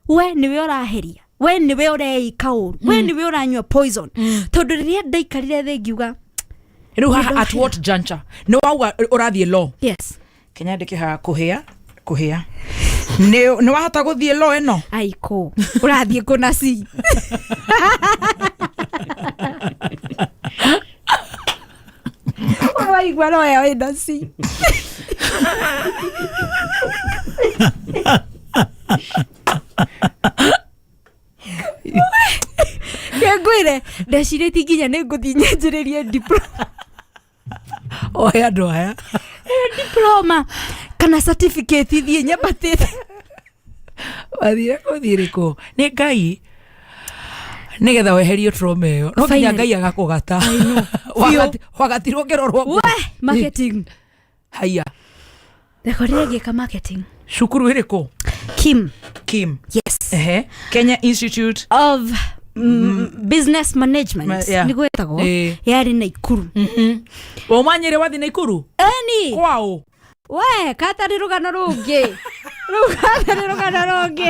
we nĩwe ũraheria, we nĩwe ũreika ũru, we nĩwe ũranyua poison. Tondũ rĩrĩa ndaikarire thĩ ngiuga Rĩu haha at what juncture nĩ wauga ũrathiĩ law? Yes. Kenya ndĩkĩ haha kũhĩa kũhĩa nĩ wahota gũthiĩ law ĩno? Aiko ũrathiĩ kũna ci. Ũraigua no ĩyo ĩna ci. Ngwĩre ndecirĩtie nginya nĩ ngũthiĩ nyanjĩrĩrie diploma. Ohe andũ aya. Diploma kana certificate thiĩ nyambatĩte. Wathire gũthiĩ rĩkũ? Nĩ Ngai nĩgetha weherio trauma ĩyo no nginya Finally. Ngai agakũgata. Biũ. Wagatirwo ngĩrorwo. We marketing. Haya. Ndekorire ngĩka marketing. Cukuru ĩrĩkũ? Kim. Kim. Yes. Ehe, Kenya Institute of Business Management. Yeah. Nĩguo ĩtagwo. Ĩĩ. Yarĩ Naikuru. Waumanyire wathi Naikuru? Eni. Kwao? We katarĩ rũgano rũngĩ, rĩu katarĩ rũgano rũngĩ.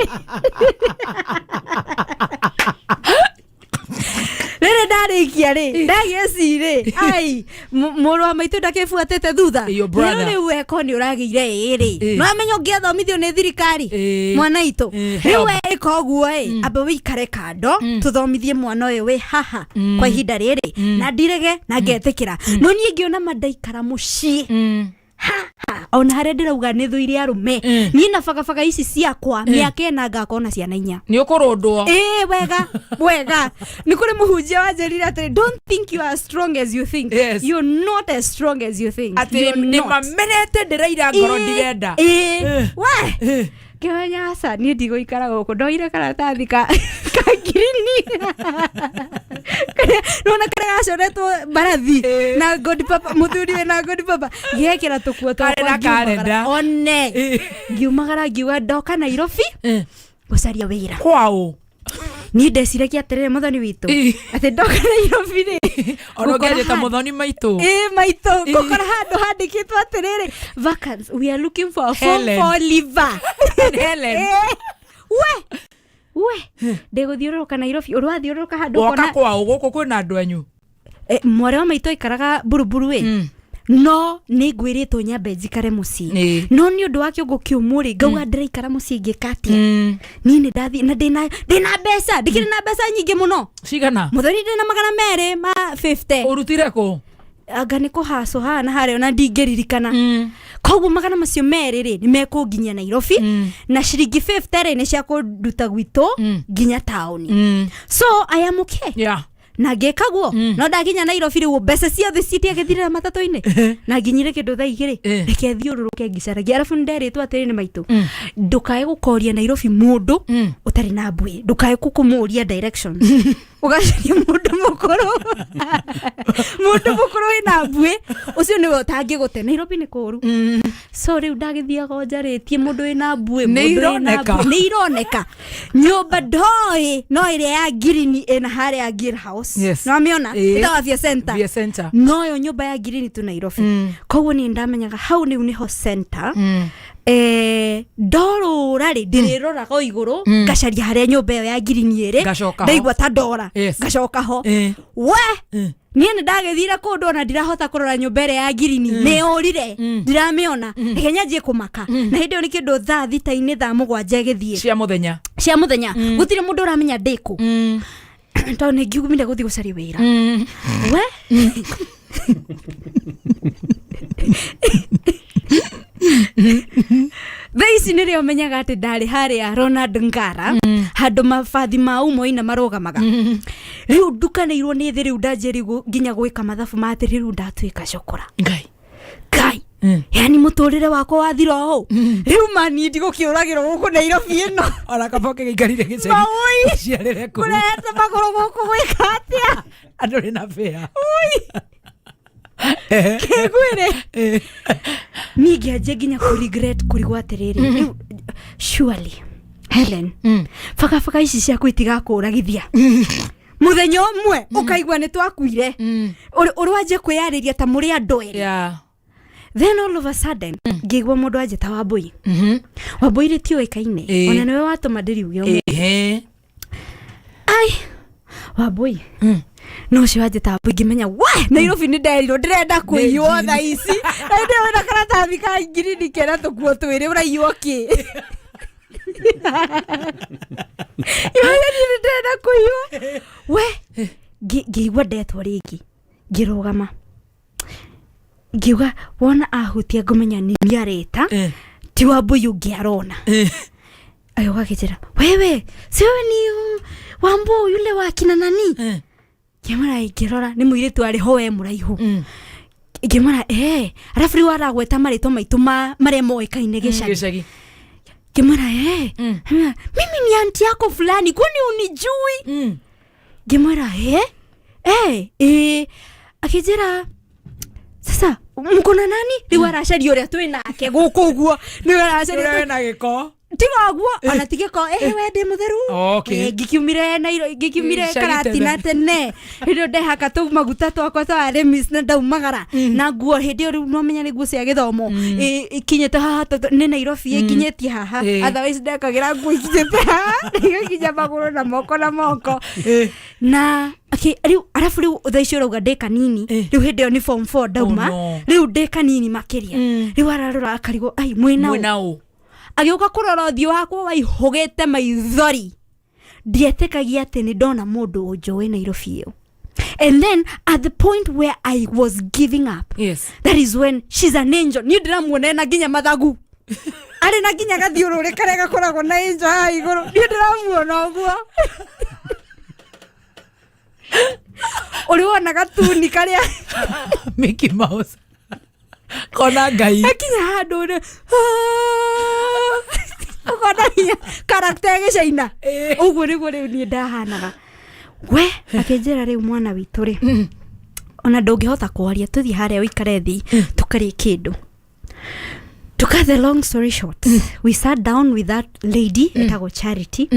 Rĩrĩ. Ndarĩkia rĩ, ndagĩcirĩ ai mũrũ wa maitũ ndakĩbuatĩte thutha. Your brother. Rĩu rĩu eko nĩ ũragĩire ĩrĩ Ĩ. nĩwamenya ũngĩathomithio nĩ thirikari Ĩ. mwana itũ. Ĩ, Rĩu help. we ĩka ũguo ĩ, amba wĩikare kando tũthomithie mwana ũyũ wĩ haha kwa ihinda rĩrĩ, na ndirege na ngetĩkĩra. No niĩ ngĩona ma ndaikara mũciĩ haha, ona harĩa ndĩrauga nĩ thũire arũme, niĩ na bagabaga ici ciakwa mĩaka 4 ngakorwo na ciana 4. Nĩ ũkũrũndwo. Ĩ, wega wega. Nĩ kũrĩ mũhunjia wanjĩrire atĩrĩ, "Don't think you are as strong as you think." Yes. You're not as strong as you think. Atĩ You're nĩ not. mamenete ndĩraira ngoro ndirenda. Ĩ, we ngĩmenya aca, niĩ ndigũikara gũkũ. Ndoire karatathi ka ngirini nona karĩa gacoretwo mbarathi na god papa, mũthuri wĩ na god papa, ngĩgekĩra tũkuo Karĩ twakwa, na ngiumagara. karenda. One ngiumagara ngiuga ndoka Nairobi gũcaria wĩra. Kwaũ? Niĩ ndeciragia atĩrĩrĩ, mũthoni witũ, atĩ ndoka Nairobi rĩ, Ona ngũkora ũngĩanjĩta mũthoni maitũ. Ĩ maitũ, ngũkora handũ handĩkĩtwo atĩrĩrĩ, "Vacants, we are looking for a form Helen. 4 leaver." Helen. We we ndĩgũthiũrũrũka Nairobi, ũrwathiũrũrũka handũ Woka ũkona. kwaũ gũkũ kwĩna andũ anyu? Eh, mwarĩ wa maitũ aikaraga Buruburu ĩ, no nĩ ngwĩrĩtwo nyambe njikare mũciĩ. No nĩ ũndũ wa kĩongo kĩũmũ rĩ, ngauga ndĩraikara mũciĩ ngĩka atĩa? Niĩ nĩ ndathiĩ na ndĩna mbeca, ndĩkĩrĩ na mbeca nyingĩ mũno. Cigana? Mũthoni, ndĩna 250. Ũrutire kũ? Anga nĩ kũhacwo haha na harĩa, ona ndingĩririkana. Koguo 200 rĩ, nĩ mekũnginyia Nairobi, na ciringi 50 rĩ, nĩ cia kũnduta gwitũ nginya taũni, so I am okay. Na ngĩka guo, no ndakinya Nairobi rĩu mbeca ciothe citiagĩthirĩra matatũ-inĩ, na nginyire kĩndũ thaa 2, reke thiũrũrũke ngĩcaragia. Arabu nĩnderĩtwo atĩrĩ nĩ maitũ, ndũkae gũkoria Nairobi mũndũ ũtarĩ na mbui, ndũkae kũmũria directions, ũgacaria mũndũ mũkũrũ, mũndũ mũkũrũ wĩna mbuĩ, ũcio nĩwe ũtangĩgũte. Nairobi nĩ kũũru. So rĩu ndagĩthiaga o njarĩtie mũndũ wĩna mbuĩ. Nĩ Mũndũ wĩna ironeka. mbuĩ. Nĩ ironeka nyũmba ndoĩ no ĩrĩa ya ngirini ĩna harĩa Gear House. Nĩwamĩona? Ĩtagwo Via Center. Via Center. Noyo nyũmba ya ngirini tu Nairobi. Koguo niĩ ndamenyaga hau rĩu nĩho center. Ndorũra rĩ, ndĩrĩroraga o igũrũ, ngacaria harĩa nyũmba ĩyo ya ngirini ĩrĩ. Ngacoka ho. Ndaigua ta ndora, ngacoka ho. We, niĩ nĩ ndagĩthire kũndũ ona ndirahota kũrora nyũmba ĩrĩa ya ngirini, nĩ yũrire, ndiramĩona. Reke nyanjie kũmaka. Na hĩndĩ ĩyo nĩ kĩndũ thaa 6-inĩ, thaa 7 ĩgĩthiĩ. Cia mũthenya. Cia mũthenya. Gũtirĩ mũndũ ũramenya ndĩkũ, tondũ nĩ ngiumire gũthiĩ gũcaria wĩra. We, thaa ici nĩrĩo menyaga atĩ ndarĩ harĩa Ronald Ngara, handũ mabathi ma umoina marũgamaga. Rĩu ndukanĩirwo nĩ thĩ, rĩu ndanjĩri nginya gwĩka mathabu ma atĩ rĩu ndatuĩka cokora. Ngai. Ngai, yani mũtũrĩre wakwa wathira ũũ rĩu, mani ndigũkĩũragĩrwo gũkũ Nairobi ĩno. Ona kaba ũkĩgĩikarire gĩcagi. Maũi. Ciarĩre kũu. Kũrehete magũrũ gũkũ gwĩka atĩa? Andũ rĩ na bĩa. Kĩngwĩre, niĩ ngĩanjia nginya kũ regret, kũrigwo atĩrĩrĩ, rĩu surely Helen, bagabaga ici ciaku itigakũragithia mũthenya ũmwe ũkaigua nĩ twakuire. Ũrĩ wanjia kwĩyarĩria ta mũrĩ andũ erĩ. Then all of a sudden ngĩigua mũndũ anjĩta Wambũi. Wambũi rĩtiũĩkaine. Ona nĩwe watũma ndĩriuge ũmũthĩ. Ai, Wambũi no ũcio wanjĩta Wambũi, ngĩmenya we Nairobi nĩ nderirwo ndĩrenda kũiywo thaa ici, na ndĩrĩ wĩna karatathi ka ngirini kena tũkuo twĩrĩ, ũraiywo kĩ? Ngĩmenya niĩ nĩ ndĩrenda kũiywo. We, ngĩigua ndetwo rĩngĩ, ngĩrũgama, ngiuga wona ahutia ngũmenya nĩ niĩ areta, ti Wambũi ũngĩ arona. Agĩũka akĩnjĩra, "Wewe si wewe ni Wambo yule wa kina nani?" Ngĩmwĩra, ngĩrora nĩ mũirĩtu arĩ ho we mũraihu. Ngĩmwĩra, "Eh." Arabu rĩu aragweta marĩtwa maitũ ma marĩa moĩkaine gĩcagi. Gĩcagi. Ngĩmwĩra, "Eh." Amwĩra, "Mimi ni anti yako fulani, kwani unijui?" Ngĩmwĩra, "Eh, eh, eh." Akĩnjĩra, "Sasa mko na nani?" Rĩu aracaria ũrĩa twĩ nake gũkũ ũguo, nĩwe aracaria. Ũrĩa wĩna gĩko. Tiga ũguo, ona ti gĩko, we ndĩ mũtheru. Eh, ngĩkiumire Nairo, ngĩkiumire Gĩcagi Karatina tene. tene. Hĩndĩ ĩyo ndehaka tũ maguta twakwa twa Remis na ndaumagara na nguo. Hĩndĩ ĩyo rĩu nomenya nĩ nguo cia gĩthomo ikinyĩte haha, tondũ nĩ Nairobi ĩkinyĩtie haha. Otherwise ndekagĩra nguo ikinyĩte haha, igakinya magũrũ na moko na moko. Na Rĩu arabu rĩu thaa icio ũrauga ndĩ kanini, rĩu hĩndĩ ĩyo nĩ form 4 ndauma. Oh, no. Rĩu ndĩ kanini makĩria. Rĩu ararora akarigwo, ai, mwĩna ũ? Mwĩna ũ? Agĩũka kũrora ũthiũ wakwa waihũgĩte maithori, ndietĩkagia atĩ nĩ ndona mũndũ ũnjũĩ Nairobi ĩyo. And then at the point where I was giving up, that is when she's an angel. Niĩ ndĩramuona ena nginya mathagu, arĩ na nginya gathiũrũrĩ karĩa gakoragwo na angel haha igũrũ. Niĩ ndĩramuona ũguo ũrĩ wona gatuni karĩa Mickey Mouse kona Ngai. Akinya handũ rĩ, ũkona hinya karakta ya gĩcaina ũguo nĩguo rĩu niĩ ndahanaga. We akĩnjĩra, rĩu mwana witũ rĩ, ona ndũngĩhota kwaria, tũthiĩ harĩa ũikare thĩ tũkarĩe kĩndũ. To cut the long story short, we sat down with that lady etagwo Charity.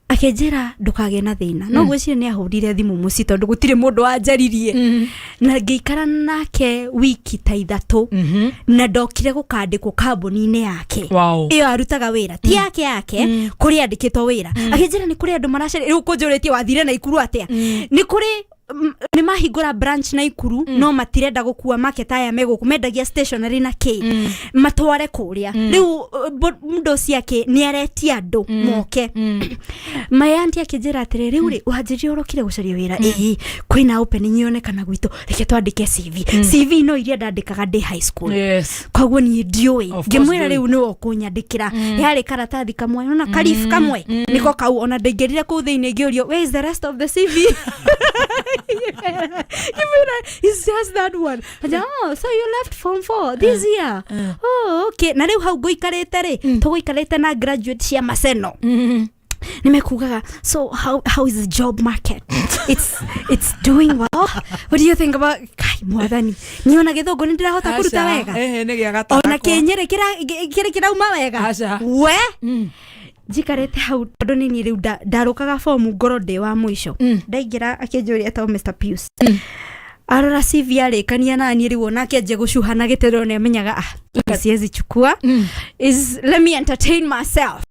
Akĩnjĩra, ndũkagĩe na thĩna. No gwĩciria nĩ ahũrire thimũ mũciĩ tondũ gũtirĩ mũndũ wanjaririe, na ngĩikara nake wiki ta 3, na ndokire gũkandĩkwo kambuni-inĩ yake ĩyo arutaga wĩra, ti yake yake, kũrĩa andĩkĩtwo wĩra. Akĩnjĩra nĩ kũrĩ andũ maracaria. Rĩu kũnjũrĩtie wathire Naikuru atĩa? Nĩ kũrĩ nĩ mahingũra branch Naikuru, no matirenda gũkua market aya me gũkũ mendagia stationery na kĩ matware kũrĩa. Rĩu mũndũ ciake nĩ aretia andũ moke. My auntie akĩnjĩra atĩrĩ, rĩu rĩ, wanjĩrire ũrokire gũcaria wĩra, ĩĩ, kwĩna opening yonekana gwitũ, reke twandĩke CV. CV no iria ndandĩkaga ndĩ high school. Koguo niĩ ndiũĩ. Of course. Ngĩmwĩra, Ndũĩ. rĩu nĩwe ũkũnyandĩkĩra. Yarĩ karatathi kamwe, nona karif kamwe nĩko kau. Ona ndaingĩrire kũu thĩinĩ ngĩũrio, "Where is the rest of the CV?" Ngĩmwĩra, "It's just that one." Anja, "Oh, so you left form 4 this year? Oh, okay." Na rĩu hau ngũikarĩte rĩ, tũgũikarĩte na graduate cia Maseno nimekugaga, "So how is the job market? It's doing well? What do you think about?" Kai, mwathani, niĩ ona gĩthũngũ nĩ ndĩrahota kũruta wega. Ehe, nĩ gĩa Ona gatarakwa. kĩnyĩrĩ kĩrĩ kĩrauma wega. Aca. We njikarĩte hau tondũ nĩ niĩ rĩu ndarũkaga fomu ngoro ndĩ wa mũico. Ndaingĩra akĩnjũria etagwo Mr Pius. Arora CV arĩkania naniĩ, rĩu onake anjia gũcuha na gĩtĩro nĩ amenyaga, ah, siwezi chukua is, let me entertain myself.